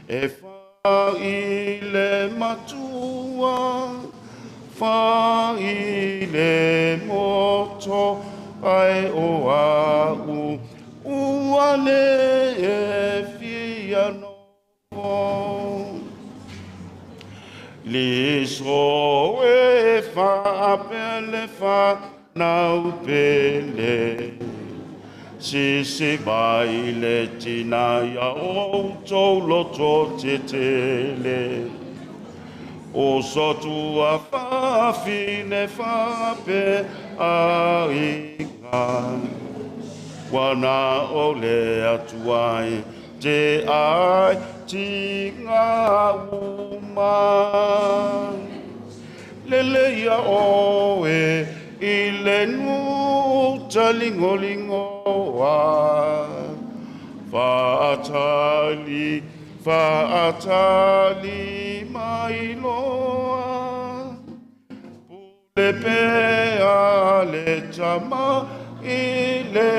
E fai le matua, fai le moto ai o au, ua le e fia nopo. Liso e fa pele fa nau pele. Sisi mai le tina ia o tau loto te tele. O sotua fafine fape a inga. Wana o le atuai te ai tinga uma. Lele ia oe i le nu talingolingoa. Faatali, faatali mai loa. Pule pea le tama i le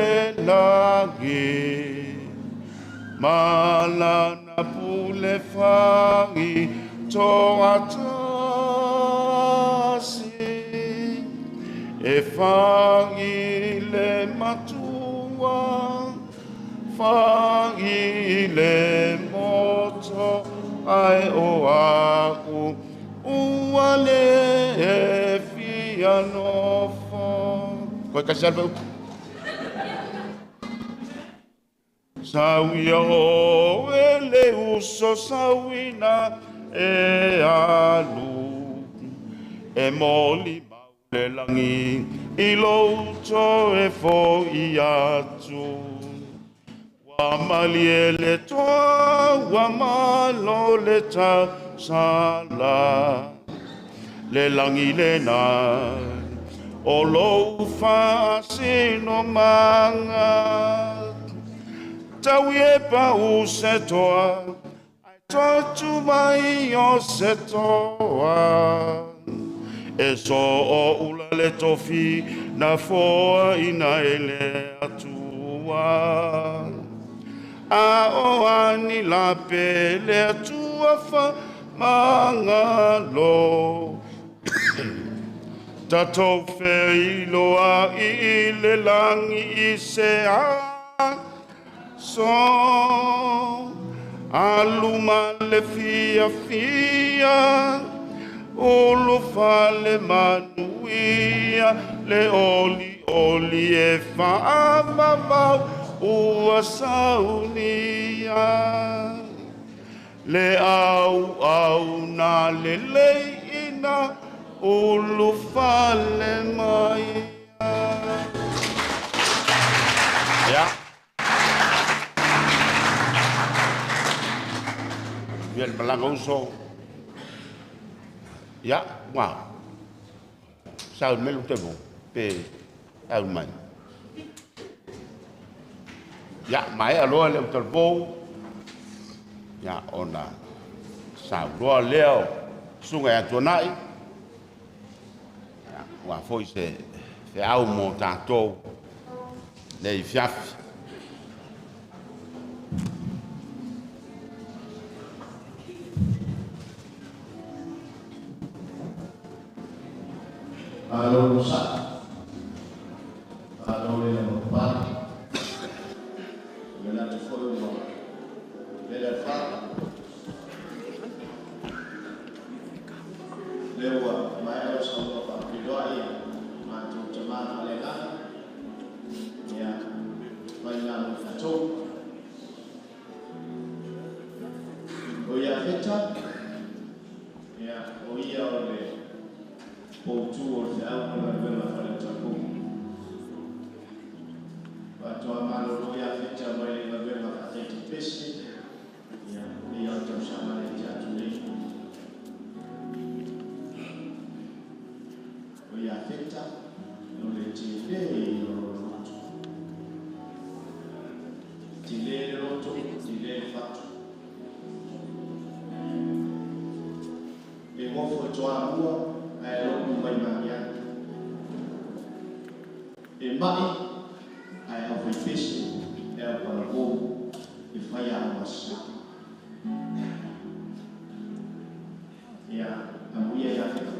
lagi. Malana pule fai to atasi. E fai le matua, fai le moto ai o au, ua le e fia nofo. Koe kasi alpe upu. Sauia o e le uso sauina e alu. E moli mau le langi i louto e fo i atu. Wa malie le toa, wa malo le ta sala. Le langi le na, o lou whaasino manga. Tau e pa u se toa, ai totu mai o se toa. E so o ula le tofi, na foa ina e le atua. A o ani la pe le atua fa mangalo. Tatou feiloa i le langi i se a. So aluma le fia fia, ulu fale manuia, le oli oli e whaamamau ua saunia. Le au au na le leina, ulu fale maia. Ya. Biar malanga uso. Ya, wa. Sa melu tebo pe au mai. Ya, mai aloa le utalbo. Ya ona sa loa leo sunga atonai. Ya, wa foi se se au mo tatou nei fiafi. Malo sa, malo le mapali, mena te foi uma, le fa, le ua, mai o sa ua pa piloa ia, ma tu tama Faatoa malolo ia feta mai le galuega faataitipese, ia, ia o le tausaga lea te atu nei. O ia feta, o le tele i o lo loto. Tele le loto, tele le fatu. E gofo e toamua, ae lo'u mai magiagi. E ma'i, ae aufaipese, e aupalagō, e fai aoga sasā. Ia, amuia ia feta.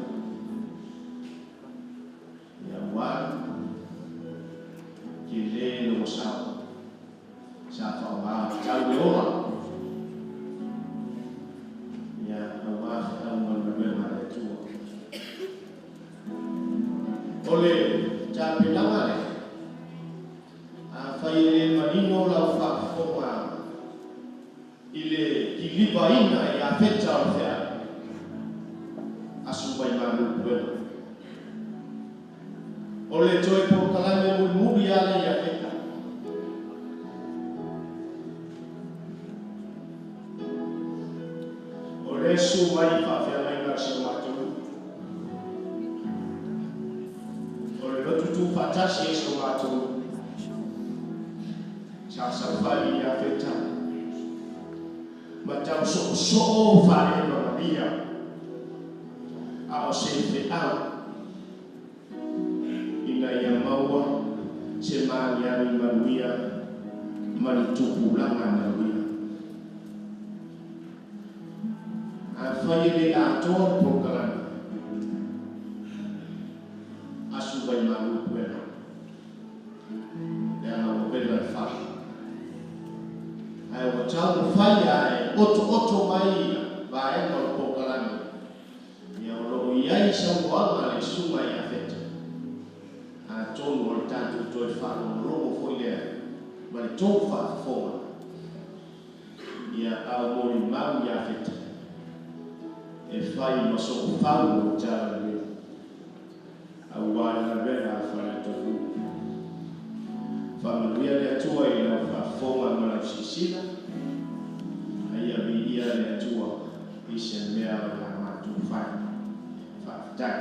Ia ua alu, tele le ua sao. Sa faaaogā tatau le ola. Ia, aumā feau ma le galuega a le Atua. O le tapenaga lea, afai e le manino lau faafofoga i le kilivaina ia feta o le feau, asu mai malu puega. O le toe polokalame mulimuli lava lea ia feta. O le susu mai i faafeagaiga a si o matou nuu. O le lotu tuufaatasi e si o matou nuu. Sa saofai ia feta ma tau soosoo faaleemamalia a o se feau ina ia maua se magiagi manuia ma ni tupulaga manuia. Afai e le atoa le polokalame, asu mai malu puega, leaga ua vela le fale. Ae ua taumafai lava e otooto mai ia vaega o le polokalame, ia o lo o i ai saunoaga a le susuga ia Feta. Atonu o le tatou toe faalogologo foi lea ma le tou faafofoga, ia a o molimau ia Feta e fai ma soofau o le Tala Lelei aua le galuega a Faleata 4. Faamanuia le Atua i lau faafofoga ma lau silasila, a ia viia le Atua i se mea o le a matou fai. Faafetai.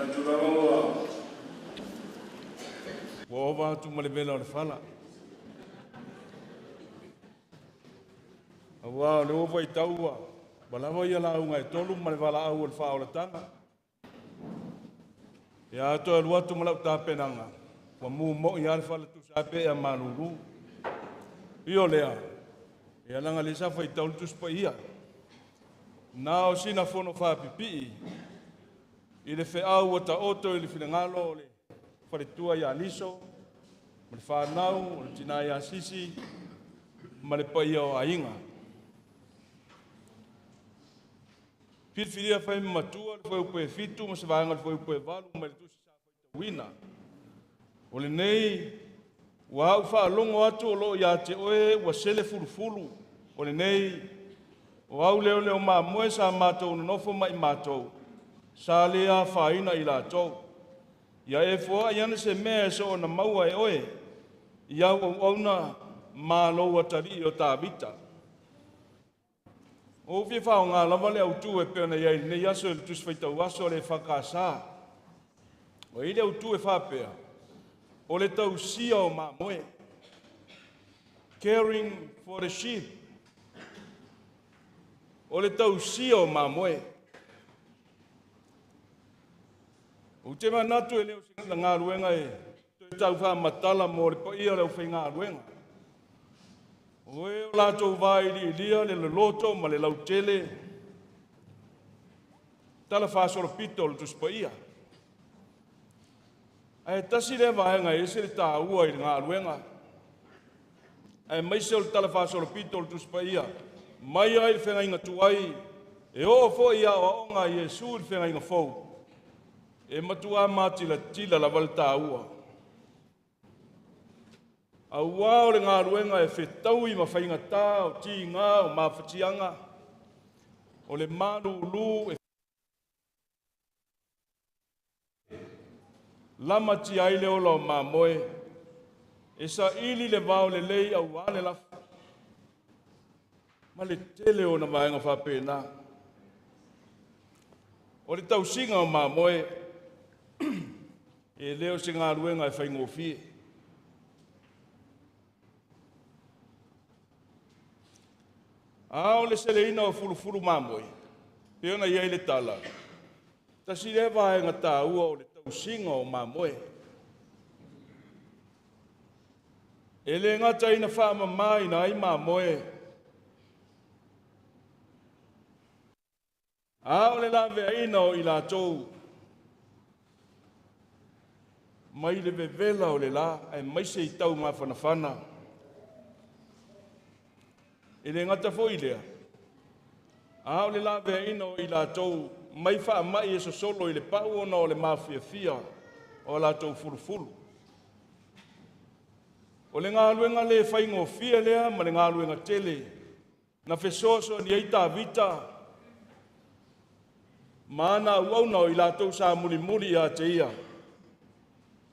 Manatu lava ua Ua ova atu ma le vela o le fala. Auā o le ua faitau ua ua lava ia lauga e tolu ma le valaau o le faaolataga. Ia toe alu atu ma lau tapenaga, ua mumo'i lava le fala tusa lava pe ea malulu. Io lea, ia leaga lea sa faitau le Tusi Paia. Na o sina fono faapipii i le feau ua taoto i le finagalo o le faletua ia Liso, ma le fanau o le tina ia Sisi, ma le paia o aiga. Filifilia fai matua le fuaiupu e 7 ma se vaega o le fuaiupu e 8 mai le tusi sa faitauina. O lenei ua au faalogo atu o loo ia te oe ua sele fulufulu. O lenei o au leoleo mamoe sa matou nonofo ma i matou, sa le afaina i latou. Ia e foai ana se mea e soona maua e oe, i au auauna ma lou atalii o Tavita. O fia faaaoga lava le autu e pei ona i ai i lenei aso i le Tusi Faitau Aso a le EFKS. O i le autu e faapea, o le tausia o mamoe. Caring for the sheep. O le tausia o mamoe. Ou te manatu e le o se galuega e toe tau faamatala mo le paia o le aufaigaluega. O e o latou vailiilia le loloto ma le lautele, tala faasolopito o le Tusi Paia. Ae tasi lea vaega e ese le taua i le galuega, aemaise o le tala faasolopito o le Tusi Paia, mai ai le feagaiga tuai, e oo foi i aoaoga a Iesu i le feagaiga fou, e matua matilatila lava le taua. Auā o le galuega e fetaui ma faigata o tiga o mafatiaga, o le malulu e lamatia ai le ola o mamoe, e saili le vao lelei auā le lafo, ma le tele o ona vaega faapena. O le tausiga o mamoe, e le o se galuega e faigofie. A o le seleina o fulufulu mamoe, pei ona i ai le tala, tasi lea vaega taua o le tausiga o mamoe. E le gata ina faamamaina ai mamoe, a o le laveaina o i latou mai le vevela o le la, aemaise i taumafanafana. E le gata foi lea, a o le laveaina o i latou mai faamai e sosolo i le pau ona o le mafiafia o latou fulufulu. O le galuega le faigofie lea ma le galuega tele na fesoasoani ai Tavita ma ana auauna o i latou sa mulimuli ia te ia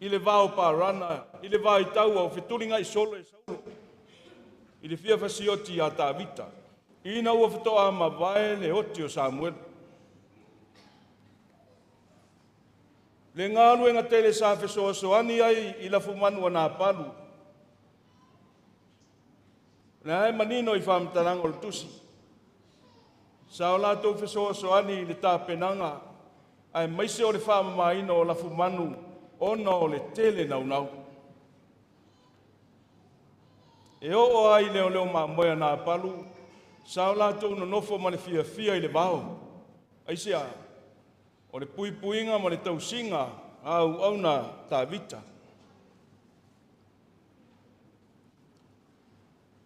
i le vao Parana, i le vaitau o fetuligai solo e Saulo i le fia fasioti ia Tavita, ina ua faatoa mavae le oti o Samuelu. Le galuega tele sa fesoasoani ai i lafumanu a Napalu, na e manino i faamatalaga o le tusi, sa o latou fesoasoani i le tapenaga aemaise o le faamamaina o lafumanu ona o le tele naunau. E oo ai leoleo mamoe a Napalu, sa o latou nonofo ma le fiafia i le vao. Aisea, o le puipuiga ma le tausiga a auauna Tavita.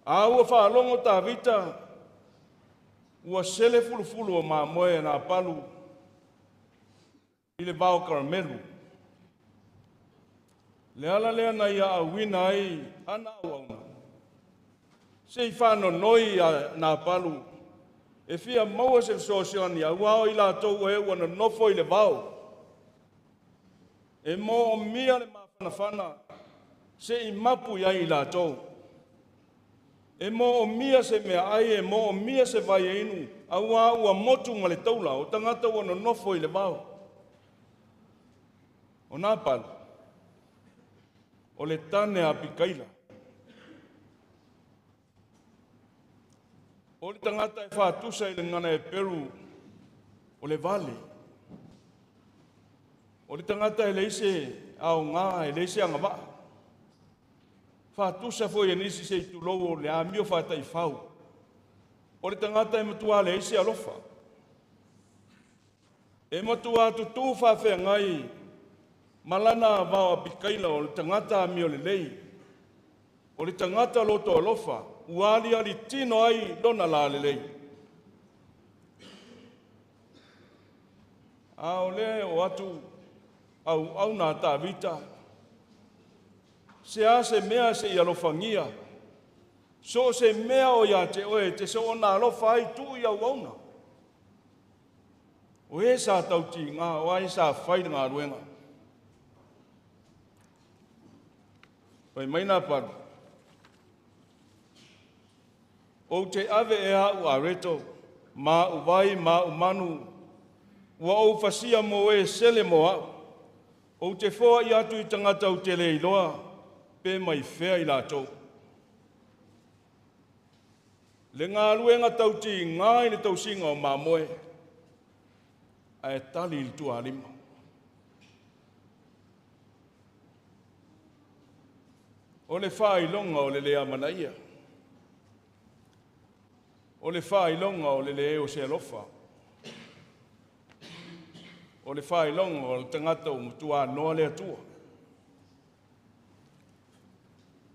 A ua faalogo Tavita, ua sele fulufulu o mamoe a Napalu i le vao Karamelu. Le ala lea na ia auina ai ana auauna, se i faanonoi a Napalu, e fia maua se fesoasoani auā o i latou e ua nonofo i le vao. E moomia le mafanafana se i mapu i ai i latou. E moomia se meaai, e moomia se vai e inu, auā ua motu ma le taula o tagata ua nonofo i le vao. O Nāpalu, o le tane a Pikaila. O le tagata e fatusa i le gana e peru o le vale. O le tagata e leise ao ngā, e leise angavaa. Fatusa foi e nisi se i tulou o le amio fatai fau. O le tagata e matua leise alofa. E matua tutu faafeagai malana vao a o le tagata amio lelei. O le tagata loto alofa, ua ali ali tino ai lona la lelei. A o le o atu au au nā tāvita, se a se mea se i alofangia, so se mea o ia te oe, te so ona alofa ai tu i au auna. O e sa tauti ngā, o ai sa whai ngā ruenga. Pai mai nā paru. O te ave e a u areto, ma u vai, ma u manu, ua ou fasia mo e sele mo au. O te foa i atu i tangata u te leiloa, pe mai fea i lātou. Le ngā luenga tauti ngā i le tausinga o mamoe, a e tali i le tualima. O le whailonga o le lea manaia. O le whailonga o le lea o se alofa. O le whailonga o le tangata o mutua noa le atua.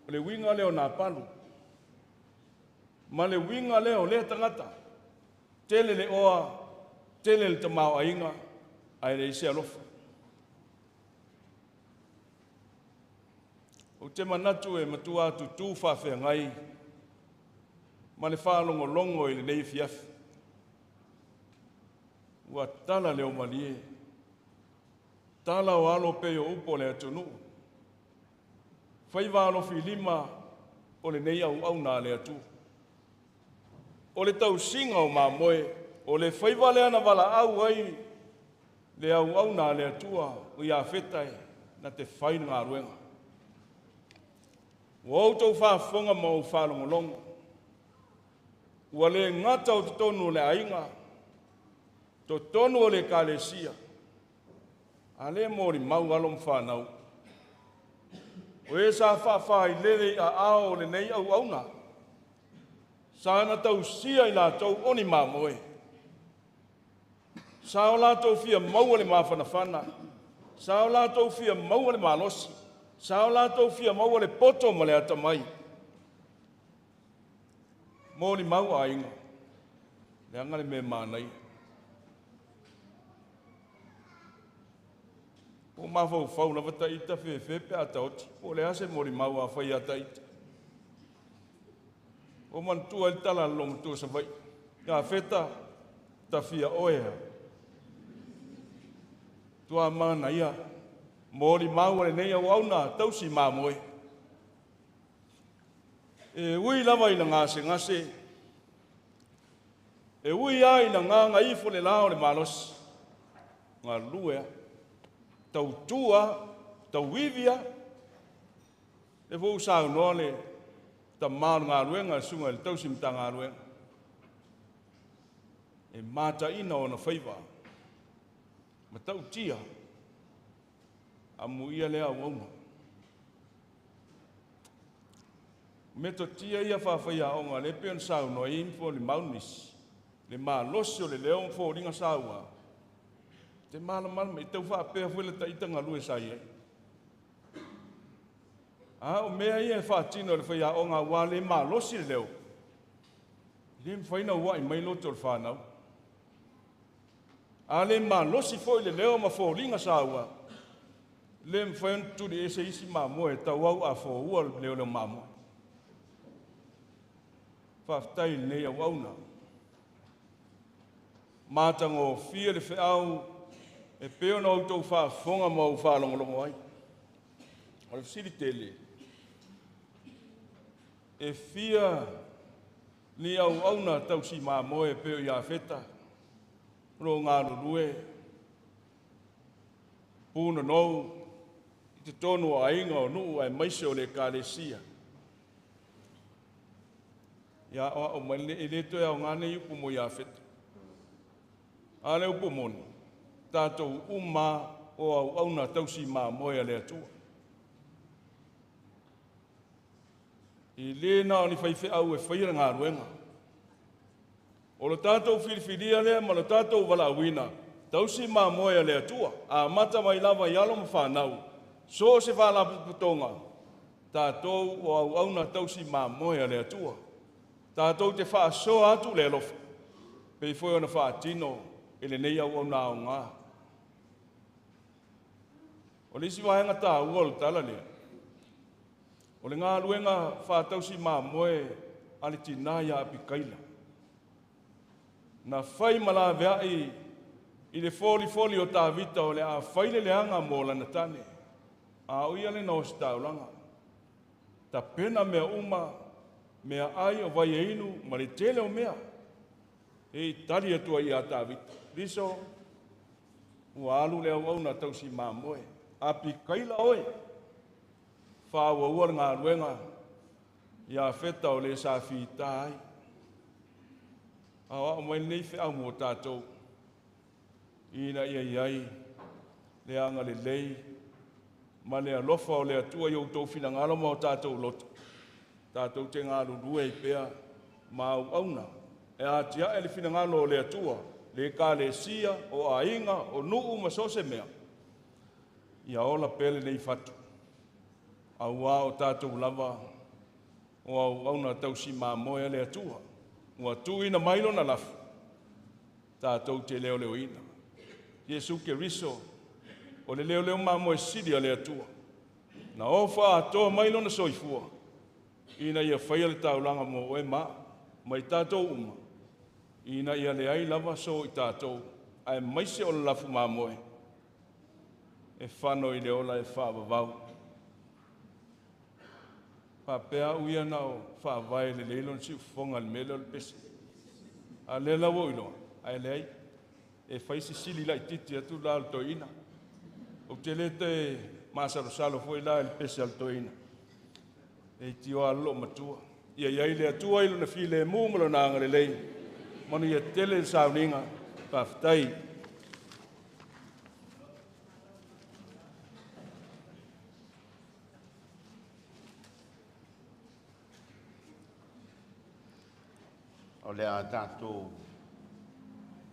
O le winga leo nā palu. Ma le winga leo lea tangata. Tele le oa, tele le tamao ainga, ai le ise alofa. O te manatu e matua tutu whawhengai, ma le whaalongolongo i le nei fiafi. Ua tala leo malie, tala o alo pe o upo le atunu. Whai alofi lima o le nei au au nā le atu. O le tausinga o mamoe, o le whaiva le ana wala au ai le au au nā le atua o ia whetai na te whai ngā ruenga. Ua outou faafofoga ma ou faalogologo. Ua le gata o totonu o le aiga, totonu o le ekalesia, a le molimau alo ma fanau. O e sa faafailele i aao o lenei auauna, sa na tausia i latou o ni mamoe. Sa o latou fia maua le mafanafana, sa o latou fia maua le malosi, sa o latou fia maua le poto ma le atamai. Mo ni mau aiga, le anga le me mānai. O mawhau lava ta ita whewhe pe a taoti, o le ase mo ni mau a whai a ta ita. O mantua i tala longo tua sa vai. Ngā wheta, ta fia oea. Tua mana ia, mo ni mau ale nei au au nā tausi māmoe. E ui lava i na ngase ngase, e ui ai na ngā ngaifo le lao le malosi. Ngā luea, tautua, tauivia, le fou sau noa le tamau ngā luenga, sunga le tausi mta ngā luenga. E mata ina o na whaiva, ma tautia, a mu ia lea au. Me to tia ia whawhai a onga, le peon sau no i info le maunis, le malosi o le leo mfo ringa saua. Te mala mala me tau whaapea fue le taita ngā lue sai e. A o mea ia e whaatino le whai a onga wā le malosi le leo. Le mwhaina ua i mai loto le whanau. A le malosi foi le leo ma fo ringa saua. Le mwhaina turi ese isi mamoe, tau au a fo ua le leo leo mamoe. Whaftai nei au auna. Mātanga o fia le wheau e peo na au tau whaafonga ma au whaalongolongo ai. O le fisili tele. E fia ni au auna tau si mamoe e peo i a wheta. Ro ngā rurue. Pūna nou. I totonu o aiga o nuu aemaise o le ekalesia. Ia aoao mai le e le toe aoga nei upu mo Iafeta. A le upu moni, tatou uma o auauna tausi mamoe a le Atua. I le na o ni faifeau e faia le galuega. O le tatou filifilia lea ma le tatou valaauina, tausi mamoe a le Atua, amata mai lava i alo ma fanau, so o se faalapotopotoga, tatou o auauna tausi mamoe a le Atua. Tatou te faasoa atu le alofa, pei foi ona faatino e lenei auauna aoga. O le isi vaega taua o le tala lea, o le galuega faatausi mamoe a le tinā ia Apikaila. Na fai ma laveai i le folifoli o Tavita o le a fai le leaga mo lana tane. A o ia le na ositaulaga. Tapena mea uma, mea ai o vai e inu ma le tele o mea. E tali atua ia Tavita. Liso, ua alu le auauna tausi mamoe. Apikaila oe, faaauaua le galuega ia Feta o le sa fita ai. Aoao mai lenei feau mo tatou, ina ia i ai le agalelei ma le alofa o le Atua i outou finagalo ma o tatou loto. Tatou te galulue ai pea ma auauna e atiae le finagalo o le Atua, le ekalesia, o aiga, o nuu ma so o se mea. Ia ola pea lenei fatu, auā o tatou lava o auauna tausi mamoe a le Atua. Ua tuuina mai lona lafo, tatou te leoleoina. Iesu Keriso, o le leoleo mamoe sili a le Atua, na ofa atoa mai lona soifua, ina ia faia le taulaga mo oe ma mai tatou uma, ina ia leai lava so i tatou, aemaise o le lafu mamoe, e fano i le ola e faavavau. Faapea au ia na o faavae lelei lona siufofoga i le mea lea o le pese. A lea la ua ou iloa, ae leai, e fai sisili laitiiti atu la o le toeaina. Ou te le toe masalosalo foi la i le pese a le toeaina. E itio lava loo matua. Ia i ai le Atua i lona filemu ma lona agalelei. Manuia tele le sauniga. Faafetai. O le a tatou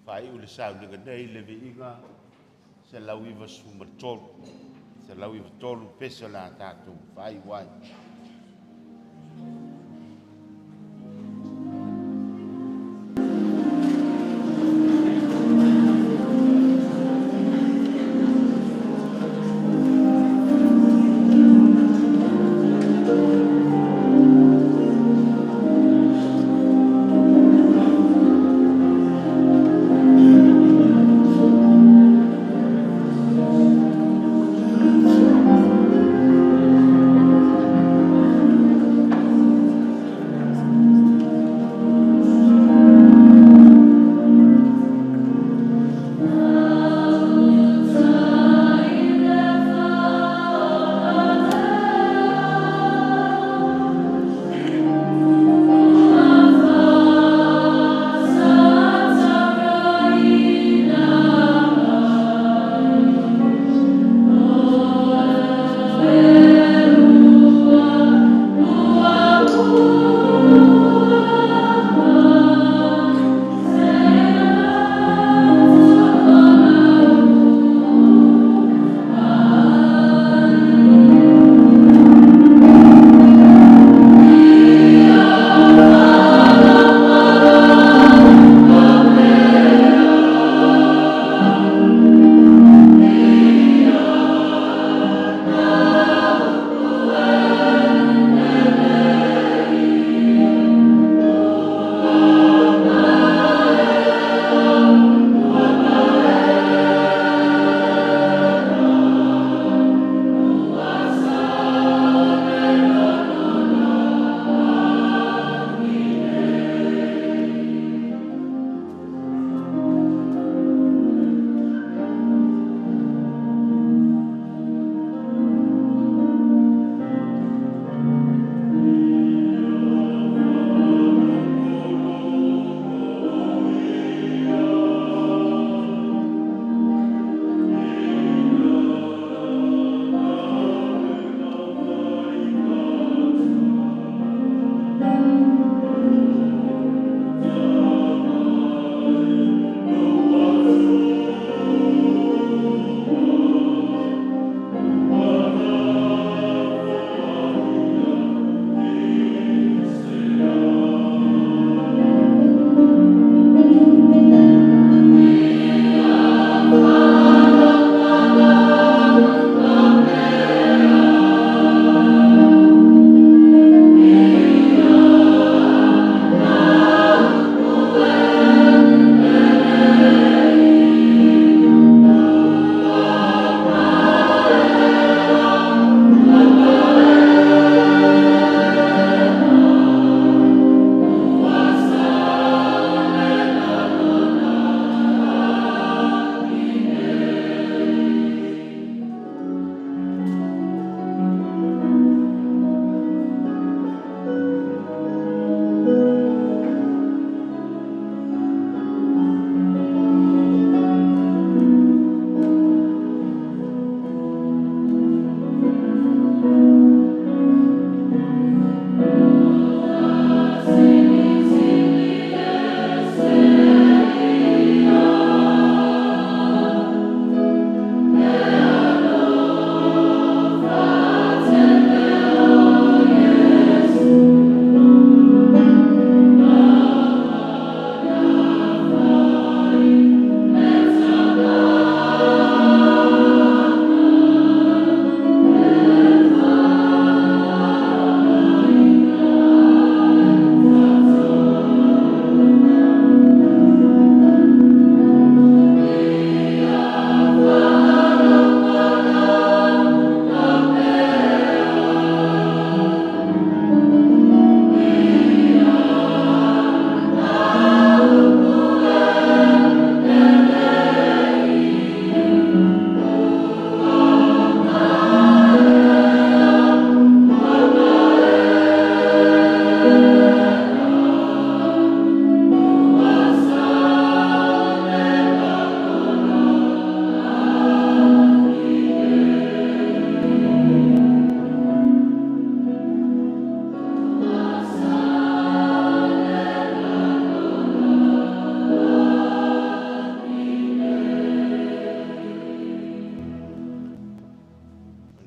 faaiu le sauniga nei i le viiga 193. 193 pese o le a tatou faaiu ai.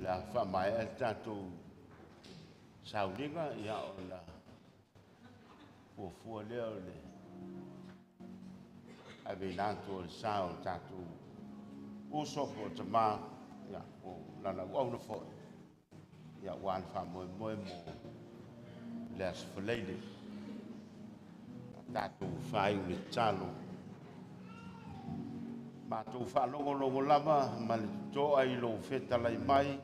Le a faamaea le tatou sauliga ia ona fuafua lea o le aveina atu o le sa o le tatou uso po o tamā ia po o lana auauna foi ia aua le faamoemoe mo le aso Faraile. Tatou fāiu le tatalo. Matou faalogologo lava ma le totoa i lou fetalai mai,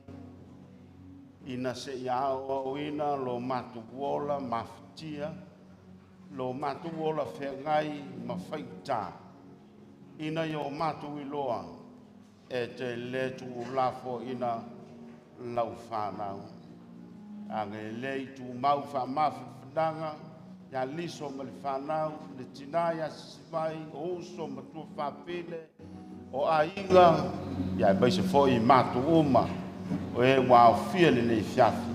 ina seia aoaoina lo matou ola mafatia, lo matou ola feagai ma faigata, ina ia o matou iloa e te le tuulafoaina lau fanau. Agalelei tumau faamafanafanaga ia liso ma le fanau, le tina ia sisimai, o uso ma tuafafine, o aiga, ia aemaise foi i matou uma, o e ua aofia lenei fiafi.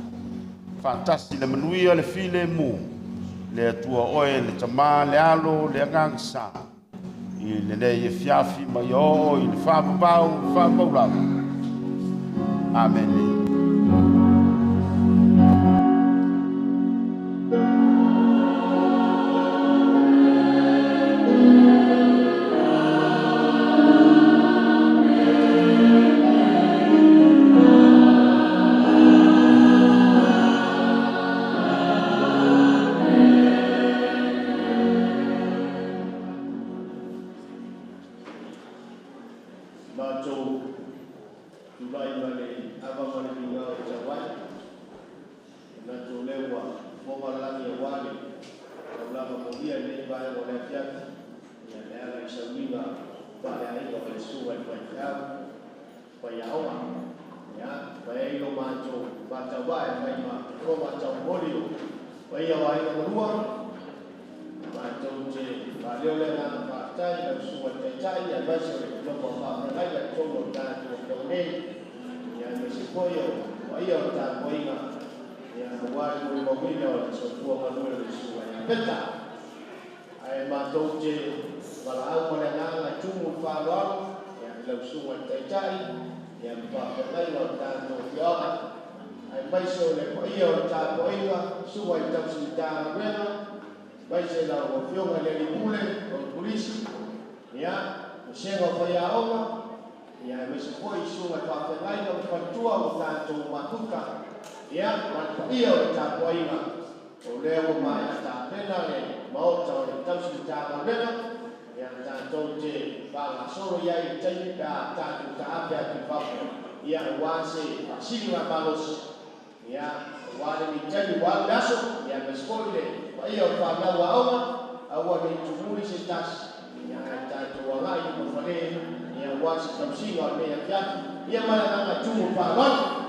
Faatasi le manuia le filemu, le Atua oe le Tamā, le Alo, le Agaga Sa, i lenei fiafi ma ia oo i le faavavau, faavavau lava. Amene. Matou tulai ma le ava ma le migao e tauai. Manatu o lea ua fofoga le lagi aua le taulaga molia i lenei vaega o le afiafi. Ia le ala i sauliga faaleaiga o le susuga i le faifeau, faiaoga. Ia, fai ai lo matou faatauvaa e fai ma fofoga taumoli o paia o aiga malua. Matou te faaleo le agaga faafetai i lau susuga i le Taitai aemaise o le nofo a faafeagaiga i totonu o le tatou afioaga nei. Ia aemaise foi o paia o le tapuaiga ia aua le molimauina o le soifua galue o le susuga ia Peta. Ae matou te valaau ma le agaga e tumu le faaaloalo ia i lau susuga i le Taitai ia ma faafeagaiga o le tatou afioaga. Aemaise o le paia o le tapuaiga, susuga i tausi Matagaluega, aemaise lau afioga i le alii pule o le polisi, ia, vasega o faiaoga, ia aemaise foi susuga i faafeagaiga ma faletua o tatou mafuta, ia, ma le paia o le tapuaiga, o lea ua maea tapena le maota o le tausi Matagaluega, ia tatou te faagasolo i ai i le taimi pe a tatou taape atu i fafo, ia aua se faasiliga malosi, ia aua lenei taimi ua alu le aso, ia aemaise foi le paia o le fanau aoga, aua ne i tumuli se tasi, ia ae tatou agai i lumafale, ia aua se tausiga o lenei afiafi, ia ma le agaga tumu le faaaloalo.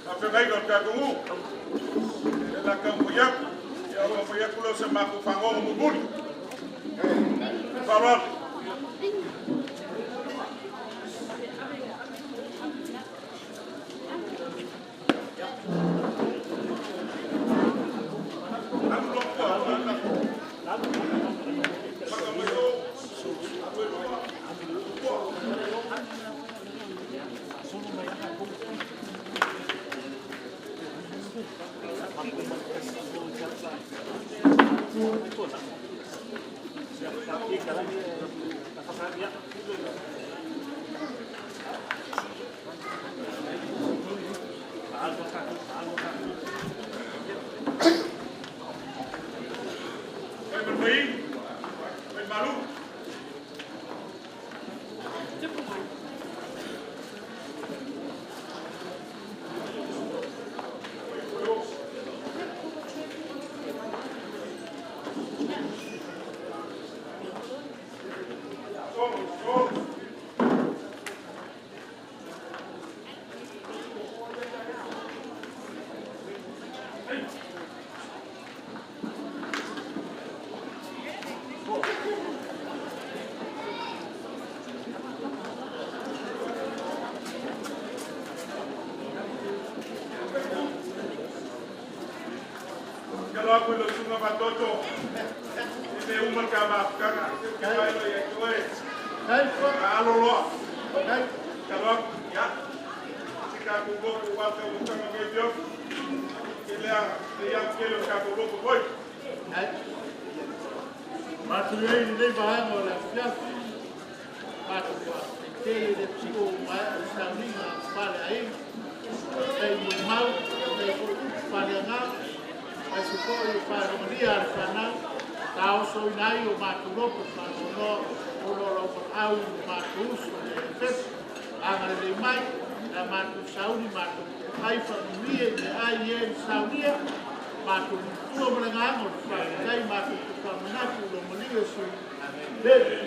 Faafeagaiga o le tatou nuu. E la taumafai atu. Ia o taumafai atu lea o se matou fagogo mulimuli. Faaaloalo. Alo aku i le susuga Fatoto. E le uma le ka mafutaga. Mai lo ia te oe. Alo loa. Alo aku. Ia. Se tatou lotu ua te utaga nei fiofi. Ke lea, le ia kele o tatou lotu foi. Matu ei lenei vaega o le afiafi, matou faafetai i le pio mai o sauniga fale aiga, tai molimau, tai foi upu faaleagaga, aemaise foi o faalogolia a le fanau, taosoina ai o matou loto faanoanoa ona o lau valaau i lo matou uso le Efeso. Agalelei mai, le matou sauni matou ai faamanuia i meaai e na saunia, matou matua ma le agaga o le faafetai matou te faamanatu i lo maliu e sui. Amene.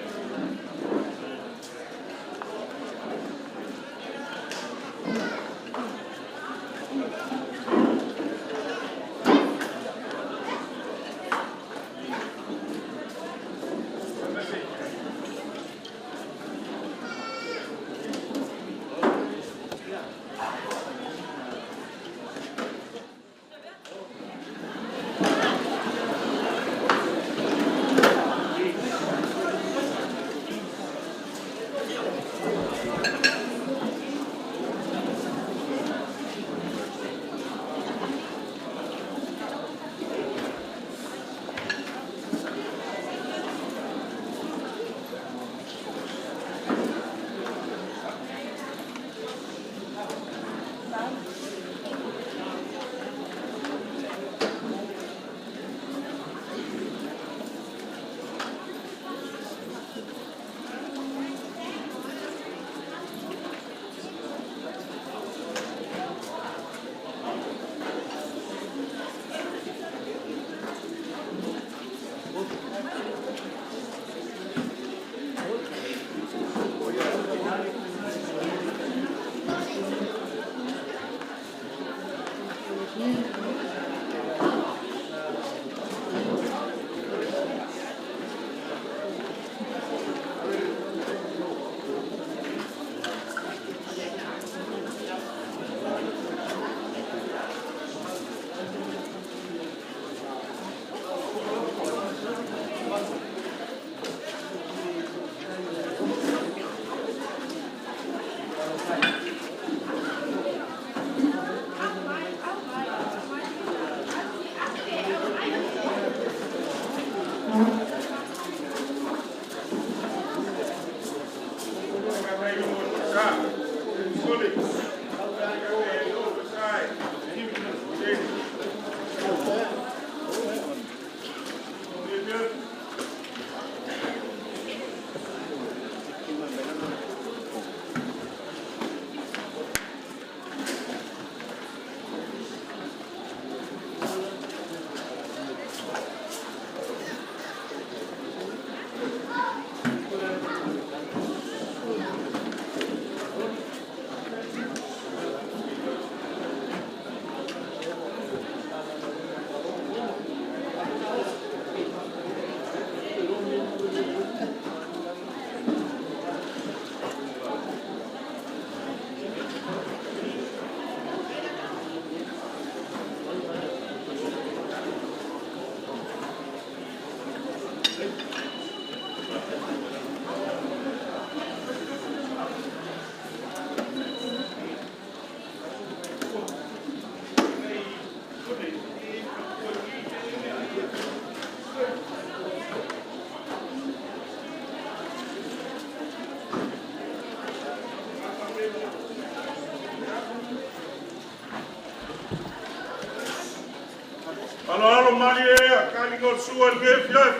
Alo alo mali e a kali ngol sua le nge fiaf.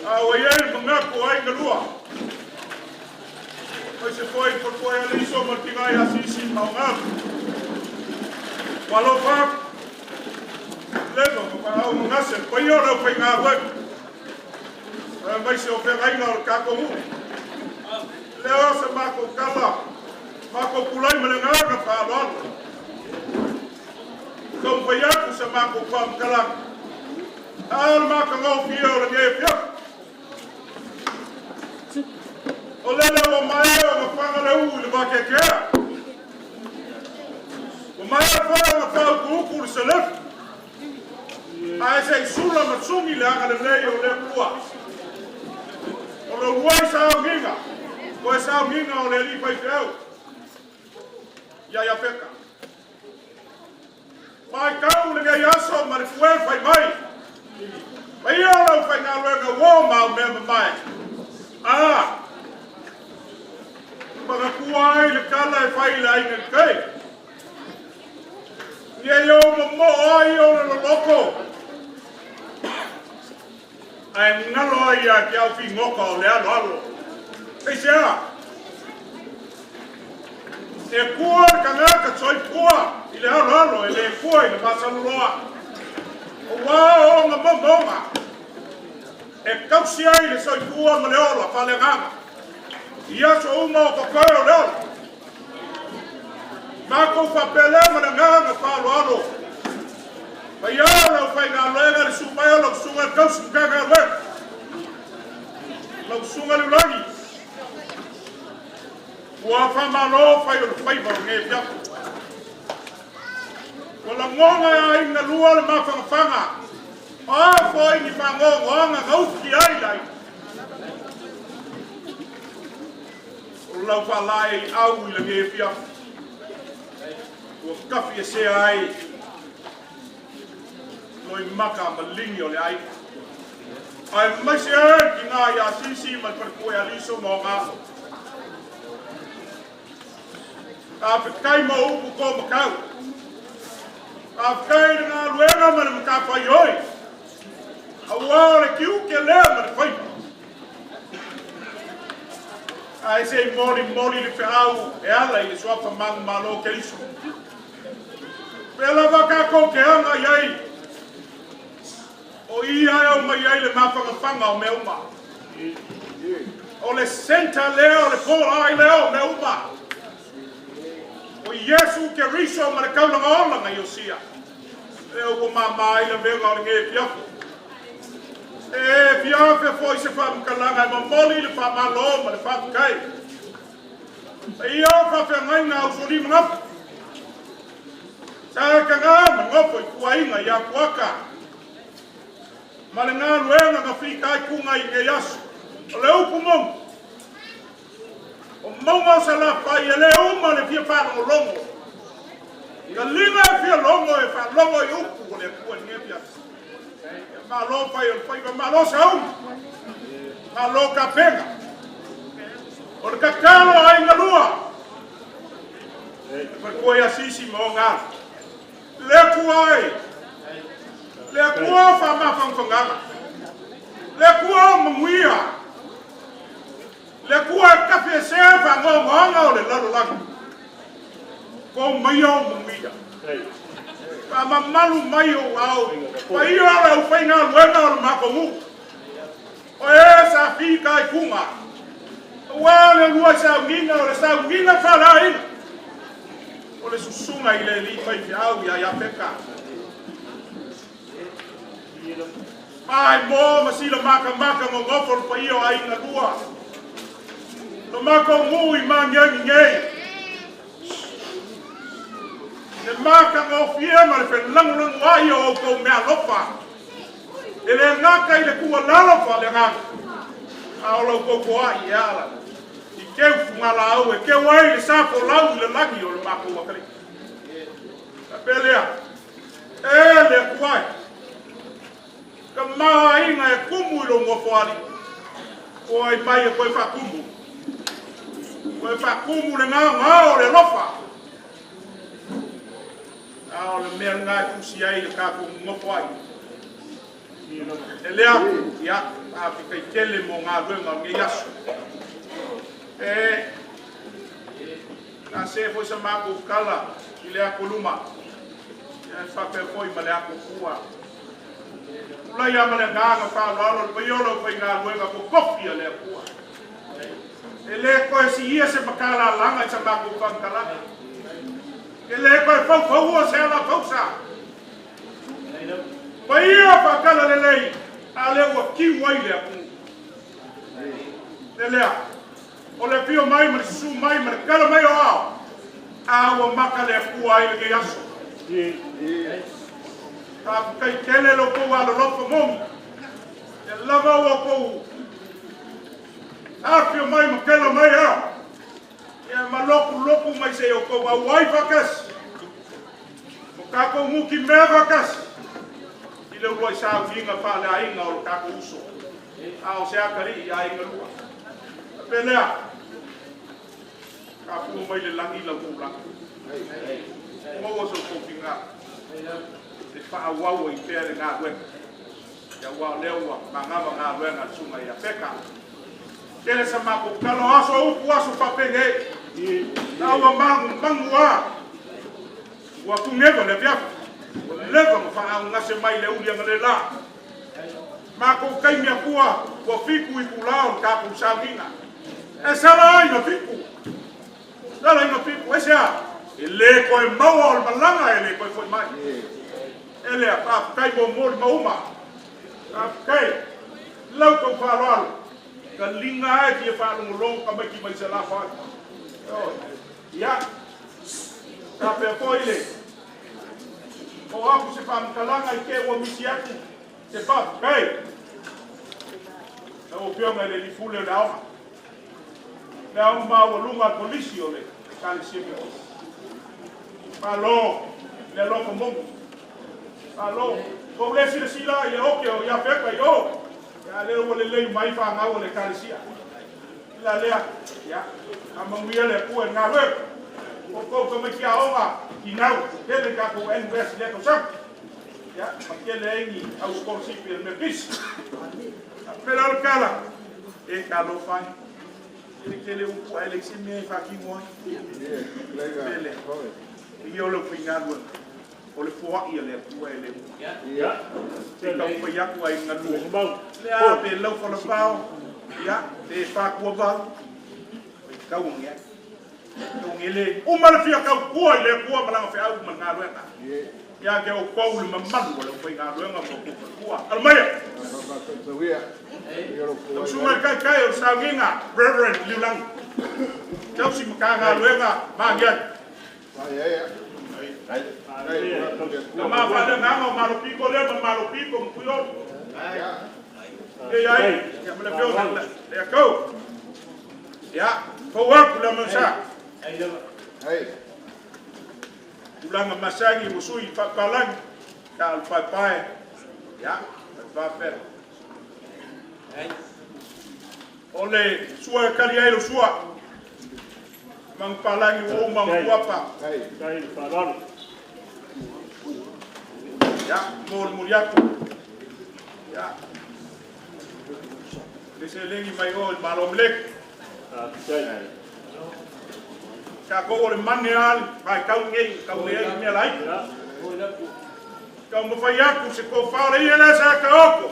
A o ia i mangaku ai ngalua. Mai se foi por foi ali so martinga ia sisi maunga. Walo fa. Leva ma pa au ngase pa yo le fa nga wa. Mai se o fe ngai o ka ko mu. Le o se ma ko kala. Ma ko pulai ma le nga ka fa lo. Kau fai aku sa ma ko fa kala. Al ma ka ngau fia o le nge fia. O lele o mai o nga whanga le u i le wakekea. O mai a whanga nga whau uku le selef. A e se i sula ma tsungi le anga le lei o le kua. O le uai sa au nginga. O e sa au nginga o le li whai whiau. Ia ia wheka. Mai kau le ngai aso ma le fue whai mai. Mai o lau whai ngā luenga wō mau mea mai. Ah! Pagakua ai le kala e whai le ainga kei. Ia i o mo ai o le loloko. Ai ngalo ai a ke au whingoka o le alo alo. Hei se a. E kua le kangaka tsoi kua i le alo alo e le kua i le masaloloa. O wā o ngā momonga. E kausi ai le soi kua ma le ola whale nganga. Ia so uma o kokoe o le ola. Mako whapele ma le nganga whalo alo. Mai lau whai ngā loega le sumai o lau sunga le kausi mga ngā loega. Lau sunga le ulangi. Ua whamalo whai o le whaiva o nge piapo. Ua la ngonga ai ngā lua le mawhangawhanga. A foi ni whangongoanga ngauki ai lai. O lau whalai i au i le nge piapo. Ua kafi e sea ai. Loi maka ma lingi o le ai. Ai mai se ai ki ngā ia sisi ma le parkue aliso mo ngā. Ka whikai mo upu ko makau. Ka whikai le ngā luenga ma le makawhai oi. Aua o le kiuke lea ma le whaipa. Ai se i moli moli le whiau e ala i le suafa mangu malo ke iso. Pela waka ko ke anga iai. O ia au mai ai le mawhangawhanga o mea uma. O le senta lea o le pōla ai lea o mea uma. O Yesu ke riso ma le kaulanga ola ngai o sia. E ua mama ai le venga o le nge fiafo. E fiafe foi se whamukalanga e mamoli le whamalo ma le whamukai. E ia o whawhengai ngā usoli mangapu. Sa ka ngā mangofo i kuainga i a kuaka. Ma le ngā luenga ngā whika i kunga i ngei aso. O le upu mongu. O maunga o sa la whai e le uma le fia whalongo longo. Ka linga e fia longo e whalongo i upu o le kua i ngei piasa. E malo whai o le whaiva malo sa umu. Malo ka penga. O le kakalo ai ngalua. E whakua ia sisi ma o ngā. Le kua ai. Le kua o whamawhangwhanganga. Le kua o manguia. Le kua e kafe e sea whangongoanga o le lalo langi. Ko mai o manguia. Ka mamalu mai o au. Pa ia o le uwhai ngā luenga o le makongu. O e sa whika i kunga. Ua le lua i sa unginga o le sa unginga whalaina. O le susunga i le li whai whiau ia ia peka. Mai mō masila maka maka ngongofo le paia o aiga lua. Lo mako ngu i mangiangi ngei. Le maka ngofia ma le whelangulangu ai o kou mea lofa. E le ngaka i le kua lalo fa le ngaka. A o lau koko ai e ala. I keu fungala au e keu ai le safo lau i le lagi o le mako wakali. Ka pelea. E le kuai. Ka maha inga e kumu i lo ngofoali. O ai mai e koe whakumu. Koe whakumu le ngā ngā o le lofa. A o le mea ngā tusi ai le kākou ngofo ai. E lea, ia, a whikai tele mō ngā luenga o ngei aso. E, nā se foi sa mākou kala i le ako luma. Ia e whapea foi ma le ako kua. Ulai ama le ngānga whāloalo le paiolo whai ngā luenga ko kofi a le akua. E le koe si ia se makala langa i sa mākou whankalanga. E le koe whauwhaua se ala whausa. Paia whakala le lei, a le ua kiu ai le aku. Le lea, o le pio mai ma le susu mai ma le kala mai o ao, a ua maka le akua ai le kei aso. Ka kai tele lo kou alo lofo momi. E lava ua kou afio mai ma kela mai ao. Ia ma loku loku mai se o kou au ai whakasi. O kākou muki mea whakasi. I le ulua i sa uinga wha le ainga o le kākou uso. A o se akari i ainga lua. A pelea, ka pua mai le langi lau kou langi. Maua sau kou pinga. Te whaawau i pēr le ngā luenga. Ia ua leo ua mangama ngā luenga le sunga ia peka. Kele sa mako kalo aso upu aso papenge. Na ua mangu mangu a. Ua kungewa le piafa. Ua leva ma whaau ngase mai le uli anga le la. Mako kai mea kua ua fiku i kulao le kākou saunina. E sala ai na fiku. Sala ai na fiku. E sea, e le koe maua o le malanga e le koe foi mai. E lea, whaafukai mō mōri mauma. Whaafukai, lau kau whaaloalo. Ka linga ai ki e whaalongolongo ka mai ki mai se la whai. Ia, ka pea koe le. O aku se whaamakalanga i ke ua misi atu, se whaafukai. Na o pionga le lifule o le aoga. Le aoga maua lunga al polisi o le kalesia me osi. Malo, le alofa mongu. Malo, ko le sila sila i le oke o ia peka i o. Ia le ua le lei mai whangau o le kalesia. La lea, ia, a manguia le pua e ngā lue. O kou ka mai ki aoga, ki ngau, tele ka kou NWS le kau sang. Ia, ma kele engi au scholarship i le mea pisi. A pela o le kala, e ka lo whai. Kele kele upu ai le se mea i whakingo ai. Pele, i o le whai ngā lue. O le foa ia le pua e le uma. Te kau whai aku ai ngā lua. Le a pe lau whalapao, ia, te whakua valu. Kau ngia. Kau ngele. Uma le fia kau kua i le kua malanga wheau ma ngā luenga. Ia ke o kou le mamalu o le whai ngā luenga mo kua kua. Alo maia! Tau sunga kai kai o saunginga, Reverend Liulangi. Tau si maka ngā luenga, maa ngian. Ka maa whaale nganga o malo piko lea ma malo piko mpuyo. E ai, ia mele peo le kau. Ia, kau aku le mansa. Ulanga masangi musui whapalangi. Ka al pai. Ia, pai O le sua e kali ai lo sua. Mang palangi o mang kuapa. Ia, mol muriaku. Ia. Le se lengi mai o malo mlek. Ka ko o le mane al, vai kau ngei, kau le ai mea lai. Kau mo fai aku se ko whaore i ele sa ka oko.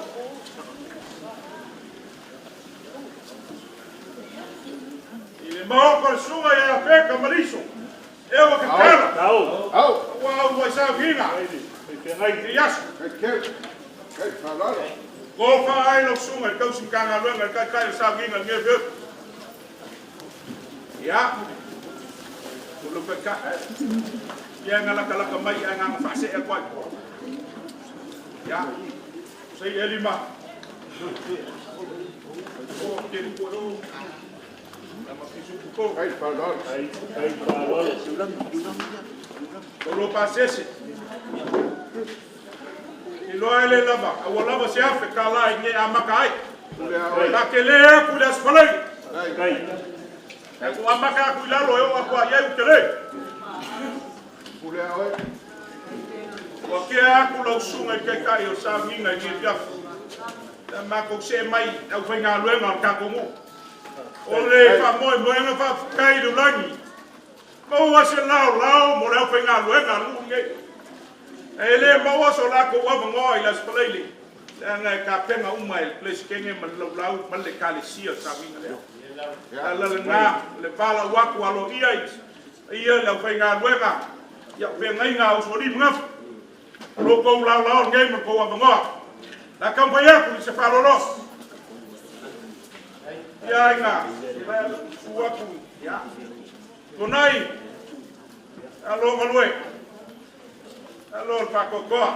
I le maoko le sunga i a peka mariso. E ua ka kala. Ua au wai sa hina. I aso. Ko wha ai lo sunga i kausi ka ngā luenga i kai kai o sa hina nge whiu. Ia. O lo kai ka. Ia ngā laka laka mai a ngā whaase e koai. Ia. Sei elima. O te ripo o. O lo pasese. I loa ele lava, a ua lava se afe ka la i nge a maka ai. Ka ke le aku le asfalai. E ku a maka aku i lalo e o aku a iai u te le. tea aku lau susuga i le taitai o le sauniga i lenei afiafi. Sa matou see mai i le aufaigaluega o le tatou nuu. O le faamoemoega faafetai i le ulagi, maua se laolao mo le aufaigaluega a le nuu lenei. E le maua so latou avanoa i le Aso Faraile, leaga e tapena uma e le Peresetene ma le laulau ma le Ekalesia le sauniga lea. O le ala lena o le valaau atu aloaia i paia i le aufaigaluega, ia o feagaiga a Usoalii ma Gafa. O lo outou laolao lenei ma le tou avanoa. O le a taumafai atu i se faaaloalo. Ia aiga, susu atu, ia. Tuanai, alo galue. Alo le faatoatoa,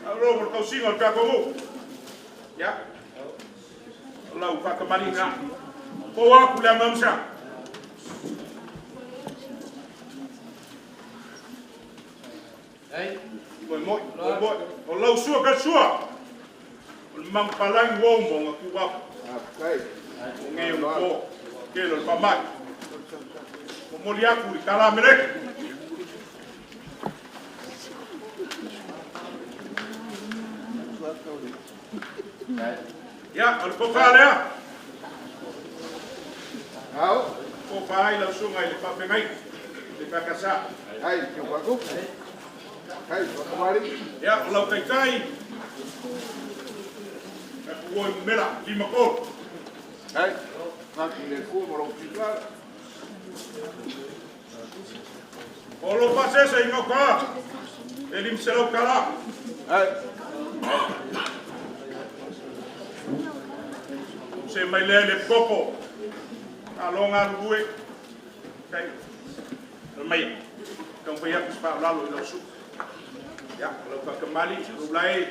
alo mo le tausiga o le tatou nuu. Ia, o lau faatamalii lena. Pou atu le amamusa. Moi moi, moi moi. O lau sua ka sua. O le manupalagi ua uma ona tuu atu. O nei o le po, tele o le faamai. Momoli atu i tala Amerika. Ia, o le pofa lea. Ao. Pofa ai lau susuga i le faafeagaiga, le Fakasa. Ai, ke waku. Ai, wakamari. Ia, o lau taitai. Ka tuo i mela, lima kolu. Ai, ngaki le kua mo lau pika. O lo pasese i ngauka, e 500 tala. Ai. Se mai lea le popo. Alo ngā lue. Kai. Mai. Kau fai atu se faaulalo i lau su'u. Ia, o lau faakamali, lou lae,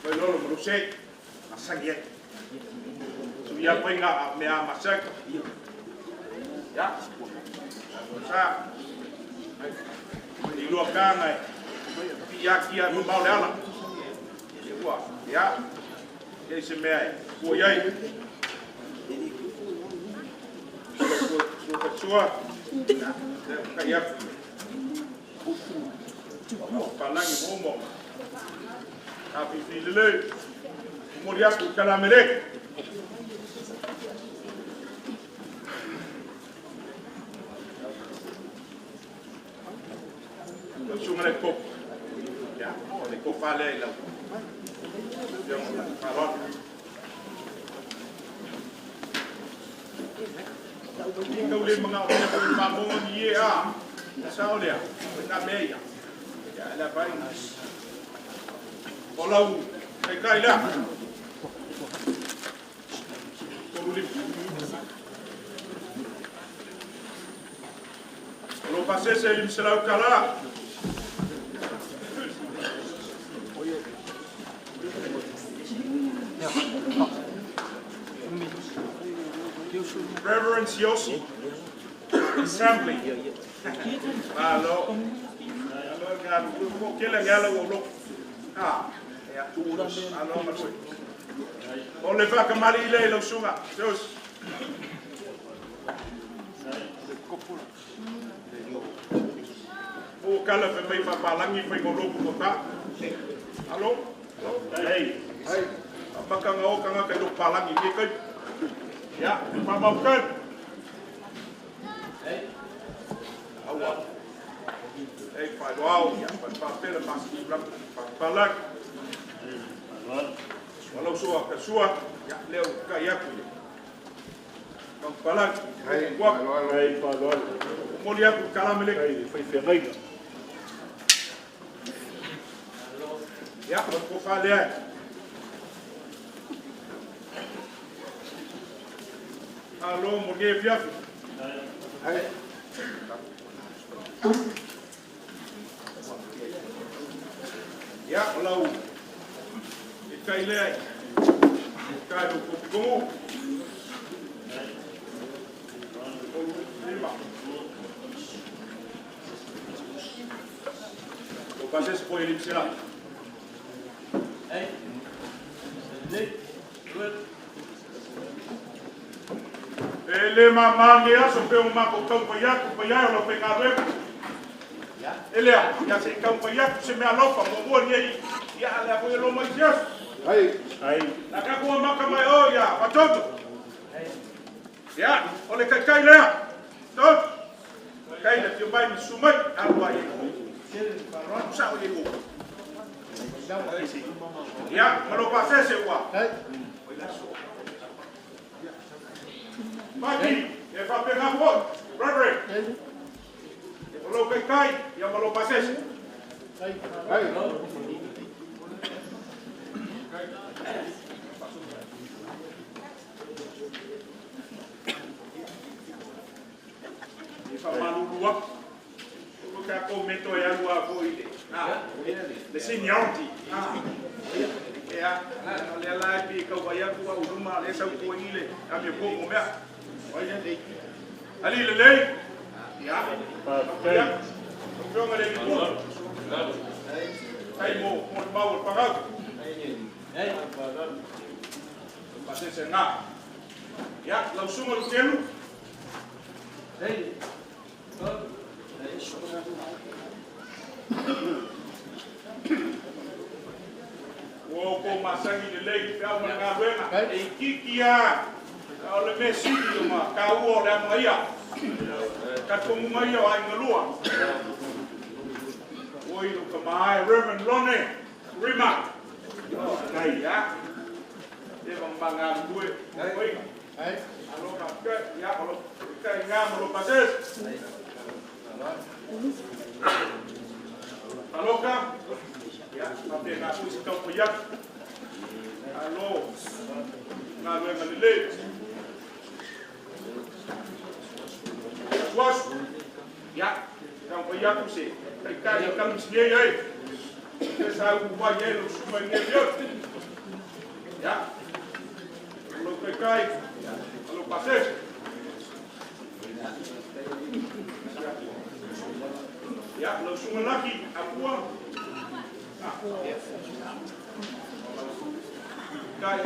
fai lolo ma lou se, masagi ai. Suia faiga a mea masagi. Ia, sa, i lua kanga e, piaki ai mamao le ala. Ia ua, ia, ia se mea e, ua iai. Sua katua, ia, kai atu. Palangi momo. Ka fifi lele. Momoli atu i kalameleke. Lau susuga le kopo. Ia, o le kopa lea i lau. Ia, mo le faaaloalo. Tau le mangao mea ko le mamonga ni e a. Sa o lea, o nā mea ia. Ia, le vai. O lau, kai kai lea. Tolu lima. O lo pasese i 500 tala. Reverend Siosi, Assembly. Alo. Alo nga ko kele nga la wo lo. Ah. Ya. Alo ma tui. O le whakamali i le lau sunga. Deus. O kala fe mai whapalangi whai ngoloku ko ta. Alo. Alo. Hey. Hey. Makanga o kanga kai loko palangi ke kai. Ya, pamau kai. Hey. Aua. Hey, whai roao, ya, whai pāpele, masi, palak. Walau sua ka sua, ya, leo kai aku ia. Kau palak. Hei, Hei, Moli aku kalamele. Hei, whai whengainga. Ya, o ko whalea. Alo, mo nge fiafi. Hei. Ya, o lau. E kai lea. E kai lo kopikongu. Lima. O pasese po e limsela. Hey. E le mamange aso pe o mako tau pai aku pai ai o lau whaingaluega. Elea, ia se i kau mai atu se mea alofa muamua nei, ia alea foi e lo mai si aso. Ai. Na ka kua maka mai o ia, watoto. Ia, o le kai kai lea. Toto. Kai le fio mai mi sumai, alu ai e ko. Sa o e ko. Ia, malo pasese ua. Paki, e whapenga foi, Reverend. O lau kai kai, ia malo pasese. E whamalulu aku. O ka kou meto e alu a foi le. Le seniority. Ea, o le ala e pi kau vai aku a uruma le sau kua ile. A mea koko mea. Ali le lei. Ia. Ia. Fionga le ipu. Tai mo, mo te mau o pangau. Pasese ngā. Ia, lau sunga lu telu. Ua ko masangi le lei, whiau ma ngā huenga. E kiki a, o le me sili o ma, ka ua o le ama ia. Ka tongu mai o ai ngalua. Oi lo ka mai, Reverend Lone, Rima. Kai, ya. E vang manga lue. Oi. Alo ka ka, ya, alo. Ka inga mo lo pases. Aloka. Ya, pape nga pu si tau payak. Alo. Nga lue nga lele. Suas. Ya, tau payak se. Kai kai kam si ei ei. Ke sa u wa ye lo suma ni ye. Ya. Alo kai kai. Alo pases. Ya, lau sunga laki, apua. Kai.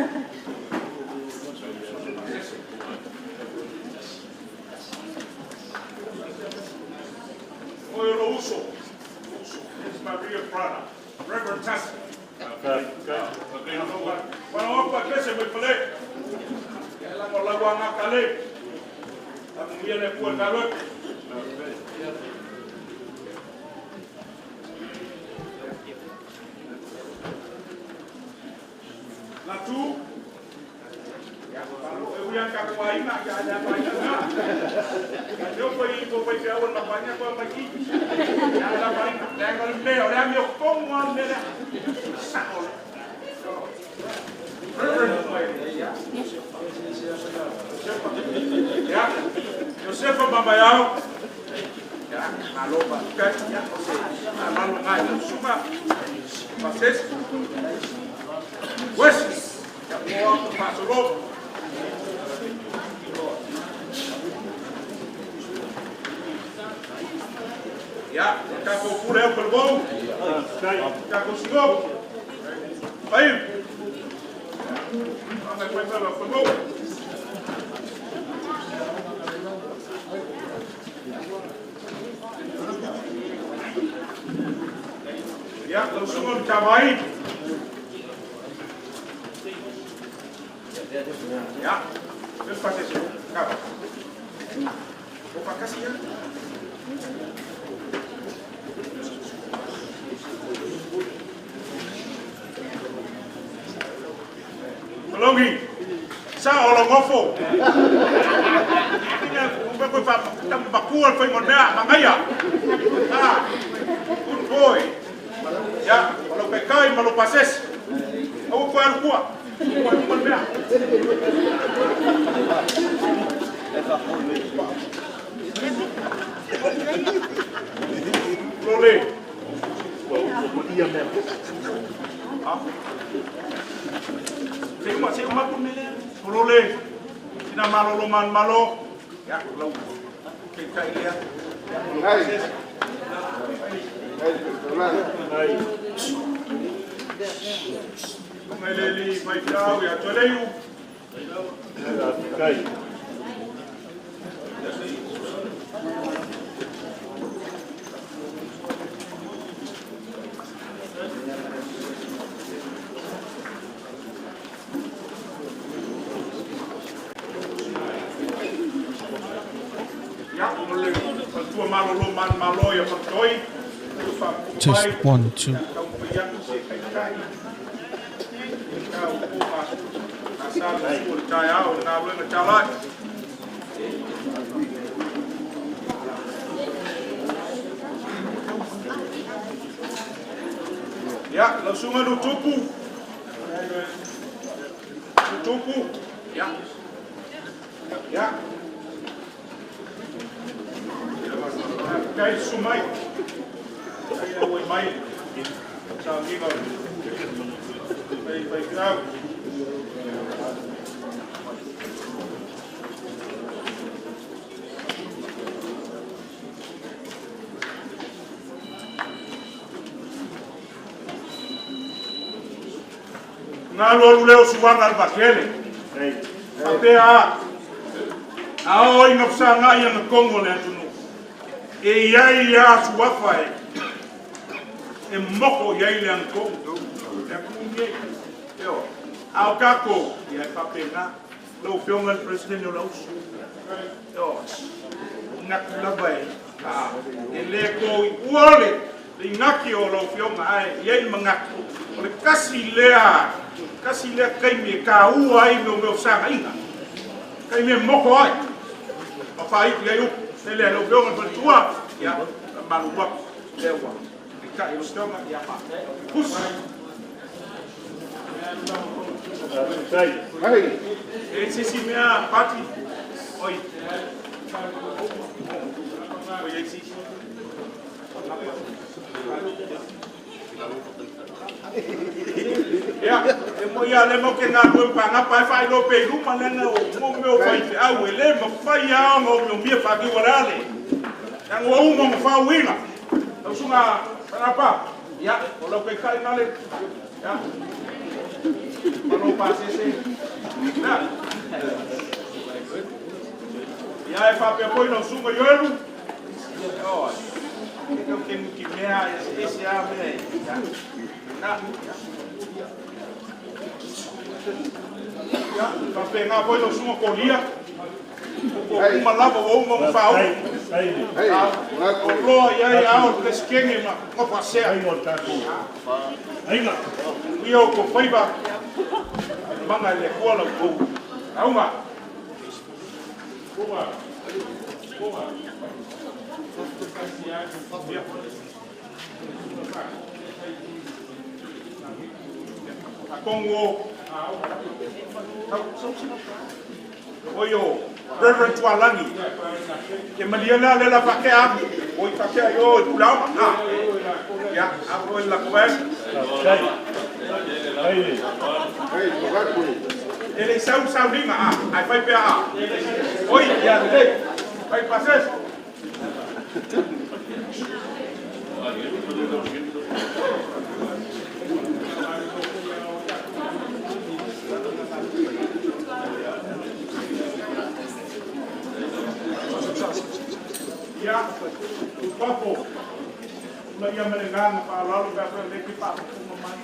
Oi, lo uso. Uso. This is my real brother, Reverend Tassi. Wana wapa kese mai pale. Ya la mo la wa ngakale. Amuia le pua kalwe. Latu. Ya, kalau eu yang kakuaina ya ada apa na. Eu foi ko foi pe awon mapanya ko pagi. Ya ada apa ina. Le ko le o le mi ko mo le le. Sa o. Ya. Josefa Babayao. Ya, aloba. Ya, ose. Malo ngai suma. Pases. Wes. Ya, mo pasolo. Ya, kako pule o pelbou. Kako sgo. Aí. Anga foi para o pelbou. Ya, lau sunga tamai. Ya, terus pasir sini. Kap. Opa kasih ya. Malongi. Sa olongofo. Ina ko pa tam bakua foi mon mea mangaya. Ah. Good boy. Ya, malo kai malo pases. Au ko aru kua. Ko mon mea. Lole. Ah. Se uma ku mele. Lole. Ina malo lo man malo. Ya, lau. Kai kai lea. Hai. Hai. Ngai mai tau ia toleu. Kai. malolo manumalo ia Faletoi, ua faafofoga Test mai, 1, 2. ia taumafai atu se taitai i taupuga a sa le o le taeao i le galuega talai. Ia, lau susuga Lutupu, Lutupu, ia, ia. Faafetai le susu mai. Ai auai mai sauniga o le faifeau. Galu alu lea o suaga le vakele. Faapea a, a o ina fesagai ana togo le atunuu. E iai ia suafa e moko i ai le agatonu. Le atunuu nei. Ioe. A o tatou, ia e faapena. Lau Afioga i le Peresetene o le Ausu. Ioe. Manatu lava e, e le to i ua le inaki o lau Afioga, ae i ai le manatu, o le kasi lea taimi e taua ai mea o mea o fesagai. Taimi e moko ai. Ma faaitu i ai upu. Lea lau Afioga i le Faletua, ia, malu atu. Lea ua. Taitai lau Afioga, ia fa. Pusi. E se si mea, Pati. Oi. Oi, e si. Ia, e mo ia le mo ke ngā kue pangapa e whai lope i luma lena o mo meo whai te au e le ma whai a o meo mia whaki wale ale. Yang ua umo ma whau inga. Lau sunga pangapa. Ia, o lau kai kai ngale. Ia. Malo pa sese. Ia. Ia e whapea poi lau sunga yoelu. Ia, oi. Ke kau ke muki mea, e se a mea e. Ia. Na. Ia, whapea ngā poi lau sunga kolia. O uma lava o uma ma whau. O loa ia i ao le skenge ma ngopa sea. Ia o ko whaiba. Manga le kua lau kou. Aunga. Kunga. Kunga. Ia. Kongo. O yo, Reverend Tualangi. Ke malia la le la whakea. O i whakea i o i pula oma. Ha. Ia, a o i la koe. E le sau sau linga a. Ai whai pea a. Oi, ia le. Whai pases. Ia, papo. La ia mele nganga pa lalo ka fa le ki pa kuma mai.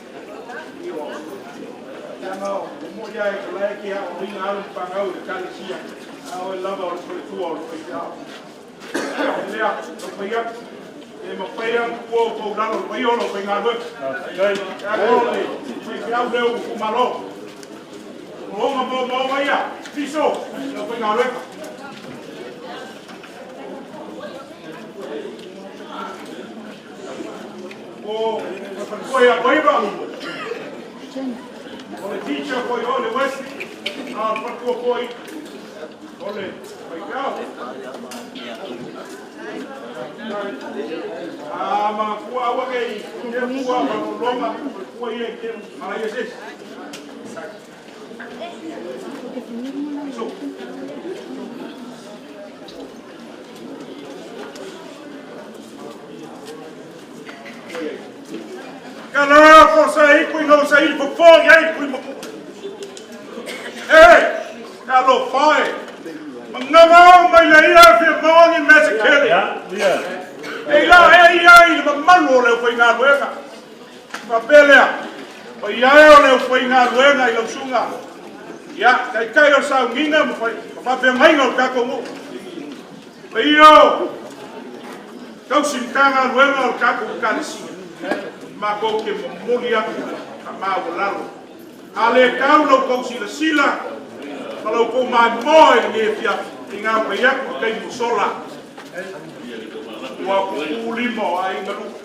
Io. Ia no, mo ia e la ki ha o ringa alu pa ngau le kali sia. A o lava o le tua o le ia. Lea, o pa ia. E ma pa ia ku o ko lalo pa ia lo pa ngā lu. Ia ko le. Pa ia le o ku malo. O nga mo mo ia. Piso, lo pa ngā lu. O koe a koiba. O le teacher koe o le West. A patua koe. O le paikau. A ma kua aua kei. Ke kua ma longa. Kua ia ke malaia se. So. Ka la forsa i kui ngau sa i fofo i ai kui mapu. E, ka lo whae. Manganga mai le ia fia mawangi mea se kele. E la e ia i le mamalu o le whai ngā luenga. Whapelea, o ia e o le whai ngā luenga i lau sunga. Ia, kai kai o saungiga ma whapea mainga o kako ngu. Pai o, Tausi matagaluega o le tatou Ekalesia. Matou te momoli atu faamaualalo. A le tau lau tou silasila ma lau tou maimoa i lenei afiafi, i ngā pai atu le taimi ua sola. Ua pupū lima o aiga Luka.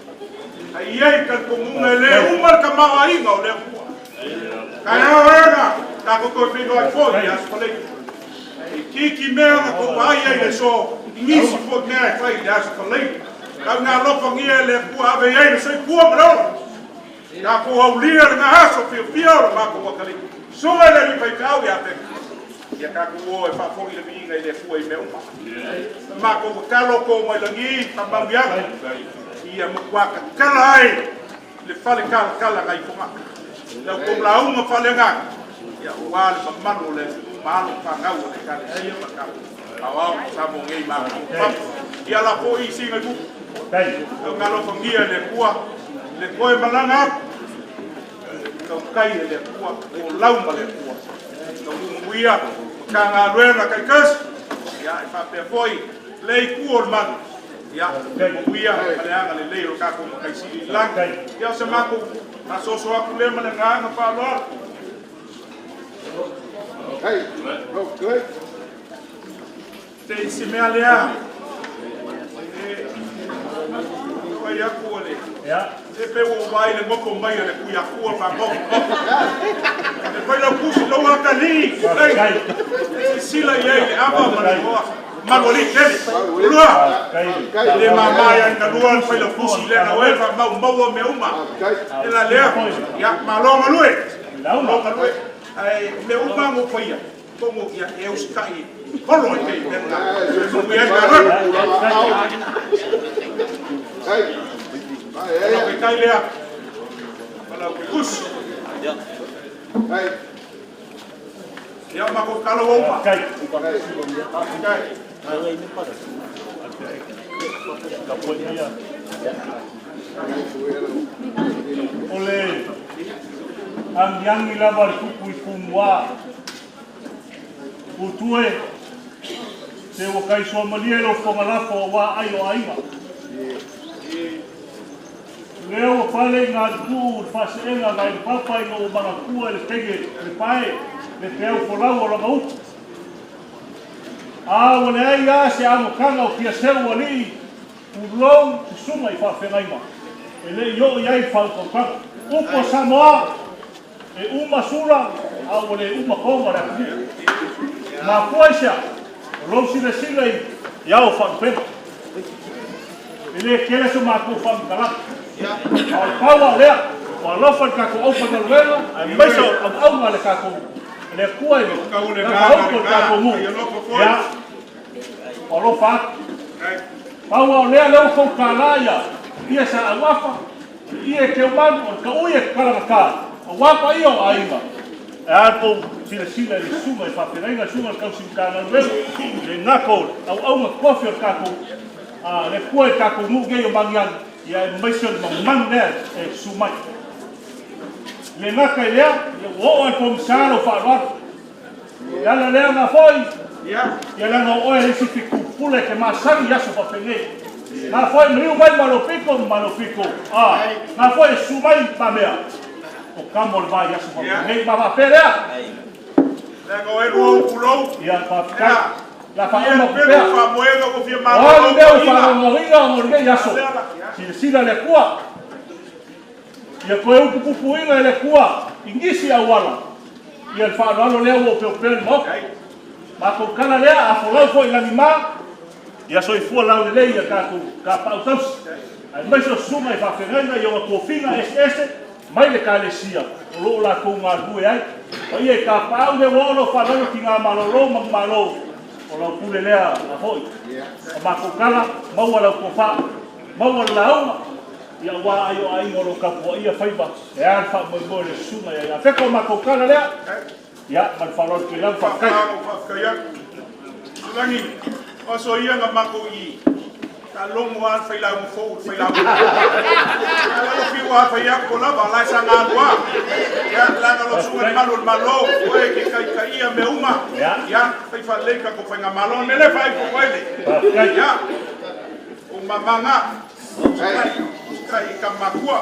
Ai ai talitonuga e lē uma le tamaoaiga o le Atua. Taeao ega, tatou toe feiloai foi i aso Faraile. E itiiti mea na tou vaai ai le aso, i nisi foi mea e fai i le aso Faraile. Tau ina alofagia e le Atua ave i ai le soifua ma le ola. Tatou aulia lena aso fiafia o le matou atalii. Susuga i le alii faifeau ia Peka. Ia tatou o e faafoi le viiga i le Atua i mea uma. Matou tatalo to mai lagi faamanuiaga. Ia matua tatala ai le fale talatala nai Fogaa. Lau tou lauga faaleagaga, ia ua le mamalu o le atunuu ma alo ma fanau o le Ekalesia ma tatou aoao ma Samoa nei ma atunuu i fafo. Ia la foi i siga i buku. Lau ina alofagia e le Atua le toe malaga atu. Tautai e le Atua, o lau ma le Atua. Tau manuia Matagaluega taitasi, ia e faapea foi le itu o le malu. Ia, manuia ma le agalelei o le tatou Matai Sili i le lagi. Ia o se matou faasoaso atu lea ma le agaga faaaloalo. Te isi mea lea, e fai atu o le, e pe ua vaai le nofo mai a le Tuiatua faanofonofo. E fai lau pusi lau atalii, ei, silasila i ai i le ava ma le moa. Malu alii tele. Lua, le mamā ia na lua le fai lau pusi lea na oe faamaumaua mea uma. E la lea, ia, malo galue. Malo galue. Ai, mea uma ngo faia. Tongo ia e usitai holo i te mea na. Manuia ai galuega. Palau ke tai lea. Palau ke kusi. Ia matou talo ua uma. Faafetai. O le agiagi lava le tupu i Pumuā. Utue, se ua taisuamalie lou fogalafo auā ai o aiga. Lea ua pale i galutuu le faaseega nai le papa ina ua manatua i le tege le pae le peau folau o lana upu. A ua leai lava se amataga o Fiaseu alii tulou susuga i faafeagaiga e le i oo i ai le faautautaga. Upu a Samoa, e uma sula a ua le uma toga o le atunuu. Mafua i se a? O lou silasila i ao faalupega. E lē tele so matou faamatalaga. A o le pau lava o lea, ua alofa i le tatou aufaigaluega aemaise o auauna a le tatou le Atua i le gagauta o le tatou nuu. Ia, ua alofa atu. Pau lava o lea, lea ua tou tālā ia sa auafa, le ie e teumanu, o le taui e takalagata, auā paia o aiga. E a le tou silasila i le susuga i faafeagaiga, le susuga i le tausi Matagaluega, le gata o le auauna tofi o le tatou le Atua i le tatou nuu nei o Magiagi, ia aemaise o le mamalu lea e susu mai. Le gata i lea, ia ua oo lava i le pogisa lou faaaloalo. O le ala lea na foi, ia leaga o oe le isi fitupule e te masani i aso faapenei. Na foi maliu mai ma lou pito ma lou pito, a, na foi e susu mai ma mea, o kama o le va i aso faapenei. Ma faapea lea. Leaga o elua upu lou. Ia, faafetai. La faauma Ia atu pea. pelu faamoega ua fia O a malolo ni mea ua toeaina. faalogologoina ona o lenei aso. Silasila le Atua. Ia toe upupupuina e le Atua i nisi auala. Ia le faaaloalo lea ua opeopea i le Maota. Matou tala lea, a folau foi i lagima, ia soifua laulelei ia tatou tapaau tausi. Aemaise o susuga i faafeagaiga i ona tofiga eseese mai le Ekalesia o lo o latou galulue ai. Paia i tapaau lea ua oo lau faaaloalo tiga malolo ma malo o lau pule lea a foi. O matou tala, maua lau tofa, maua le lauga, ia auā ai o aiga o lo o tapuaia faiva e a le faamoemoe o le susuga ia Iafeta. O matou tala lea, ia ma le faaaloalo tele lava, faafetai. Faafetai atu. Sulagi, o aso ia na matou i faalogo lava le failauga fou, le failauga. A la fiu lava fai atu lava, la e sa galua. Ia, leaga lou susuga i le malu o le Malo, o oe e te taitaia mea uma. Ia, fai faalelei tatou faigamalo. O le mea lea e faaifo ai le. Ia, o mamanga. Kai ka makua.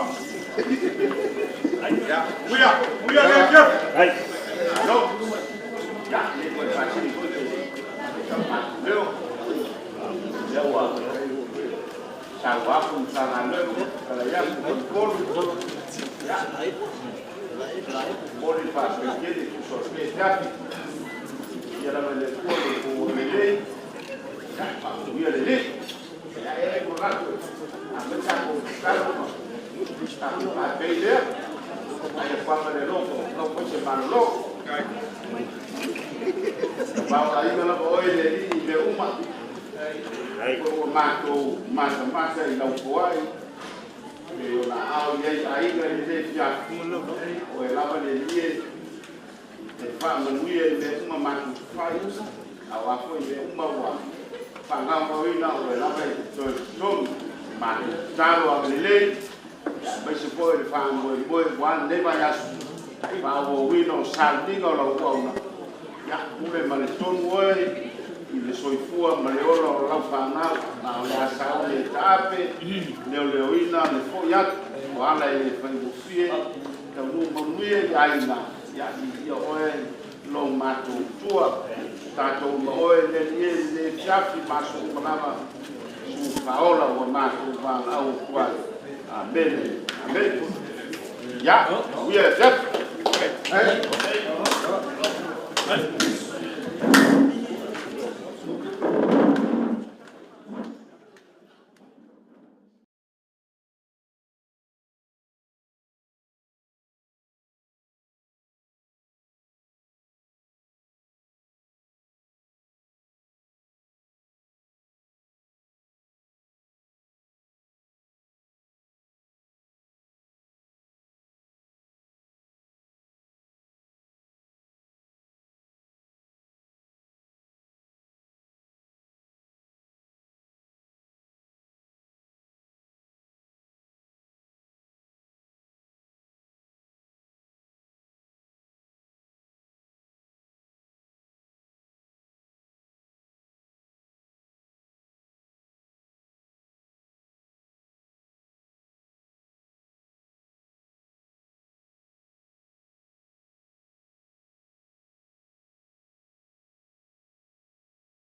Ya, muia, muia le Jeff. Ai. No. Ya, le ko fa si. Leo. Leo wa. Sa wa ku sa na le kala ya ku ko. Ya. Mori fa pe ke ku so pe ta. Ya la me le ko ko me le. Ya, pa muia le le. Ya ele ko ra ko. A me ta ko ka ko. Ta ko pa pe le. Ai fa ma le lo ko ko ko se ma lo. Ba ai ma la oi le i le uma. Ko ma ko ma sa ma sa i lau ko ai. Me o na au i ai ga i le fia. O e lava le li e fa manuia i le uma ma ku fai. A wa fo i le uma wa. Fa ngā mo ina o e lava i te toi ma talo a le le. Mai se po e fa mo i mo wa le va ya su. Fa o wino sa dinga o lau una. Ya ule ma le tonu oe i le soifua ma le ola o lau whanau na o le asa o le taape leo leo ina le fo iatu o ala e whaingofie taunu manuia i aina ia i ia oe lo mātou tua tātou ma oe le le le fiafi maso uma lava su whaola ua mātou whanau kua. Amen. Amen. Ya, we are set. Hey.